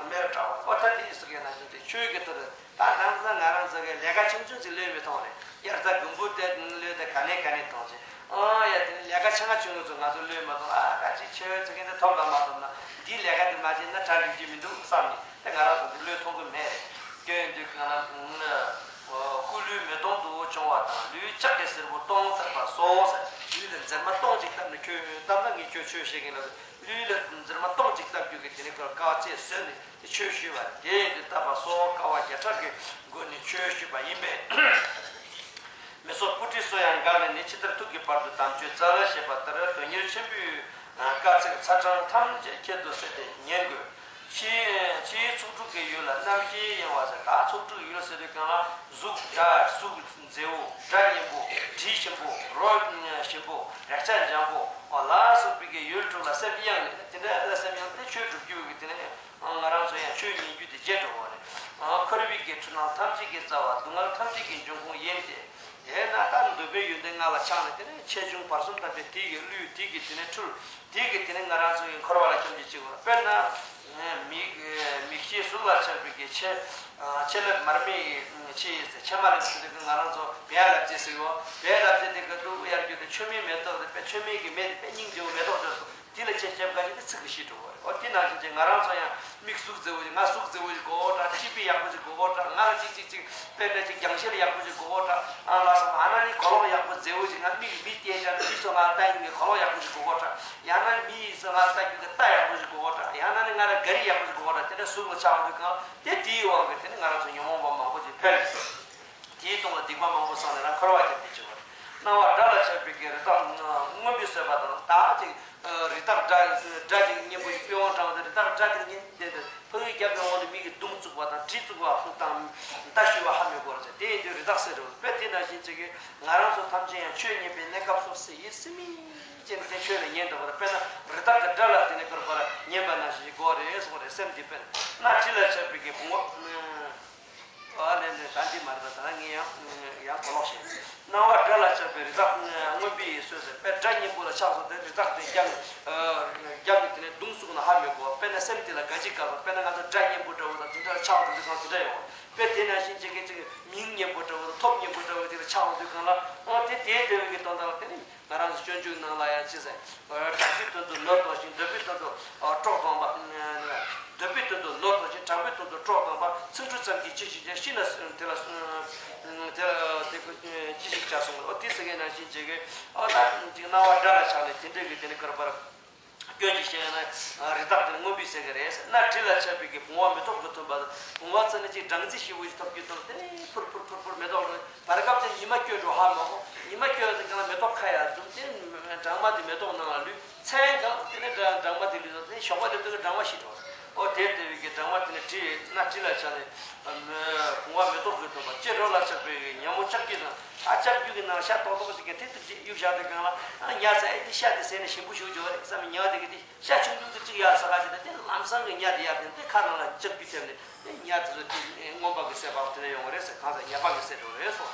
མེར་བསྲེགས་པ། ཨོ་ད་དེ་ཡིན་ཟེར་མཁན་ན་ཆོས་ཀྱི་ཐོག་ལ། ད་དེང་སང་ང་རང་ཚོ་གི་ལས་ཀ་ཆུང་ཆུང་ཅིག་ལས་མི་ཐོང་རེད། དབྱར་རྩྭ་དགུན་འབུ་དེ་ལས་དེ་ག་ནས་ག་ནས་ཐོང་ཆེ། ཨོ་ཡ་དེ་ནས་ལས་ཀ་ཆེ་ང་ཆུང་ངུ་ཚོ་ང་ཚོ་ལས་མ་ཐོང་། ཨ་ཁ་ཅིག་ཆེ་བའི་ཚོ་གི་དེ་ཐོབ་ལ་མ་ཐོབ་ན་འདིའི་ལས་ཀ་དེ་མ་བྱས་ན་གྲ་སྒྲིག་རྒྱུ་མི་འདུག་བསམ་ནས་དེ་ང་རང་ཚོ་འདི་ལས་ཐོང་གི་མེད་རེད། སྐྱོན་འདུག་གང་ལ་སྐུ་ལུས་མེ་དོང་དུ་མཆོང་བ་དང་། ལུས་ལྕགས་ཀྱི་གཟེར་པོ་སྟོང་བཏབ་པ་སོགས་ཟེར། ལུས་ལ་འཛེར་མ་སྟོང་གཅིག་བཏབ་ནས་ཁྱོད་བཏབ་ན་ངས་ཁྱོད་ཆོས་བཤད་ཀྱི་ལ། ལུས་ལ་འཛེར་མ་སྟོང་གཅིག་བཏབ་རྒྱུ་གི་དེ་ནས་ཁོ་དཀའ་ཚེགས་བཟོས་ནས། ཆོས་ཞུས་པ་དེ་ཡིན་དུས་བཏབ་པ་སོགས་དཀའ་བ་བརྒྱ་ཕྲག་གི་སྒོ་ནས་ཆོས་ཞུས་པ་ཡིན་པས། མི་སྲོག་སྤུ་གྲིའི་སོ་ཡང་འགགས་ནས་ནི། ཕྱི་ལྟར་ཐུགས་ཀྱི་བར་དུ་དམ་ཆོས་སྩལ་ཞེས་པ་ལྟར། དོན་གཉེར་ཆེན་པོའི་བཀའ་ཚིག་ཚ་གྲང་ཐམས་ཅད་ཁྱད་དུ་བསད་དེ་ཉན་དགོས། ཕྱིའི་ཕྱིའི་ཚོགས་དྲུག་གི་ཡུལ་ལ་རྣམ་ཤེས་གཡེང་བ་ཟེར། ད་ཚོགས་དྲུག་ཡུལ་ཟེར་དུས་གང་ལ་གཟུགས་སྒྲ། གཟུགས་མཛེས་པོ། སྒྲ་སྙན་པོ། དྲི་ཞིམ་པོ། རོ་ཞིམ་པོ། རེག་བྱ་འཇམ་པོ་ལ་སོགས་པའི་གི་ཡུལ་དྲུག་ལ་སེམས་གཡེང་ནས། དེ་འདྲ་ལ་སེམས་གཡེང་སྟེ་ཆོས་སྒྲུབ་རྒྱུ་གི་དེ་ནས་ང་རང་ཚོ་ཡང་ཆོས་ཉན་རྒྱུ་དེ་བརྗེད་འགྲོ་བ་རེད། འཁོར་བའི་གི་འཁྲུལ་སྣང་ཐམས་ཅད་ཀྱི་རྩ་བ། སྡུག་བསྔལ་ཐམས་ཅད་ཀྱི་འབྱུང་ཁུངས་ཡིན་ཏེ། དེས་ན་ད་འདོད་པའི་ཡོན་ཏན་ལྔ་ལ་ཆགས་ནས། དེ་ནས་ཆེ་ཆུང་བར་གསུམ་ཐམས་ཅད་དེ་གི་བསླུས། དེ་གི་དེ་ནས་འཁྲུལ། དེ་གི་དེ་ནས་ང་རང་ཚོ་ཡི་འཁོར་བ་ལ་འཁྱམས་བྱེད་ཅིག་བར། དཔེར་ན། མིག་མིག་ཤེས་གཟུགས་ལ་ཆགས་པའི་གི་ཕྱེ། ཕྱེ་ལེབ་མར་མེ་ཡི་ཕྱེ་ཡི་ཟེར། ཕྱེ་མར་ཟེར་དུས་ང་རང་ཚོ་བལ་ལབ་ཅེས་ཟེར་ཡོད། བལ་ལབ་ཅེས་དེ་ག་དུ་གཡར་རྒྱུ་དེ་མཆོད་མེ་མེ་ཏོག་དེ། དཔེ་མཆོད་མེ་གི་མེ་དེ་དཔེ་སྙིང་རྗེ་བོ་མེ་ཏོག་ཅོ་སོ། དེ་ལ་ཆེ་ཆེབ་ག་ཞིག་དེ་ཚིག་གི་ཤི་འགྲོ་བ་རེད། འོ་དེ་ནང་བཞིན་ཅིག་ང་རང་ཚོ་ཡང་མིག་གཟུགས་མཛེས་པོ་ཅིག་ང་གཟུགས་མཛེས་པོ་ཅིག་དགོས་འོ་དྲ། སྤྱི་པའི་ཡག་པོ་ཅིག་དགོས་འོ་དྲ། ང་ལ་ཅིག་ཅིག་ཅིག་དཔེ་འདྲ་ཅིག་རྒྱང་ཤེལ་ཡག་པོ་ཅིག་དགོས་འོ་དྲ། ཨ་ལ་སོགས་ཨ་ན་ནི་གོ་ལོག་ཡག་པོ་མཛེས་པོ་ཅིག་ང་མིག་མི་བལྟས་ཀྱང་མི་ཚོ་ང་ལ་ལྟ་ཡིན་གི་གོ་ལོག་ཡག་པོ་ཅིག་དགོས་འོ་དྲ། ཡང་ན་མི་ཡིན་ཚོ་ང་ལ་ལྟ་རྒྱུ་གི་རྟ་ཡག་པོ་ཅིག་དགོས་འོ་དྲ། ཡང་ན་ནི་ང་ལ་ག་རི་ཡག་པོ་ཅིག་དགོས་འོ་དྲ། དེ་འདྲ་གཟུགས་ལ་ཆགས་འོང་དུས་གང་དེ་དེའི་དབང་གིས་དེ་ནི་ང་རང་ཚོ་ཉོན་མོངས་པ་མང་པོ་ཅིག་འཕེལ། དེའི་སྟེང་ལ་སྡིག་པ་མང་པོ་བསགས་ནས་རང་འཁོར་བ་རྒྱབ་སྟེ་བྱེད་པ་རེད། སྣང་བ་སྒྲ་ལ་ཆགས་པའི་གི་རི་དྭགས་རྔོན་པས་གསོད་པ་དང་། ད་ཅིག་རི་དྭགས་སྒྲ་སྒྲ་ཅིག་སྙན་པོ་ཞིག་པི་ཝང་དྲངས་ཏེ། རི་དྭགས་སྒྲ་དེ་སྙན་དེ་དེ་ཕ་གི་རྒྱབ་ཀྱི་འོག་ནས་མི་གི་མདུང་བཙུགས་པ་དང་གྲི་བཙུགས་པ་དང་མདའ་གཞུས་པ་ཧ་མི་གོ་ར་ཟེར། དེ་ཡིན་དུས་རི་དྭགས་ཟེར་རོ། དཔེ་དེ་ནང་བཞིན་ཅིག་གི་ང་རང་ཚོ་ཐམས་ཅད་ཡང་ཆོས་ཉན་པའི་གནས་སྐབས་སོ་སོ་ཡིད་སེམས་མི་ཅན་དེ་ཆོས་ལ་ཉན་འགྲོ་བ་རེད། དཔེར་ན་རི་དྭགས་ཀྱི་སྒྲ་ལ་དེ་ནས་ཁོར་པར་ཉན་པ་ནང་བཞིན་གོ་རེད་སོང་རེད། སེམས་འདི་དཔེར་ན་དྲི་ལ་ཆགས་པའི་གི་བུང་བ། ཨ་ལས་ལས། ད་འདི་མ་རེད་པ། ད་ངས་ཡང་ཡང་གོ་ལོག་བྱས། སྣང་བ་སྒྲ་ལ་ཆགས་པའི་རི་དྭགས་རྔོན་པས་གསོད་ཟེར། དཔེ་སྒྲ་སྙན་པོ་ལ་ཆགས་སོང་སྟེ་རི་དྭགས་དེ་རྒྱབ་ནས་རྒྱབ་ནས་དེ་ནས་མདུང་བཙུགས་ན་ཧ་མི་གོ། དཔེར་ན་སེམས་དེ་ལ་དགའ་སྐྱིད་དགའ་སོང་། དཔེར་ན་ང་ཚོ་སྒྲ་སྙན་པོ་འདྲ་བོ་དང་དེ་འདྲ་ལ་ཆགས་འགྲོ་དུས་གང་དེ་འདྲ་ཡོང་བ། དཔེ་དེ་ནང་བཞིན་ཅིག་གི་ཅིག་མིང་སྙན་པོ་འདྲ་བོ་དང་ཐོབ་སྙན་པོ་འདྲ་བོ་དེ་ལ་ཆགས་འོང་དུས་གང་ལ། ཨ་དེ་དེའི་འབྲས་བུ་གི་དོན་དག་ལ་དེ་ནི། ང་རང་ཚོ་སྤྱོད་འཇུག་ནང་ལ་ཡང་ཅི་ཟེར། དྲག་པོའི་དོན་དུ་ནོར་བཟློག་ཅིང་། འདོད་པའི་དོན་དུ་གྲོགས་སྡོམ་པ། འདོད་པའི་དོན་དུ་ནོར་བཟློག་ཅིང་། དྲག་པོའི་དོན་དུ་གྲོགས་སྡོམ་པ། ཚིག་འབྲུ་ཙམ་གྱིས་ཅི་ཞིག་བྱ། ཤི་ན་དེ་ལ་དེ་ལ་དེ་ཅི་ཞིག་བྱ་གསུངས། འོ་དེ་ཟེར་མཁན་ནང་བཞིན་བྱེད་དགོས། ཨོ་ད་ཅིག་སྣང་བ་སྒྲ་ལ་ཆགས་ནས་དེ་འདྲ་གི་དེ་ནི་ག་རེ་བར་སྐྱོན་ཅིག་བཤད་ན་རི་དྭགས་དེ་རྔོན་པས་གསོད་ཀྱི་རེད། སྣ་དྲི་ལ་ཆགས་པའི་གི་བུང་བ་མེ་ཏོག་གིས་ཐུམ་པ། བུང་བ་ཚ་ནི་ཅིག་སྦྲང་རྩི་ཞིམ་པོ་ཞིག་ཐོབ་རྒྱུ་དང་དེ་ནས་ཕུར་ཕུར་ཕུར་ཕུར་མེ་ཏོག་རོལ། བར་སྐབས་དེ་ཉི་མ་སྐྱོ་འགྲོ་ཧ་མ་གོ། ཉི་མ་སྐྱོ་ཡོད་དུས་གང་ལ་མེ་ཏོག་ཁ་ཡར་འཛུམ་དེ་སྦྲང་མ་དེ་མེ་ཏོག་ནང་ལ་ལུས། མཚན་གང་དེ་ནས་སྦྲང་སྦྲང་མ་དེ་ལུས་དང་དེ་ཞོགས་པ་སླེབས་དུས་སྦྲང་མ་ཤི་འགྲོ། ཨོ་དེ་ལྟ་བུའི་གི་སྦྲང་མ་དེ་ནས་དྲི་སྣ་དྲི་ལ་ཆགས་ནས་བུང་བ་མེ་ཏོག་གིས་ཐུམ་པ། ལྕེ་རོ་ལ་ཆགས་པའི་གི་ཉ་མོ་ལྕགས་ཀྱུ་དང་། ཨ་ལྕགས་ཀྱུ་གི་ནང་ཤ་ཏོག་ཏོག་ཅིག་གི་དེ་ཏིག་ཅིག་གཡུག་བཞག་དུས་གང་ལ་ཨ་ཉ་ཚ་ཨེ་དེ་ཤ་དེ་ཟས་ནས་ཞིམ་པོ་ཞིག་འཇོག་རེད་བསམ་ནས་ཉ་དེ་གི་དེ། ཤ་ཆུང་ཆུང་ཙིག་ཅིག་ཡར་ཟ་ག་ཅིག་དང་དེ་ལམ་སང་གི་ཉ་དེ་ཡར་དེ་དེ་ཁ་ནང་ལ་ལྕགས་ཀྱུ་ཐེབས་ནས་དེ་ཉ་དེ་ཚོ་དེ་རྔོན་པ་གི་བསད་པ་དེ་འདྲ་ཡོང་བ་རེད་ཟེར། གང་ཟག་ཉ་པ་གི་བསད་འགྲོ་རེད་སོ།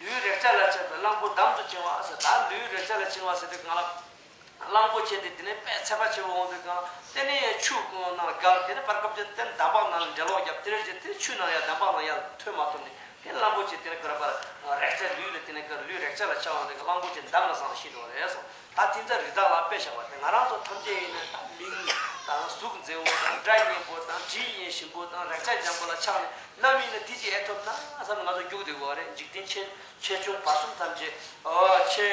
ལུས་རེག་བྱ་ལ་ཆགས་པའི་གླང་པོ་འདམ་དུ་བྱིང་བ་ཟེར། ད་ལུས་རེག་བྱ་ལ་བྱིང་བ་ཟེར་དུས་གང་ལ་གླང་པོ་ཆེ་དེ་དེ་ནས་དཔེ་ཚད་པ་ཆེ་བོ་འོང་དུས་གང་ལ་དེ་ནས་ཆུ་ནང་ལ་བརྒལ། དེ་ནས་བར་སྐབས་ཅན་དེ་ནས་འདམ་བག་ནང་ལ་འགྲེ་ལོག་བརྒྱབ། དེ་རེད་ཅེ་དེ་ཆུ་ནང་ཡར་འདམ་བག་ནང་ཡར་ཐོན་མ་ཐུབ་ནས། དེ་གླང་པོ་ཆེ་དེ་ནས་ག་རེ་བར་རེག་བྱ་ལུས་ལ་དེ་ནས་ག་ལུས་རེག་བྱ་ལ་ཆགས་འོང་དེ་གླང་པོ་ཆེ་འདམ་ལ་སོང་ནས་ཤི་འགྲོ་བ་རེད་སོ། ད་དེ་ཚོ་རི་དྭགས་ལ་དཔེ་བཞག་པ་དེ་ང་རང་ཚོ་ཐམས་ཅད་ཡིན་ན་ད་མིང་དང་གཟུགས་མཛེས་པོ་དང་སྒྲ་སྙན་པོ་དང་དྲི་སྙན་ཞིམ་པོ་དང་རེག་བྱ་འཇམ་པོ་ལ་ཆགས་ནས་ནམ་ཡིན་ན་དེ་ཅིག་ཨེ་ཐོབ་ན་བསམ་ནས་ང་ཚོ་རྒྱུག་བསྡད་དགོས་པ་རེད། འཇིག་རྟེན་ཆེ་ཆེ་ཆུང་བར་གསུམ་ཐམས་ཅད་ཨོ་ཆེ་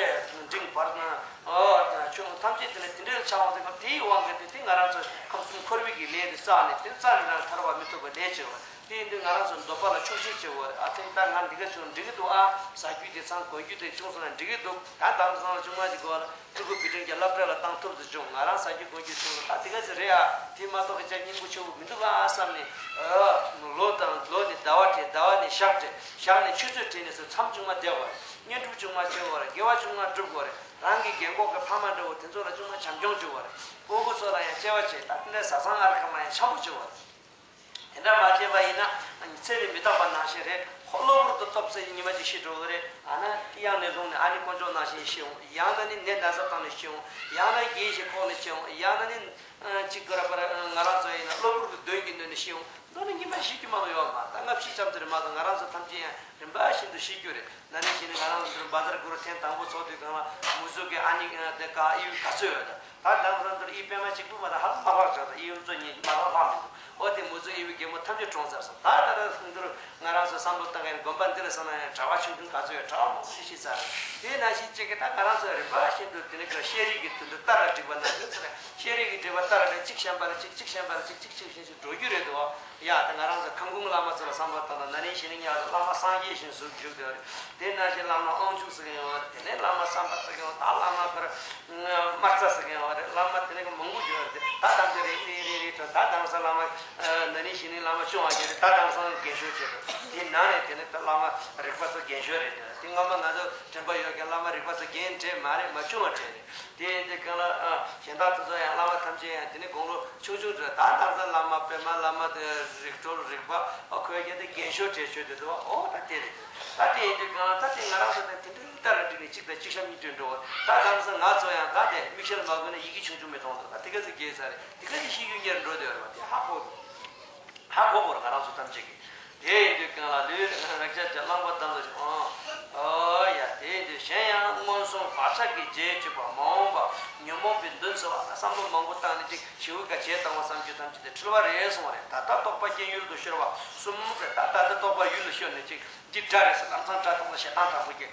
འབྲིང་བར་ན་ཨོ་ཆུང་ཐམས་ཅད་དེ་ལ་དེ་འདྲའི་ཆགས་འོང་དེ་ག་དེའི་དབང་གིས་དེ་དེ་ང་རང་ཚོ་ཁམས་གསུམ་འཁོར་བའི་གི་ལས་དེ་བསགས་ནས་དེ་རྩ་ནས་རང་ཐར་བ་མི་ཐུབ་པ་ལས་བྱེད་པ། དེ་ཡིན་དུས་ང་རང་ཚོ་འདོད་པ་ལ་ཆོག་ཤེས་བྱེད་དགོས་རེད། ཨ་ཐེངས་ད་ང་འདི་ག་བྱུང་འགྲིག་གི་འདུག་ཨ་ཟ་རྒྱུ་དེ་ཚང་གོན་རྒྱུ་དེ་བྱུང་སོང་ན་འགྲིག་གི་འདུག་ད་དང་སང་ལ་ཆུང་མ་ཅིག་དགོས་ལ་ཕྲུ་གུ་བུ་ཕྲུག་གི་སློབ་གྲྭ་ལ་བཏང་ཐུབ་ཙམ་བྱུང་། ང་རང་ཟ་རྒྱུ་གོན་རྒྱུ་བྱུང་སོང་། ད་འདི་ག་ཚོད་རེད་ཨ། དེ་མ་གཏོགས་ཀྱི་ཅག་སྙིང་པོ་ཆེ་བོ་མི་འདུག་ཨ་བསམ་ནས། ཨ་ལོ་དང་ལོ་ནས་ཟླ་བ་བྲལ། ཟླ་བ་ནས་ཞག་བྲལ། ཞག་ནས་ཆུ་ཚོད་བྲལ་ནས་སོ་མཚམས་ཆུང་མ་བསྡད་དགོས་རེད། བསྙེན་སྒྲུབ་ཆུང་མ་བྱེད་དགོས་རེད། དགེ་བ་ཆུང་མ་སྒྲུབ་དགོས་རེད། རང་གི་རྒན་གོག་གི་ཕ་མ་འདྲ་བོ་དེ་ཚོ་ལ་ཆུང་མ་བྱམས་སྐྱོང་བྱེད་དགོས་རེད། སྤོ་བོ་ཚོ་ལ་ཡང་བརྩེ་བ་བྱེད། ད་དེ་འདྲ་བཟའ་ཚང་ཨ་རི་ཁ་མ་ཡང་འཆམ་པོ་བྱེད་དགོས་རེད། དེ་འདྲ་མ་བྱས་པ་ཡིན་ན་ཚེ་རིང་མི་རྟག་པ་ནང་བཞིན་རེད། ཁོ་གློ་བུར་དུ་སྟོབས་ཟད་ཉི་མ་གཅིག་ཤི་འགྲོ་གི་རེད། ཨ་ན་གཡང་ནས་ལྷུང་ནས་ཨ་ནི་དཀོན་མཆོག་ནང་བཞིན་ཤི་འོང་། ཡང་ན་ནི་ནད་ན་ཚ་བཏང་ནས་ཤི་འོང་། ཡང་ན་རྒས་ཞིག་ཁོག་ནས་ཤི་འོང་། ཡང་ན་ནི་ཅིག་ག་རེ་པར་ང་རང་ཚོ་ཡིན་ན་གློ་བུར་དུ་གདོན་གྱིས་གནོན་ནས་ཤི་འོང་། མདོར་ན་ཉི་མ་ཤི་རྒྱུ་མ་གཏོགས་ཡོད་མ་རེད། ད་སྔ་ཕྱི་ཙམ་དེ་རེད་མ་གཏོགས་ང་རང་ཚོ་ཐམས་ཅད་ཡང་རིམ་པ་བཞིན་དུ་ཤི་རྒྱུ་རེད། ན་ནིང་གཞི་ནས་ང་རང་ཚོ་འདིར་བཛྲ་གུ་རུ་ཐེངས་དང་པོ་ཚོགས་དུས་གང་ལ་མུ་ཟུ་གི་ཨ་ནི་དེ་ག་ཨི་བི་ག་ཚོད་ཡོད་ད། ད་ལམ་རང་དུ་ཨི་པད་མ་གཅིག་པུ་མ་གཏོགས་ཧ་ལམ་མ་ལྷག་ཅག་ད་ཨི་བི་མཚོ་གཉིས་མ་གཏོགས་ལྷག་མི་འདུག་འོ་དེ་མུ་ཟུ་ཨི་བི་རྒན་མོ་ཐམས་ཅད་གྲོངས་ཚར་སོང་། ད་ད་ལྟ་ལྷུང་དུར་ང་རང་ཚོ་བསམ་བློ་བཏང་མཁན་དགོན་པ་འདི་ལ་སོང་ན་ཡང་གྲྭ་པ་ཆུང་ཆུང་ག་ཚོད་ཡོད། གྲྭ་པ་མང་པོ་ཞིག་ཤི་ཚར་རེད། དེ་ནང་བཞིན་གཅིག་གི་ད་ང་རང་ཚོ་རིམ་པ་བཞིན་དུ་དེ་ནི་ག་ཤེས་རིག་གི་དོན་དུ་རྟ་ལ་བསྒྲིགས་པ་ན་དེ་ཚོ་ལ་ཤེས་རིག་གི་སྒྲིག་པ། ལྟར་རེ་གཅིག་གཞན་པ་ལ་གཅིག་གཅིག་གཞན་པ་ལ་གཅིག་གཅིག་གཅིག་བཞིན་ཞིག་འགྲོ་རྒྱུ་རེད་དོ། ཡ་ད་ང་རང་ཚོ་ཁམས་ཁུང་བླ་མ་ཚོ་ལ་བསམ་བློ་བཏང་དང་ན་ནིང་གཞེས་ནིང་ཡག་ལ་བླ་མ་སངས་རྒྱས་བཞིན་བཞུགས་བཞུགས་བསྡད་རེད། དེ་ནང་བཞིན་བླ་མ་དབང་ཕྱུག་ཟེར་མཁན་ཡོད་རེད། དེ་ནས་བླ་མ་བསམ་པ་ཟེར་མཁན་ཡོད། ད་བླ་མ་ཁར་དམར་རྩ་ཟེར་མཁན་ཡོད་རེད། བླ་མ་དེ་ནས་མང་པོ་ཡོད་རེད། ད་དམ་ཚིག་རེ་རེ་རེ་རེ་ད་དམ་ས་བླ་མ་ན་ནིང་གཞེས་ནིང་བླ་མ་བཅོ་ལྔ་བརྒྱ་རེད། ད་དམ་སང་རྒན་ཤོས་བྱས་རེད། དེ་ནང་ནས་དེ་ནས་ད་བླ་མ་རིག་པ་ཚོ་རྒན་ཤོས་རེད། དེ་སྔོན་མ་ང་ཚོ་དྲན་པ་ཡོད་མཁན་བླ་མ་རིག་པ་ཚོ་རྒན་གྲས་མ་རེད། མ་བཅོ་ལྔ་གྲས་རེད། དེ་ཡིན་དུས་གང་ལ་ཨ་གཞན་དག་དེ་ཚོ་ཡང་བླ་མ་ཐམས་ཅད་ཡང་དེ་ནི་དགུང་ལོ་ཆུང་ཆུང་དུ་ད་ད་ལྟ་བླ་མ་པདྨ་བླ་མ་དེ་རིག་གྲོལ་རིག་པ་ཨ་ཁོས་ཀྱང་དེ་རྒན་ཤོས་གྲས་ཆོད་དེ་འདུག་ཨོ་ད་དེ་རེད། ད་དེ་ཡིན་དུས་གང་ལ་ད་དེ་ང་རང་ཚོ་དང་དེ་འདྲའི་ལྟ་ར་འགྲིག་ནས་གཅིག་དང་གཅིག་ཤ་མི་སྤྲོད་འགྲོ་བ། ད་ད་ལྟ་ང་ཚོ་ཡང་ད་དེ་མིག་ཤེལ་མ་གོན་ན་ཡི་གེ་ཆུང་ཆུང་མི་མཐོང་འདུག་ད་དེ་ག་ཚོད་རྒྱས་ས་རེད། དེ་ག་ཚོད་ཤེས་རྒྱུ་གཉེར་འགྲོ་དེ་ཡོད་རེད་བ། དེ་ཧ་གོ་ཧ་གོ་དགོས་རེད། ང་རང་ཚོ་ཐམས་ཅད་ཀྱིས། དེ་ཡིན་དུས་གང་ལ་ལུས་རེག་བྱ་བྱ་གླང་པོ་དང་ལ་རེག་ཨང་། ཨོ་ཡ་དེ་ཡིན་དུས་གཞན་ཡང་མངོན་སུམ་བག་ཆགས་ཀྱི་རྗེས་གཅོད་པ་མ་འོངས་པ་ཉོན་མོངས་པའི་མདུན་ཚོ་བ་ལ་བསམ་བློ་མང་པོ་བཏང་ནས་ཅིག་ཞི་བའི་ཀ་བྱེད་དང་བ་བསམ་རྒྱུ་ཐམས་ཅད་དེ་འཁྲུལ་བ་རེད་གསུངས་རེད། ད་ལྟ་རྟོག་པ་རྐྱེན་ཡུལ་དུ་ཤོར་བ་གསུམ་ཟེར། ད་ད་ལྟ་རྟོག་པ་ཡུལ་ལ་ཤོར་ནས་ཅིག་འདི་དགྲ་རེད་ཟེར། ལམ་སང་དགྲ་མཐོང་ན་ཞེ་སྡང་དྲག་པོ་སྐྱེ།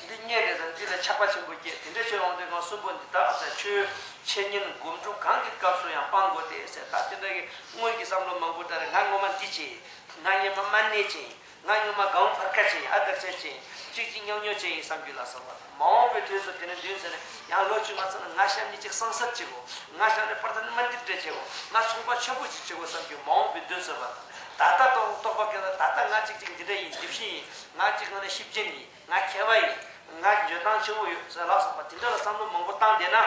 འདི་གཉེན་རེད་ཟེར། འདི་ལ་ཆགས་པ་ཆེན་པོ་སྐྱེ། དེ་འདྲ་བྱས་འོང་དུས་གང་གསུམ་པོ་འདི་དག་ཟེར། ཆོས་འཆད་ཉན་སྒོམ་སྒྲུབ་གང་གི་སྐབས་སུ་ཡང་སྤང་དགོས་ཏེ་ཟེར། ད་དེ་འདྲ་གི་སྔོན་གྱི་བསམ་བློ་མང་པོ་ལྟར་ང་ངོ་མ་འདི་བྱེད། ང་སྔོན་མ་མ་ཎི་བྱེད། ང་སྔོན་མ་གང་བར་ཁ་བྱེད། ཨ་དག་ཆ་བྱེད། གཅིག་གཅིག་ཉོག་ཉོག་བྱེད་ཡིན་བསམ་རྒྱུ་ལ་བསམ་པ་དང་། མ་འོངས་པའི་དུས་སུ་དེ་ནས་མདུན་ཟེར་ནས་ཡང་ལོ་བཅུ་མ་ཚར་ན་ང་གཤམ་ནས་གཅིག་གསང་གསལ་བྱེད་དགོས། ང་གཤམ་ནས་པར་ཐ་ནི་མ་འདི་འདྲ་བྱེད་དགོས། ང་ཚོང་པ་ཆེན་པོ་ཅིག་བྱེད་དགོས་བསམ་རྒྱུ། མ་འོངས་པའི་མདུན་ཟེར་བ་དང་། ད་ལྟ་རྟོག་རྟོག་པ་སྐད་ལ་ད་ལྟ་ང་གཅིག་གཅིག་འདི་འདྲ་ཡིན། འདི་བཞིན་ཡིན། ང་གཅིག་ང་ནས་ཤེས་བྱེད་ཡིན། ང་མཁས་པ་ཡིན། ང་འཇོན་ཐང་ཆེ་བོ་ཡོད་ཟེར་ལ་སོགས་པ་དེ་འདྲ་ལ་བསམ་བློ་མང་པོ་བཏང་བསྡད་ན།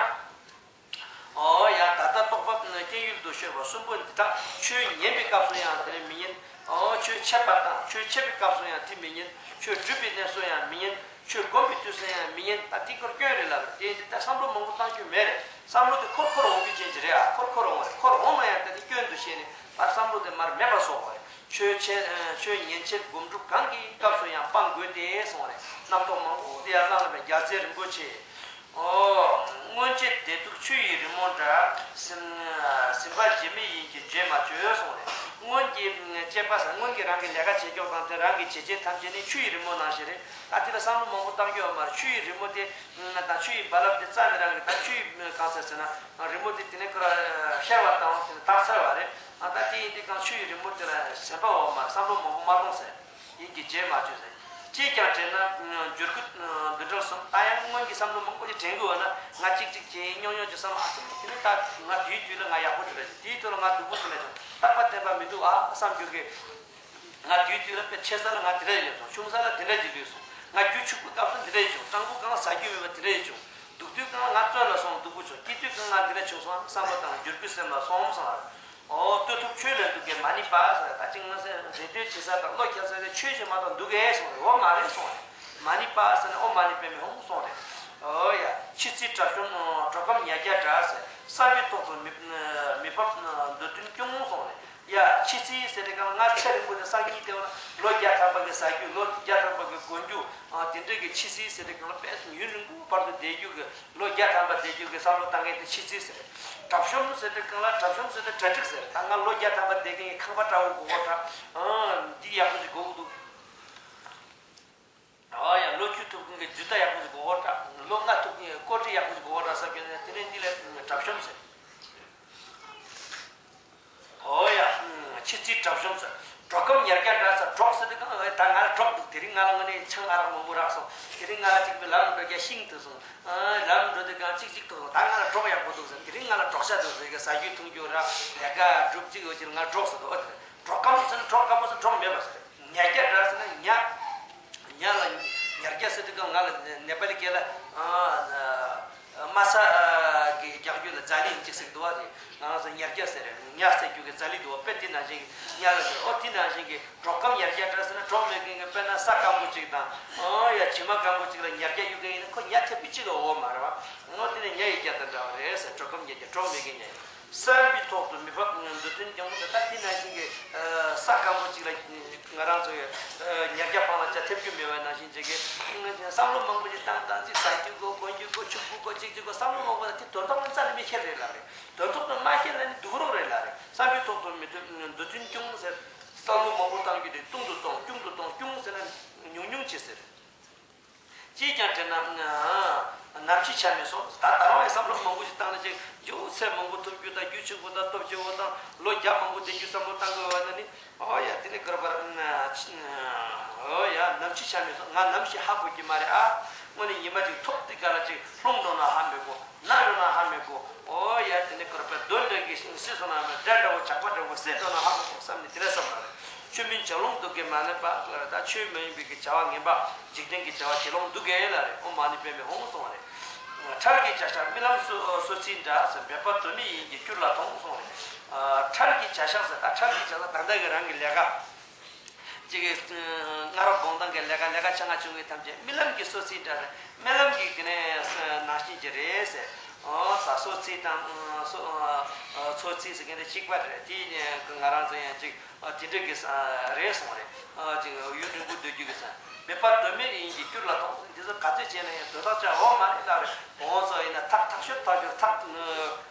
ཨོ་ཡ་ད་ལྟ་རྟོག་པ་རྐྱེན་ཡུལ་དུ་ཤོར་བ་གསུམ་པོ་འདི་དག་ཆོས་ཉན་པའི་སྐབས་སུ་ཡང་དེ་ནས་མི་ཉན། ཨོ་ཆོས་འཆད་པ་དང་ཆོས་འཆད་པའི་སྐབས་སུ་ཡང་དེ་མི་ཉན། ཆོས་སྒྲུབ་པའི་གནས་སུ་ཡང་མི་ཉན། ཆོས་སྒོམ་པའི་དུས་སུ་ཡང་མི་ཉན། ད་དེ་ཁོར་སྐྱོན་རེད་ལབ་རེད། དེ་འདི་ལྟར་བསམ་བློ་མང་པོ་བཏང་རྒྱུ་མེད་རེད། བསམ་བློ་དེ་འཁོར་འཁོར་འོང་རྒྱུ་ཅན་གྱི་རེད་ཨ། འཁོར་འཁོར་འོང་རེད། འཁོར་འོང་ན་ཡང་ད་དེ་སྐྱོན་དུ་བཤད་ནས་ཕར་བསམ་བློ་དེ་མར་མེད་པ་བཟོ་དགོས་རེད། ཆོས་འཆད་ཆོས་ཉན་འཆད་སྒོམ་སྒྲུབ་གང་གི་སྐབས་སུ་ཡང་སྤང་དགོས་ཏེ་གསུངས་རེད། རྣམ་རྟོག་མང་པོ་དེ་ཡར་བླངས་ལ་བའི་རྒྱལ་སྲས་རིན་པོ་ཆེ། ཨོ། སྔོན་བྱས་བདེ་སྡུག་ཆུ་ཡི་རི་མོ་འདྲ། སེམས་སེམས་པ་སྒྱུ་མ་ཡིན་གྱི་བརྗོད་མ་བཅོས་གསུངས་རེད། སྔོན་གྱི་སྐྱེས་པ་སྔོན་གྱི་རང་གི་ལས་ཀ་བྱེད་ཕྱོགས་དང་དེ་རང་གི་བྱེད་བྱེད་ཐམས་ཅད་ནི་ཆུ་ཡི་རི་མོ་ནང་བཞིན་རེད། ད་དེ་ལ་བསམ་བློ་མང་པོ་བཏང་རྒྱུ་ཡོད་མ་རེད། ཆུ་ཡི་རི་མོ་དེ་དང་ཆུ་ཡི་རྦ་རླབས་དེ་རྩ་ནས་རང་གི་ད་ཆུ་ཡི་གང་ཟེར་ཟེར་ན་རི་མོ་དེ་དེ་ནས་ཁོ་ར་ཤར་བ་དང་དེ་དག་ཚར་བ་རེད། ད་དེ་ཡིན་དུས་གང་ཆུ་ཡི་རི་མོ་དེ་ལ་སེམས་པ་འོག་མ་བསམ་བློ་མང་པོ་མ་གཏོང་ཟེར། ཡིན་གྱི་བརྗེད་མ་བཅོས་ཟེར། ཅིས་ཀྱང་དྲན་ན་འགྱུར་ཁུག་འདུན་གྲོལ་གསུམ་ད་ཡང་སྔོན་གྱི་བསམ་བློ་མང་པོ་ཞིག་དྲན་དགོས་བ་ན་ང་གཅིག་གཅིག་བྱས་ཉོག་ཉོག་ཅིག་བསམ་ཨ་ཙི་དེ་ནི་ད་ང་དུས་དུས་ལ་ང་ཡག་པོ་དེ་འདྲ་ཞིག་དེའི་ཐོག་ལ་ང་སྡུག་པོ་དེ་འདྲ་བྱུང་རྟག་པར་བརྟན་པ་མི་འདུག་ཨ་བསམ་རྒྱུ་གི། ང་དུས་དུས་ལ་དཔེ་ཆེ་ས་ལ་ང་དེ་འདྲ་ཞིག་སླེབས་སོང་། ཆུང་ས་ལ་དེ་འདྲ་ཞིག་ལུས་སོང་། ང་རྒྱུ་ཕྱུག་པོའི་སྐབས་སུ་འདི་འདྲ་ཞིག་བྱུང་། སྤྲང་པོ་གང་ཟ་རྒྱུ་མེད་པ་དེ་འདྲ་ཞིག་བྱུང་། སྡུག་དུས་གང་ང་བཙོན་ལ་སོང་སྡུག་པོ་བྱུང་། སྐྱིད་དུས་གང་ང་འདི་འདྲ་བྱུང་སོང་བསམ་པ་དང་འགྱུར་ཁུག་སེམས་ལ་སོང་སོང་། ཨོ་ལྟོས་ཐུབ་ཆོས་ལས་འདུག་གས་མ་ཎི་པ་ཟེར། ད་ཅིག་ང་ཚོས་རེ་ལྟོས་བྱེད་ས་དང་བློ་ཁྱབ་ས་དེ་ཆོས་ཅིག་མ་གཏོགས་འདུག་གས་གསུངས་རེད། འོ་མ་རེད་གསུངས་རེད། མ་ཎི་པ་ཟེར་ན་ཨོཾ་མ་ཎི་པདྨེ་ཧཱུྃ་གསུངས་རེད། ཨོ་ཡ་མཆེ་གཙིགས་དྲག་གཤོམ་གྲོག་སྐམ་ཉེར་བརྒྱ་འདྲ་ཟེར། བསམ་པའི་ཐོག་ཏུ་མི་མི་ཕབ་འདོད་དོན་སྐྱོང་གསུངས་རེད། ཡ་མཆེ་གཙིགས་ཟེར་དེ་གང་ང་ཚེ་རིང་པོ་དེ་སང་ཉིན་དེ་བ་ལོ་བརྒྱ་ཐམ་པ་གི་ཟ་རྒྱུ་ལོ་བརྒྱ་ཐམ་པ་གི་གོན་རྒྱུ་དེ་འདྲ་གི་མཆེ་གཙིགས་ཟེར་དེ་གང་དཔེ་ཡུན་རིང་པོ་བར་དུ་བསྡད་རྒྱུ་གི་ལོ་བརྒྱ་ཐམ་པ་བསྡད་རྒྱུ་གི་བསམ་བློ་བཏང་མཁན་དེ་མཆེ་གཙིགས་ཟེར། དྲག་ཤོམ་ཟེར་དེ་གང་ལ་དྲག་ཤོམ་ཟེར་དེ་གྲ་སྒྲིག་ཟེར། ད་ང་ལོ་བརྒྱ་ཐམ་པ་བསྡད་མཁན་གི་ཁང་པ་འདྲ་བོ་དགོས་གོ་དྲག་འདི་ཡག་པོ་ཞིག་དགོས་གི་འདུག་ཨ་ཡ་ལོ་བཅུ་ཐུབ་མཁན་གི་རྒྱུ་ད་ཡག་པོ་ཞིག་དགོས་གོ་དྲག་ལོ་ལྔ་ཐུབ་མཁན་གི་སྐོར་བྲིས་ཡག་པོ་ཞིག་དགོས་གོ་དྲག་བསམ་རྒྱུ་ནི་དེ་ནས་འདི་ལས་དྲག་ཤོམ་ཟེར། ཨོ་ཡ། མཆེ་གཙིགས་དྲག་ཤོམ་ཟེར། གྲོག་སྐམ་ཉེར་བརྒྱ་འདྲ་ཟེར། གྲོག་ཟེར་དུས་གང་ད་ང་ལ་གྲོག་འདུག་དེ་རིང་ང་ལ་དངོས་གནས་ཆང་ཨ་རག་མང་པོ་རག་སོང་། དེ་རིང་ང་ལ་ཅིག་པའི་ལམ་འགྲོ་རྒྱ་ཤིང་ཐུག་སོང་། ལམ་འགྲོ་དུས་གང་ཅིག་ཅིག་ཐུག་སོང་། ད་ང་ལ་གྲོག་ཡག་པོ་འདུག་ཟེར། དེ་རིང་ང་ལ་གྲོག་ཤ་འདུག་ཟེར་གི་ཟ་རྒྱུ་འཐུང་རྒྱུ་རག་ལས་ཀ་སྒྲུབ་ཅིག་ཡོད་ཅིག་ང་གྲོག་ཟེར་འདུག་གྲོག་སྐམ་ཟེར་ན་གྲོག་སྐམ་པོ་ཟེར་གྲོག་མེད་པ་ཟེར། ཉེར་བརྒྱ་འདྲ་ཟེར་ན་ཉ། ཉ་ལ་ཉེར་བརྒྱ་ཟེར་དུས་གང་ང་ལ་ནེ་པ་ལི་སྐད་ལ་མ་ས་གི་རྒྱག་རྒྱུ་ལ་ཛ་ལི་ཡིན་གཅིག་ཟེར་གི་འདུག་བ། དེ་ང་རང་ཚོ་ཉེར་བརྒྱ་ཟེར་རེད། ཉ་ཟེར་རྒྱུ་གི་ཛ་ལི་འདུག་བ། དཔེ་དེ་ནང་བཞིན་གྱི་ཉ་ལ་ཟེར། ཨོ་དེ་ནང་བཞིན་གྱི་གྲོག་སྐམ་ཉེར་བརྒྱ་འདྲ་ཟེར་ན་གྲོག་མེད་མཁན་གྱི་དཔེར་ན་ས་སྐམ་པོ་གཅིག་དང་ཨོ་ཡ་བྱེ་མ་སྐམ་པོ་གཅིག་ལ་ཉེར་བརྒྱ་གཡུག་མཁན་ཡིན་ན་ཁོ་ཉ་ཐེབས་པའི་གཅིག་ལ་འོ་མ་རེད་བ། ཨོ་དེ་ནི་ཉ་ཡི་བརྒྱ་དང་འདྲ་བ་རེད་ཟེར། གྲོག་སྐམ་ཉེར་བརྒྱ་གྲོག་མེད་མཁན་ཉ་ཡིན། བསམ་པའི་ཐོག་ཏུ་མི་ཕབ་འདོད་དོན་སྐྱོང་ཟེར། ད་དེ་ནང་བཞིན་གྱི་ས་སྐམ་པོ་གཅིག་ལ་ང་རང་ཚོ་ཉེར་བརྒྱ་འཕངས་ལ་ཇ་ཐེབས་རྒྱུ་མེད་པ་ནང་བཞིན་བྱེད་ཀྱི་བསམ་བློ་མང་པོ་ཞིག་བཏང་བཏང་ཚིག་ཟ་རྒྱུ་དགོས་གོན་རྒྱུ་དགོས་ཕྱུག་པོ་དགོས་གཅིག་གཅིག་དགོས་བསམ་བློ་མང་པོ་དང་དེ་དོན་དག་ལ་རྩ་ནས་མི་ཤེས་རེད་ལ་རེད། དོན་དག་ཏུ་མ་ཤེས་ལ་ནི་སྡུག་རོགས་རེད་ལ་རེད། བསམ་པའི་ཐོག་ཏུ་མི་འདོད་འདོད་དོན་སྐྱོང་ཟེར། བསམ་བློ་མང་པོ་བཏང་རྒྱུ་དེ་ཏུང་དུ་གཏོང་ཀྱུང་དུ་གཏོང་ཀྱུང་ཟེར་ན་ཉུང་ཉུང་ཅི་ཟེར། ཅིས་ཀྱང་དྲན་ན་ནམ་འཆི་ཆ་མེད་སོང་། ད་ད་རུང་ཡང་བསམ་བློ་མང་པོ་ཞིག་བཏང་ན་ཅིག་ཇོ་ ཚད་མང་པོ་ཐོབ་རྒྱུ་དང་རྒྱུ་ཆེན་པོ་དང་སྟོབས་ཆེ་བོ་དང་ལོ་བརྒྱ་མང་པོ་བསྡད་རྒྱུ་བསམ་བློ་བཏང་དགོས་པ་ན་ནི། ཨོ་ཡ་དེ་ནི་གར་བར་ཨོ་ཡ་ནམ་ཞིག་ཆ་མེད་སོང་། ང་ནམ་ཞིག་ཧ་གོ་གི་མ་རེད་ཨ། དངོས་གནས་ཉི་མ་ཅིག་ཐོབ་དེ་ག་ལ་ཅིག་ལྷུང་འགྲོ་ན་ཧ་མི་གོ། ན་འགྲོ་ན་ཧ་མི་གོ། ཨོ་ཡ་དེ་ནི་གར་བར་རྡོ་འདྲ་གི་སྲིད་སོང་ན་མེད་དགྲ་འདྲ་བོ་ཇག་པ་འདྲ་བོ་བསད་འགྲོ་ན་ཧ་མི་གོ་བསམ་ནས་དེ་འདྲ་བསམ་པ་རེད། ཆོས་མིན་བྱ་ལོང་འདུག་གི་མ་ནི་པ་ལ་རེད། ད་ཆོས་མ་ཡིན་པའི་གི་བྱ་བ་ངན་པ་འཇིག་རྟེན་གྱི་བྱ་བ་བྱེད་ལོང་འདུག་གི་ལ་རེད། ཨོ་མ་ནི་པདྨེ་ཧཱུྃ་གསུང་བ་རེད། འཕྲལ་གྱི་བྱ་བཞག་རྨི་ལམ་སོ་སོ་ཚིས་འདྲ་ཟེར། འབད་པ་དོན་མེད་ཡིན་གྱི་སྐྱུར་ལ་ཐོངས་གསུངས་རེད། ཨ། འཕྲལ་གྱི་བྱ་བཞག་ཟེར། ད་འཕྲལ་གྱི་བྱ་བཞག་ད་ལྟ་གི་རང་གི་ལས་ཀ། གཅིག་གི་སྔ་རབས་གོང་ཐང་གི་ལས་ཀ་ལས་ཀ་ཆ་ང་བྱུང་གི་ཐམས་ཅད་རྨི་ལམ་གྱི་སོ་ཚིས་འདྲ་ཟེར། རྨི་ལམ་གྱི་དེ་ནས་ནང་བཞིན་གྱི་རེད་ཟེར། ཨོ་ད་སོ་ཚིས་དང་སོ་སོ་ཚིས་ཟེར་མཁན་དེ་གཅིག་པ་རེད། དེ་ང་རང་ཚོ་ཡང་གཅིག་དེ་འདྲ་གི་ས་རེད་གསུངས་རེད། ཅིག་ཡུན་རིང་པོ་སྡོད་རྒྱུ་གི་ས། འབད་པ་དོན་མེད་ཡིན་གྱི་སྐྱུར་ལ་ཐོངས། འདི་ཚོ་ག་ཚོད་བྱས་ན་ཡང་དོན་དག་ཅང་འོང་མ་རེད་ལབ་རེད། འོང་ཚོ་ཡིན་ན་ཐག་ཐག་ཤོད་ཐག་ཤོད་ཐག་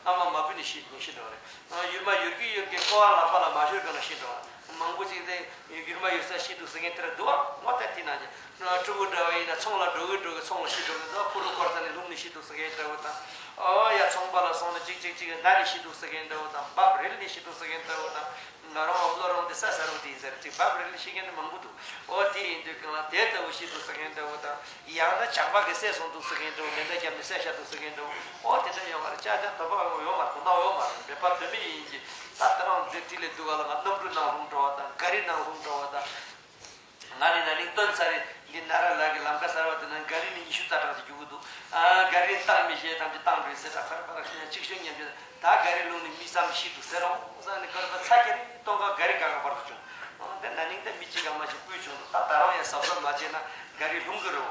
ཨ་མ་མ་བུ་ནས་ཤི་ཤི་འགྲོ་རེད། ཡུར་མ་ཡུར་གི་ཡུར་གི་ཀོ་བ་ལག་པ་ལ་མ་ཤོར་གི་ན་ཤི་འགྲོ། མང་པོ་ཅིག་དེ་ཡུར་མ་ཡུར་ས་ཤི་འདུག་ཟེར་མཁན་དེ་ར་འདུག་ཨ། ངོ་ཐད་དེ་ན་ཅི་ཕྲུ་གུ་འདྲ་བ་ཡིན་ན་ཚོང་ལ་འགྲོ་གི་འགྲོ་གི་ཚོང་ལ་ཤི་འགྲོ་གི་འདུག་ཕུ་རུ་སྐོར་ས་ནས་ལྷུང་ནས་ཤི་འདུག་ཟེར་མཁན་འདྲ་བོ་དང་། ཨོ་ཡ་ཚོང་པ་ལ་སོང་ནས་ཅིག་ཅིག་ཅིག་ན་ནས་ཤི་འདུག་ཟེར་མཁན་འདྲ་བོ་དང་། འབབ་རིལ་ནས་ཤི་འདུག་ཟེར་མཁན་འདྲ་བོ་དང་། ང་རང་བློ་རང་དེ་ས་ས་རུ་དེ་ཡིན་ཟེར་ཅིག་བབ་རེ་ལ་ཤི་མཁན་མང་པོ་འདུག་ཨོ་དེ་ཡིན་དུས་གང་ལ་དེ་ལྟ་བུ་ཤི་འདུག་ཟེར་མཁན་འདྲ་བོ་དང་། ཡང་ན་ཇག་པ་གིས་བསད་སོང་འདུག་ཟེར་མཁན་འདྲ་བོ། མེ་མདའ་བརྒྱབ་ནས་བསད་བཞག་འདུག་ཟེར་མཁན་འདྲ་བོ། ཨོ་དེ་འདྲ་ཡོང་བ་རེད། ཅག་ཅག་དོ་ཕོག་ཡོང་མ་རེད། དོན་དག་ཡོང་མ་རེད། འབད་པ་དོན་མེད་ཡིན་གྱི་ད་ལྟ་རང་འདི་དེ་ལས་སྡུག་ག་ལ་ང་གནམ་གྲུ་ནང་ལྷུང་འགྲོ་བ་དང་། ག་རི་ནང་ལྷུང་འགྲོ་བ་དང་། ང་ནི་ན་ནིང་སྟོན་ཚར་རེད། འདི་ན་ར་ལ་གི་ལམ་ཁ་གསར་བ་དེ་ན་ག་རི་ནི་ཉི་ཤུ་རྩ་གྲངས་ཤིག་རྒྱུག་གི་འདུག་ཨ། ག་རི་བཏང་མི་ཤེས་ཐམས་ཅད་བཏང་འགྲོ་ཟེར། ད་ཁར་པར་ཤི་ན་ཅིག་ཤོད་སྙམ་བྱས། ད་ག་རི་ལུང་ནི་མི་ཙམ་ཤི་འདུག་ཟེར་རོ་ཟེར་ནས་ཁར་པར་ཚ་ཁྱེར་སྟོང་ཁ་ག་རི་ག་ག་བར་དུ་བྱུང་། ཨ། དེ་ན་ནིང་ད་མི་གཅིག་གམ་ཞིག་སྤུས་བྱུང་འདུག་ད་ད་རང་ཡང་གཟབ་གཟབ་མ་བྱས་ན་ག་རི་ལྷུང་གི་རེད།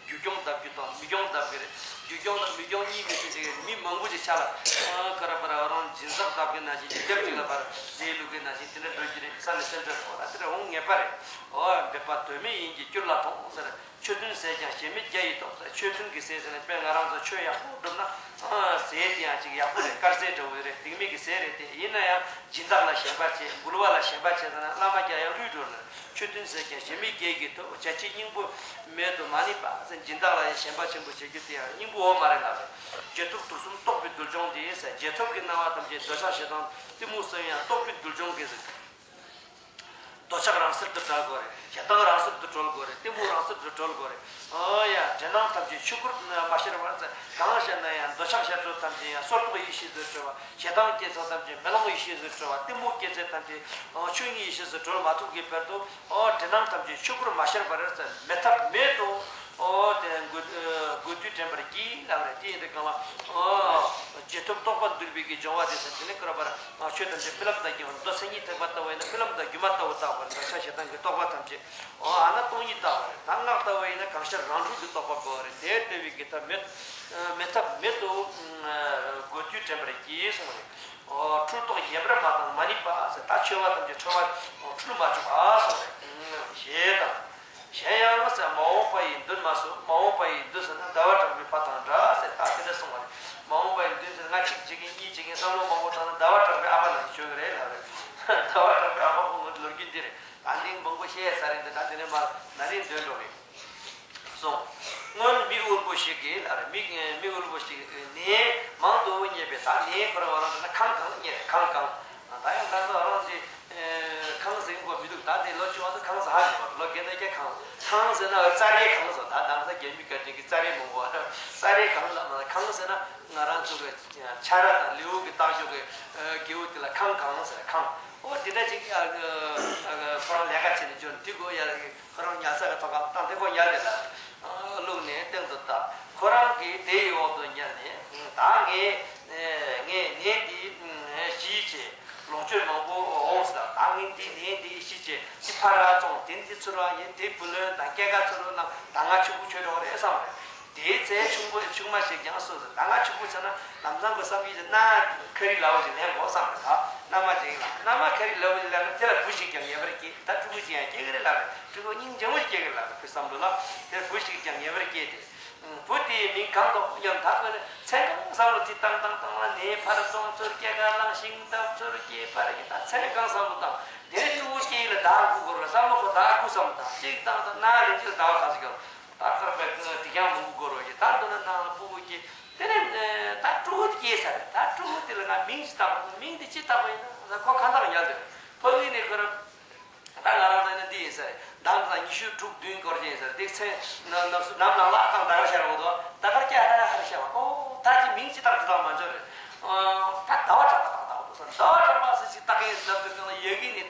རྒྱུ་གྱོང་བརྡབ་རྒྱུ་དང་མི་གྱོང་བརྡབ་གི་རེད། རྒྱུ་གྱོང་དང་མི་གྱོང་གཉིས་ཀྱི་ཚུལ་དེ་མི་མང་པོ་ཅིག་ཆ་ལ། ཨ། ཁར་པར་རང་སྦྱིན་སྲེག་བརྡབ་གི་ན་ཞིག་རྒྱབ་ཅིག་ལ་བར་རྫས་བླུག་གི་ན་ཞིག་དེ་འདྲ་འགྲོ་གི་རེད་བསམ་ནས་སེམས་ཁྲལ་འོ་ན་དེ་འདྲ་འོང་ངེས་པ་རེད། ཨོ། འབད་པ་དོན་མེད་ཡིན་གྱི་སྐྱུར་ལ་ཐོངས་ཟེར། ཆོས་མཐུན་ཟས་ཀྱང་གཞན་མི་བརྒྱ་ཡིས་ཐོབ་ཟེར། ཆོས་མཐུན་གྱི་ཟས་ཟེར་ན་དཔེ་ང་རང་ཚོ་ཆོས་ཡག་པོ་བསྒྲུབ་ན། ཨ། ཟས་དེ་ཡང་ཅིག་ཡག་པོ་རེད། དཀར་ཟས་འདྲ་བོ་རེད། སྡིག་མེད་ཀྱི་ཟས་རེད་དེ། ཡིན་ན་ཡང་སྦྱིན་བདག་ལ་ཞེན་པ་བྱེད། འབུལ་བ་ལ་ཞེན་པ་བྱེད་ཟེར་ན་བླ་མ་རྒྱ་ཡང་བསླུས་འགྲོ་ལ། ཆོས་མཐུན་ཟས་ཀྱང་གཞན་མི་བརྒྱ་ཡིས་ཐོབ། བྱ་བྱེད་སྙིང་པོ་མེད་དོ་མ་ནུས་པ་ཟེར། སྦྱིན་བདག་ལ་ཡང་ཞེན་པ་ཆེན་པོ་བྱེད་རྒྱུ་དེ་ཡང་སྙིང་པོ་འོང་མ་རེད་ལབ་རེད། རྗེས་ཐོབ་དུག་གསུམ་རྟོགས་པའི་རྡུལ་སྦྱོང་དེ་ཟེར། རྗེས་ཐོབ་ཀྱི་སྣང་བ་ཐམས་ཅད་འདོད་ཆགས་ཞེ་སྡང་གཏི་མུག་གསུམ་ཡང་རྟོགས་པའི་རྡུལ་སྦྱོང་གི་ཟེར། འདོད་ཆགས་རང་སར་དུ་བྲལ་དགོས་རེད། ཞེ་སྡང་རང་སར་དུ་གྲོལ་དགོས་རེད། གཏི་མུག་རང་སར་དུ་གྲོལ་དགོས་རེད། ཨོ་ཡ། འདྲེ་སྣང་ཐམས་ཅད་ཆོས་སྐུར་མ་ཤར་བར་ཟེར། གང་ཞེ་ན་ཡང་འདོད་ཆགས་ཞེ་སྡང་ཐམས་ཅད་ཡང་སོར་རྟོག་ཡེ་ཤེས་སུ་གྲོལ་བ། ཞེ་སྡང་སྐྱེ་ཚུལ་ཐམས་ཅད་མེ་ལོང་ཡེ་ཤེས་སུ་གྲོལ་བ། གཏི་མུག་སྐྱེ་ཚུལ་ཐམས་ཅད་ཆོས་ཉིད་ཡེ་ཤེས་སུ་གྲོལ་མ་ཐུབ་ཀྱི་བར་དུ། ཨོ། འདྲེ་སྣང་ཐམས་ཅད་ཆོས་སྐུར་མ་ཤར་བར་ཟེར། མེད་ཐབས་མེད་དོ། ཨོ་དེ་དགོས་དགོས་དུས་དྲན་པར་གྱིས་ལབ་རེད། དེ་ཡིན་དུས་གང་ལ། ཨོ། རྗེས་ཐོབ་རྟོགས་པ་འདུལ་བའི་གི་སྦྱོང་བ་དེ་ཟེར། དེ་ནི་ཀུན་ར་པར་ཆོས་ཐམས་ཅད་རྨི་ལམ་དང་མདོ་མཚན་ཉིད་ཐེག་པ་ལྟ་བུ་ཡིན་ན་རྨི་ལམ་དང་སྒྱུ་མ་ལྟ་བུ་བཏགས་པར། འདོད་ཆགས་ཞེ་སྡང་གི་རྟོག་པ་ཐམས་ཅད། ཨོ། ཨ་ན་སྟོང་ཉིད་ལྟ་བུ་རེད། ད་སྔགས་ལྟ་བུ་ཡིན་ན་གང་ཤར་རང་གྲོལ་གྱི་རྟོགས་པ་འབོ་བ་རེད། དེ་ལྟ་བུའི་གི་ཐབས་མེད་མེད་ཐབས་མེད་དོ། དགོས་དུས་དྲན་པར་གྱིས་གསུངས་རེད། ཨོ། འཁྲུལ་རྟོག་ངེས་པར་མ་བཏང་མ་ནུས་པ་ཟེར། ད་འཆོལ་བ་ཐམས་ཅད་འཁྲུལ་བ་འཁྲུལ་མ་བཅུག་པ་གསུངས་རེད། ཞེས་དང་། གཞན་ཡང་ཟེར། མ་འོངས་པ་ཡི་མདུན་མ་སོགས། མ་འོངས་པ་ཡི་མདུན་ཟེར་ན་ཟླ་བ་གྲགས་པའི་ཕ་དང་འདྲ་ཟེར། ད་དེ་འདྲ་གསུངས་པ་རེད། མ་འོངས་པ་ཡི་མདུན་ཟེར་ན་ང་གཅིག་བྱེད་མཁན་གཉིས་བྱེད་མཁན་བསམ་བློ་མང་པོ་བཏང་ན་ཟླ་བ་གྲགས་པའི་ཨ་ཕ་ནང་བཞིན་བྱོས་ཀྱི་རེད་ལབ་རེད། ཟླ་བ་གྲགས་པའི་ཨ་ཕ་ཁོང་གི་ལོ་རྒྱུས་འདི་རེད། ད་འདི་མང་པོ་བཤད་ས་རེད། འདི་ད་དེ་ནས་མར་ན་རིང་འདོན་འགྲོ་གི་སོང་། སྔོན་མི་དབུལ་པོ་ཞིག་གིས་ལབ་རེད། མི་མི་དབུལ་པོ་ཞིག་གིས་ནས་མང་དུ་རྙེད་པས། ད་ནས་ཁོ་རང་ང་རང་འདྲ་ན་ཁང་གང་རྙེད་རེད། ཁང་གང་། ད་ཡང་ད་ཚོ་རང་གི་ཁང་ཟེར་གྱི་མི་འདུག་ད་དེ་ལོ་ཆུང་བ་ཚོ་ཁང་ཟེར་ཧ་ལས་པ། ལོ་རྒན་ན་ཁྱེད་ཁང་ཁང་ཟེར་ན་ཙ་རེ་ཁང་ཟེར། ད་དང་ས་རྒྱ་མི་སྐད་ཅིག་གི་ཙ་རེ་མང་པོ་ཙ་རེ་ཁང་ལ་མ། ཁང་ཟེར་ན་ང་རང་ཚོ་གི་ཆ་ར་དང་ལེའུ་གི་བཏགས་ཆོག་གི་རྒྱལ་པོ་དེ་ལ་ཁང་གང་ཟེར། ཁང་། ཨོ་དེ་འདྲ་ཅིག་ཁོ་རང་ལས་ཀ་བྱས་ནས་འབྱོར་འདི་གོ་ཡ་ཁོ་རང་ཉལ་ས་གི་ཐོག་ཁ་བཏང་སྟེ་ཁོ་ཉལ་དེ་ལ་བླུགས་ནས་སྟེང་དུ་བཏབ། ཁོ་རང་གིས་དེའི་འོག་ཏུ་ཉལ་ནས། ད་ངས་ངས་ནད་འདི་ཞི་བྱེད། ལོངས་སྤྱོད་མང་པོ་འོང་ཟེར། ད་ངས་འདི་ནད་འདི་ཞི་བྱེད། འདི་ཕར་ར་བཙོང་། དེ་འདི་ཚུར་ར་ཡིན། དེ་བུ་ལོན་དང་སྐྱེད་ཀ་ཚུར་ར་གནང་། ད་ང་ཕྱུག་པོ་ཆགས་འགྲོ་གི་རེད་བསམ་རེད། དེའི་ཚེ་ཆུང་པོ་ཆུང་མ་ཞིག་ཀྱང་གསུངས་ཟེར། ད་ང་ཕྱུག་པོ་ཆགས་ན་ལམ་སང་གི་བསམ་ཡས་ཀྱི་མནའ་ཁ་རི་ལ་བོ་ཞིག་ལེན་དགོས་བསམ་རེད། ད་མནའ་མ་ཅིག་ལ་མནའ་མ་ཁ་རི་ལ་བོ་ཞིག་ལེན་ན་དེ་ལ་བུ་ཞིག་ཀྱང་ངེས་པར་སྐྱེ། ད་ཕྲུ་གུ་ཅིག་ཡང་སྐྱེ་གི་རེད་ལབ་རེད། ཕྲུ་གུ་སྙིང་རྗེ་མོ་ཞིག་སྐྱེ་གི་རེད་ལབ་རེད། བུ་བསམ་བློ་ལ་དེར་བུ་ཞིག་ཀྱང་ངེས་པར་སྐྱེ་སྟེ། བུ་དེའི་མིང་གང་འདོགས་སྙམ། ད་ཁོས་ནི་མཚན་གང་བསམ་བློ་དེ་བཏང་བཏང་བཏང་ལ་ནས་ཕར་བཙོང་ཚུར་སྐྱེད་ཀ་བླངས། ཤིང་བཏབ་ཚུར་སྐྱེས་ཕར་ཡིན། ད་མཚན་གང་བསམ་བློ་བཏང་། དེ་ནས་ཕྲུ་གུ་སྐྱེ་ཡིན་ལ་ཟླ་དགུ་འགོར་བ་བསམ་བློ་ཁོ་ཟླ་དགུ་བསམ་བློ་བཏང་། གཅིག་བཏང་ད་ན་ལས་གཅིག་ཟླ་བ་ཁ་ཟིག་གི་ད་ཁར་པའི་དེ་རྐྱང་མང་པོ་འགོར་བ་ཡིན། ད་འདི་ན་ནང་ལ་ཕྲུ་གུ་སྐྱེ། དེ་ནས་ད་ཕྲུ་གུ་སྐྱེས་ས་རེད། ད་ཕྲུ་གུ་དེ་ལ་ང་མིང་ཅིག་བཏགས་པ་དང་། མིང་དེ་ཅི་བཏགས་པ་ཡིན་ན་ཁོ་ཁ་མདངས་ཉར་འདོད། ཕ་གི་ནས་ཁོ་རང་ད་ང་རང་ཚོ་ནི་འདི་ཡིན་ས་རེད། ཟླ་དང་ཉི་ཤུ་དྲུག་བདུན་སྐོར་ཅན་ཡིན་ས་རེད། དེ་ཚེ་ནམ་ནམ་སུ་ནམ་ལངས་ལ་ཨ་ཏང་ཟླ་སྐར་ཤར་འོང་དོ། ཟླ་སྐར་སྐྱ་ཧ་ར་ཧ་ར་ཤར་བ། ཨོ་ད་ཅི་མིང་ཅི་བཏགས་དེ་དང་མ་འཇོག་རེད། ད་ཟླ་བ་གྲགས་པ་དང་ཟླ་བ་འདུག་ས། ཟླ་བ་གྲགས་པ་ཟེར་ཅིག་བཏགས་མཁན་ཟེར་ལབ་དུས་གང་ལ་ཡ་གི་ནི།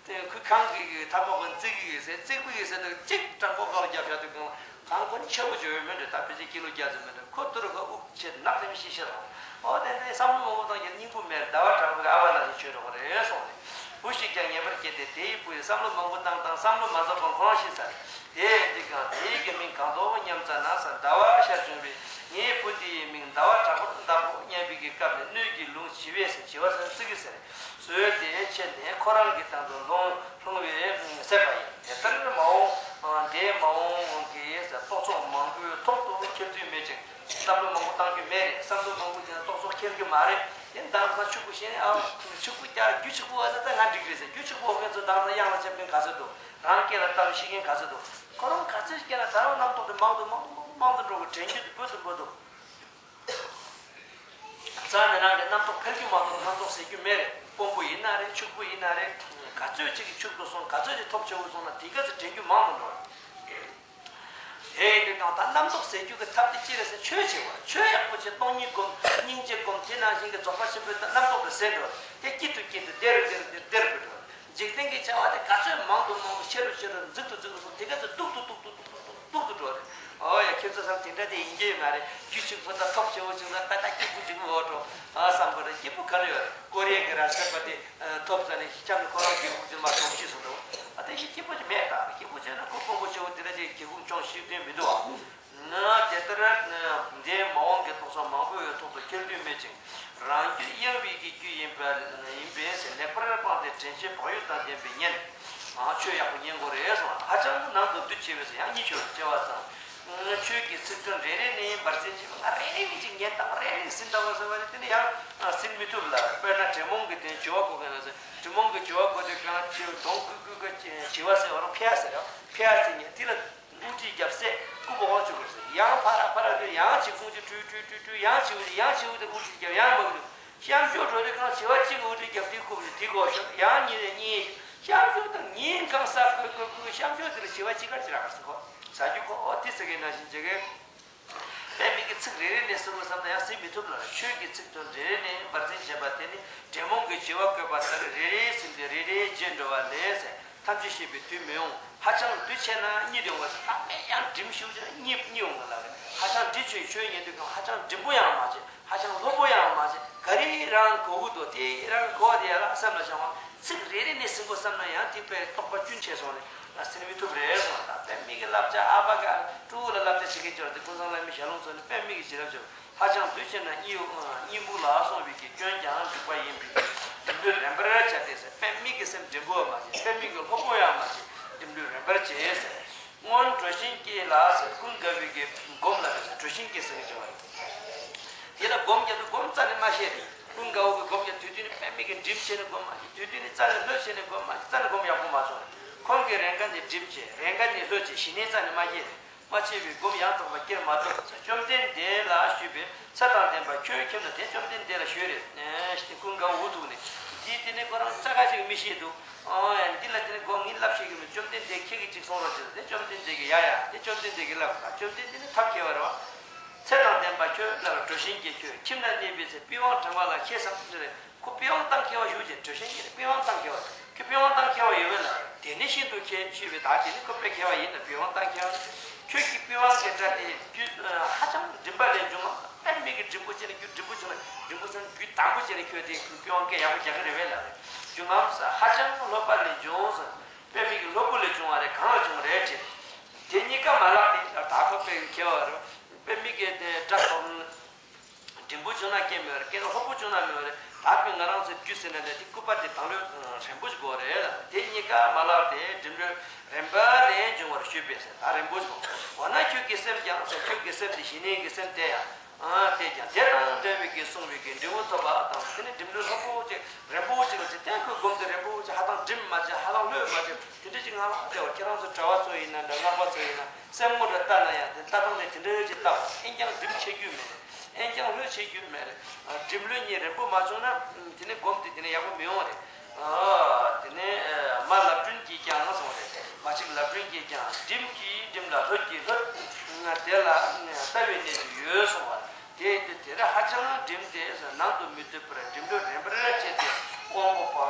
དེ་ཁོས་གང་གི་གི་ཐ་མག་གི་བརྩི་གི་ཡོད་ཟེར། བརྩིགས་པ་ཡོད་ཟེར་དུས་གཅིག་སྤྲང་པོ་ཁ་ལ་རྒྱབ་བཞག་དུས་གང་གང་ཁོ་ནི་ཆེ་བོ་བྱོས་མི་འདྲ། ད་ཕལ་ཆེར་ཀི་ལོ་བརྒྱ་ཙམ་མི་འདྲ། ཁོ་ཏུ་རུ་ཁ་དབུགས་ཆད་ནག་ཙམ་ཤི་ཤི་རང་། ཨོ་དེ་འདྲའི་བསམ་བློ་མང་པོ་བཏང་རྒྱུ་སྙིང་པོ་མེད། ཟླ་བ་གྲགས་པའི་ཨ་བ་ན་ཞིག་བྱོས་འགྲོ་གི་རེད་གསུངས་ནས། བུ་ཞིག་ཀྱང་ངེས་པར་སྐྱེས་ཏེ། དེ་ཡི་བུ་ཡིས་བསམ་བློ་མང་པོ་བཏང་དང་བསམ་བློ་མ་རྫོགས་པར་འཁོར་ཤི་ས་རེད། དེ་ཡི་འདི་གང་དེ་ཡི་གི་མིང་གང་དོ་སྙམ་ཙ་ན་ཟླ་བ་ཤར་བྱུང་བས། ངའི་བུ་འདི་ཡི་མིང་ཟླ་བ་གྲགས་པར་བཏགས་དགོས་སྙམ་པའི་གི་སྐབས་ནས། སྣོད་ཀྱི་ལུང་བྱི་བས་ཟེར། བྱི་བ་ཟེར་ན་ཙི་གི་ཟེར། བཟོས་ཏེ་ཆད་ནས་ཁོ་རང་གི་དང་དུ་ལྷུང་ལྷུང་བས་བསད་པ་ཡིན། དེ་ལྟར་མ་འོངས་དེ་མ་འོངས་ཀྱི་རྟོག་ཚོགས་མང་པོའི་ཐོག་ཏུ་ཁྱེར་དུས་མེད་ཅིང་། བསམ་བློ་མང་པོ་བཏང་རྒྱུ་མེད་རེད། བསམ་བློ་མང་པོ་བྱས་ན་རྟོག་ཚོགས་ཁྱེར་རྒྱུ་མ་རེད། དེ་འདང་ས་ཕྱུག་པོ་བྱས་ནས་ཨ་ཕྱུག་པོ་རྒྱག་རྒྱུ་ཕྱུག་པོ་བ་ས་ད་ང་འགྲིག་རེད་ཟེར། རྒྱུ་ཕྱུག་པོ་མཁན་ཚོ་འདང་ས་གཡང་ལ་བཅབ་མཁན་ག་ཚོད་འདུག་རང་སྐེ་ལ་བཏབ་ཤི་མཁན་ག་ཚོད་འདུག་ཁོ་རང་ག་ཚོད་སྐེ་ལ་ད་རང་རྣམ་རྟོག་དེ་མང་དུ་མང་དུ་མང་དུ་མང་དུ་འགྲོ་གི། དྲན་རྒྱུ་དེ་འབོར་དུ་འབོར་དུ། རྩ་ནས་རང་གི་རྣམ་རྟོག་འཕེལ་རྒྱུ་མ་གཏོགས་རྣམ་རྟོག་ཟད་རྒྱུ་མེད་རེད། དཔོན་པོ་ཡིན་ན་རེད། ཕྱུག་པོ་ཡིན་ན་རེད། ག་ཚོད་ཅིག་གི་ཕྱུག་པོ་སོང་། ག་ཚོད་ཅིག་ཐོབ་ཆེ་བོ་སོང་ན་དེ་ག་ཚོད་དྲན་རྒྱུ་མང་དུ་འགྲོ་རེད། དེ་ཡིན་དུས་ཀྱང་ད་རྣམ་རྟོག་ཟད་རྒྱུ་གི་ཐབས་དེ་ཅི་རེད་ཟེར། ཆོས་བྱེད་དགོས་རེད། ཆོས་ཡག་པོ་བྱེད། སྟོང་ཉིད་སྒོམ། སྙིང་རྗེ་སྒོམ། དེ་ནང་བཞིན་གྱི་རྫོགས་པ་ཆེན་པོའི་རྣམ་རྟོག་དེ་ཟད་འགྲོ་རེད། དེ་སྐྱིད་དུ་སྐྱིད་དུ་བདེ་རུ་བདེ་རུ་བདེ་རུ་བདེ་རུ་འགྲོ་རེད། འཇིག་རྟེན་གྱི་བྱ་བ་དེ་ག་ཚོད་མང་དུ་མང་དུ་ཆེ་རུ་ཆེ་རུ་འཛིན་དུ་འཛིན་དུ་སོང་། དེ་ག་ཚོད་སྡུག་ཏུ་སྡུག་ཏུ་སྡུག་ཏུ་སྡུག་ཏུ་འགྲོ་རེད། ཨོ་ཡ། ཁྱེད་ཚོ་བསམ་དེ་འདྲ་དེ་ཡིན་གྱི་ཡོད་མ་རེད། རྒྱུ་ཕྱུག་པོ་དང་ཐོབ་ཆེ་བོ་བྱུང་ན་ད་ལྟ་སྐྱིད་པོ་འཇིག་པོ་འོ་འགྲོ། ཨ་བསམ་པ་རེད། སྐྱིད་པོ་ག་རེ་ཡོད་རེད། ཀོ་རི་ཡ་གི་ར་ཤ་པ་དེ་ཐོབ་ས་ནས་ཁྱམས་ནས་ཁོ་རང་སྐྱིད་པོ་དེ་མ་གཏོང་ཤེས་སོང་འགྲོ། ཨ་དེ་ཞིག་སྐྱིད་པོ་ཅིག་མེད། ད་སྐྱིད་པོ་བྱས་ན་ཁོ་དཔོན་པོ་ཆེ་བོ་དེ་འདྲ་ཅིག་སྒེའུ་ཁུང་སྐྱོང་ཤེས་དོན་མི་འདུག་ཨ། ང་དེ་ལྟར་འདས་མ་འོངས་ཀྱི་རྟོག་ཚོགས་མང་པོའི་ཐོག་ཏུ་ཁྱེར་དུས་མེད་ཅིང་། རང་རྒྱུད་གཡེང་བའི་གི་རྒྱུ་ཡིན་པ་ཡིན་པས་ཟེར། ལེགས་པར་སྤངས་ཏེ་དྲན་ཤེས་བག་ཡོད་དང་ལྡན་པས་ཉན། ཨ་ཆོས་ཡག་པོ་ཉན་དགོས་རེད་གསུངས། ཧ་ཅང་ནང་དུ་འདུ་བྱས་པས་ཟེར། ཡང་གཉིས་ཆོས་ལ་བརྩེ་བ་དང་། ཆོས་ཀྱི་ཚིག་དོན་རེ་རེ་ནས་འབར་ཟིན་བྱས་པ། ང་རེ་རེ་ནས་ཅིག་ཉན་དང་། རེ་རེ་ནས་ཟིན་དང་བ་ཟེར་བ་རེད། དེ་ནི་ཡང་ཟིན་མི་ཐུབ་ལ། དཔེར་ན་དྲེད་མོང་གི་དོན་བྱི་བ་གོ་མཁན་ལ་ཟེར། དྲེད་མོང་གི་བྱི་བ་གོ་དུས་གང་ཆེ་གདོང་ཁུག་ཁུག་གི་བྱི་བ་ཟེར་བ་རང་ཕེ་ཡ་ཟེར་ར། ཕེ་ཡ་ཟེར་ཉན་དེ་ལ། དབུ་ཁྲིད་རྒྱབ་སེ་སྐུ་འབོག་བཅུག་དགོས་ཟེར། ཡང་ཕ་ར་ཕ་ར་དེ་ཡང་ཅིག་ཁུང་ཅིག་བྲུས་བྲུས་བྲུས་བྲུས། ཡང་ཅིག་དབུ་ཁྲིད། ཡང་ཅིག་དབུ་ཁྲིད་རྒྱབ། ཡང་མ་བུ་ཤམ་ཤོག་འགྲོ་དུས་གང་བྱི་བ་གཅིག་གི་དབུ་ཁྲིད་རྒྱབ་དེ་སྐུ་བུ་དེ་གོ་ཤོག་ཡང་གཉིས་རེ་གཉིས། ཤམ་ཤོག་དང་གཉིས་གང་ས་བཀོད་བཀོད་བཀོད། ཤམ་ཤོག་དེ་ལ་བྱི་བ་གཅིག་གར་ཅིག་རག་ཟེར་གོ་ཟ་རྒྱུ་གོ་ཨོ་དེ་ཟེར་གི་ནང་བཞིན་བྱེད་གི། པད་མ་གི་ཚིག་རེ་རེ་ནས་ཟིན་དགོས་བསམ་ན་ཡང་ཟིན་མི་ཐུབ་ལ། ཆོས་ཀྱི་ཚིག་དོན་རེ་རེ་ནས་འབར་འཛིན་བྱས་པ་དེ་ནི་དྲེད་མོང་གི་བྱི་བ་བཀོད་པ་ལྟར་རེ་རེ་ཟིན་ཏེ་རེ་རེ་བརྗེད་འགྲོ་བ་ལས་ཟེར། ཐམས་ཅད་ཤེས་པའི་དུས་མི་འོང་། ཧ་ཅང་འདུ་ཆེ་ན་གཉིད་ཡོང་བ་ཟེར། ད་དཔེ་ཡང་འགྲིམ་ཤུགས་ཆེ་ན་གཉིད་གཉིད་ཡོང་གི་ལ། ཧ་ཅང་འདྲི་ཆོས་ཆོས་ཉན་དུས་ཀྱང་ཧ་ཅང་འགྲིམ་པོ་ཡང་མ་བྱེད། ཧ་ཅང་ལྷོད་པོ་ཡང་མ་བྱེད། ག་རེ་རང་གོ་གི་འདུག་དེ་རང་གོ་བ་དེ་ཡ་ལ་སེམས་ལ་བྱང་བ། ཚིག་རེ་རེ་ནས་ཟིན་དགོས་བསམ་ན་ཡང་དེ་དཔེ་རྟོག་པ་བཅུན་ཆེ་སོང་ནས་ཟིན་མི་ཐུབ་རེད་གསུངས། ད་དཔེ་མི་གི་བསླབ་བྱ་ཨ་ཕ་ག་ཕྲུ་གུ་ལ་བསླབ་བྱ་བྱེད་མཁན་ཅིག་ཡོད་རེད་དེ། ཀུན་བཟང་བླ་མའི་ཞལ་ལུང་ཚོ་ནས་དཔེ་མི་གི་བྱིན་རླབས་ཆེ། ཧ་ཅང་འདུ་ཆེ་ན་གཉིད་གཉིད་སྨུག་ལ་སོགས་པའི་གི་སྐྱོན་ཀྱང་འཇུག་པ་ཡིན་པས་འགྲིམ་འགྲུལ་རན་པར་བྱ་སྟེ་ཟེར། དཔེ་མི་གི་སེམས་འགྲིམ་པོ་ཡང་མ་བྱེད། དཔེ་མི་གི་ལྷོད་པོ་ཡང་མ་བྱེད། འགྲིམ་འགྲུལ་རན་པར་བྱེད་ཟེར། སྔོན་གྲོ་བཞིན་སྐྱེས་ལ་ཟེར། ཀུན་དགའ་བོའི་གི་སྒོམ་ལ་རེད་ཟེར། གྲོ་བཞིན་སྐྱེས་ཟེར་གི་བྱ་བ་རེད། དེ་ལ་སྒོམ་རྒྱབ་དུས་སྒོམ་རྩ་ནས་མ་ཤེས་རེད། ཀུན་དགའ་བོ་གི་སྒོམ་རྒྱབ་དུས་དུས་ནི་དཔེ་མི་གི་འགྲིམ་བྱས་ནས་སྒོམ་མ་ཤེས། དུས་དུས་ནི་རྩ་ནས་ལྷོད་བྱས་ནས་སྒོམ་མ་ཤེས། རྩ་ནས་སྒོམ་ཡག་པོ་མ་སོང་རེད། ཁོང་གིས་རན་ག་ནས་འགྲིམ་བྱས། རན་ག་ནས་ལྷོད་བྱས། ཞི་གནས་རྩ་ནས་མ་སྐྱེས་རེད། མ་སྐྱེས་པའི་སྒོམ་ཡང་དག་པ་སྐྱེར་མ་ཐུབ་ཟེར། བཅོམ་ལྡན་འདས་ལ་ཞུས་པས། ཚེ་དང་ལྡན་པ་ཁྱོད་ཁྱིམ་ན་དེ་བཅོམ་ལྡན་འདས་ལ་ཞུས་རེད། ཨེ་ཤི་ཀུན་དགའ་བོ་འུ་ཐུག་ནས་འདི་དེ་ནས་ཁོ་རང་རྩ་ཁ་ཞིག་མི་ཤེས་འདུག་ཨོ་ཡ། འདི་ལ་དེ་ནས་སྒོམ་ངས་བསླབ་ཤེས་ཀྱི་མེད། བཅོམ་ལྡན་འདས་ཁྱེད་ཀྱིས་ཅིག་གསུང་རོགས་བྱེད་ཟེར། དེ་བཅོམ་ལྡན་འདས་ཀྱིས་ཡ་ཡ། དེ་བཅོམ་ལྡན་འདས་ཀྱིས་བསླབ་པ། བཅོམ་ལྡན་འདས་ནི་ཐབས་མཁས་པ་རེད་བ། ཚེ་དང་ལྡན་པ་ཁྱོད་ལ་གྲོ་བཞིན་སྐྱེས་ཁྱོད་ཁྱིམ་ན་གནས་པའི་ཚེ་པི་ཝང་དྲངས་པ་ལ་ཁྱེད་བསམ་ཚུལ་རེད། ཁོ་པི་ཝང་བཏང་མཁས་པ་ཞུ་ཅེས། གྲོ་བཞིན་གྱིས་པི་ཝང་བཏང་མཁས་པ། ཁྱོད་པི་ཝང་བཏང་མཁས་པ་ཡོད་པས་ལ། དེ་ནི་ཤིན་ཏུ་མཁས་ཞུས་པས། ད་དེ་ནི་ཁོ་དཔེ་མཁས་པ་ཡིན་ན། པི་ཝང་བཏང་མཁས་པ། ཁྱོད་ཀྱིས་པི་ཝང་གི་སྒྲ་དེ་རྒྱུ་ཧ་ཅང་མགྲིན་པ་ལས་བྱུང་བ། དཔེ་མི་གི་མགྲིན་པོ་ཅན་ལ་རྒྱུ་མགྲིན་པོ་བྱུང་ན། མགྲིན་པོ་བྱུང་ན་རྒྱུ་དམ་པོ་ཅན་ལ་ཁྱོད་དེ་པི་ཝང་སྐད་ཡག་པོ་རྒྱག་གི་རེད་པས་ལ། རྒྱུ་ངམ་ས་ཧ་ཅང་ལྷོད་པ་ལས་བྱུང་ས། དཔེ་མི་གི་ལྷོད་པོ་ལས་བྱུང་བ་རེད། གང་ལ་བྱུང་བ་རེད་དྲིས། དེ་གཉིས་ཀ་མ་ལགས་ཏེ། ད་ཁོ་དཔེ་མཁས་པ་རེད། དཔེ་མི་གི་དེ་སྒྲ་ཐོབ། མགྲིན་པོ་བྱུང་ན་སྐད་མི་བར། སྐད་ན་ལྷོད་པོ་བྱུང་ན་མི་བར། ད་དཔེ་ང་རང་ཚོའི་རྒྱུ་ཟེར་ན་ལས་དེ་སྐུད་པ་དེ་དང་ལོས་རན་པོ་ཞིག་དགོས་རེད་ལ། དེ་གཉིས་ཀ་མ་ལགས་ཏེ། མགྲིན་པའི་རན་པ་ལས་འབྱུང་བར་ཞུས་པས་ཟེར། ད་རན་པོ་ཞིག་དགོས། འོ་ན་ཁྱོད་ཀྱི་སེམས་ཀྱང་ཟེར། ཁྱོད་ཀྱི་སེམས་དེ་ཞི་གནས་ཀྱི་སེམས་དེ་ཡང་། ཨ་དེ་ཀྱང་དེ་དང་འབྲེལ་བའི་གི་གསུངས་པའི་གི་འབྲས་བུ་ཐོབ་པ་དང་། དེ་ནི་མགྲིན་པའི་ལྷོད་པོ་ཅིག་རན་པོ་ཅིག་ལ་ཅིག་བསྟན། ཁོས་སྒོམ་དེ་རན་པོ་ཅིག་ཧ་ཅང་འགྲིམ་མ་བྱེད། ཧ་ཅང་ལྷོད་མ་བྱེད། དེ་འདྲ་ཅིག་ང་ལ་བདེ་བ། ཁྱེད་རང་ཚོ་གྲྭ་བ་ཚོ་ཡིན་ན་འདྲ། སྔགས་པ་ཚོ་ཡིན་ན་སེམས་ངོ་འདྲ་ལྟ་ན་ཡང་དེ་ལྟ་སྟངས་དེ་དེ་འདྲ་ཅིག་ལྟ་བ། ཨེ་ཀྱང་འགྲིམ་ཆེ་རྒྱུ་མེད། འོན་ཀྱང་ལྷོད་བྱེད་རྒྱུ་མེད་རེད། སྒྲིམ་ལྷོད་གཉིས་རན་པོ་མ་བྱུང་ན་དེ་ནས་སྒོམ་དེ་དེ་ནས་ཡག་པོ་མི་ཡོང་རེད། དེ་ནས་མ་ལབ་སྒྲོན་གྱིས་ཀྱང་གསུངས་རེད། མ་གཅིག་ལབ་སྒྲོན་གྱིས་ཀྱང་སྒྲིམ་གྱིས་སྒྲིམ་ལ་ལྷོད་ཀྱིས་ལྷོད། དེ་ལ་ལྟ་བའི་གནས་སུ་ཡོད་གསུངས་པ། དེ་དེ་དེ་ར་ཧ་ཅང་སྒྲིམ་སྟེ་ནང་དུ་མི་སྡོད་པར་སྒྲིམ་ལྷོད་རན་པར་བྱས་ཏེ་དབང་པོ་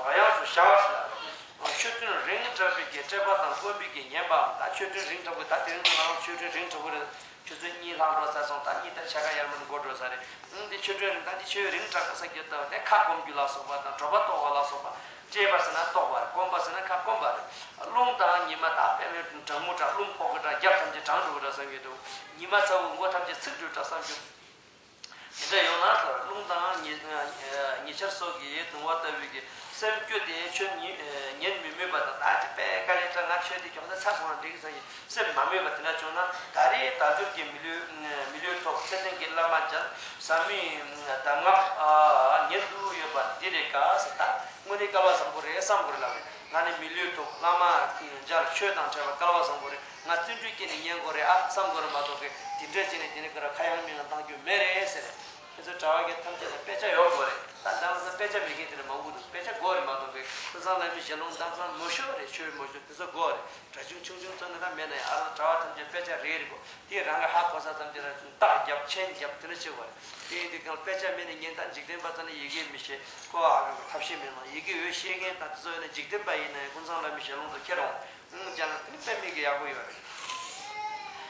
བག་ཡངས་སུ་བཞག་ཟེར་ལ། མཆོད་རྟེན་རིང་དྲགས་པའི་གི་བསྐྲད་པ་དང་སྐོམ་པའི་གི་ཉེན་པའམ། ད་མཆོད་རྟེན་རིང་དྲགས་པའི་ད་དེ་རིང་དུ་ང་རང་མཆོད་རྟེན་རིང་དྲགས་པ་རེད། ཆུ་ཚོད་གཉིས་ལྷག་འགྲོ་ཚར་སོང་། ད་གཉིད་ད་ཆ་ག་ཡར་མར་འགྲོ་འགྲོ་ས་རེད། ཨང་། འདི་ཆོས་སྒྲོན་རིང་ད་འདི་ཆོས་རིང་དྲགས་ས་རྒྱུ་ལྟ་བ་དེ་ཁ་སྐོམ་རྒྱུ་ལ་སོགས་པ་དང་དྲོ་པ་ལྟོགས་པ་ལ་སོགས་པ། བསྐྲད་པ་ཟེར་ན་ལྟོགས་པ་རེད། སྐོམ་པ་ཟེར་ན་ཁ་སྐོམ་པ་རེད། རླུང་དང་ཉི་མ་ད་དཔེ་མེད་གྲང་མོ་དྲགས། རླུང་ཕོག་གི་དྲགས། རྒྱབ་ཐམས་ཅད་གྲང་འགྲོ་གི་དྲགས་བསམ་གྱི་འདུག། ཉི་མ་ཚ་བོ་མགོ་ཐམས་ཅད་ཚིག་འགྲོ་དྲགས་བསམ་རྒྱུ། དེ་འདྲ་ཡོང་ན་རླུང་དང་ཉི་ཉི་ཆར་སོགས་ཀྱིས་གདུང་བ་ལྟ་བུའི་གི་སེམས་སྐྱོ་སྟེ་ཆོས་ཉན་ཉན་མི་མོས་པ་དང་། ད་ཅི་དཔེ་དཀའ་ལས་དྲག། ང་ཆོས་འདི་མགྱོགས་ས་ཚར་སོང་ན་འགྲིག་གི་བསམ་གྱི་སེམས་མ་མོས་པ་དེ་འདྲ་བྱུང་ན། ད་རེས་དལ་འབྱོར་གྱི་མི་ལུས་མི་ལུས་ཐོབ། ཚེ་བརྟན་གྱི་བླ་མ་མཇལ། ཟབ་མོའི་གདམས་ངག་ཉན་དུ་ཡོད་པ་འདི་རེད་དཀའ་ཟེར། ད་དངོས་གནས་སྐལ་བ་བཟང་པོ་རེད་བསམ་དགོས་རེད་ལབ་རེད། ང་ནི་མི་ལུས་ཐོབ། བླ་མ་མཇལ། ཆོས་དང་འཕྲད་པ་སྐལ་བ་བཟང་པོ་རེད། ང་བརྩོན་འགྲུས་བསྐྱེད་ནས་ཉན་དགོས་རེད་ཨ་བསམ་དགོས་རེད་མ་གཏོགས་གི་དེ་འདྲ་བྱས་ནས་དེ་ནས་ཁོ་ར་ཁ་ཡང་མིག་ཡང་བཏང་རྒྱུ་མེད་རེད་ཟེར། དེ་ཚོ་གྲྭ་བ་གི་ཐམས་ཅད་ལ་དཔེ་ཆ་ཡོད་དགོས་རེད། ད་ད་ལྟ་དཔེ་ཆ་མེད་མཁན་དེ་འདྲ་མང་པོ་འདུག། དཔེ་ཆ་དགོས་རེད་མ་གཏོགས་གི་ཀུན་བཟང་བླ་མའི་ཞལ་ལུང་གཏམ་བཟང་མང་ཤོས་རེད། ཆོས་མང་ཤོས་དེ་ཚོ་དགོས་རེད། གྲྭ་ཆུང་ཆུང་ཆུང་ཚོ་ནི་ད་མེད་ན་ཡང་ཨ་རོ་གྲྭ་བ་ཐམས་ཅད་དཔེ་ཆ་རེ་རེ་དགོས། དེ་རང་གི་ཧ་གོ་ས་ཙམ་གྱི་རང་ཚོ་རྟགས་རྒྱབ་མཆན་རྒྱབ་དེ་འདྲ་བྱེད་དགོས་རེད། དེ་ཡིན་དུས་ཀྱང་དཔེ་ཆ་མེད་ནས་ཉན་ད། འཇིག་རྟེན་པ་ཚོ་ནི་ཡི་གེ་མི་ཤེས། ཁོ་ཨ་གི་ཐབས་ཤེས་མེད་ནོ། ཡི་གེ་འོས་ཤེས་མཁན་དང་དེ་ཚོ་ཡོད་ན་འཇིག་རྟེན་པ་ཡིན་ན་ཡང་ཀུན་བཟང་བླ་མའི་ཞལ་ལུང་དུ་ཁྱེར་འོང་། ཨང་། ཅང་དེ་ནི་དཔེ་མེད་ཀྱི་ཡག་པོ་ཡོད་རེད།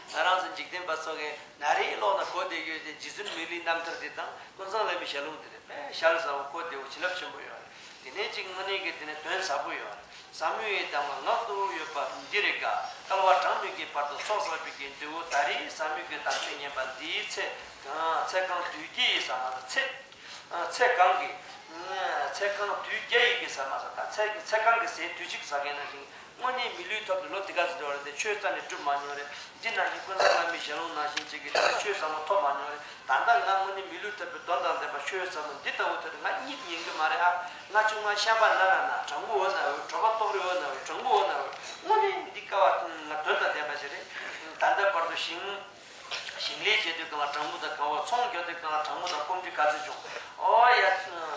ང་རང་ཚོ་འཇིག་རྟེན་པ་ཚོ་གིས་ན་རེའི་ཀློག་ན་གོ་བདེ་ཡོད་དེ་རྗེ་བཙུན་མི་ལའི་རྣམ་ཐར་དེ་དང་ཀུན་བཟང་བླ་མའི་ཞལ་ལུང་དེ་རེད། དཔེ་ཞལ་ཟབ་པོ་གོ་བདེ་བོ་བྱིན་རླབས་ཆེན་པོ་ཡོད་རེད། དེ་ནས་གཅིག་དངོས་གནས་ཀྱི་དེ་ནས་དོན་ཟབ་པོ་ཡོད་རེད། ཟབ་མོའི་གདམས་ངག་ངག་ཏུ་ཡོད་པ་འདི་རེ་དགའ། སྐལ་བ་གྲངས་མེད་ཀྱི་བར་དུ་ཚོགས་བསགས་པའི་གི་འབྲས་བུ་ད་རེས་ཟབ་མོའི་གི་གདམས་ངག་ཉན་པ་འདིའི་ཚེ་གང་ཚེ་གང་དུས་ཀྱི་ཟ་མ་ཚེ། ཚེ་གང་གི། ཚེ་གང་དུས་བརྒྱ་ཡི་གེ་ཟ་མ་ཟ། ད་ཚེ་ཚེ་གང་གི་ཟས་དུས་གཅིག་ཟ་མཁན་ནང་བཞིན་དངོས་གནས་མི་ལུས་ཐོབ་ནས་ལོ་འདི་ག་ཚོད་འགྲོ་བ་རེད་དེ་ཆོས་རྩ་ནས་སྒྲུབ་མ་མྱོང་རེད། འདི་ནང་བཞིན་ཀུན་བཟང་བླ་མའི་ཞལ་ལུང་ནང་བཞིན་ཅིག་གི་ཆོས་ཟབ་མོ་ཐོབ་མ་མྱོང་རེད། ད་ལྟ་ང་དངོས་གནས་མི་ལུས་ཐོབ་པའི་དོན་དང་ལྡན་པ་ཆོས་ཟབ་མོ་འདི་ལྟ་བུ་ཐོབ་ནས་ང་གཉིད་ཉན་གི་མ་རེད་ཨ། ང་ཆུང་མ་ཤམ་པ་ན་ན་ན་གྲང་མོ་འོ་ན་འོ། གྲོད་པ་ལྟོགས་རེ་འོ་ན་འོ། གྲང་མོ་འོ་ན་འོ། དངོས་གནས་འདི་ཀ་བ་ང་དོན་དང་ལྡན་པ་ཞིག་རེད། ད་ལྟ་བར་དུ་ཞིང་། ཞིང་ལས་བྱེད་དུས་སྒང་ལ་གྲང་མོ་དང་གང་བ། ཚོང་རྒྱག་དུས་སྒང་ལ་གྲང་མོ་དང་སྐོམ་དུས་ག་ཚོད་བྱུང་། ཨོ་ཡ།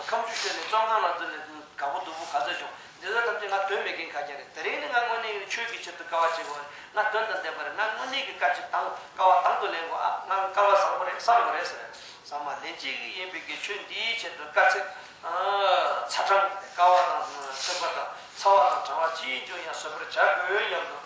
ཁ་མཆུ་ཤོར་ནས་བཙོན་ཁང་ལ་འཛུལ་ནས་དགའ་པོ་སྡུག་པོ་ག་ཚོད་བྱུང་། འདི་ཚོ་ཐམས་ཅད་ང་དོན་མེད་མཁན་ཁ་རྐྱང་རེད། དེ་རིང་ནི་ང་དངོས་གནས་ཆོས་ཀྱི་ཆེད་དུ་དཀའ་བ་བྱེད་དགོས་རེད། ང་དོན་དང་ལྡན་པ་རེད། ང་དངོས་གནས་ཀྱི་དཀའ་སྤྱད་དང་དཀའ་བ་དང་དུ་ལེན་དགོས་ཨ། ང་སྐལ་བ་བཟང་པོ་རེད་བསམ་དགོས་རེད་ཟེར། ཚང་མ་ལན་གཅིག་ཡིན་པའི་གི་ཆོས་འདིའི་ཆེད་དུ་དཀའ་ཚེགས་ཚ་གྲང་དཀའ་བ་དང་ཚེགས་པ་དང་ཚ་བ་དང་གྲང་བ་ཅིས་ཀྱང་ཡང་བཟོད་པར་བྱ་དགོས་སྙམ་དུ།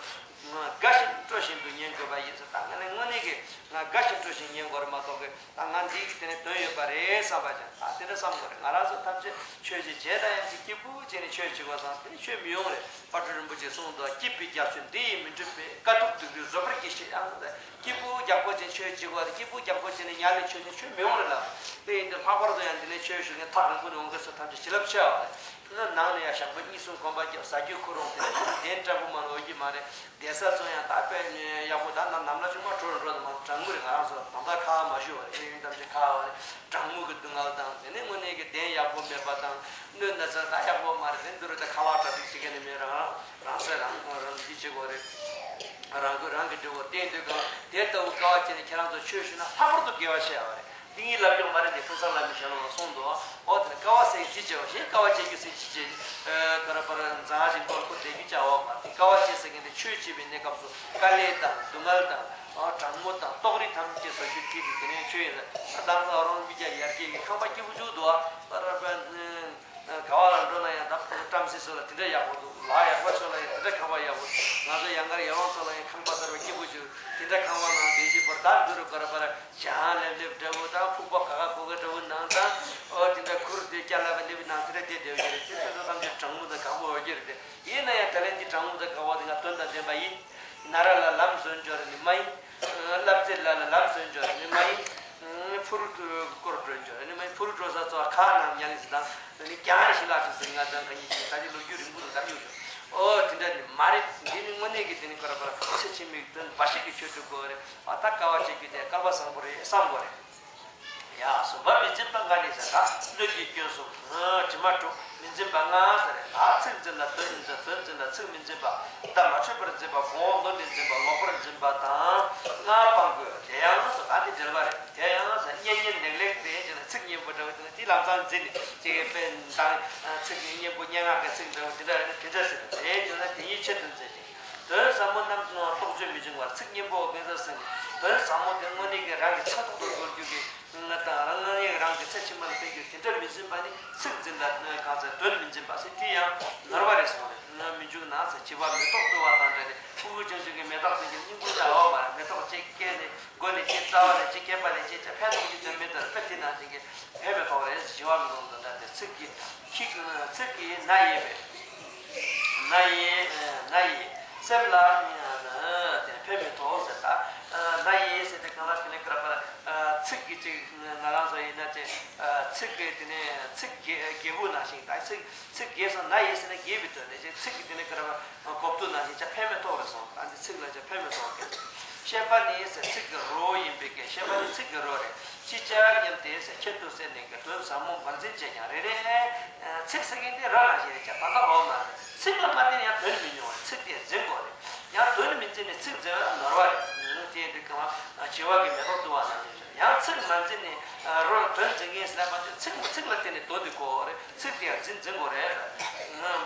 དགའ་བཞིན་སྤྲོ་བཞིན་དུ་ཉན་དགོས་པ་ཡིན་ཟེར། ད་ང་ནི་དངོས་གནས་ཀྱི་ང་དགའ་བཞིན་སྤྲོ་བཞིན་ཉན་དགོས་རེད་མ་གཏོགས་ཀྱི་ད་ང་འདི་གི་དེ་ནས་དོན་ཡོད་པ་རེད་བསམ་པ་ཅན་ད་དེ་འདྲ་བསམ་དགོས་རེད། ང་རང་ཚོ་ཐམས་ཅད་ཆོས་ཅིག་བྱས་ད་ཡང་ཅིག་སྐྱིད་པོ་བྱས་ནས་ཆོས་བྱེད་དགོས་བསམ་དེ་ནི་ཆོས་མི་ཡོང་རེད། དཔལ་སྤྲུལ་རིན་པོ་ཆེས་གསུངས་འདུག། སྐྱིད་པའི་རྒྱགས་ཕྱེ་འདི་ཡིས་མི་འགྲུབ་པས། དཀའ་ཐུབ་སྡུག་རུས་བཟོད་པར་གྱིས་ཤིག་ཡང་། སྐྱིད་པོ་རྒྱགས་པོ་ཅན་ཆོས་བྱེད་དགོས་རེད། སྐྱིད་པོ་རྒྱགས་པོ་བྱས་ནས་ཉལ་ནས་ཆོས་བྱེད་ཆོས་མི་ཡོང་རེད་ལ། དེ་ཡིན་དུས་ལྷག་པར་དུ་ཡང་འདི་ནས་ཆོས་ཞུ་མཁན་ཐག་རིང་པོ་ནས་འོང་མཁན་ཚོ་ཐམས་ཅད་བྱིན་རླབས་ཆེ་བ་རེད། ནང་ནས་ཡང་ཞག་པོ་གཉིས་གསུམ་གོམ་པ་རྒྱབ་ཟ་རྒྱུ་ཁུར་འོང་དེ་ནས་གདན་འདྲ་པོ་མ་ནོར་གྱི་མ་རེད། བསྡད་ས་ཚོ་ཡང་ད་དཔེ་ཡག་པོ་ད་ནམ་ནམ་ལ་ཆུང་མ་གྲོ་རུ་འགྲོ་དང་མ་གྲང་མོ་རེད། ང་རང་ཚོ་ད་ལྟ་ཁ་མ་ཞུ་བ་རེད། ཤེས་ཡོན་ཐམས་ཅད་ཁ་བ་རེད། གྲང་མོ་གི་སྡུག་བསྔལ་དང་དེ་ནས་དངོས་གནས་ཀྱི་གདན་ཡག་པོ་མེད་པ་དང་གནོད་ན་ཚ་ད་ཡག་པོ་མ་རེད། དེ་འདུག་རེད། ད་ཁ་ལག་གྲ་སྒྲིག་བྱེད་མཁན་ནི་མེད། རང་རང་སེ་རང་རང་འདི་བྱེད་དགོས་རེད། རང་གི་རང་གི་འབྲས་བུ་བསྟན་འདོད་གང་དེ་ལྟ་བུ་དཀའ་བ་སྤྱད་ནས་ཁྱེད་རང་ཚོ་ཆོས་ཞུ་ན་ལྷག་པར་དུ་དགེ་བ་ཆེ་བ་རེད། འདི་ངའི་ལབ་རྒྱུ་མ་རེད། འདི་ཀུན་བཟང་བླ་མའི་ཞལ་ལུང་ལ་གསུངས་འདུག། ཨོ་དེ་ནི་དཀའ་བ་སེལ་ཚིག་བྱེད་པ་ཞེས། དཀའ་བ་སྤྱད་རྒྱུ་སེལ་ཚིག་བྱེད། ཨ་ག་ར་པར་འཛང་ཞིང་དཀོར་ཁུར་བསྡད་རྒྱུ་བྱ་བ་མ་རེད། དཀའ་བ་སྤྱད་ཟེར་མཁན་དེ་ཆོས་བྱེད་པའི་གནས་སྐབས་སུ་དཀའ་ལས་དང་སྡུག་བསྔལ་དང་ཨོ་གྲང་མོ་དང་ལྟོགས་རི་ཐམས་ཅད་བཟོ་རྒྱུ་དེ་དེ་ནས་ཆོས་ཡིན་ཟེར། ད་ང་ཚོ་རང་མི་སྐྱ་ཡར་རྒྱས་ཀྱི་ཁང་པ་སྐྱིད་པོ་བཅུག་འདུག། ཨ་པར་པར། ག་བ་ལ་འགྲོ་ན་ཡང་ད་བྲམ་ཟེ་ཚོ་ལ་དེ་འདྲ་ཡག་པོ་འདུག། ལག་ཡག་པོ་ཚོ་ལ་ཡང་དེ་འདྲ་ཁང་པ་ཡག་པོ་འདུག། ང་ཚོ་ཡང་སྒར་ཡང་ཁོང་ཚོ་ལ་ཡང་ཁང་པ་གསར་པ་སྐྱིད་པོ་ཅིག་དེ་འདྲ་ཁང་པ་ནང་བསྡད་ཀྱི་བར་དར་འདུ་རུ་བར་བར་བྱང་ལེབ་ལེབ་འདྲ་བོ་དང་ཕུག་པ་ག་ག་གོ་ག་འདྲ་བོ་ནང་དང་ཨོ་དེ་འདྲ་ཁུར་དེ་སྐྱ་ལ་བ་ལེབ་ནང་དེ་འདྲ་བསྡད་བསྡད་ཀྱི་རེད། དེ་ཚོ་ཐམས་ཅད་གྲང་མོ་དང་གག་པོ་ཡོད་ཀྱི་རེད། དེ་ཡིན་ན་ཡང་ད་ལན་འདི་གྲང་མོ་དང་གག་པོ་དེ་ང་དོན་དང་ལྡན་པ་ཡིན། ན་ར་ལ་ལམ་བཟོ་འཇོག་རེད་ནི་མ་ཡིན། ལབ་ཙེ་ལ་ལ་ལམ་བཟོ་འཇོག་རེད་ནི་མ་ཡིན། ཕུ་རུ་སྐོར་འགྲོ་འཇོག་རེད་ནི་མ་ཡིན། ཕུ་རུ་འགྲོ་ས་ཚོ་ཁ་ནང་ཉལ་ཞིག་དང་ནི་རྒྱང་རིང་ཞིག་ལ་ཞིག་ཟིན་ང་དང་ག་ཉིད་ཀྱི་ད་ཅི་ལོ་རྒྱུས་རིང་པོ་དང་ད་གཡུག་ཞོག། ཨོ་དེ་འདྲ་ནི་མ་རེད། འདི་ནི་དངོས་གནས་ཀྱི་དེ་ནི་ཀ་ར་པ་ར་ཚེ་ཕྱི་མིག་དོན་འབའ་ཞིག་གི་ཆོས་སྒྲུབ་དགོས་རེད། ཨ་ད་དཀའ་བ་སྤྱད་རྒྱུ་དེ་སྐལ་པ་བཟང་པོ་རེད་བསམ་དགོས་རེད། ཡ། གསུམ་པ་མི་འཛིན་པ་ལྔ་ནི་ཟེར་ན། སྣོད་ཀྱི་སྐྱོན་གསུམ། དྲི་མ་དྲུག་མི་འཛིན་པ་ལྔ་ཟེར་རེད། ད་ཚིག་འཛིན་ལ་དོན་འཛིན། དོན་འཛིན་ལ་ཚིག་མི་འཛིན་པ། བརྡ་མ་འཕྲོད་པར་འཛིན་པ། གོང་འོག་ནོར་ནས་འཛིན་པ། ལོག་པར་འཛིན་པ་དང་ལྔ་སྤང་དགོས། དེ་ཡང་ཟེར་ད་འདི་འགྲེལ་པ་རེད། དེ་ཡང་ཟེར་སྙན་སྙན་ལེགས་ལེགས་རེད་ཅེ་ན། ཚིག་སྙན་པོ་འདྲ་བོ་དེ་ན་དེ་ལམ་སང་འཛིན་ནས་ཅིག་དཔེ་འདང་། ཚིག་སྙན་པོ་སྙན་ངག་གི་ཚིག་འདྲ་བོ་དེ་འདྲ་རེད། དེ་འདྲ་ཟེར་ན་དེ་ཡིན་ན་དེ་ཉིད་ཆེད་དུ་འཛིན་ཅིང་། དོན་ཟབ་མོ་རྣམས་རྟོགས་བརྗོད་མི་འབྱུང་བར། ཚིག་སྙན་པོ་དཔེ་ཟེར་ཟེར་ནས་དོན་ཟབ་མོ་དེ་དངོས་གནས་ཀྱི་རང་གི་ཚིག་ཐོག་ཏུ་འགྲོ་རྒྱུ་གི་ང་དང་རང་ངོས་ནས་རང་གི་ཚེ་ཕྱི་མར་ཕན་རྒྱུ་དེ་འདྲ་མི་འཛིན་པ་ནི་ཚིག་འཛིན་ལ་གང་ཟེར། དོན་མི་འཛིན་པ་ཟེར། དེ་ཡང་ནོར་བ་རེད་གསུངས་རེད། མི་འཇུག་ན་ཟེར། བྱིས་པ་མེ་ཏོག་བཏུལ་བ་དང་འདྲ་སྟེ། ཕྲུ་གུ་ཆུང་ཆུང་གིས་མེ་ཏོག་བཏུལ་རྒྱུ་སྙིང་པོ་ལྟ་བ་མ་རེད། མེ་ཏོག་ཅིག་སྐྱེས་ནས་མགོ་ནས་ཅིག་རྩ་བ་ནས་ཅིག་སྐེད་པ་ནས་ཅིག་ཅིག་ཕན་ཐོགས་ཀྱི་དོན་མེད་དུ་དཔེ་དེ་ནང་བཞིན་གྱི་ཕན་མེ་ཏོག་རེད། བྱིས་པ་མེ་ཏོག་དང་འདྲ་སྟེ། ཚིག་གི་ཁྱི་ཚིག་གི་ན་ཡིན་པས། ན་ཡིན། ན་ཡིན་སེམས་ལ་ཕན་མི་ཐོགས་ཟེར། ད་ན་ཡིན་ཟེར་ཏེ་གང་ལ་དེ་ནས་བཀར་པ་ཚིག་གི་ཅིག་ང་རང་ཚོ་ཡིན་ན་ཅིག་ཚིག་གི་དེ་ནས་ཚིག་རྒྱས་རྒྱས་པོ་ནང་བཞིན། ད་ཚིག་ཚིག་རྒྱས་སོང་། ན་ཡིན་ཟེར་ན་རྒྱས་པའི་དོན་རེད། ཅིག་ཚིག་གི་དེ་ནས་བཀར་པ་གོ་བསྡུར་ནང་བཞིན་ཅིག་ཕན་མི་ཐོགས་རེད་གསུངས། ད་འདི་ཚིག་ལ་ཅིག་ཕན་མི་ཐོགས་ཀྱི། བཤད་པ་ནི་ཟེར་ཚིག་གི་རོ་ཡིན་པའི་གི། བཤད་པ་ནི་ཚིག་གི་རོ་རེད། ཅི་བྱ་སྙམ་སྟེ་ཟེར་ཁྱད་དུ་བསད་ནས་ཀྱི་དོན་ཟབ་མོ་འབར་འཛིན་བྱས་ཀྱང་རེ་རེ་ཚིག་ཟེར་མཁན་དེ་ར་ནང་བཞིན་རེད་ཀྱང་ད་ལྟ་འོག་མ་རེད། ཚིག་ལ་མ་བརྟེན་ཡང་དོན་མི་མྱོང་བས་ཚིག་དེ་འཛིན་དགོས་རེད། ཡང་དོན་མི་འཛིན་ནས་ཚིག་འཛིན་པ་ནོར་བ་རེད། དེ་ཡིན་དུས་གང་ལ་བྱིས་པ་གིས་མེ་ཏོག་བཏུལ་བ་ནང་བཞིན་རེད། ཡང་ཚིག་མ་འཛིན་ནས་རོ་དོན་འཛིན་མཁན་ཟེར་ན་མ་བྱུང་། ཚིག་ཚིག་ལ་བརྟེན་ནས་དོན་དེ་གོ་བ་རེད། ཚིག་དེ་ཡང་འཛིན་འཛིན་དགོས་རེད།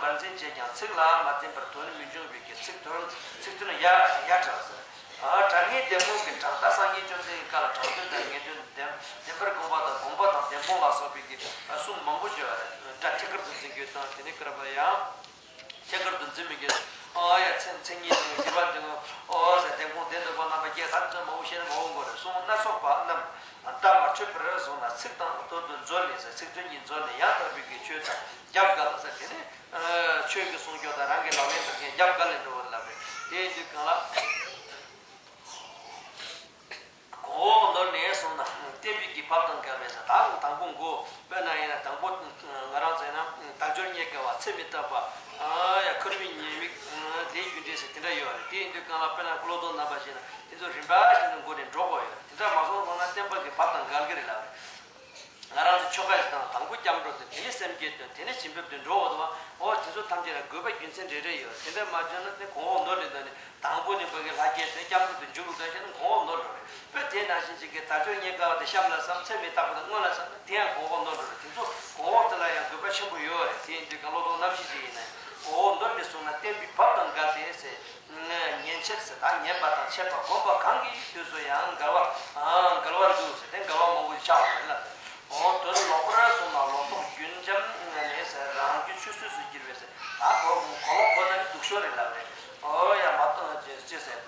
འབར་འཛིན་བྱས་ཀྱང་ཚིག་ལ་མ་བརྟེན་པར་དོན་མི་འབྱུང་བའི་གི་ཚིག་དོན་ཚིག་དོན་ཡ་ཡ་བྲལ་ཟེར། ཨ་དྲང་ངེས་བདེན་སྤོང་གི་དྲང་ལྟ་སངས་རྒྱས་བཅོམ་ལྡན་འདས་ཀྱི་བཀའ་ལ་དྲང་དོན་དང་ངེས་དོན་བདེན་བདེན་པར་དགོངས་པ་དང་དགོངས་པ་དང་བདེན་སྤོང་ལ་སོགས་པའི་གི་གསུང་མང་པོ་བརྗོད་པ་རེད། སྒྲ་ཐད་ཀར་དུ་འཛིན་རྒྱུ་དང་དེ་ནས་བསྐུར་བ་ཡང་ཐད་ཀར་དུ་འཛིན་མི་དགོས། ཨོ་ཡ་མཚན་མཚན་ཉིད་དང་བརྒྱུད་པ་འདི་ངོ་། ཨོ་ཟེར་བདེན་དཔང་བདེན་འདོད་པ་རྣམ་པ་བརྒྱད་ཐམས་ཅད་མང་པོ་བཤད་ན་མང་པོ་དགོས་རེད། གསུང་སྣ་ཚོགས་པ་རྣམས་བརྡ་མ་འཕྲོད་པར་བཟུང་ན་ཚིག་དང་དོན་དུ་མཛོད་ནས་ཟེར། ཚིག་དོན་གཉིས་མཛོད་ནས་ཡང་དག་པའི་གི་ཆོས་དང་རྒྱབ་འགལ་ཟེར། དེ་ནས་ཆོས་ཀྱི་གསུང་སྐྱོར་དང་རང་གི་ལག་ལེན་འདོན་མཁན་རྒྱབ་འགལ་ལས་འགྲོ་བ་ལབ་རེད། དེ་ཡིན་དུས་གང་ལ། གོང་འོག་ནོར་ནས་གསུངས་ན་བསྟན་པའི་གི་བབ་དང་འགལ་བས་ཟེར། ད་དང་པོ་མགོ་དཔེར་ན་ཡིན་ན་དང་པོ་ང་རང་ཚོ་ཡིན་ན་དལ་འབྱོར་རྙེད་དཀའ་བ། ཚེ་མི་རྟག་པ། ཨ་ཡ་ཁོར་ཡུག་ཉེས་དམིགས། ལས་རྒྱུ་འབྲས་ཟེར་དེ་འདྲ་ཡོད་རེད། དེ་ཡིན་དུས་གང་ལ་དཔེར་ན་བློ་ལྡོག་རྣམ་པ་བཞི་ན་དེ་ཚོ་རིམ་པ་བཞིན་དུ་མགོ་ནས་འགྲོ་དགོས་ཡོད་རེད། དེ་འདྲ་མ་སོང་སོང་ན་བསྟན་པ་གི་བབ་དང་འགལ་གི་རེད་ལབ་རེད། ང་རང་ཚོ་ཆོ་ག་ཞིག་དང་དང་པོ་སྐྱབས་འགྲོ་དང་དེ་ནས་སེམས་བསྐྱེད་དང་དེ་ནས་བྱིན་འབེབས་དེ་འགྲོ་འོ་དང་། འོ་དེ་ཚོ་ཐམས་ཅད་ལ་དགོས་པ་རྒྱུ་མཚན་རེ་རེ་ཡོད། དེ་འདྲ་མ་བྱུང་ན་དེ་གོང་འོག་ནོར་ནས་དང་ནི་དང་པོ་ནས་བ་གི་ལྷ་བསྐྱེད་དེ་སྐྱབས་འགྲོ་དེ་མཇུག་ལ་བསྡད་ཤེ་ན་གོང་འོག་ནོར་འགྲོ་རེད། དཔེ་དེ་ནང་བཞིན་ཅིག་གི་དལ་འབྱོར་རྙེད་དཀའ་བ་དེ་གཤམ་ལ་བསམ། ཚེ་མི་རྟག་པ་དེ་སྔོན་ལ་བསམ་ན་དེ་ཡང་གོང་འོག་ནོར་འགྲོ་རེད། དེ་ཚོ་གོང་འོག་དེ་ལ་ཡང་དགོས་པ་ཆེན་པོ་ཡོད་རེད། དེ་ཡིན་དུས་ག་བློ་ལྡོག་རྣམ་བཞི་ཅིག་ཡིན་ན་གོང་འོག་ནོར་ནས་སོང་ན་བསྟན་པའི་བབ་དང་འགལ་ཏེ་ཟེར། ཉན་ཆེར་ཟེར། ད་ཉན་པ་དང་འཆད་པ་སྒོམ་པ་གང་གི་དུས་སུ་ཡང་འགལ་བ་འགལ་བར་འདུག་ཟེར། དེ་འགལ་བ་མང་པོ་ཞིག་ཆགས་པ་རེད་ལ། འོ་དོན་ལོག་པར་སོང་ན་ལོག་རྟོག་རྒྱུན་འབྱམས་ནས་ཟེར། རང་རྒྱུད་ཆུད་ཟོས་སུ་འགྱུར་བས་ཟེར། ད་གོ་གོ་ལོག་གོ་ན་ནི་སྡུག་ཤོས་རེད་ལབ་རེད། འོ་ཡ་མ་གཏོགས་ཅི་ཟེར།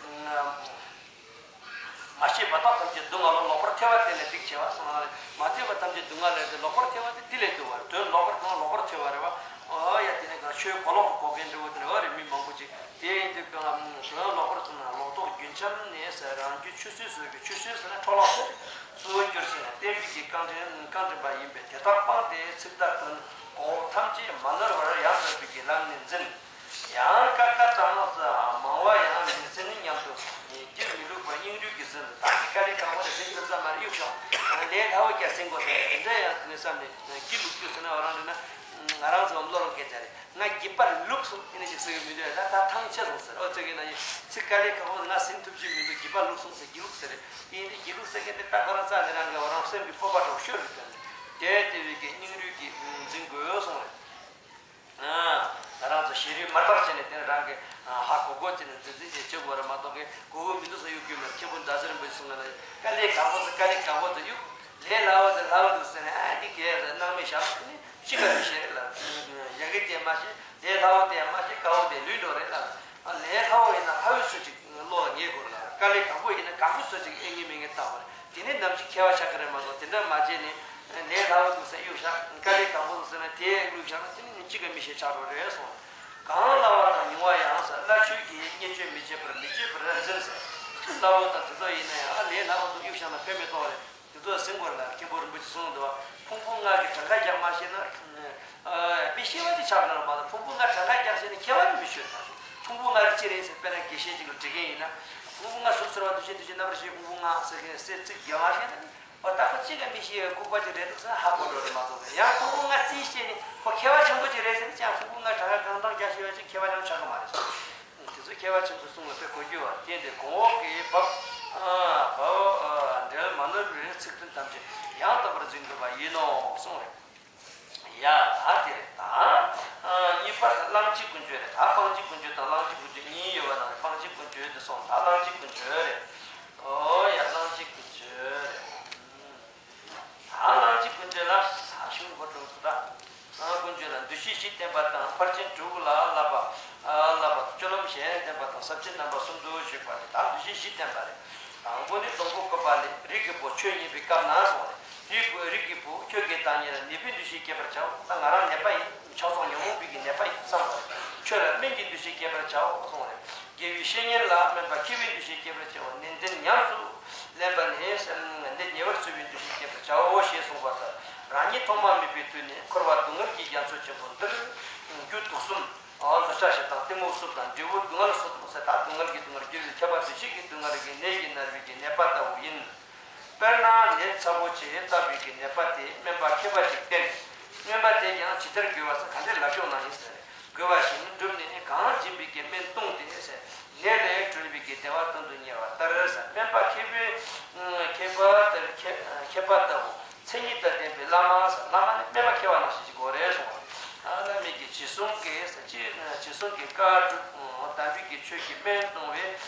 མ་སྐྱེས་པ་དག་ཐམས་ཅད་སྡུག་བསྔལ་ལོ། ལོག་པར་ཐལ་བ་དེ་ལས་སྡིག་ཆེ་བ་གསུངས་པ་རེད། མ་ཐོས་པ་ཐམས་ཅད་སྡུག་བསྔལ་ལས་ཏེ་ལོག་པར་ཐལ་བ་དེ་དེ་ལས་སྡུག་པ་རེད། དོན་ལོག་པར་གང་ལོག་པར་ཐལ་བ་རེད་བ། ཨོ་ཡ་དེ་ནས་གང་ཆོས་གོ་ལོག་གོ་མཁན་འདྲ་བོ་དེ་རེད་བ་རེད། མི་མང་པོ་ཅིག་དེ་ཡིན་དུས་གང་ལ་དོན་ལོག་པར་སོང་ན་ལོག་རྟོག་རྒྱུན་འབྱམས་ནས་ཟེར། རང་རྒྱུད་ཆུད་ཟོས་སུ་གི་ཆུད་ཟོས་ཟེར་ན་འཕྲོ་བརླག་ཟེར། གཙོ་བོ་གྱུར་ཕྱིན་ན་བསྟན་པའི་གི་རྐང་འདྲེན་རྐང་འདྲེན་པ་ཡིན་པས་དེ་དག་སྤངས་ཏེ་ཚིག་དང་དོན་གོ་ཐམས་ཅད་མ་ནོར་བར་ཡང་དག་པའི་གི་ལམ་ནས་འཛིན། ཡང་ཀ་ཁ་གྲངས་མང་བ་ཡང་མི་ཟིན་སྙམ་དུ་སྒྱིད་མི་ལུག་པར་སྙིང་རུས་ཀྱིས་ཟིན། ད་ཀ་ལས་ཁག་པོ་དེ་ཟིན་ཐུབ་ས་མ་རེད། གཡུག་ཤོག་ལས་སླ་བོ་ཀྱང་ཟིན་དགོས་ཟེར། དེ་འདྲ་ཡང་དེ་ནས་བསམ་ནས་སྒྱིད་ལུག་རྒྱུ་ཟེར་ན་འོ་རང་རེད་ན། ང་རང་ཚོ་བློ་རང་སྐད་ཆ་རེད། ང་སྒྱིད་པ་ལུག་སོང་དེ་ནས་ཞིག་ཟེར་གི་མི་འདུག་ད་ད་ཐང་ཆད་སོང་ཟེར། ཨོ་ཙི་གི་ན་ཡིན་ཚིག་ཀ་ལས་ཁག་པོ་ང་ཟིན་ཐུབ་ཀྱི་མི་འདུག་སྒྱིད་པ་ལུག་སོང་ཟེར། སྒྱིད་ལུག་ཟེར་རེད། དེ་ཡིན་དུས་སྒྱིད་ལུག་ཟེར་མཁན་དེ་ད་ཁོ་རང་རྩ་ནས་རང་གི་འོ་རང་སེམས་ཀྱི་སྤོབས་པ་འདྲ་བོ་ཤོར་རེད་དོན་རེད། དེ་དེ་བས་ཀྱི་སྙིང་རུས་ཀྱིས་འཛིན་དགོས་གསུངས་རེད། ང་རང་ཚོ་ཤེས་རིག་མ་བརྟག་བྱས་ནས་དེ་རང་གི་ཧ་གོ་གོ་བྱས་ནས་འཛིན་འཛིན་བྱས་བྱེད་དགོས་རེད་མ་གཏོགས་གི་གོ་གོ་མི་འདུག་ས་གཡུག་རྒྱུ་མེད། མཁན་པོ་ཟླ་ཟེར་རིན་པོ་ཆེ་གསུངས་ན་ལ་དཀའ་ལས་ཁག་པོ་ཚོ་དཀའ་ལས་ཁག་པོ་ཚོ་གཡུག་ལས་སླ་བོ་ཚོ་སླ་བོ་འདུག་ཟེར་ནས་ཨ་འདི་གས་ལ་སྣང་མེད་བཞག་ནས་གཅིག་ག་མི་ཤེས་རེད་ལ། ཡ་གི་དེ་མ་ཤེས་ལས་སླ་བོ་དེ་མ་ཤེས་དཀའ་བོ་དེ་ལུས་འགྲོ་རེད་ལ། ལས་སླ་བོ་ཡིན་ན་སླ་བོའི་ཚོད་ཅིག་བློ་ལ་ངེས་དགོས་རེད་ལ། དཀའ་ལས་ཁག་པོ་ཡིན་ན་ཁག་པོའི་ཚོད་ཅིག་ཨེ་ངེས་མི་ངེས་བལྟ་དགོས་རེད། དེ་ནས་ནམ་ཞིག་མཁས་པ་ཆགས་ཀྱི་རེད་མ་གཏོགས་དེ་འདྲ་མ་བྱས་ནས་ལས་སླ་བོ་འདུག་ཟེར་གཡུག་བཞག་དཀའ་ལས་ཁག་པོ་འདུག་ཟེར་ན་དེ་གཡུག་བཞག་ན་དེ་ནི་གཅིག་ག་མི་ཤེས་ཆགས་འགྲོ་རེད་གསུངས། གང་སླ་བ་དང་ཉུང་བ་ཡང་ཟེར། སླ་ཆོས་ཀྱི་བརྙས་བཅོས་མི་བྱེད་པར་མི་བྱེད་པར་འཛིན་ཟེར། སླ་བོ་དང་དེ་ཚོ་ཡིན་ན་ཡང་ལས་སླ་བོ་འདུག་གཡུག་བཞག་ན་ཕན་མི་ཐོགས་རེད། དེ་ཚོ་ཟིན་དགོས་ལ་མཁན་པོ་རིན་པོ་ཆེ་གསུངས་འདུག་ཕུང་པོ་ལྔ་གི་གྲངས་ཀ་རྒྱག་མ་ཤེས་ན། མི་ཤེས་པ་ཅིག་ཆགས་ན་མ་གཏོགས་ཕུང་པོ་ལྔ་གྲངས་ཀ་རྒྱག་ཤེས་ན་མཁས་པ་ནི་མི་ཤོད་ད། ཕུང་པོ་ལྔ་རེ་ཅི་རེད་ཟེར་དཔེར་ན་དགེ་བཤེས་ཅིག་ལ་འདྲི་མཁན་ཡིན་ན། ཕུང་པོ་ལྔ་གཟུགས་ཚོར་བ་འདུ་ཤེས་འདུ་བྱེད་རྣམ་པར་ཤེས་ཕུང་པོ་ལྔ་ཟེར་མཁན་ཟེར་ཚིག་རྒྱག་མ་ཤེས་ན་ནི། ད་ཁོ་གཅིག་ག་མི་ཤེས་པའི་ལྐུགས་པ་ཅིག་རེད་འདུག་ཟེར་ཧ་གོ་འགྲོ་རེད་མ་གཏོགས་ཡང་ཁོ་བོ་ང་རྩིས་བཤད་ནས་ཁོ་མཁས་པ་ཆེན་པོ་ཅིག་རེད་ཟེར་ནས་ཀྱང་ཁོ་བོ་ང་དྲང་གང་དྲང་རྒྱ་ཤེས་པ་ཅིག་མཁས་པ་ཆེན་པོ་ཆགས་ཀྱི་མ་རེད། དེ་ཚོ་མཁས་པ་ཆེན་པོའི་གསུང་ལ་དཔེ་གོ་རྒྱུ་བ་དེ་འདྲའི་གོང་འོག་གི་བབ་བབ་འབྲེལ་མ་ནོར་བའི་ཚིག་དོན་ཐམས་ཅད་ཡང་དག་པར་འཛིན་དགོས་པ་ཡིན་ནོ་གསུངས་རེད། ཡ་ད་དེ་རེད་ད། གཉིས་པ་ད་གླང་ཆེན་ཀུན་སྤྱོད་རེད་ད། སྤང་བྱའི་ཀུན་སྤྱོད་དང་གླང་ཆེན་ཀུན་སྤྱོད་གཉིས་ཡོད་པ་ནང་ནས་སྤང་བྱའི་ཀུན་སྤྱོད་དེ་སོང་ད་གླང་ཆེན་ཀུན་སྤྱོད་རེད། ཨོ་ཡ་གླང་ཆེན་ཀུན་སྤྱོད་རེད། ད་གླང་ཆེན་ཀུན་སྤྱོད་ལ་ད་གཞུང་གོ་དྲུག་ཏུ་ད། ཀུན་སྤྱོད་ལ་འདུ་ཤེས་བཞི་བསྟེན་པ་དང་ཕར་ཕྱིན་དྲུག་ལ་བསླབ་པ། བསླབ་པ་སྤྱོད་ལམ་གཞན་བསྟེན་པ་དང་ཟབ་ཆོས་རྣམ་པ་གསུམ་དུ་བཞུགས་པ་རེད་ད། འདུ་ཤེས་བཞི་བསྟེན་པ་རེད། དང་པོ་ནི་སྡོང་པོ་བཀོད་པ་ལས་རིགས་ཀྱི་བུ་ཁྱོད་ཉན་པའི་སྐབས་ན་གསུངས་རེད། རིགས་རིགས་ཀྱི་བུ་ཁྱོད་ཀྱིས་བདག་ཉིད་ལ་ནད་པའི་འདུ་ཤེས་སྐྱེད་པར་བྱའོ། ད་ང་རང་ནད་པ་ཡིན། ཕྱག་ཚོགས་ཉོན་མོངས་པའི་གི་ནད་པ་ཡིན་བསམ་པ་རེད། ཁྱོད་ལ་སྨན་གྱི་འདུ་ཤེས་སྐྱེད་པར་བྱའོ་གསུངས་རེད། དགེ་བའི་བཤེས་གཉེན་ལ་སྨན་པ་མཁས་པའི་འདུ་ཤེས་སྐྱེད་པར་བྱའོ། ནན་ཏན་ཉམས་སུ་ལེན་པ་ནི་ནད་ཉེ་བར་འཚོ་བའི་འདུ་ཤེས་སྐྱེད་པར་བྱའོ་ཞེས་གསུངས་པ་ལྟར་རང་ཉིད་ཐོག་མ་མེད་པའི་དུས་ནས་འཁོར་བ་སྡུག་བསྔལ་གྱི་རྒྱ་མཚོ་ཆེན་པོ་འདིར་རྒྱུ་དུག་གསུམ། འདོད་ཆགས་ཞེ་སྡང་གཏི་མུག་གསུམ་དང་འབྲས་བུ་སྡུག་བསྔལ་གསུམ་ཟེར་ད་སྡུག་བསྔལ་གྱི་སྡུག་བསྔལ་རྒྱུ་ཡི་ཁྱབ་པ་འདུ་བྱེད་ཀྱི་སྡུག་བསྔལ་གྱི་ནད་ཀྱིས་མནར་བའི་གི་ནད་པ་ལྟ་བུ་ཡིན། དཔེར་ན་ནད་ཚ་པོ་ཆེ་ལྟ་བུའི་གི་ནད་པ་དེ་སྨན་པ་མཁས་པ་ཞིག་བསྟེན། སྨན་པ་དེས་ཀྱང་ཇི་ལྟར་དགོས་པ་ཟེར་ག་འདྲའི་ལབ་ཀྱོག་གནང་ཡིན་ཟེར། དགོས་པ་བཞིན་བསྒྲུབས་ནས་གང་སྦྱིན་པའི་གི་སྨན་བཏུང་སྟེ་ཟེར། ནད་ལས་གྲོལ་བའི་གི་བདེ་བ་དོན་དུ་གཉེར་བ་ལྟར་ཟེར། སྨན་པ་མཁས་པའི་མཁས་པ་ལྟར་མཁས་མཁས་པ་ལྟ་བུ། མཚན་ཉིད་དང་ལྡན་པའི་བླ་མ་ཟེར། བླ་མ་ནི་སྨན་པ་མཁས་པ་ནང་བཞིན་གྱི་སྒོ་རེད་གསུངས། བླ་མའི་གི་རྗེས་བཟུང་གི་ཟེར་ཅི། རྗེས་བཟུང་གི་བཀའ་སྒྲུབ། དམ་པའི་གི་ཆོས་ཀྱི་སྨན་གཏོང་བས་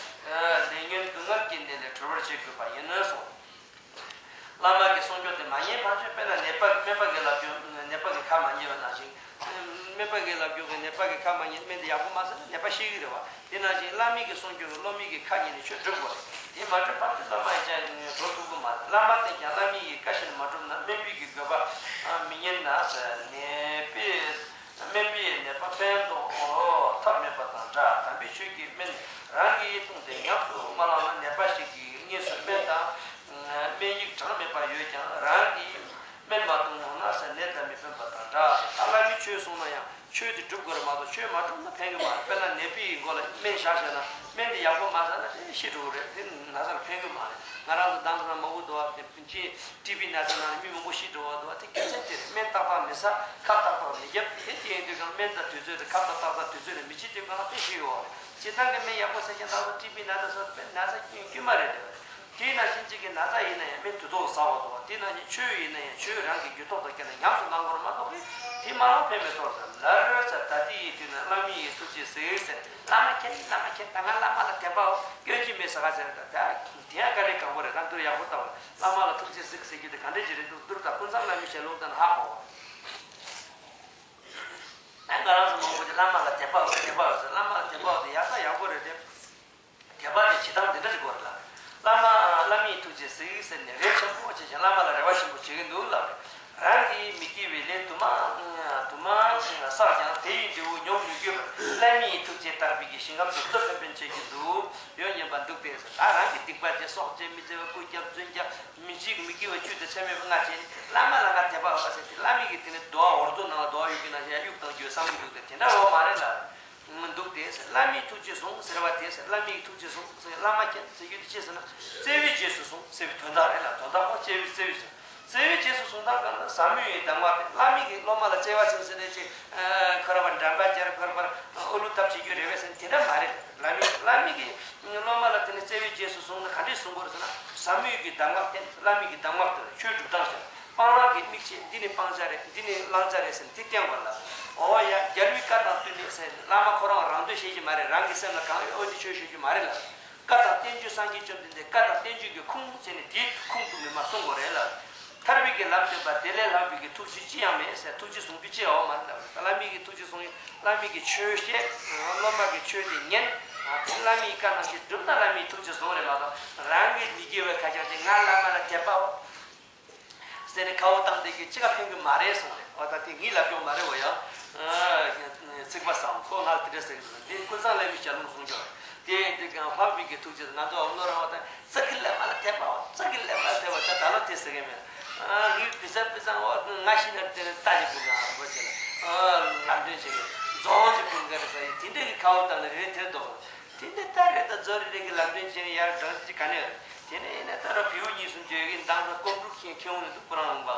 ལས་ཉོན་སྡུག་བསྔལ་གྱི་ནད་ལས་གྲོལ་བར་བྱེད་དགོས་པ་ཡིན་ནོ་གསུངས། བླ་མ་གི་གསུང་སྐྱོར་དེ་མ་ཉན་ཕར་ཕྱིན། དཔེར་ན་ནད་པ་སྨན་པ་གི་ལབ་སྐྱོར་ནད་པ་གི་ཁ་མ་ཉན་པ་ནང་བཞིན། སྨན་པ་གི་ལབ་སྐྱོར་གི་ནད་པ་གི་ཁ་མ་ཉན་སྨན་དེ་ཡག་པོ་མ་ཟ་ན་ནད་པ་ཤི་གི་རེད་བ། དེ་ནང་བཞིན་བླ་མའི་གི་གསུང་སྐྱོར་གི་སློབ་མའི་གི་ཁ་ཉན་ནས་ཆོས་སྒྲུབ་དགོས་རེད། དེ་མ་སྒྲུབ་བར་དུ་བླ་མ་ཡི་ཅག་འགྲོ་ཐུབ་ཀྱི་མ་རེད། བླ་མ་དེ་ཀྱང་བླ་མའི་གི་བཀའ་བཞིན་མ་སྒྲུབ་ན་སྨན་པའི་གི་དགོས་པ་མི་ཉན་ན་ཟེར། ནད་པས་སྨན་པའི་ནད་པ་ཕན་འདོགས་ཐབས་མེད་པ་དང་འདྲ། དམ་པའི་ཆོས་ཀྱི་སྨན་རང་གིས་བཏུང་སྟེ་ཉམས་སུ་མ་བླངས་ན་ནད་པ་ཞིག་གི་དངོས་སུ་སྨན་དང་སྨན་ཡིག་གྲངས་མེད་པ་ཡོད་ཀྱང་རང་གིས་སྨན་མ་བཏུང་ན་ཟེར་ནད་དང་མི་ཕན་པ་དང་འདྲ། ད་བླ་མའི་ཆོས་གསུངས་ན་ཡང་ཆོས་དེ་སྒྲུབ་དགོས་རེད་མ་གཏོགས་ཆོས་མ་སྒྲུབ་ན་ཕན་གི་མ་རེད། དཔེར་ན་ནད་པའི་མགོ་ལ་སྨན་བཞག་བྱས་ན་སྨན་དེ་ཡག་པོ་མ་ཟ་ན་དེ་ཤི་འགྲོ་གི་རེད། དེ་ན་ཚ་ལ་ཕན་གི་མ་རེད། ང་རང་ཚོ་མདང་དགོང་མང་པོ་འདུག་བ། དེ་ཕྱིན་ཆད་ཊི་བི་ན་ཚ་ནང་ནས་མི་མང་པོ་ཤི་འགྲོ་བ་འདུག་བ། དེ་རྒྱུ་མཚན་དེ་རེད། སྨན་ཏག་ཏག་མི་ཟ། ཁབ་ཏག་ཏག་མི་བརྒྱབ། དེ་དེ་ཡིན་དུས་གང་སྨན་དང་དུས་ཚོད་དེ་ཁབ་ཏག་ཏག་དང་དུས་ཚོད་ནས་མི་བྱེད་དུས་གང་དཔེ་ཤི་ཡོད་རེད། སྤྱིར་བཏང་གི་སྨན་ཡག་པོ་ཟ་མཁན་དག་ས་ཊི་བི་ན་ཚ་ཟ་དཔེ་ན་ཚ་དཀྱུས་མ་རེད་འདུག་བ། དེ་ནང་བཞིན་གཅིག་གི་ན་ཚ་ཡིན་ན་ཡང་སྨན་དུས་ཐོག་ཟ་བ་འདུག་བ། དེ་ནང་བཞིན་ཆོས་ཡིན་ན་ཡང་ཆོས་རང་གི་རྒྱུད་ཐོག་ཏུ་སྐྱེས་ན་ཉམས་སུ་བླང་དགོས་རེད་མ་གཏོགས་གི་དེ་མ་བླང་ཕན་མེད་དོ་ཟེར། ལར་ཟེར་ད་ལྟའི་ཡིད་དུས་ན་བླ་མའི་ཡིད་ཐུགས་རྗེས་གཟིགས་ཟེར། བླ་མ་མཁྱེན། བླ་མ་མཁྱེན། ད་ང་བླ་མ་ལ་དད་པའོ། སྐྱོན་ཅི་མེད་ཟེར་ག་ཟེར། ད་ད་དེ་ཡང་དཀའ་ལས་ཁག་པོ་རེད། ད་འདིར་ཡག་པོ་ལྟ་བ་བླ་མ་ལ་ཐུགས་རྗེས་གཟིགས་ཟེར་རྒྱུ་དེ་ག་འདྲས་ཅིག་རེད་འདུག་འདིར་ད་ཀུན་བཟང་བླ་མའི་ཞལ་ལུང་ལྟར་ཧ་གོ། ང་རང་ཚོ་མང་པོ་ཅིག་བླ་མ་ལ་དད་པའོ་དད་པའོ་ཟེར། བླ་མ་ལ་དད་པའོ་དེ་ཡག་ད་ཡག་པོ་རེད་དེ། དད་པ་དེ་བྱེད་སྟངས་འདི་འདྲ་ཞིག་དགོས་རེད་ལབ་རེད། བླ་མ་བླ་མའི་ཐུགས་རྗེས་གཟིགས་ཟེར་ནས་རེ་ཆེན་པོ་བྱེད་ཅིང་བླ་མ་ལ་རེ་བ་ཆེན་པོ་བྱེད་ཀྱི་འདུག་ལབ་རེད། རང་གིས་མི་དགེ་བའི་ལས་དུ་མ་དུ་མ་བསགས་ཀྱང་དེ་ཡི་འབྲས་བུ་མྱོང་མི་དགོས་པར་བླ་མའི་ཐུགས་རྗེས་བརྟགས་པའི་གི་ཞིང་ཁམས་སུ་སྟོབས་ལྡན་པས་མཆོད་ཀྱི་འདུག་ཡོད་སྙམ་པ་འདུག་སྟེ་ཟེར། ད་རང་གི་སྡིག་པ་བྱས། སྲོག་བཅད། མི་བརྩི་བ། རྐུ་བརྒྱབ། རྫུན་བརྒྱབ། མི་གཅིག་མི་དགེ་བ་བཅུ་དེ་ཚད་མེད་པ་ལྔ་བྱས་ནས་བླ་མ་ལ་ང་དད་པ་ཡོད་ཟེར་ཏེ་བླ་མའི་གི་དེ་ནས་རྡོ་བ་འོར་རྡོ་ནང་ལ་རྡོ་བ་གཡུག་གི་ནང་བཞིན་ཡང་གཡུག་བཏང་རྒྱུའི་བསམ་བློ་འདུག་སྟེ་དེ་འདྲ་ཡོད་མ་རེད་ལབ། འདུག་སྟེ་ཟེར། བླ་མའི་ཐུགས་རྗེས་བཟུང་ཟེར་བ་དེ་ཟེར། བླ་མའི་ཐུགས་རྗེས་བཟུང་ཟེར། བླ་མ་མཁྱེན་ཟེར་རྒྱུ་དེ་ཅི་ཟེར་ན། བརྩེ་བའི་རྗེས་སུ་བཟུང་ཟེར་བའི་དོན་དག་རེད་ལ། དོན་དག་ཁོ་བརྩེ་བའི་བརྩེ་བའི་ཟེར། བརྩེ་བའི་རྗེས་སུ་བཟུང་དང་གང་ལ་ཟབ་མོ་ཡི་གདམས་ངག་སྟེ། བླ་མའི་གི་སློབ་མ་ལ་བརྩེ་བ་ཆེན་ཟེར་ནས་ཅིག་ཁོ་ར་བ་འགྲམ་པ་སྦྱར། ཁོ་ར་བར་ཨུ་ལུ་སྟབས་བྱེད་རྒྱུ་རེད་བས་ཟེར་ན་དེ་འདྲ་མ་རེད། བླ་མའི་བླ་མའི་གི་སློབ་མ་ལ་དེ་ནི་བརྩེ་བའི་རྗེས་སུ་བཟུང་ན་ག་འདྲས་བཟུང་དགོས་རེད་ཟེར་ན། ཟབ་མོ་ཡི་གི་གདམས་ངག་སྟེ། བླ་མའི་གི་གདམས་ངག་ལྟར་ཆོས་སྒྲུབ་སྟངས་ཤར། སྤང་བླང་གི་དམིགས་བཅས། འདི་ནི་སྤང་བྱ་རེད། འདི་ནི་བླང་བྱ་རེད་ཟེར་ནས་དེ་བསྟན་དགོས་ལ། འོ་ཡ་རྒྱལ་བའི་བཀའ་དང་བསྟུན་ནས་ཟེར་ནས་བླ་མ་ཁོ་རང་རང་འདོད་བྱེད་ཀྱི་མ་རེད། རང་གི་སེམས་ལ་གང་ཡོད་འོ་དེ་ཆོས་ཞུ་རྒྱུ་མ་རེད་ལ། བཀའ་དང་བསྟན་བཅོས་སངས་རྒྱས་བཅོམ་ལྡན་འདས་བཀའ་དང་བསྟན་བཅོས་ཀྱི་ཁུངས་བྱས་ནས་དེའི་ཁུངས་དུ་མི་མ་གསུང་དགོས་རེད་ལ། ཐར་པའི་གི་ལམ་སྟོན་པ་དེ་ལས་ལྷག་པའི་གི་ཐུགས་རྗེ་ཅི་ཡང་མེད་ཟེར། ཐུགས་རྗེ་བཟུང་རྒྱུ་ཅི་ཡང་ཡོད་མ་རེད་ལ། བླ་མའི་གི་ཐུགས་རྗེ་བཟུང་ཡིན། བླ་མའི་གི་ཆོས་བཤད། སློབ་མ་གི་ཆོས་དེ་ཉན། དེ་བླ་མའི་བཀའ་ནང་བཞིན་བསྒྲུབས་ན་བླ་མའི་ཐུགས་རྗེ་བཟུང་རེད་མ་གཏོགས་རང་གི་མི་དགེ་བའི་ཁ་བྱང་ཅིག་ང་བླ་མ་ལ་དད་པའོ། ཟེར་ནས་ཁ་བོ་བཏང་དེ་གི་ཅི་ག་ཕན་གི་མ་རེད་གསུངས་རེད། འོ་ད་དེ་ངའི་ལབ་སྐྱོང་མ་རེད་འོ་ཡ། ཚིག་པ་སང་ཁོ་ང་ལ་དེ་འདྲ་ཟེར་གི་འདུག་འདི་ཀུན་བཟང་བླ་མའི་ཞལ་ལུང་གསུངས་ཀྱང་དེ་འདི་གང་ལྷག་པའི་གི་ཐུགས་རྗེ་ང་ཚོ་འོམ་ལོ་རང་བ་དང་ཙག་གི་ལས་མ་ལ་དད་པའོ། ཙག་གི་ལས་མ་ལ་དད་པ་ད་ད་ལོ་དེ་ཟེར་གི་མེད། ངའི་བི་ས་བི་སང་འོ་ང་ཤི་ན་དེ་ནས་ལྟ་ཅིག་དགོས་ན་འོ་ཅེ་ལ་ལམ་སྟོན་བྱེད་གི་རྫོང་ཅིག་ཀུན་དགའ་རེད་ས་ཡི་དེ་འདྲ་གི་ཁ་བོ་བཏང་ནས་རེད་དེ་འདུག་དེ་འདྲ་ལྟ་རེད་ད་རྫོང་རེ་རེ་གི་ལམ་སྟོན་བྱེད་ཡར་འགྲོ་ཅིག་ག་ནས་རེད། དེ་ནས་ཡིན་ན་ད་ར་བེའུ་གཉིས་གསུམ་ཅིག་ཡོད་གི་མདང་ས་སྐོམ་ཕྲུག་ཁྱེད་ཁྱེད་འོང་ནས་འདུག་ཁོ་རང་འོང་བ།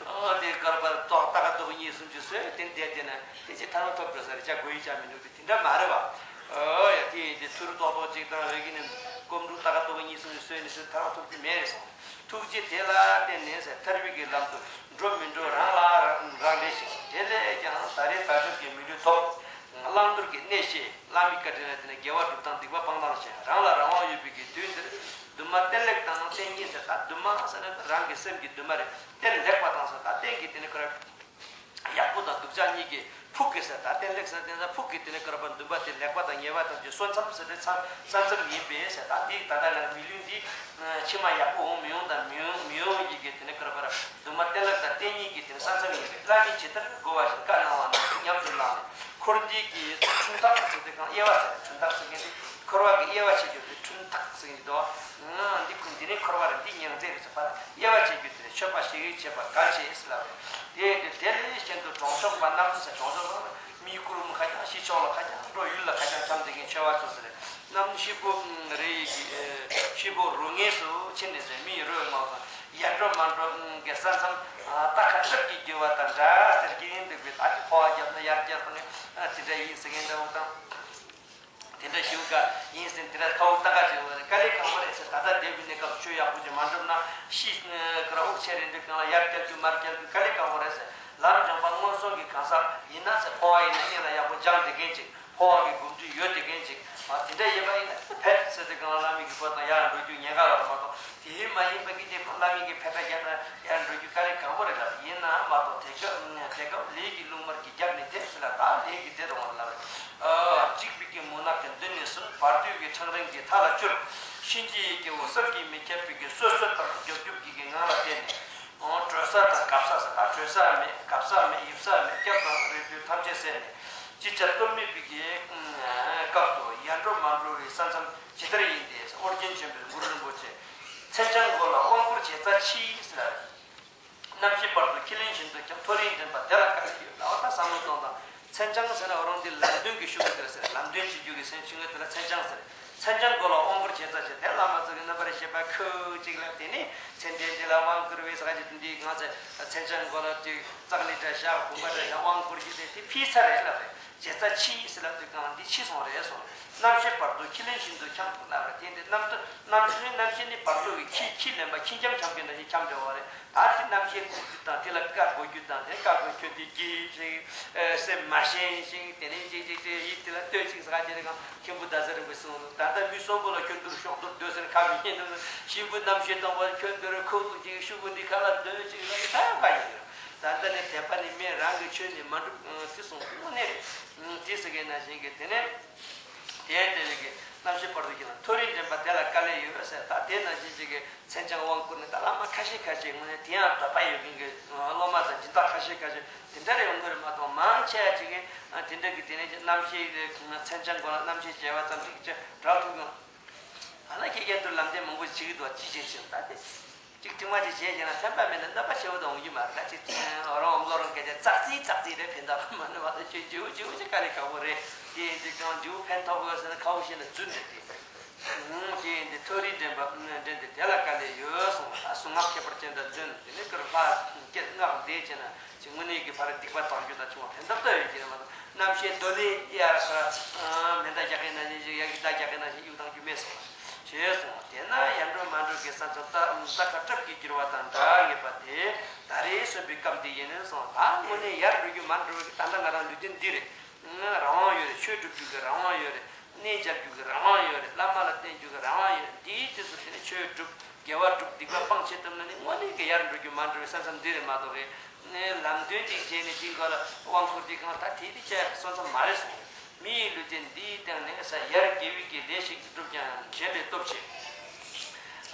ཨ་དེ་དཀར་པར་ཏོག་ཏ་ཀ་ཏོག་གཉིས་གསུམ་ཅིག་ཟོས་དེ་བསྡད་དེ་ན་དེ་ཅི་ཐར་བ་ཐོབ་འགྲོ་ས་རེད། ཅ་དགོས་ཡི་ཅ་མི་འདུག་དེ་དེ་འདྲ་མ་རེད་བ། ཨོ་ཡ་དེ་ཡིན་དེ་ཚུར་ཏོག་ཏོག་ཅིག་དང་རེ་གི་ནས་སྐོམ་ཕྲུག་ཏ་ཀ་ཏོག་གཉིས་གསུམ་ཅིག་ཟོས་ནས་ཟོས་ཐར་བ་ཐོབ་ཀྱི་མེད་རེད་སོང་། ཐུགས་རྗེ་དེ་ལ་བརྟེན་ནས་ཟེར། ཐར་པའི་གི་ལམ་དུ་འགྲོ་མི་འགྲོ་རང་ལ་རག་ལས་ཤིང་། དེ་ལས་ཀྱང་ད་རེས་དལ་འབྱོར་གྱི་མི་ལུས་ཐོབ། བླང་དོར་གྱི་གནས་ཤེས། བླ་མའི་བཀའ་དྲིན་ལ་བརྟེན་ནས་དགེ་བ་སྒྲུབ་སྟངས་སྡིག་པ་སྤང་སྟངས་ཤེས། རང་ལ་རང་དབང་ཡོད་པའི་གི་དུས་འདིར་འདུན་མ་བརྟན་ལེགས་དང་བརྟན་སྙིང་ཟེར། ད་འདུན་མ་ཟེར་ན་རང་གི་སེམས་ཀྱི་འདུན་མ་རེད། བརྟན་ལེགས་པ་དང་ཟེར། ད་བརྟན་གྱི་དེ་ནི་ཁོ་ར་ཡག་པོ་དང་སྡུག་ཅག་གཉིས་ཀྱི་ཕུགས་ཀྱི་ཟེར། ད་བརྟན་ལེགས་ཟེར་དེ་ཚོ་ཕུགས་ཀྱི་དེ་ནི་ཀར་པ་འདུན་པ་དེ་ལེགས་པ་དང་ཉེས་པ་ཐམས་ཅད་སོ་མཚམས་ཟེར་དེ་ས་ས་མཚམས་ཡིན་པས་ཟེར། ད་འདི་ད་ལྟ་ལ་མི་ལུས་འདི་ཕྱི་མ་ཡག་པོ་འོང་མི་འོང་དང་མི་འོང་མི་འོང་ཡི་གེ་དེ་ནི་ཀར་པ་ར་འདུན་མ་བརྟན་ལེགས་དང་བརྟན་གཉིས་ཀྱི་དེ་ནི་ས་མཚམས་ཡིན་པས། བླ་མས་ཇི་ལྟར་བསྒོ་བ་བཞིན་བཀའ་གནང་བ་ནང་བཞིན་ཉམས་སུ་བླངས་ནས། འཁོར་འདས་ཀྱི་འཁྲུན་ཐག་ཟེར་དེ་གང་དབྱེ་བ་ཟེར། འཁྲུན་ཐག་ཟེར་མཁན་དེ་འཁོར་བ་གི་དབྱེ་བ་ཕྱེ་རྒྱུ་དེ་འཁྲུན་ཐག་ཟེར་གྱི་འདུག་ཨང་། འདི་ཁུ་འདི་ནི་འཁོར་བ་རེད། འདི་མྱང་འདས་རེད་ཟེར་བར་དབྱེ་བ་ཕྱེ་རྒྱུ་དེ་རེད། མཆོད་པ་ཞིག་བྱེད་པ་གལ་ཆེ་ཟེར་ལབ་རེད། དེ་དེ་དེ་ལས་གཞན་དུ་གྲོང་ཆོག་པ་རྣམས་ཟེར། གྲོང་ཆོག་ལ་མིའི་སྐུ་རུམ་ཁ་རྐྱང་། ཕྱི་ཕྱོགས་ལ་ཁ་རྐྱང་། འགྲོ་ཡུལ་ལ་ཁ་རྐྱང་འཁྱམ་བསྡད་མཁན་ཆོས་པ་ཚོ་ཟེར་རེད། གནམ་ཤི་བོ་རེ་ཡི་གི་ཤི་བོ་རུ་ངེས་སུ་ཕྱིན་ནས་ཟེར། མི་ཡི་རོ་མང་ཙང་ཡར་འགྲོ་མར་འགྲོ་གི་ས་མཚམས་རྟ་ཁ་སྲབ་ཀྱིས་བསྒྱུར་བ་དང་འདྲ་ཟེར་གྱིན་འདུག་པས། ད་དེ་ཕོ་བ་བརྒྱབ་ན་ཡར་བསྐྱལ་དང་དེ་འདྲ་ཡིན་ཟེར་མཁན་འདྲ་བོ་དང་། དེ་འདྲ་ཞིག་ག་ཡིན་ཟེར། དེ་འདྲ་ཁ་བོ་ཏག་ཏག་ཅིག་ཡོད་རེད། དཀའ་ལས་ཁག་པོ་རེད་ཟེར། ད་ལྟ་བསྡད་པའི་གནས་སྐབས་སུ་ཆོས་ཡག་པོ་ཅིག་མ་འགྲུབ་ན་ཤི་ཁ་ར་དབུགས་ཆད་རན་དུས་སྒང་ལ་ཡར་བསྐྱལ་རྒྱུ་མར་བསྐྱལ་རྒྱུ་དཀའ་ལས་ཁག་པོ་རེད་ཟེར། ལམ་འབྱོངས་པ་སྔོན་སོང་གི་གང་ཟག་ཡིན་ན་ཟེར། ཕོ་བ་ཡིན་ན་སྙིང་ལ་ཡག་པོ་སྦྱངས་བསྡད་མཁན་ཅིག་ཕོ་བ་གི་གོམས་འདྲིས་ཡོད་བསྡད་མཁན་ཅིག་ཨ་དེ་འདྲ་ཡིན་པ་ཡིན་ན་ཕེབས་ཟེར་དུས་སྒང་ལ་བླ་མའི་གི་སྐོར་དང་ཡར་འགྲོ་རྒྱུ་ཉེན་ཁ་ཡོད་རེད་མ་གཏོགས། དེ་མ་ཡིན་པ་གི་དེ་བླ་མའི་གི་ཕེབས་སྒྲ་བརྒྱབ་ན་ཡར་འགྲོ་རྒྱུ་དཀའ་ལས་ཁག་པོ་རེད་ལབ། ཡིན་ན་མ་གཏོགས་དེ་སྐབས་དེ་སྐབས་ལས་ཀྱི་རླུང་དམར་གྱིས་བརྒྱབ་ནས་དེ་ཚོ་ལ་ད་ལས་ཀྱི་དེ་རུ་འོང་ལབ་རེད། ཨ་གཅིག་པའི་གི་མུན་ནག་གི་མདུན་ནས་བཟུང་། བར་དོའི་གི་འཕྲང་རིང་གི་མཐའ་ལ་བསྐྱོད། གཤིན་རྗེའི་སྐྱེ་བོ་བསམ་གྱིས་མི་ཁྱབ་པའི་གི་གསོད་གསོད་དང་རྒྱོབ་རྒྱོབ་ཀྱི་གི་ངང་ལ་བསྡད་ནས། ཨོ་གྲོལ་ས་དང་གབ་ས་ཟེར། ད་གྲོལ་ས་མེད་གབ་ས་མེད་ཡིབ་ས་མེད། སྐྱབས་དང་རིགས་རྒྱུད་ཐམས་ཅད་ཟད་ནས། ཅི་བྱ་གཏོལ་མེད་པའི་གི་སྐབས་སུ་ཡར་འགྲོ་མར་འགྲོ་བའི་ས་མཚམས་ཇི་ལྟར་ཡིན་ཏེ། ཨོ་རྒྱན་ཆེན་པོའི་གུ་རུ་རིན་པོ་ཆེ། མཚན་བྱང་མགོ་ལ་དབང་བསྐུར་བྱེད་རྩ་ཆི་ཟེར། རྣམ་ཤེས་བར་དུ་ཁས་ལེན་བཞིན་དུ་ཀྱང་། མཐོ་རིས་འདྲེན་པ་དེ་ལ་དཀའ་ལས་ཡོད་ལ། འོ་ད་བསམ་བློ་གཏོང་དང་། མཚན་བྱང་ཟེར་ན་འོ་རང་འདི་ལམ་སྟོན་གྱི་ཤུགས་ཀྱིས་ཟེར། ལམ་སྟོན་བྱེད་རྒྱུ་གི་སེམས་ཤུགས་ཀྱིས་དེ་ལ་མཚན་བྱང་ཟེར། མཚན་བྱང་མགོ་ལ་དབང་བསྐུར་བྱེད་རྩ་ཆེ། དེ་བླ་མ་ཚོ་གི་རྣམ་པར་ཤེས་པ་ཁོ་གཅིག་ལ་དེ་ནི་མཚན་ལྡན་འདི་ལ་དབང་བསྐུར་བའི་ས་ཆ་འདི་ང་ཚོས་མཚན་བྱང་མགོ་ལ་དེ་ཙཀ་ལི་འདྲ་བཞག་བུམ་པ་འདྲ་བཞག་དབང་བསྐུར་རྒྱུ་དེ་དེ་ཕྱི་ས་རེད་ལབ་རེད། བྱེད་རྩ་ཆི་ཟེར་ལབ་དུས་གང་འདི་ཕྱི་སོང་རེད་སོང་། རྣམ་ཤེས་བར་དོ་ཁས་ལེན་བཞིན་དུ་འཁྱམས་ལབ་རེད། དེ་འདི་རྣམ་རྣམ་རྣམ་ཤེས་ནི་བར་དོ་གི་ཁྱི་ཁྱི་ལེན་པ་ཁྱི་འཁྱམ་འཁྱམ་གྱི་ནང་བཞིན་འཁྱམས་འགྲོ་བ་རེད། ད་དེ་རྣམ་ཤེས་བསྐུར་རྒྱུ་དང་དེ་ལ་བཀའ་བསྒོ་རྒྱུ་དང་། དེ་བཀའ་བསྒོ་ཁྱོད་དེ་གྱིས་ཤིག་སེམས་མ་ཞན་ཞིག་དེ་ནས་ཅིག་ཅིག་ཅིག་ཡིད་དེ་ལ་ལྟོས་ཅིག་ཟེར་ག་དེ་རེད། གང་མཁན་པོ་ཟླ་ཟེར་རིན་པོ་གསུངས་འདུག་ད་ལྟ་མི་གསོན་པོ་ལ་ཁྱོད་འདུར་ཤོག་འདུར་སྡོད་ཟེར་ཁ་མི་ཉན་འདུག་ཤི་བོ་རྣམ་ཤེས་སྟོང་པ་ཁྱོད་འདུར་ཁུག་ཅིག་ཤི་བོ་འདི་ཁ་ལ་སྡོད་ཅིག་ལ་ད་ག་ཡིན། ད་ལྟ་ནས་དད་པ་ནི་མེད་རང་གི་ཆོས་ནི་མ་འགྲུབ་དེ་གསུངས་དངོས་གནས་རེད། དེ་ཟེར་གི་ན་ཞིག་གི་དེ་ནས། དེ་དེ་རིགས་ཀྱི་རྣམ་ཤེས་བར་དུ་ཁས་ལེན། མཐོ་རིས་འདྲེན་པ་དེ་ལ་དཀའ་ལས་ཡོད་ཟེར། ད་དེ་ནང་བཞིན་ཅིག་གི་མཚན་བྱང་དབང་བསྐུར་ནས་ད་བླ་མ་ཁ་ཤས་ཁ་ཤས་ངོས་ནས་དེ་ཡང་འདོད་པ་ཡོད་མཁན་གྱི་སློབ་མ་དང་སྦྱིན་བདག་ཁ་ཤས་ཁ་ཤས་དེ་འདྲ་རེ་ཡོང་གི་རེད་མ་གཏོགས། མང་ཆེ་བ་ཅིག་གིས་དེ་འདྲ་གི་དེ་ནས་རྣམ་ཤེས་མཚན་བྱང་སྒོ་ལ་རྣམ་ཤེས་བྱས་པ་ཙམ་ཞིག་ཅིག་འགྲོ་ཐུབ་ཡོང་། ཨ་ན་ཁྱེད་རྒན་དུ་ལམ་སྟོན་མང་པོ་བྱེད་ཀྱི་འདུག་ཅི་བྱེད་ཅེས་ད་དེ། གཅིག་ཐེངས་མ་གཅིག་བྱས་བྱས་ན་ཕན་པ་མེད་ན་རྣམ་པ་ཆེ་བོ་དང་འོང་གི་མ་རེད། ད་གཅིག་རང་འོམ་ལོ་རང་སྐད་ཆ་ཙག་ཙིག་ཙག་ཙིག་རེད། ཕན་ཐོགས་མ་ནུས་པ་དང་ཆོས་བརྗེ་བོ་བརྗེ་བོ་ཅིག་དཀའ་ལས་ཁག་པོ་རེད། དེ་ཡིན་དུས་གང་བརྗེ་བོ་ཕན་ཐོགས་དགོས་ཟེར་ན་ཁ་བོ་ཤེས་ན་རྫུན་རེད་དེ། ཨུང་། དེ་ཡིན་དུས་མཐོ་རིས་འདྲེན་པ་འདྲེན་ཏེ་དེ་ལ་དཀའ་ལས་ཡོད་གསུངས་པ། ད་གཟུངས་སྔགས་ཁྱད་པར་ཅན་དང་འདོན། དེ་ནས་ཀར་ལྷ་སྐད་སྔགས་བཟླས་བྱས་ན་ཅིག་དངོས་གནས་ཀྱི་ཕར་སྡིག་པ་དག་རྒྱུ་དང་བྱུང་བ་ཕན་ཐོགས་ལྟ་ཡོད་ཀྱི་རེད་མ་གཏོགས། རྣམ་ཤེས་གདོད་ནས་ཡར་ས་མེ་མདའ་རྒྱག་མཁན་ནང་བཞིན་ཞིག་ཡ་གི་མདའ་རྒྱག་མཁན་ནང་བཞིན་གཡུག་བཏང་རྒྱུ་མེད་གསུངས་པ། ཞེས་གསུངས། དེས་ན་ཡར་འགྲོ་མར་འགྲོ་གི་ས་མཚམས་རྟ་རྟ་ཁ་སྲབ་ཀྱིས་བསྒྱུར་བ་དང་འདྲ་ངེས་པ་དེ་ད་རེས་གསོན་པའི་སྐབས་འདི་ཡིན་ནས་སོང་། ད་དངོས་གནས་ཡར་འགྲོ་རྒྱུ་མར་འགྲོ་རྒྱུ་ད་ལྟ་ང་རང་ལུས་རྟེན་འདི་རེད། རང་དབང་ཡོད་རེད། ཆོས་སྒྲུབ་རྒྱུ་གི་རང་དབང་ཡོད་རེད། གནས་མཇལ་རྒྱུ་གི་རང་དབང་ཡོད་རེད། བླ་མ་ལ་བསྟེན་རྒྱུ་གི་རང་དབང་ཡོད་རེད། འདིའི་དུས་སུ་དེ་ནས་ཆོས་སྒྲུབ་དགེ་བ་སྒྲུབ་སྡིག་པ་སྤང་བྱེད་ཐུབ་ན་ནི་དངོས་གནས་ཀྱི་ཡར་འགྲོ་རྒྱུ་མར་འགྲོ་བའི་ས་མཚམས་འདི་རེད་མ་གཏོགས་རེད། ནས་ལམ་སྟོན་ཅིག་བྱས་ནས་དེའི་སྒང་ལ་དབང་བསྐུར་དེ་གང་ད་དེ་དེ་བྱས་སོང་ཙམ་མ་རེད་གསུངས། མི་ཡི་ལུས་རྟེན་འདིའི་སྟེང་ནས་ས་ཡར་དགེ་བའི་གི་ལས་ཤིག་བསྒྲུབ་ཀྱང་གཞན་ལས་སྟོབས་ཆེ།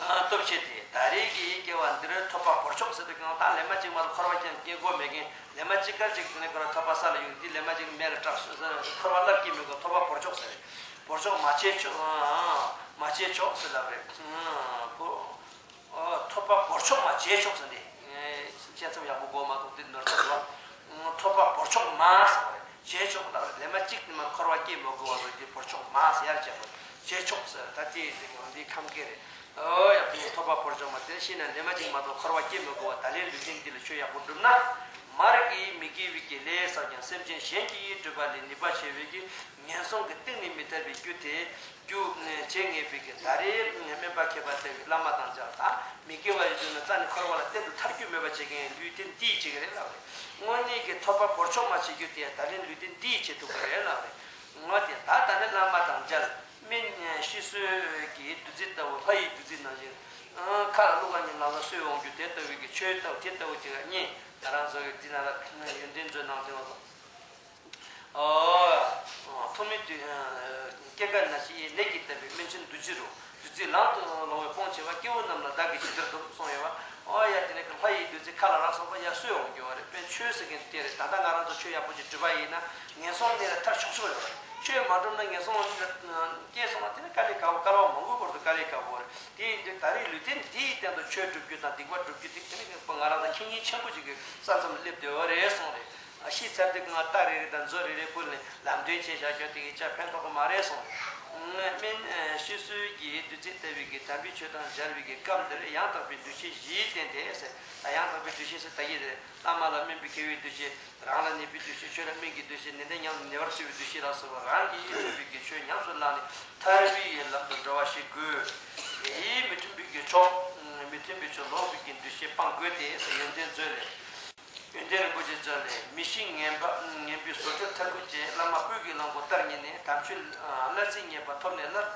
ཨ་སྟོབས་ཆེ་སྟེ། ད་རེས་ཀྱི་སྐྱེ་བ་འདིར་ཐོབ་པ་བོར་ཆོག་ཟེར་དུས་གང་ད་ལས་མ་གཅིག་མ་གཏོགས་འཁོར་བ་ཀྱང་སྐྱེ་དགོས་མེད་མཁན། ལས་མ་གཅིག་སྐར་གཅིག་དེ་ནས་ཁོ་རང་ཐོབ་པ་ས་ལ་ཡོང་དུས་ལས་མ་གཅིག་མེ་ལ་སྐྲག་ཤོར་ས་འཁོར་བ་སླར་སྐྱེ་མི་དགོས། ཐོབ་པ་བོར་ཆོག་ཟེར་རེད། བོར་ཆོག་མ་བྱེད་ཆོག་ཨ་མ་བྱེད་ཆོག་ཟེར་ལབ་རེད། ཨ་བོ། ཨོ། ཐོབ་པ་བོར་ཆོག་མ་བྱེད་ཆོག་ཟེར་ནས། ཨེ། བཅད་མཚམས་ཡག་པོ་དགོས་མ་གཏོགས་འདི་ནོར་ཚ་འདུག་ཨ། ཐོབ་པ་བོར་ཆོག་མ་ཟེར་བ་རེད། བྱེད་ཆོག་ལབ་རེད། ལས་མ་གཅིག་དེ་མ་འཁོར་བ་སྐྱེ་མ་དགོས་པ་བཟོ་རྒྱུ་བོར་ཆོག་མ་ཟེར་ཡར་བྱས་པ་བྱེད་ཆོག་ཟེར། ད་དེ་ཡིན་དུས་ཀྱང་འདི་ཁམས་སྐད་རེད། ཨོ་ཡ། དེ་ནས་ཐོབ་པ་བོར་ཆོག་མ་དེར་ཤེས་ན་ལས་མ་བྱིན་མ་གཏོགས་འཁོར་བ་སྐྱེ་མི་དགོས་པ། ད་ལན་ལུས་རྟེན་འདི་ལ་ཆོས་ཡག་པོ་བསྒྲུབས་ན། མར་གྱིས་མི་དགེ་བའི་གི་ལས་བསགས་ཀྱང་སེམས་ཅན་གཞན་གྱི་སྒྲིབ་པ་ལས་ནུས་པ་ཆེ་བའི་གི་ངན་སོང་གི་གཏིང་ནས་མི་ཐར་བའི་རྒྱུ་དེ་རྒྱུ་བྱེད་ངེས་པའི་གི་ད་རེས་སྨན་པ་མཁས་པ་ལྟ་བུའི་བླ་མ་དང་མཇལ་དང་མི་དགེ་བ་ཡི་རྒྱུ་ནི་རྩ་ནས་འཁོར་བ་ལ་གཏན་དུ་ཐར་རྒྱུ་མེད་པ་བྱེད་མཁན་ལུས་རྟེན་འདི་ཡིས་བྱེད་ཀྱི་རེད་ལབ་རེད། དངོས་གནས་ཀྱི་ཐོབ་པ་བོར་ཆོག་མ་བྱེད་རྒྱུ་དེ་ད་རེས་ལུས་རྟེན་འདི་ཡིས་བྱེད་ཐུབ་ཀྱི་རེད་ལབ་རེད། ངོ་དེ་ད་ད་ནི་བླ་མ་དང་མཇལ། སྨན་ཤི་གསོས་ཀྱི་བདུད་རྩི་ལྟ་བུ་ལྷ་ཡི་བདུད་རྩི་ནང་བཞིན། ཁ་ལ་བླུགས་པ་ཉིད་ལམ་ལ་གསོས་འོང་རྒྱུ་དེ་ལྟ་བུའི་གི་ཆོས་ལྟ་བུ་དེ་ལྟ་བུ་ཅིག་ལ་བརྙས། ང་རང་ཚོ་གི་འདི་ན་ལ་ཡོན་ཏན་མཛོད་ནང་དེ་བ་ལ། ཨོ། ཐོག་མའི་དུས་སྐྱེ་རྒ་ན་འཆི་ཡི་ནད་ཀྱིས་བསྟན་པའི་སྨན་ཆེན་བདུད་རྩི་རུ། བདུད་རྩི་ལམ་དུ་ལོང་བའི་སྤོང་བྱེད་པ། སྐྱེ་བོ་རྣམས་ལ་བདག་གིས་ཇི་ལྟར་བསྡུམ་གསུངས་ཡོད་པ། ཨོ་ཡ། དེ་ནས་ལྷ་ཡི་བདུད་རྩི་ཁ་ལ་རག་སོང་པ་ཡ་གསོས་འོང་རྒྱུ་བ་རེད། དཔེ་ཆོས་ཟེར་མཁན་དེ་རེད། ད་ལྟ་ང་རང་ཚོ་ཆོས་ཡག་པོ་ཅིག་སྒྲུབ་པ་ཡིན་ན་ངན་སོང་གནས་ལ་ཐར་ཆོག་ཆོག་ཡོད་རེད། ཆོས་མ་སྒྲུབ་ན་ངན་སོང་གནས་ལ་སྐྱེས་སོང་ན་དེ་ནི་དཀའ་ལས་ཁག་པོ། སྐལ་བ་མང་པོའི་བར་དུ་དཀའ་ལས་ཁག་པོ་རེད། དེ་ཡིན་དུས་ད་རེས་ལུས་རྟེན་འདིའི་སྟེང་དུ་ཆོས་སྒྲུབ་རྒྱུ་དང་སྡིག་པ་སྒྲུབ་རྒྱུ་དེ་དེ་ནི་ང་རང་ཚོ་ཁེ་ཉེན་ཆེན་པོ་ཅིག་གི་ས་མཚམས་སླེབས་བསྡད་ཡོད་རེད་གསུངས་རེད། ཤི་ཚར་དུས་ང་རྟ་རེ་རེ་དང་མཛོ་རེ་རེ་ཕུལ་ནས་ལམ་སྟོན་བྱས་བཞག་རྒྱུ་དེ་གིས་ཅང་ཕན་ཐོགས་ཀྱི་མ་རེད་གསུངས། སྨན་ཤི་གསོས་ཀྱི་བདུད་རྩི་ལྟ་བུའི་གི་དམ་པའི་ཆོས་དང་མཇལ་བའི་གི་སྐབས་འདིར་ཡང་དག་པའི་འདུ་ཤེས་བཞིའི་རྟེན་དེ་ཟེར། ད་ཡང་དག་པའི་འདུ་ཤེས་ཟེར་ད་གི་རེད། བླ་མ་ལ་སྨན་པའི་དགེ་བའི་འདུ་ཤེས། རང་ལ་ནད་པའི་འདུ་ཤེས། ཆོས་ལ་སྨན་གྱི་འདུ་ཤེས། ནན་ཏན་ཉམས་ཉེ་བར་བརྩེ་བའི་འདུ་ཤེས་ལ་སོགས་པ་རང་གིས་ཐོས་པའི་གི་ཆོས་ཉམས་སུ་བླངས་ནས་ཐར་པའི་ལམ་དུ་འགྲོ་བ་ཞིག་དགོས། དེའི་མི་མཐུན་པའི་གི་ཕྱོགས། མི་མཐུན་པའི་ཕྱོགས་ལོག་པའི་གི་འདུ་ཤེས་སྤང་དགོས་ཏེ་ཟེར། ཡོན་ཏན་མཛོད་ལས། ཡོན་ཏན་རིན་པོ་ཆེ་མཛོད་ལས། མི་ཤི་ངན་པ་ངན་པའི་ཟོ་ཆུར་ཐབས་ཁུར་བྱེད། བླ་མ་སྤོས་ཀྱི་གླང་པོ་ལྟར་ཉིད་ནས། དམ་ཆོས་གླར་རྩིས་རྙེད་པ་ཐོབ་ནས་སླར།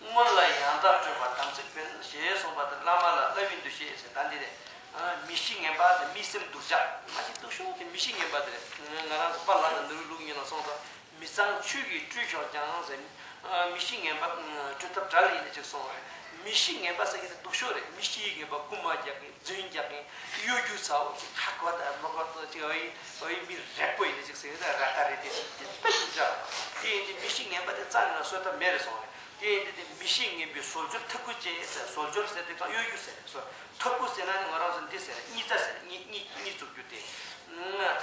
སྔོན་ལ་ཡང་དག་སྤྲོད་པ་དམ་ཚིག་འཕེལ། ཞེས་གསུངས་པ་ལྟར་བླ་མ་ལ་བསླབ་པའི་འདུ་ཤེས་ཟེར། ད་འདི་རེད། མི་ཤི་ངན་པ་ཟེར། མི་སེམས་སྡུག་ཅག་མ་ཞིག་སྡུག་ཤོས་དེ་མི་ཤི་ངན་པ་དེ་རེད། ང་རང་ཚོ་པཱ་ལགས་དང་ནོར་བུའི་ལུགས་གཉིས་ལ་གསུངས་དང་། མི་གཙང་ཆོས་ཀྱིས་བཀྲུས་ཆོག་ཀྱང་ཟེར། མི་ཤི་ངན་པ་བཀྲུ་ཐབས་གྲལ་ཡིན་ནི་ཅིག་གསུངས་རེད། མི་ཤི་ངན་པ་ཟེར་གྱི་དེ་སྡུག་ཤོས་རེད། མི་ཤི་ངན་པ་རྐུ་མ་རྒྱག་གིན། རྫུན་རྒྱག་གིན། གཡོ་སྒྱུ་ཚ་བོ་ཅིག་ཁ་གོ་དང་མ་གོ་དང་ཅིག་ཨོ་ཡི་ཨོ་ཡི་མི་རེག་པོ་ཡིན་ནི་ཅིག་ཟེར་གྱི་དེ་ར་ཏ་རེད། དེ་དེ་དཔེ་སྡུག་ཅག་དེ་ཡིན་དུས་མི་ཤི་ངན་པ་དེ་རྩ་ནས་ལ་གསོད་ཐབས་མེད་རེད་གསུངས་རེད། དེ་ཡིན་དུས་དེ་མི་ཤི་ངན་པའི་ཟོ་ཆུར་ཐབས་ཁུར་བྱེད་ཟེར། ཟོ་ཆུར་ཟེར་དུས་ཀྱང་གཡོ་སྒྱུ་ཟེར་རེད། ཟོ་ཐབས་ཁུར་ཟེར་ན་ནི་ང་རང་ཚོ་འདི་ཟེར་རེད། རྙི་རྩ་ཟེར་རེད། རྙི་རྙི་རྙི་བཙུགས་རྒྱུ་དེ།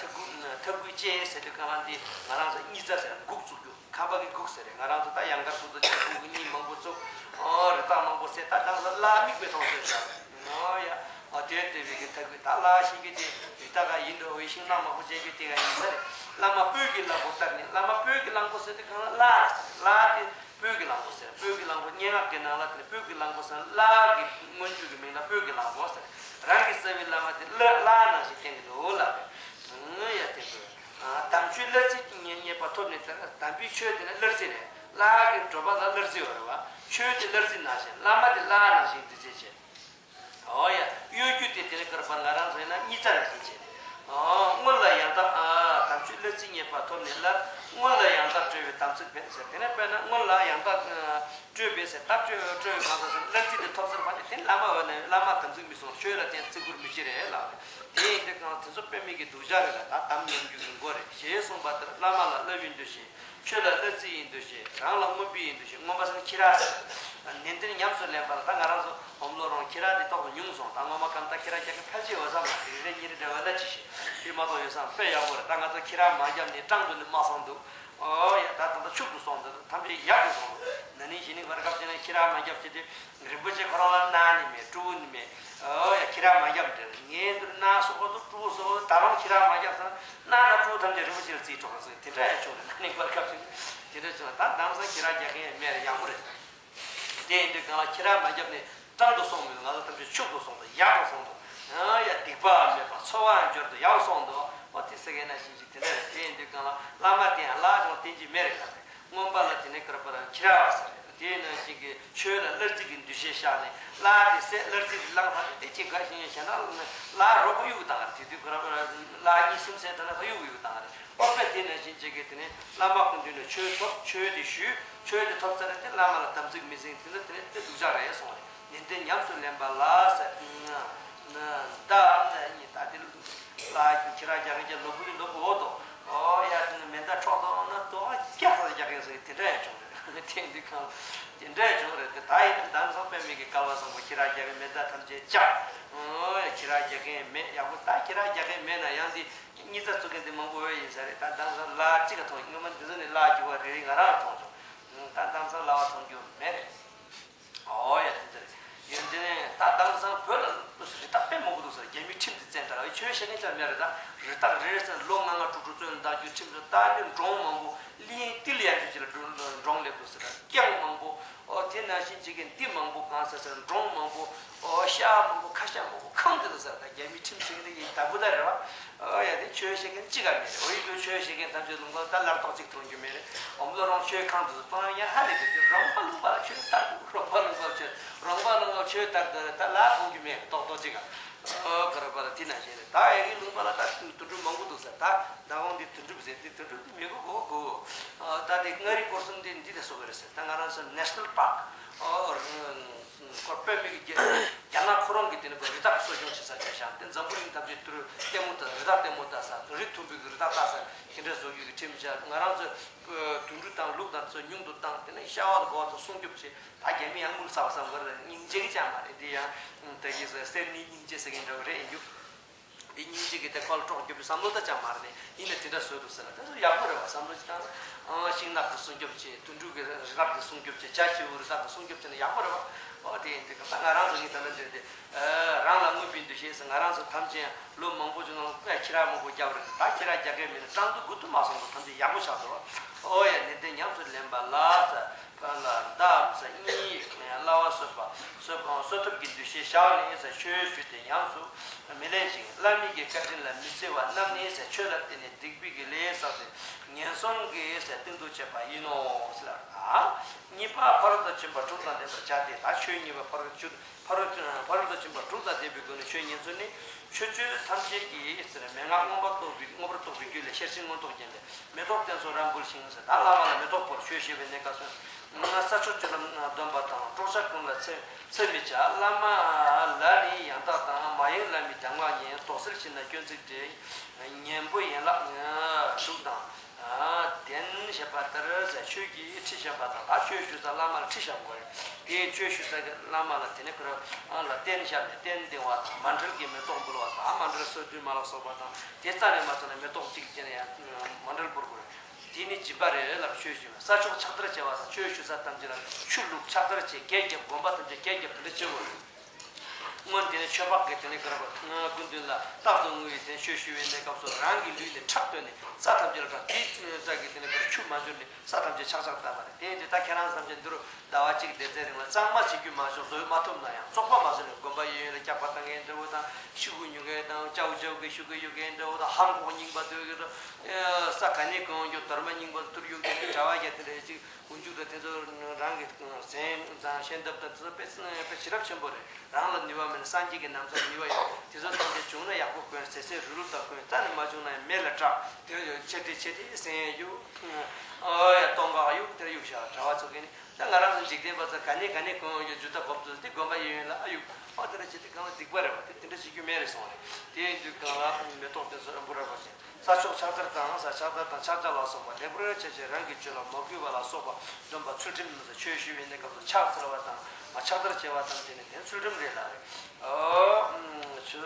ཐབས་ཁུར་ཐབས་ཁུར་བྱེད་ཟེར་དུས་ཀྱང་འདི་ང་རང་ཚོ་རྙི་རྩ་ཟེར་རེད། འགུག་བཙུགས་རྒྱུ། ཁམས་པ་གི་འགུགས་ཟེར་རེད། ང་རང་ཚོ་ད་ཡང་དག་ཁོ་ཚོ་ཆ་འགུག་གི་གཉིད་མང་པོ་བཙུགས། ཨོ་རི་དྭགས་མང་པོ་ཟེར། ད་དང་ལ་ལ་མིག་དཔེ་མཐོང་ཟེར་ཤག་ཨོ་ཡ། ཨོ་དེ་དེ་བའི་གི་ཐ་གུ་ད་ལ་ཤིང་གི་དེ་རི་དྭགས་ག་ཡིན་འགྲོ་བའི་ཤིང་ནགས་མང་པོ་བྱེད་རྒྱུ་དེ་ག་ཡིན་ཟེར་རེད། བླ་མ་སྤོས་ཀྱི་གླང་པོ་ལྟར་ནི། བླ་མ་སྤོས་ཀྱི་གླང་པོ་ཟེར་དུས་གང་ལ་ལ་ཟེར་ལ་དེ་སྤོས་ཀྱི་གླང་པོ་ཟེར། སྤོས་ཀྱི་གླང་པོ་སྙན་ངག་གི་ནང་ལ་དེ་སྤོས་ཀྱི་གླང་པོ་ཟེར། ལ་གི་སྔོན་འཇུག་གི་མིང་ལ་སྤོས་ཀྱི་གླང་པོ་ཟེར། རང་གི་རྩ་བའི་བླ་མ་དེ་ལ་ལ་ནང་བཞིན་བསྟན་གྱི་འདུག་ལ་རེད། ཡ་དེ་འདུག་དམ་ཆོས་གླར་རྩིས་རྙེད་པ་ཐོབ་ནས། དམ་པའི་ཆོས་དེ་ནི་གླར་རྩི་རེད། ལྷ་གི་སྒྲུབ་པ་ལ་གླར་རྩི་བ་རེད་བ། ཆོས་དེ་གླར་རྩི་ནང་བཞིན། བླ་མ་དེ་ལྷ་ནང་བཞིན་འདུ་བྱེད་བྱེད། ཨོ་ཡ། གཡོ་སྒྱུ་དེ་དེ་ནི་བསྐལ་པ་ང་རང་ཚོ་ཡིན་ན་རྙི་རྩ་ནང་བཞིན་བྱེད། ཨོ། སྔོན་ལ་ཡང་དག་ཨ། དམ་ཆོས་གླར་རྩིས་རྙེད་པ་ཐོབ་ནས་སླར། སྔོན་ལ་ཡང་དག་སྤྲོད་པའི་དམ་ཚིག་འཕེལ་ཟེར། དེ་ནས་དཔེར་ན་སྔོན་ལ་ཡང་དག་སྤྲོད་པའི་ཟེར། ད་སྤྲོད་སྤྲོད་པའི་གང་ཟག་ཟེར་གླར་རྩི་དེ་ཐོབ་ཚར་བ་ནི་དེ་བླ་མ་འོ་ན་བླ་མ་དམ་ཚིག་མི་སྲུང་། ཆོས་ལ་བརྟེན་བརྩི་བཀུར་མི་བྱེད་རེད་ལ། དེ་ཡིན་དུས་གང་དེ་ཚོ་དཔེ་མེད་ཀྱི་སྡུག་ཅག་རེད་ལ། ད་དམ་ཉམས་རྒྱུ་གི་མགོ་རེད། ཞེས་གསུངས་པ་ལྟར་བླ་མ་ལ་བསླབ་པའི་འདུ་ཤེས། ཆོས་ལ་གླར་རྩི་ཡི་འདུ་ཤེས། རང་ལ་མངོན་པའི་འདུ་ཤེས། མངོན་པ་ཟེར་ན་ཁྱི་ར་ཟེར། ནན་ཏན་ཉམས་སུ་ལེན་པ་ལ། ད་ང་རང་ཚོ་ཧོམ་ལོ་རོང་ཁྱི་ར་དེ་ཏོག་ཏུ་ཉུང་སོང་། ད་སྔོན་མ་གང་ལྟར་ཁྱི་ར་རྒྱག་མཁན་ཕལ་ཆེར་ཡོད་ས་མ་རེད། རེ་རེ་གཉིས་རེ་འདྲ་བ་ལ་ཅི་ཞིག་དེ་མ་གཏོགས་ཡོད་ས་དཔེ་ཡག་པོ་རེད། ད་ང་ཚོ་ཁྱི་ར་མ་བརྒྱབ་ནས་སྤྲང་དུ་ནི་མ་སོང་འདུག་ཨོ་ཡ། ད་ད་ལྟ་ཕྱུག་ཏུ་སོང་འདུག་ཐམས་ཅད་ཡག་ཏུ་སོང་འདུག་ན་ནིང་གཞེས་ནིང་བར་སྐབས་ཅིག་ན་ཁྱི་ར་མ་བརྒྱབ་བྱས་དུས། རིན་པོ་ཆེ་ཁོ་རང་ལ་མནའ་ནི་མེད། སྤྲུལ་སྐུ་ནི་མེད། ཨོ་ཡ། ཁྱི་ར་མ་བརྒྱབ་འདྲ། ངས་འདིར་མནའ་སོགས་པ་དང་སྤྲུལ་སྐུ་སོགས་པ་ད་རུང་ཁྱི་ར་མ་བརྒྱབ་ཙང་མནའ་དང་སྤྲུལ་སྐུ་ཐམས་ཅད་རིན་པོ་ཆེ་ལ་བརྩིས་འགྲོ་ག་ཟེར། དེ་འདྲ་ཡང་བྱུང་རེད། ན་ནིང་བར་སྐབས་ཤིག་དེ་འདྲ་བྱུང་། ད་དེང་སང་ཁྱི་ར་རྒྱག་མཁན་ཡང་མེད་རེད། ཡག་པོ་རེད། དེ་ཡིན་དུས་གང་ལ་ཁྱི་ར་མ་བརྒྱབ་ནས་སྤྲང་དུ་སོང་མི་འདུག་ང་ཚོ་ཐམས་ཅད་ཕྱུག་ཏུ་སོང་འདུག་ཡག་ཏུ་སོང་འདུག་ཨོ་ཡ། སྡིག་པ་མེད་པ་འཚོ་བ་འབྱོར་དུ་ཡག་སོང་འདུག་ཨོ་དེ་ཟེར་མཁན་ནང་བཞིན་ཅིག་དེ་འདྲ་རེད། དེ་ཡིན་དུས་གང་ལ་བླ་མ་དེ་ཡང་བླ་ཅང་བསྟེན་གྱི་མེད་རེད་ལ། མངོན་པ་ལ་དེ་ནས་བསྐལ་པར་ཁྱི་ར་བ་ཟེར་རེད། དེ་ནང་བཞིན་གྱི་ཆོས་ལ་གླར་རྩི་གི་འདུ་ཤེས་བཞག་ནས་གླ་དེ་བསད། གླར་རྩི་དེ་བླངས་ཚར་ཏེ་དེ་ཅི་དགའ་ཞིང་གཞན་དག་ལ་གླ་རོགས་གཡུག་བཏང་རེད། དེ་དུས་བསྐལ་པར་གླ་གཉིས་གསུམ་བསད་ད་ན་ད་གཡུག་གཡུག་བཏང་རེད། ཨོ་པས་དེ་ནང་བཞིན་བྱེད་ཀྱི་དེ་ནས་བླ་མ་སྐུ་མདུན་ནས་ཆོས་ཐོབ། ཆོས་དེ་ཞུས། ཆོས་དེ་ཐོབ་ཚར་རེད་དེ་བླ་མ་ལ་དམ་ཚིག་མི་འཛིན། དེ་འདྲ་དེ་ནས་དེ་སྡུག་ཅག་རེད་གསུངས་རེད། ནན་ཏན་ཉམས་སུ་ལེན་པ་ལ་ཟེར། ད་ད་ནི་ད་དེ། ལ་ཁྱི་ར་རྒྱག་མཁན་གྱི་ལོ་བུ་གི་ལོ་བུ་འོ་དོ། ཨོ་ཡ་དེ་ནི་མེ་མདའ་འཕྲོག་དོ་ན་དོ་རྒྱག་ས་རྒྱག་མཁན་ཟེར་དེ་འདྲ་ཡང་བྱུང་རེད། དེ་འདི་གང་དེ་འདྲ་ཡང་བྱུང་རེད། དེ་ད་ཡིན་ན་དེང་སང་དཔེ་མེད་ཀྱི་བསྐལ་པ་བཟང་པོ་ཁྱི་ར་རྒྱག་མཁན་མེ་མདའ་ཐམས་ཅད་བཅག་ཨོ་ཡ་ཁྱི་ར་རྒྱག་མཁན་མེད། ཡག་པོ་ད་ཁྱི་ར་རྒྱག་མཁན་མེད་ན་ཡང་དེ་རྙི་རྩ་བཙུགས་མཁན་དེ་མང་པོ་ཡོད་ཡིན་ས་རེད། ད་དེང་སང་ལ་གཅིག་ག་མཐོང་། སྔོན་མ་འདི་ཚོ་ནི་ལ་རྒྱུ་བ་རེ་རེ་ང་རང་ལ་མཐོང་བྱུང་། ད་དེང་སང་ལ་བ་མཐོང་རྒྱུ་མེད་རེད། ཨོ་ཡ་དེ་འདྲ། ཆོས་བཤད་མཁན་ཅང་མེད་རེད། ད་རི་དྭགས་རེ་རེ་ཚོ་ལོ་ལྔ་ལྔ་དྲུག་དྲུག་བཙོན་ནང་བསྡད་རྒྱུ་ཁྲིམས་སུ་བཏང་ནས། འབྲོང་མང་པོ་གླིང་ཏི་ལ་ཡར་འཇུག་ཅིག་ལ་འབྲོང་སླེབས་འདུག་ཟེར། རྐྱང་མང་པོ། ཨོ་དེ་ནང་བཞིན་ཅིག་གི་འདི་མང་པོ་གང་ཟེར་ཟེར། འབྲོང་མང་པོ། ཨོ་ཤ་མང་པོ། ཁ་ཤ་མང་པོ་གང་འདུག་ཟེར། ད་རྒྱ་མིའི་ཁྲིམས་བཤད་མཁན་དེ་ཡིན་དྭགས་པོ་ད་རེད་བ། ཨོ་ཡ་དེ་ཆོས་བཤད་མཁན་གཅིག་ག་མེད་རེད། འོ་ཡིན་དུས་ཆོས་བཤད་མཁན་ཐམས་ཅད་ལུང་པ་ད་སླར་གཏོགས་གཅིག་མཐོང་རྒྱུ་མེད་རེད། འོ་མ་ལོ་རང་ཆོས་གང་དུ་སྤང་ཡང་ཧ་ལས་དེ་རོང་པ་ལུང་པ་ལ་ཆོས་ལྟར་དུ། རོང་པ་ལུང་པ་ལ་ཆོས། རོང་པ་ལུང་པ་ལ་ཆོས་ལྟར་དུ་རེད། ད་ལ་མཐོང་རྒྱུ་མེད་རེད། ཏོག་ཏོག་ཅིག་ག་ཨོ་ག་ར་པ་ལ་དེ་ནང་བཞིན་རེད། ད་ཡ་གི་ལུང་པ་ལ་ད་དུད་འགྲོ་མང་པོ་འདུག་ཟེར། ད་ད་དབང་འདི་དུད་འགྲོ་ཟེར། དེ་དུད་འགྲོ་དེ་མི་གོ་གོ་གོ། ཨོ་ད་དེ་མངའ་རིས་སྐོར་གསུམ་དེ་འདི་དེ་སོ་གི་རེད་ཟེར། ད་ང་རང་ཚོ་ནེ་ཤ་ནལ་པཱརྐ། ཨོ་སྐོར་དཔེ་མི་གི་རྒྱ་རྒྱ་ནག་ཁོ་རང་གི་དེ་ནི་རི་དྭགས་གསོ་སྐྱོང་བྱེད་ས་བྱས་ཤག་དེ་འཛམ་བུ་གླིང་ཐམས་ཅད་དུ་ལྟད་མོ་ལྟ། རི་དྭགས་ལྟད་མོ་ལྟ་ས། རི་མཐོན་པོའི་གི་རི་དྭགས་ལྟ་ས་དེ་འདྲ་བཟོ་རྒྱུ་གི་ཁྲིམས་བཞག་ང་རང་ཚོ་དུད་འགྲོ་དང་ལུག་དང་ཚོ་ཉུང་དུ་བཏང་། དེ་ནི་ཤ་བ་དང་གོ་བ་དང་སྲུང་སྐྱོབ་བྱེད། ད་རྒྱ་མི་ཡང་དངུལ་ཟ་བ་བསམ་གི་རེད། སྙིང་རྗེ་གི་ཅང་མ་རེད། འདི་ཡང་ད་གི་ཟེར་སེམས་ནི་སྙིང་རྗེ་ཟེར་གི་འདྲ་བ་རེད། ཡིན་རྒྱུ་འདི་སྙིང་རྗེ་གི་དེ་ཁོ་ལ་གྲོགས་རྒྱུ་བསམ་བློ་ད་ཅང་མ་རེད། ཡིན་ན་དེ་འདྲ་བཟོས་འདུག་ཟེར་ལ། དེ་ཚོ་ཡག་པོ་རེད་བ། བསམ་བློ་ཅིག་བཏང་ན། ཨང་ཤིང་ནགས་ཀྱི་སྲུང་སྐྱོབ་བྱེད། དུད་འགྲོ་གི་རི་དྭགས་ཀྱི་སྲུང་སྐྱོབ་བྱེད། བྱ་བྱིའུ་རི་དྭགས་ཀྱི་སྲུང་སྐྱོབ་བྱེད་ན་ཡག་པོ་རེད་བ། ཨོ་དེ་ཡིན་དུས་ད་ང་རང་ཚོ་གི་ད་ལྟ་འདིར་དེ་རང་ལ་དངོས་པོའི་འདུ་ཤེས་ཟེར། ང་རང་ཚོ་ཐམས་ཅད་ལོ་མང་པོ་བྱུང་ན་ཁྱི་ར་མང་པོ་བརྒྱབ་རེད། ད་ཁྱི་ར་རྒྱག་གི་མེད་ན་སྤྲང་ཐང་དགུ་ཐུག་མ་སོང་བ་ཐམས་ཅད་ཡག་པོ་ཆགས་འདུག་ཨོ་ཡ་ནི་དེ་ཉམས་སུ་ལེན་པ་ལ་ཕར་ལ་འདབ་ས་གཉིས་བསླབ་པ་གསོལ་བ་གསོལ་གསོལ་ཐབས་ཀྱི་འདུ་ཤེས་བཞག་ནས་ཆོས་ཞུས་ཏེ་ཉམས་སུ་མི་ལེན་ཞིང་། བླ་མའི་གི་བཀའ་དྲིན་ལ་མི་བརྩི་བ་རྣམས་ནི་ཆོས་ལ་བརྟེན་ནས་སྡིག་པའི་གི་ལས་བསགས་ཏེ་ངན་སོང་གི་སྟེང་དུ་སྐྱེས་པ་ཡིན་ནོ་ཟེར་ལ། གཉིས་པ་ཕ་རོལ་ཏུ་ཕྱིན་པ་དྲུག་དང་ལྡན་པར་བྱ་སྟེ། ད་ཆོས་གཉིས་པ་ཕ་རོལ་ཏུ་ཕྱིན་ཕ་རོལ་ཕ་རོལ་ཏུ་ཕྱིན་པ་དྲུག་དང་ལྡན་པའི་སྒོ་ནས་ཆོས་ཉན་ཚུལ་ནི། ཕྱོགས་བཅུ་ཐམས་ཅད་ཀྱི་ཟེར་མན་ངག་མངོན་པར་རྟོགས་པའི་མངོན་པར་རྟོགས་པའི་རྒྱུད་ལས་ཤེར་ཕྱིན་མངོན་རྟོགས་རྒྱན་ལས་མེ་ཏོག་སྟན་སོགས་རབ་འབུལ་ཞིང་ཟེར། ད་བླ་མ་ལ་མེ་ཏོག་ཕུལ། ཆོས་བཤད་པའི་གནས་སྐབས་སུ། ས་ཕྱོགས་སྤྱོད་ལམ་སྡོམ་པ་དང་། གྲོགས་བྱ་ཀུན་ལ་འཚེ་འཚེ་མི་བྱ། བླ་མ་ལ་ནི་ཡང་དག་དང་། མ་ཡེངས་བླ་མའི་གདམས་ངག་ཉན། དོགས་སེལ་ཕྱིན་ན་སྐྱོན་ཚིག་བྲི། གཉེན་པོ་ཡན་ལག་དྲུག་དང་། ལྡན་བྱེད་པ་ལྟར་ཆོས་ཀྱི་ཁྲིད་བཤམས་པ་དང་། ད་ཆོས་ཞུ་ས་བླ་མ་ལ་ཁྲིད་བཤམས་དགོས་རེད། དེའི་ཆོས་ཞུ་ས་གི་བླ་མ་ལ་དེ་ནས་ཁོ་རང་ལ་རྟེན་བཤམས་ནས་རྟེན་འདིང་བ་དང་། མཎྜལ་གྱི་མེ་ཏོག་འབུལ་བ་དང་། མཎྜལ་སོ་བདུན་མ་ལ་སོགས་པ་དང་། དེ་རྩ་ནས་མ་ཚང་ན་མེ་ཏོག་གཅིག་ཅན་ཡང་མཎྜལ་འབུལ་དགོས་རེད། དེ་ནི་སྦྱིན་པ་རེད་ལབ། ཆོས་ཞུ་བ། ས་ཕྱོགས་ཕྱག་བདར་བྱེད་པ་དང་། ཆོས་ཞུ་ས་ཐམས་ཅད་ལ་ཆུ་བླུགས། ཕྱག་བདར་བྱེད། གད་རྒྱབ། དགོན་པ་ཐམས་ཅད་གད་རྒྱབ། དེ་འདྲ་བྱེད་དགོས་རེད། སྔོན་དེ་ནས་ཆོས་འཕགས་ཀྱིས་དེ་ནས་ག་རེ་བ། སྐུ་མདུན་ལ་རྟག་ཏུ་བསྔོས་ཡོད་དེ། ཆོས་ཞུ་བའི་གནས་སྐབས་སུ་རང་གི་ལུས་ནས་ཁྲག་བཏོན་ནས་ས་ཐམས་ཅད་ལ་བཀྲག་དེའི་སྐྲ་གིས་དེ་ནས་ག་རེ་ཆུ་མ་འབྱོར་ནས་ས་ཐམས་ཅད་ཆག་ཆག་བཏབ་པ་རེད། དེ་ཡིན་དུས་ད་ཁྱེད་རང་ཐམས་ཅད་འདི་རུ་ཟླ་བ་གཅིག་སྡོད་ཚེ་རིང་ལ་གཙང་མ་བྱེད་རྒྱུ་མ་བྱུང་། བཟོ་མ་ཐུབ་ན་ཡང་བཙོག་པ་མ་བཟོ་ནས་དགོན་པ་གཡས་གཡོན་ལ་སྐྱག་པ་བཏང་མཁན་འདྲ་བོ་དང་། ཤུ་གུ་ཉོ་མཁན་དང་། ཅའུ་ཅའུ་གི་ཤུ་གུ་གཡུག་མཁན་འདྲ་བོ་དང་། ཧམ་ཁོག་རྙིང་པ་འདོད་ཀྱི་འདྲ། ས་ག་ནས་གང་མགྱོགས་དར་མ་རྙིང་པ་དུར་གཡུག་མཁན་གྱི་གྲྭ་བ་རྒྱ་དེ་འདྲ་ཅིག་དགུན་ཆུ་དང་དེ་ཚོ་རང་གི་ཟན་དང་ཤེས་འདབ་དང་དེ་ཚོ་དཔེ་དཔེ་ཞེ་དྲག་ཆེན་པོ་རེད། རང་ལ་ནུས་པ་མེད་ན་སངས་རྒྱས་ཀྱི་ན་བཟའ་ནུས་པ་ཡོད། དེ་ཚོ་ཐམས་ཅད་བྱུང་ན་ཡག་པོ་གོན། ཟས་ཟས་རུལ་རུལ་དག་གོན། རྩ་ནས་མ་བྱུང་ན་ཡང་མེ་ལ་བཀྲག་དེ་ཆེ་གྲས་ཆེ་གྲས་ཟན་གཡུག་ཨོ་ཡ་སྟོད་འགག་གཡུག་དེ་གཡུག་བཞག་གྲྭ་བ་ཚོ་གིས་ནི། ད་ང་རང་ཚོ་འཇིག་རྟེན་པ་ཚོ་ག་ནས་ག་ནས་གང་ཡོང་རྒྱུ་ཇུས་ཏ་བབས་ཚོ་དེ་དགོན་པ་གཡས་གཡོན་ལ་ཨ་གཡུག་ཨོ་དེ་འདྲ་བྱེད་དུས་གང་ལ་སྡིག་པ་རེད་བ། དེ་དེ་འདྲ་བྱེད་རྒྱུ་མེད་རེད་གསུངས་རེད། དེ་ཡིན་དུས་གང་ལ་མེ་ཏོག་དེ་ཚོ་ཨ་འབུལ་ར་བ་ཅན། ས་ཕྱོགས་ཕྱག་བདར་དང་། ས་ཕྱག་བདར་དང་ཕྱག་རྒྱ་ལ་སོགས་པ་ལེགས་པར་བྱས་བྱས་རང་གི་སྤྱོད་ལམ་མ་གུས་པ་ལ་སོགས་པ་སྡོམ་པ་ཚུལ་ཁྲིམས་རྣམས་སུ། ཆོས་ཞུ་བའི་གནས་སྐབས་སུ་ཕྱག་འཚལ་བ་དང་། ཕྱག་བདར་བྱེད་པ་དང་། དེ་ནི་དེ་ཚུལ་ཁྲིམས་རེད་ལ། ཨོ། ཆོས་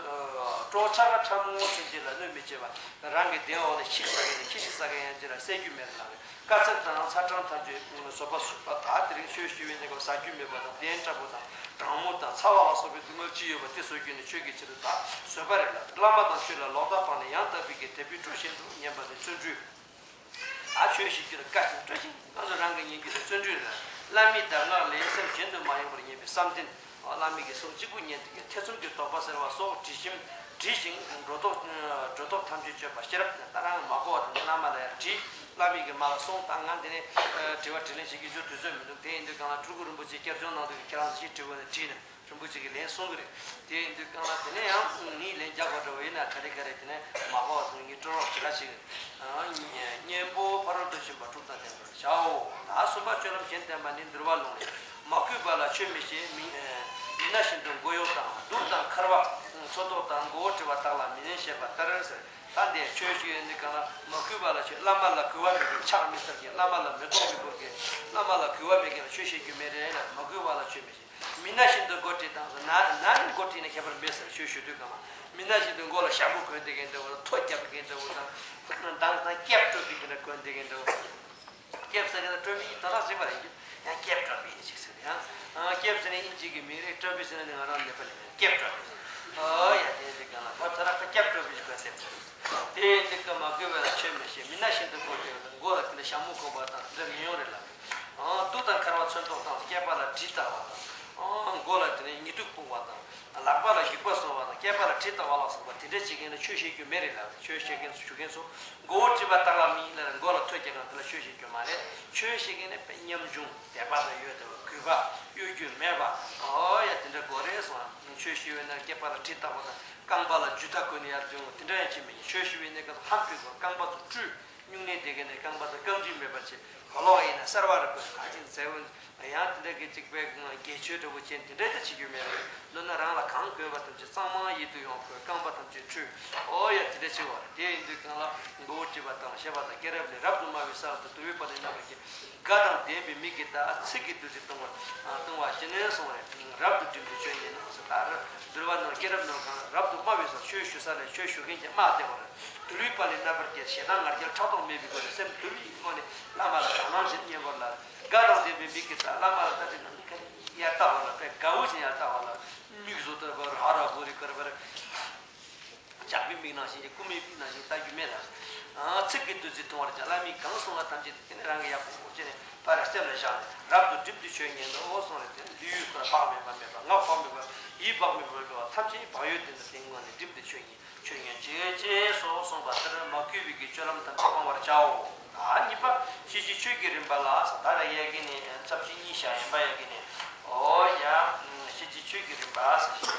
གྲོགས་བྱ་བ་ཕྲ་མོ་ཚུན་ཆད་ལ་གནོད་མི་བྱེད་པ། རང་གི་གདན་འོག་ལ་ཤིག་ཟ་མཁན་དང་ཁྱི་ཤིག་ཟ་མཁན་ཡང་ཅི་ལ་བསད་རྒྱུ་མེད་ལ། དཀའ་ཚེགས་དང་ཚ་གྲང་ཐམས་ཅད་བཟོད་པ་བཟོད་པ་དང་། དེ་རིང་ཆོས་ཞུ་བའི་གནས་སྐབས་ཟ་རྒྱུ་མེད་པ་དང་། གདན་དྲག་པོ་དང་གྲང་མོ་དང་ཚ་བ་ལ་སོགས་པའི་སྡུག་བསྔལ་ཅི་ཡོད་པ་དེ་བཟོད་རྒྱུ་ནི་ཆོས་ཀྱི་ཆེད་དུ་ད་བཟོད་པ་རེད་ལ། བླ་མ་དང་ཆོས་ལ་ལོག་ལྟ་སྤངས་ནས་ཡང་དག་པའི་གི་དད་པས་སྤྲོ་བཞིན་དུ་ཉན་པ་ནི་བརྩོན་འགྲུས། ཨ་ཆོས་ཞུ་རྒྱུ་ལ་དཀའ་ཞིང་སྤྲོ་ཞིང་ང་ཚོ་རང་གི་ཉན་རྒྱུ་དེ་བརྩོན་འགྲུས་རེད། བླ་མའི་གདམས་ངག་ལས་སེམས་གཞན་དུ་མ་ཡེངས་པར་ཉན་པའི་བསམ་གཏན། བླ་མའི་གི་གསུང་གཅིག་པུ་ཉན་དེ་གི་ཐེ་ཚོམ་གྱི་དོགས་པ་སེལ་བ་སོགས་དྲི་ཞིམ་དྲི་ཞིང་སྒྲོ་འདོགས་སྒྲོ་འདོགས་ཐམས་ཅད་གཅོད་པ་ཤེས་རབ་དང་། ད་རང་མ་གོ་བ་དང་བླ་མ་ལ་ཡང་དྲིས། བླ་མའི་གི་མ་ལ་གསུངས་དང་། ང་འདི་ནས་དྲི་བ་དྲིས་ལན་བྱེད་ཀྱི་རྒྱུ་དུས་ཚོད་མི་འདུག་དེ་ཡིན་དུས་གང་ལ་སྤྲུལ་སྐུ་རིན་པོ་ཆེ་བསྐྱར་སྦྱོང་གནང་དུས་ཁྱེད་རང་ཚོ་ཞིག་དྲི་བ་ནས་དྲིས་ན། རིན་པོ་ཆེ་གིས་ལན་གསུང་གི་རེད། དེ་ཡིན་དུས་གང་ལ་དེ་ནས་ཡང་ངས་ལན་རྒྱག་དགོས་འདྲ་བོ་ཡིན་ན་ག་རེ་ག་རེ་དེ་ནས་མ་གོ་བ་སོང་ངས་སྤྲོ་རོགས་བྱེད་ལ་ཞིག་གཉེན་པོ་ཕ་རོལ་ཏུ་ཕྱིན་པ་དྲུག་དང་ལྡན་པར་བྱའོ། ད་གསུམ་པ་སྤྱོད་ལམ་གཞན་བསྟན་པ་ནི་འདུལ་བ་ལུང་ལས། མ་གུས་པ་ལ་ཆོས་མི་བཤད། མི་མི་སྨྲ་བཞིན་དུ་མགོ་གཡོགས་དང་། གདུགས་དང་འཁར་བ་མཚོན་ཐོགས་དང་། མགོ་བོ་བྲེགས་པ་དག་ལ་མི་ལན་བཤད་པ་ལྟར་ཟེར། ད་འདི་ཆོས་ཞུ་ཡོང་དུས་གང་ལ་མ་གུས་པ་ལ་ཆོས། བླ་མ་ལ་གུས་པ་མེད་མཁན་ཕྱག་མི་འཚལ་མཁན། བླ་མ་ལ་མེ་ཏོག་མི་ཕུལ་མཁན། བླ་མ་ལ་གུས་པ་མེད་མཁན་ལ་ཆོས་བཤད་རྒྱུ་མེད་རེད་ལ། མ་གུས་པ་ལ་ཆོས་མི་བཤད། མི་སྨྲ་བཞིན་དུ་མགོ་བྲེགས་དང་ཟེར། ན་ན་ནི་མགོ་བྲེགས་ན་ཁྱད་པར་མེད་ཟེར། ཆོས་ཞུ་དུས་གང་ལ་མི་སྨྲ་བཞིན་དུ་མགོ་ལ་ཞྭ་མོ་གོན་བསྡད་མཁན་འདྲ་བོ་དང་། ཐོ་བརྒྱབ་མཁན་འདྲ་བོ་དང་། མདངས་དང་སྐེད་སྤྲོད་པའི་དེ་འདྲ་གོན་བསྡད་མཁན་འདྲ་བོ། སྐེད་ཟེར་མཁན་ལ་སྤྲོད་པའི་དོན་དག་གཅིག་པ་རེད། ཡང་སྐེད་སྤྲོད་པའི་ཡིན་ཅིག་ཟེར། ཡང་སྐེད་ཟེར་ནས་དབྱིན་ཇི་གི་མིང་རེད། སྤྲོད་པའི་ཟེར་ན་ནི་ང་རང་ནེ་པ་ལི་མིང་རེད། སྐེད་སྤྲོད་པའི། ཨོ་ཡ། དེ་འདི་གང་ལ་ཁོ་ཚ་ར་ཁ་སྐྱབས་སྤྲོ་བའི་ག་སེ། དེ་འདི་ཀ་མ་གོས་པ་ལ་ཆོས་མི་ཤེས། མི་ན་ཤིན་ཏུ་གོ་དེ་མགོ་ལ་དེ་འདྲ་ཞྭ་མོ་གོན་པ་དང་དེ་འདྲ་མི་ཡོང་རེད་ལ། ཨོ་དུག་དང་འཁར་བ་མཚོན་ཐོགས་དང་། སྐེད་པ་ལ་གྲི་བཏགས་པ་དང་། ཨོ་མགོ་ལ་དེ་ནས་ཉི་གདུགས་སྤུངས་པ་དང་། ལག་པ་ལ་བཞུགས་པ་བཟུང་བ་དང་། སྐེད་པ་ལ་གྲི་བཏགས་པ་ལ་སོགས་པ་དེ་འདྲ་བྱེད་མཁན་ལ་ཆོས་བཤད་རྒྱུ་མེད་རེད་ལ། ཆོས་བཤད་མཁན་ཚོ་ཞུ་མཁན་ཚོ་མགོ་བོ་དཀྲིས་པ་ལྟ་བ་མི་ཡིན་ལ། མགོ་ལ་ཐོད་རྒྱག་མཁན་དེ་ལ་ཆོས་བཤད་རྒྱུ་མ་རེད། ཆོས་བཤད་མཁན་ནི་དཔེ་ཉམ་ཆུང་དད་པ་དང་ཡོད་དེ་བ། གུས་པ་གཡོ་སྒྱུ་མེད་པ། ཨོ་ཡ། དེ་འདྲ་དགོས་རེད་གསུངས། ཆོས་ཞུ་བའི་ནང་སྐེད་པ་ལ་གྲི་བཏགས་པ་དང་། རྐང་པ་ལ་རྒྱུ་ད་གོན་ནས་ཡར་འཇོག་དེ་འདྲ་ཡང་བྱེད་མི་ཉན། ཆོས་ཞུ་བའི་གནས་སྐབས་སུ་ཧམ་ཕུད་དགོས། རྐང་པ་ཚོ་བཀྲུས། སྨྱུང་གནས་དེ་ག་ནས་རྐང་པ་དང་རྐང་དྲི་མེད་པ་བྱེད། གོ་ལོག་ཡིན་ན་གསར་བ་རེ་དགོས། ག་ཅིག་མཛེས་པོ་ཡང་དེ་འདྲ་གི་གཅིག་པའི་དགེ་ཆོས་འདྲ་པོ་ཅན་དེ་འདྲ་ད་བྱེད་རྒྱུ་མེད་རེད། མདོར་ན་རང་ལ་གང་དགོས་པ་ཐམས་ཅད་གཙང་མ་ཡིད་དུ་ཡོང་དགོས། རྐང་པ་ཐམས་ཅད་བཀྲུས། ཨོ་ཡ། དེ་འདྲ་བྱེད་དགོས་རེད། དེ་ཡིན་དུས་གང་ལ་མགོ་བོ་དཀྲིས་པ་དང་། བཤད་པ་དང་། སྐྱེས་རབས་ལས་རབ་ཏུ་དམའ་བའི་ས་ལ་དང་། དུལ་བའི་དཔལ་ལས་རྣམ་པར་རྒྱལ། དགའ་དང་ལྡན་པའི་མིག་གིས་ལྟ། ཚིག་གིས་བདུད་རྩི་གཏོང་བར་གཏོང་བ་ཞིག་ནས་གསུངས་རེད། རབ་ཏུ་བསྒྲིམས་ཏེ་ཆོས་ཉན་ནོ་ཟེར། ད་རེས་འདུལ་བ་ནང་སྐྱེས་རབས་ནང་གང་རབ་ཏུ་དམའ་བའི་ས། ཆོས་ཞུ་ས་ལས་ཆོས་ཞུ་མཁན་གྱི་དམའ་བསྡད་པ་རེད། དུལ་བའི་དཔལ་ལས་རྣམ་པར་རྒྱལ། ཞེ་སྡང་ང་རྒྱལ་ཕྲག་དོག་མེད་པའི་སྒོ་ནས་སེམས་དུལ་བའི་སྒོ་ནས་བླ་མ་ལ་དག་སྣང་ཞིག་བསྙེན་བཀུར་ལ། དགའ་དང་ལྡན་པའི་མིག་གིས་ལྟ། བླ་མ་ལ་ལྟ་དུས་ན་མིག་གིས་ཡར་ལྟ་བ་ལ། དཔེ་དགའ་བོ་ཞིག་ཡར་ལྟ་བ་ལ། མིག་བཟོ་ལྟ་བུ་ཧ་ར་བོ་རི་ཀར་བར། ཇག་པའི་མིག་ནང་བཞིན་གྱི། རྐུན་མའི་མིག་ནང་བཞིན་ལྟ་རྒྱུ་མེད་ལ། ཚིག་གིས་བདུད་རྩི་འཐུང་བར་བྱ། བླ་མས་གང་གསུངས་པ་ཐམས་ཅད་དེ་ནི་རང་གིས་ཡག་པོ་བྱས་ནས་ཕར་སེམས་ལ་བཞག་ནས་རབ་ཏུ་བསྒྲིམས་ཏེ་ཆོས་ཉན་ནོ་གསུངས་རེད། དེ་ལུས་ཁོ་ན་བག་མེད་པ་མེད་པ། ངག་བག་མེད་པ། ཡིད་བག་མེད་པ་མེད་པ། ཐམས་ཅད་བག་ཡོད་དེ་འདྲ་དེའི་ངང་ནས་བསྒྲིམས་ཏེ་ཆོས་ཉན། ཆོས་ཉན་བྱེད་ཅེས་སོགས་གསུངས་པ་ལྟར་མ་གུས་པའི་གི་སྤྱོད་ལམ་ཐམས་ཅད་སྤང་བར་བྱའོ། ད་གཉིས་པ་ཤེས་བྱའི་ཆོས་ཀྱི་རིམ་པ་ལ་ཟེར། ད་རེས་ཡ་གི་ནས་མཚམས་བཅད་གཉིས་བཞག་ཡིན་པ། ཡ་གི་ནས། ཨོ་ཡ། ཤེས་བྱའི་ཆོས་ཀྱི་རིམ་པ་ཟེར་ཞིག་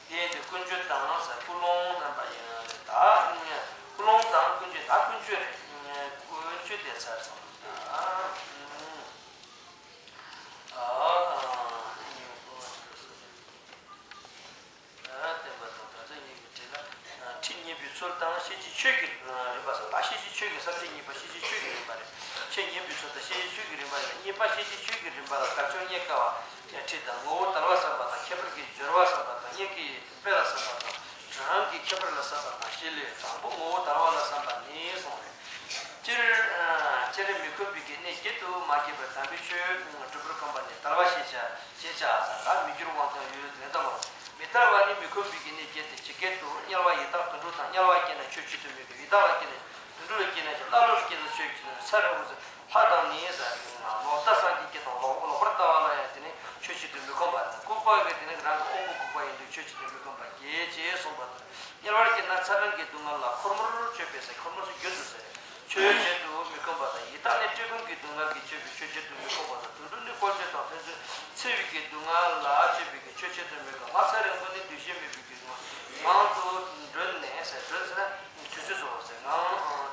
དེ་ཡིན་དུས་ཀུན་སྤྱོད་དང་ཟེར། ཀུན་སློང་རྣམ་པ་ཡིན་རེད། ད་ཀུན་སློང་དང་ཀུན་སྤྱོད། ད་ཀུན་སྤྱོད་རེད། ཀུན་སྤྱོད་དེ་ཚར་སོང་། ད་ཨ་ཨ་བསྟན་པ་དང་དོན་ཚན་གཉིས་ཀྱི་གྲས་ལ། ཁྲིད་ཉན་པའི་ཚུལ་དང་ཤེས་བྱའི་ཆོས་ཀྱི་རིམ་པ་ཟེར། ད་ཤེས་བྱའི་ཆོས་ཀྱི་ས་བཅད་གཉིས་པ། ཤེས་བྱའི་ཆོས་ཀྱི་རིམ་པ་རེད། ཁྲིད་ཉན་པའི་ཚུལ་དང་ཤེས་བྱའི་ཆོས་ཀྱི་རིམ་པ་རེད། གཉིས་པ་ཤེས་བྱའི་ཆོས་ཀྱི་རིམ་པ་ལ་དགག་བྱ་རྙེད་དཀའ་བ་ཁྲིད་དང་། ངོ་བོ་དལ་བ་བསམ་པ་དང་། ཁྱད་པར་གྱི་སྦྱོར་བ་བསམ་པ་དང་། དབྱིངས་ཀྱི་དཔེ་ལ་བསམ་པ་དང་། གྲངས་ཀྱི་ཁྱད་པར་ལ་བསམ་པ་དང་། ཞེས་ལས། དང་པོ་ངོ་བོ་དལ་བ་ལ་བསམ་པ་ནི་གསུངས་རེད། སྤྱིར། སྤྱིར་མི་ཁོམ་པའི་གི་གནས་བརྒྱད་དུ་མ་སྐྱེས་པར་དམ་པའི་ཆོས་སྒྲུབ་པར་ཁོམ་པ་ནི་དལ་བ་ཞེས་བྱ། ཞེས་བྱ་ཟེར། ལ་མི་འགྱུར་དབང་ཐང་ཡོད་ལན་ལྟ་བུ། མི་དལ་བ་ནི་མི་ཁོམ་པའི་གི་གནས་བརྒྱད་དེ། ཇི་སྐད་དུ། དམྱལ་བ་ཡི་དྭགས་དུད་འགྲོ་དང་། དམྱལ་བར་སྐྱེས་ན་ཆོས་བྱེད་དུ་མི་ཁོམ། ཡི་དྭགས་ལ་སྐྱེས་ན། དུད་འགྲོ་ལ་སྐྱེས་ན་ཀླ་ཀློར་སྐྱེས་ན་ཆོས་བྱེད་དུ། ས་རུ་ལྷ་དང་ནི་ཟེར། ལོག་ལྟ་སངས་རྒྱས་ཀྱི་དང་ལོག་ལོག་པར་ལྟ་བ་ལ་ཡང་དེ་ནི་ཆོས་བྱེད་དུ་མི་ཁོམ་པ་དང་། ལྐུགས་པ་གི་དེ་ནི་རང་གི་དབང་པོ་ལྐུགས་པ་ཡིན་དུས་ཆོས་བྱེད་དུ་མི་ཁོམ་པ་བརྒྱད་ཅེས་གསུངས་པ་དང་། དམྱལ་བར་སྐྱེས་ན་ཚ་གྲང་གི་སྡུག་བསྔལ་ལ་ཁོལ་མོར་སྤྱོད་པས་ཟེར། ཁོལ་མོ་ཟེར་རྒྱུན་དུ་ཟེར། ཆོས་བྱེད་དུ་མི་ཁོམ་པ་དང་། ཡི་དྭགས་ནི་བཀྲེས་སྐོམ་གྱི་སྡུག་བསྔལ་གྱིས་སྤྱོད་པའི་ཆོས་བྱེད་དུ་མི་ཁོམ་པ་དང་། དུད་འགྲོ་ནི་བཀོལ་སྤྱོད་དང་ཕན་ཚུན་འཚེ་བའི་གི་སྡུག་བསྔལ་ལ་སྤྱོད་པའི་གི་ཆོས་བྱེད་དུ་མི་ཁོམ། ལྷ་ཚེ་རིང་པོ་ནི་འདུ་ཤེས་མེད་པའི་གི་ངང་དུ་མགྲོན་ནས་ཟེར། མགྲོན་ཟེར་ན་དུས་ཚོད་རྫོགས་ཟེར། ངང་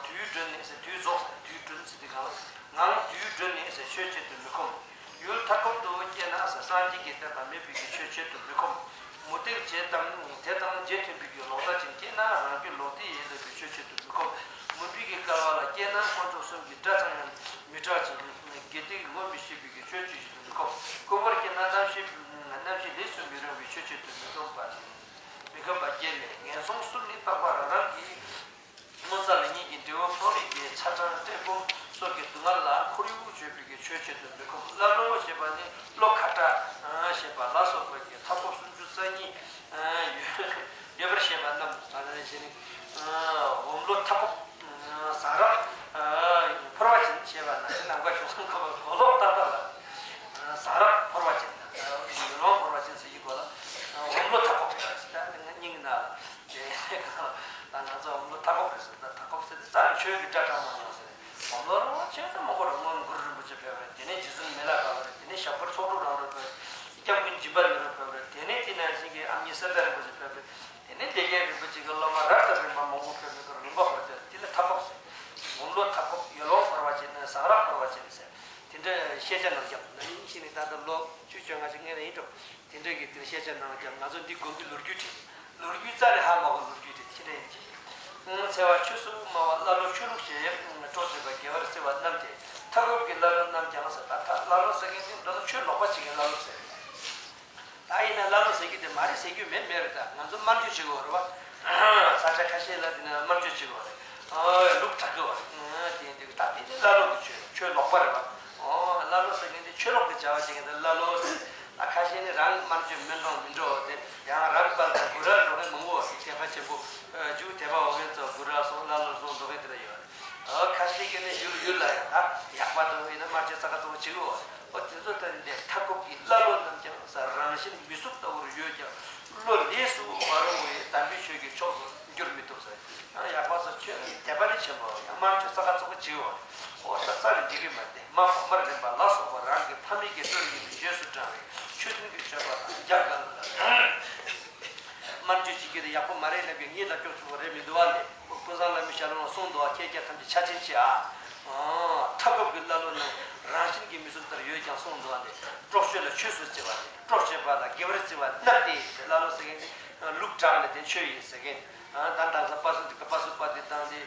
དུས་མགྲོན་ནས་ཟེར། དུས་རྫོགས་ཟེར། དུས་མགྲོན་ཟེར་དུས་གང་ལ། ངང་དུས་མགྲོན་ནས་ཟེར། ཆོས་བྱེད་དུ་མི་ཁོམ། ཡུལ་མཐའ་འཁོབ་ཏུ་སྐྱེས་ན་ཟེར། སངས་རྒྱས་ཀྱི་བསྟན་པ་མེད་པའི་གི་ཆོས་བྱེད་དུ་མི་ཁོམ། མུ་སྟེགས་བྱེད་དམ་དེ་དང་རྗེས་མཐུན་པའི་གི་ལོག་ལྟ་ཅན་སྐྱེས་ན་རང་རྒྱུད་ལོག་ལྟའི་ཡིད་ལ་བའི་ཆོས་བྱེད་དུ་མི་ཁོམ། མུན་པའི་གི་བསྐལ་པ་ལ་སྐྱེས་ན་དཀོན་མཆོག་གསུམ་གྱི་སྒྲ་ཚང་ཡང་མི་གྲགས་ཅིང་དགེ་སྡིག་ངོ་མི་ཤེས་པའི་གི་ཆོས་བྱེད་དུ་མི་ཁོམ། ལྐུགས་པར་སྐྱེས་ན་རྣམ་ཤེས་རྣམ་ཤེས་ལས་སུ་མི་རུང་བའི་ཆོས་བྱེད་དུ་མི་ཁོམ་པ། མི་ཁོམ་པ་བརྒྱད་ལས། ངན་སོང་གསུམ་ནི་རྟག་པ་རང་རང་གི། སྔོ་ཚལ་ལ་ཉིད་ཀྱི་འབྲས་བུ་ཕུང་རིགས་ཀྱི་ཚ་གྲང་བཀྲེས་སྐོམ་སོགས་ཀྱི་སྡུག་བསྔལ་ལ་ཁོར་ཡུག་བརྗོད་པའི་གི་ཆོས་བྱེད་དུ་མི་ཁོམ། ཀླ་ཀློ་ཞེས་པ་ནི་བློ་ཁ་དྲག་ཞེས་པ་ལ་སོགས་པ་གི་མཐའ་འཁོབ་སུམ་ཅུ་རྩ་གཉིས་ཡོད་པར་བཤད་པ་རྣམས་ཟེར་ནས་བྱས་ནས། འོམ་ལོ་མཐའ་འཁོབ། ཟངས་རག་ཕོར་པ་ཅན་ཞེས་པ་ན་ནམ་མཁའ་ཕྱོགས་མཚུངས་ཁ་བ་གོ་ལོག་ཏག་ཏག་ལ། ཟངས་རག་ཕོར་པ་ཅན། ཡུལ་དབང་ཕོར་པ་ཅན་ཟེར་གྱི་གོ་ལ། འོམ་ལོ་མཐའ་འཁོབ་ཟེར་ད་སྙིང་ན། ད་ང་ཚོ་འོམ་ལོ་མཐའ་འཁོབ་རེད་ཟེར། ད་མཐའ་འཁོབ་ཟེར་དུས་ཙམ་ཆོས་ཀྱི་སྒྲ་གྲགས་མ་མྱོང་ཟེར། འོམ་ལོ་རང་ཆོས་ཀྱི་མང་པོ་རེད། སྔོན་གུ་རུ་རིན་པོ་ཆེ་ཕེབས་རེད། དེ་ནས་རྗེ་བཙུན་མི་ལ་ཕེབས་རེད། དེ་ནས་ཞབས་དཀར་ཚོགས་དྲུག་རང་རོལ་ཕེབས་རེད། སྐྱབས་མགོན་འཇིགས་པ་མི་རོ་ཕེབས་རེད། དེ་ནས་དེ་ནང་བཞིན་གྱི་ཨ་མྱེས་སེ་ལྡན་རིན་པོ་ཆེ་ཕེབས་རེད། དེ་ནས་བདེ་རྒྱལ་རིན་པོ་ཆེ་གི་སློབ་མ་རབ་དང་རིམ་པ་མང་པོ་ཕེབས་རེད། རིམ་པ་བར་དུ་དེ་ལ་མཐའ་འཁོབ་ཟེར། འོམ་ལོ་མཐའ་འཁོབ། ཡུལ་དབང་ཕོར་པ་ཅན། ཟངས་རག་ཕོར་པ་ཅན་ཟེར། དེ་འདྲ་བཤད་བྱ་ནང་བརྒྱབ། ན་ནིང་ཕྱིན་ནས་ད་ལྟ་ལོ་བཅུ་བཅོ་ལྔ་ཅིག་སྔོན་ལ་ཡིན་འགྲོ། དེ་འདྲ་གི་དེར་བཤད་བྱ་ནང་བརྒྱབ། ང་ཚོ་འདི་དགོན་པའི་ལོ་རྒྱུས་བྲིས། ལོ་རྒྱུས་རྩ་ནས་ཧ་མ་གོ། ལོ་རྒྱུས་དེ་ཅི་འདྲ་ཡིན་གྱི། ཨང་། འཚེ་བ་ཆོས་སུ་སྨྲ་བ་ཀླ་ཀློ་ཆོས་ལུགས་ཞེས་སྲོག་བཅད་པ་དགེ་བར་བརྩེ་བ་རྣམས་ཏེ། མཐའ་འཁོབ་ཀྱི་ཀླ་ཀློ་རྣམས་ཀྱང་ཟེར། ད་ལྟ་ཀླ་ཀློ་ཟེར་མཁན་དེ་མདོར་ན་ཆོས་ལོག་པ་བྱེད་མཁན་ཀླ་ཀློ་ཟེར། ད་ཡིན་ན་ཀླ་ཀློ་ཟེར་གྱི་དེ་མ་རེད་ཟེར་རྒྱུ་མེད་མེད་རེད། ད་ང་ཚོ་དམར་མཆོད་བྱེད་དགོས་རེད་བ། ས་ཆ་ཁ་ཤས་ལ་དེ་ནས་དམར་མཆོད་བྱེད་དགོས་རེད། ཨོ་ལུག་དྲག་གི་བ་རེད། དེ་དེ་ད་དེ་དེ་ཀླ་ཀློ་གི་ཆོས་ཆོས་ལོག་པ་རེད་བ། ཨོ་ཀླ་ཀློ་ཟེར་མཁན་དེ་ཆོས་ལོག་གི་བྱ་བ་བྱེད་མཁན་དེ་ཀླ་ཀློ་ཟེར། ད་ཁ་ཤས་ ཨེ་ནི་རང་དམར་མཆོད་མེ་འགྲོ་མི་འགྲོ་དེ་ཡང་རང་པར་དང་གུ་ར་འགྲོ་མཁན་མང་པོ་ཞིག་དད་པ་ཆེན་པོ་རྒྱུ་དད་པ་འོ་མཁན་ཚོ་གུ་ར་སོང་ཀླ་ཀློ་སོང་འགྲོ་མཁན་དེ་འདྲ་ཡོད་རེད། ཨ་ཁ་ཤས་ཀྱིས་ནི་ཡུལ་ཡུལ་ལ་ཡང་ད་ཡག་པ་དང་ཡིན་ན་དམར་མཆོད་ས་ཁ་ཚོགས་བྱེད་དགོས། ཨོ་དེ་ཚོ་ལྟ་ནི་འདི་མཐའ་འཁོབ་ཀྱི་ཀླ་ཀློ་རྣམས་ཀྱང་ས་རང་བཞིན་མི་གཟུགས་ལྟ་བུར་ཡོད་ཀྱང་བློ་ལས་སུ་མ་རུང་བའི་དམ་པའི་ཆོས་ཀྱི་ཕྱོགས་སུ་འགྱུར་མི་ཐུབ་ཟེར། ཡང་ཡག་པ་སོགས་ཁྱོད་ཀྱི་དད་པ་ནི་ཆེན་པོ་ཡང་དམར་མཆོད་ས་ཁ་ཚོགས་པ་བྱིའོ། ཨོ་ད་ས་རུ་འདི་གི་མ་སྟེ་མ་བག་མར་ལེན་པ་ལ་སོགས་པ་རང་གི་ཕ་མེས་ཀྱི་སྲོལ་ཡིན་པའི་རྗེས་སུ་འབྲང་བའི་ཆོས་མཐུན་གྱི་སྤྱོད་པ་དང་རྒྱ་གར་ལ། དམར་མཆོད་བྱེད་རྒྱུ་དེ་ཡག་པོ་མ་རེད་ལབ་ཀྱི་ངས་ལབ་སྐྱོར་ཆོག་པ་རེད་མི་འདུག་བ་ལས་ཀུན་བཟང་བླ་མའི་ཞལ་ལུང་ལ་གསུངས་འདུག་བ། ཁྱེད་ཀྱང་ཐམས་ཅད་ཆ་ཆེན་བྱེད་ཨ། མཐའ་འཁོབ་ཀྱི་ཀླ་ཀློ་རྣམས་རང་བཞིན་གྱིས་མི་གཟུགས་ལྟར་ཡོད་ཀྱང་གསུངས་འདུག་བ་ལས་གྲོགས་སྤྱོད་ལ་ཆོས་སུ་བརྩི་བ་སྟེ་གྲོགས་བྱེད་པ་ལ་དགེ་བར་བརྩི་བ་སྟེ་ཀླ་ཀློ་ཟེར་མཁན་ལུགས་དྲག་ནས་དེ་ཆོས་ཡིན་ཟེར་མཁན། ད་ལྟ་ས་པ་སུ་ཏི་ཀ་པ་སུ་པ་ཏི་དང་དེ་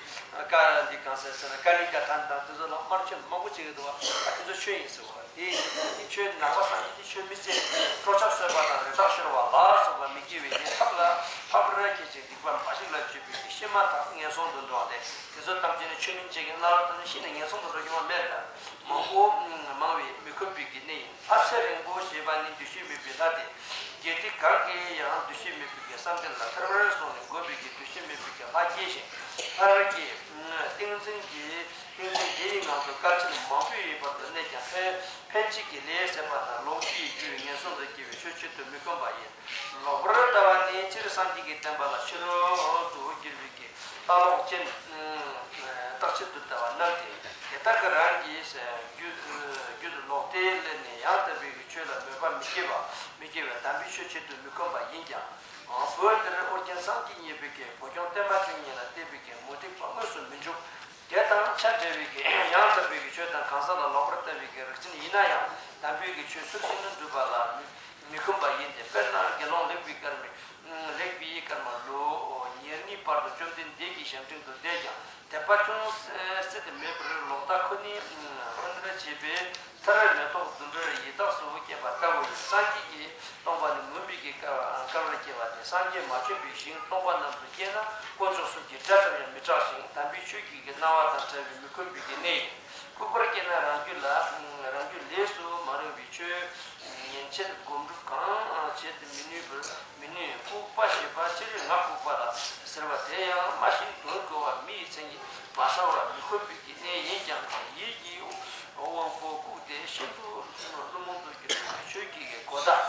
ཀ་འདི་གང་ཟེར་ཟེར་ན་ཀ་ལི་ཀ་ཐན་དང་དེ་ཚོ་ལ་དམར་མཆོད་མང་པོ་བྱེད་ཀྱི་འདུག་བ། དེ་ཚོ་ཆོས་ཡིན་ཟེར་བ། དེ་ཡིན་དུས་ཁྱོད་ནང་པ་སངས་རྒྱས་ཀྱི་ཆོས་མི་བརྩི། སྲོག་ཆགས་གསོད་པ་དང་རི་དྭགས་ཤོར་བ་ལ་སོགས་པ་མི་དགེ་བའི་ཉེས་ཐབས་ལ་ཕམ་ར་ཁྱེད་ཀྱི་སྡིག་པ་མ་ཞིག་ལ་སྤྱོད་པའི་ཤེས་མ་ཐག་ངན་སོང་དུ་འགྲོ་བ་སྟེ་དེ་ཚོ་ཐམས་ཅད་ནི་ཆོས་མིན་བྱེད་ཀྱི་གནའ་བ་དང་ཤི་ནས་ངན་སོང་དུ་འགྲོ་རྒྱུ་མ་མེད་ལ་མང་པོ་མང་བས་མི་ཁོམ་པའི་གནས་ཡིན། ལྷ་ཚེ་རིང་པོ་ཞེས་པ་ནི་འདུ་ཤེས་མེད་པའི་ལྷ་སྟེ། དགེ་སྡིག་གང་གིས་ཡང་འདུ་ཤེས་མེད་པའི་བསམ་གཏན་ལ་ཐར་བར་གསུངས་ནས་འགོམ་པའི་འདུ་ཤེས་མེད་པའི་ལྷ་སྐྱེས་ཤིང་ལྷར་སྐྱེས། ཏིང་འཛིན་གྱི་ཏིང་འཛིན་དེ་ཡི་ངང་དུ་སྐར་ཆེན་མང་པོའི་བར་དུ་གནས་ཀྱང་ཕན་ཕན་ཅིག་གི་ལས་ཟད་པ་དང་ལོངས་སྤྱོད་ཀྱི་རྒྱུ་ངན་སོང་དུ་སྐྱེ་བའི་ཆོས་ཆེད་དུ་མི་ཁོམ་པ་ཡིན། ལོག་པར་ལྟ་བ་ནི་སྤྱིར་སངས་རྒྱས་ཀྱི་བསྟན་པ་ལ་ཕྱི་རོལ་དུ་གྱུར་པའི་ལྟ་ལོག་ཅན། རྟག་ཆད་དུ་ལྟ་བ་རྣམས་ཏེ། དེ་དག་གི་རང་གི་རྒྱུད་རྒྱུད་ལོག་ལྟས་ལས་ནས་ཡང་དག་པའི་ཆོས་ལ་མོས་པ་མི་སྐྱེ་བ་མི་སྐྱེ་བས་དམ་པའི་ཆོས་ཆེད་དུ་མི་ཁོམ་པ་ཡིན་ཀྱང་། བོད་འདིར་ཨོ་རྒྱན་སངས་རྒྱས་མཉེས་པའི་བོད་སྐྱོང་བསྟན་པ་བཅུ་གཉིས་ལ་བརྟེན་པའི་མུ་སྟེགས་པ་དངོས་སུ་མི་འཇུག་དེ་དང་ཆ་འདྲ་བའི་ཡང་དག་པའི་ཆོས་དང་གང་ཟག་ལ་ལོག་པར་ལྟ་བའི་རིགས་ཅན་ཡིན་ན་ཡང་དམ་པའི་ཆོས་ཚུལ་བཞིན་དུ་སྒྲུབ་པ་ལ་མི་ཁོམ་པ་ཡིན་ཏེ། དཔེར་ན་དགེ་སློང་ལེགས་པའི་སྐར་མའི་ལེགས་པའི་སྐར་མ་ལོ་ཉེར་གཉིས་བར་དུ་བཅོམ་ལྡན་འདས་ཀྱི་ཞབས་འབྲིང་དུ་བསྡད་ཀྱང་དད་པ་ཅུང་ཟད་དེ་མེད་པར་ལོག་ལྟ་ཁོ་ནའི་ཕན་བདེར་བྱེད་པའི་མཐར་མེ་ཏོག་དུམ་གྲ་ཡི་དྭགས་སུ་སྐྱེས་པ་ལྟ་བུ་ཡིན། སངས་རྒྱས་ཀྱི་སྟོང་པ་ནི་མུན་པའི་སྐར་སྐར་བར་སྐྱེ་བ་སྟེ། སངས་རྒྱས་མ་བྱོན་པའི་ཞིང་སྟོང་པ་རྣམས་སུ་སྐྱེས་ན་དཀོན་མཆོག་གསུམ་གྱི་སྒྲ་ཙམ་ཡང་མི་གྲགས་ཤིང་དམ་པའི་ཆོས་ཀྱི་སྣང་བ་དང་བྲལ་བའི་མི་ཁོམ་པའི་གནས་ཡིན། ལྐུགས་པར་སྐྱེས་ན་རང་རྒྱུད་ལ་རང་རྒྱུད་ལས་སུ་མ་རུང་བའི་ཆོས་ཉན་ཆེད་སྒོམ་སྒྲུབ་གང་བྱེད་མི་ནུས་པར་མི་ནུས། ལྐུགས་པ་ཞེས་པ་སྤྱིར་ངག་ལྐུགས་པ་ལ་ཟེར་བ་དེ་ཡང་སྨྲ་ཞིང་དོན་གོ་བ་མི་ཡི་མཚན་ཉིད་མ་ཚང་བར་མི་ཁོམ་པའི་གནས་ཡིན་ཀྱང་། ཡིད་ཀྱི་དབང་པོ་བཀུག་སྟེ་ཤིན་ཏུ་བླུན་རྨོངས་དུ་གྱུར་པའི་ཆོས་ཀྱི་གོ་བརྡ་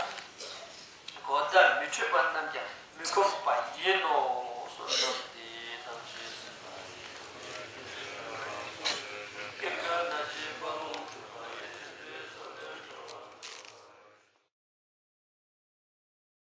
གོ་བརྡ་མི་འཕྲོད་པ་རྣམས་ཀྱང་མི་ཁོམ་པ་ཡིན་ནོ།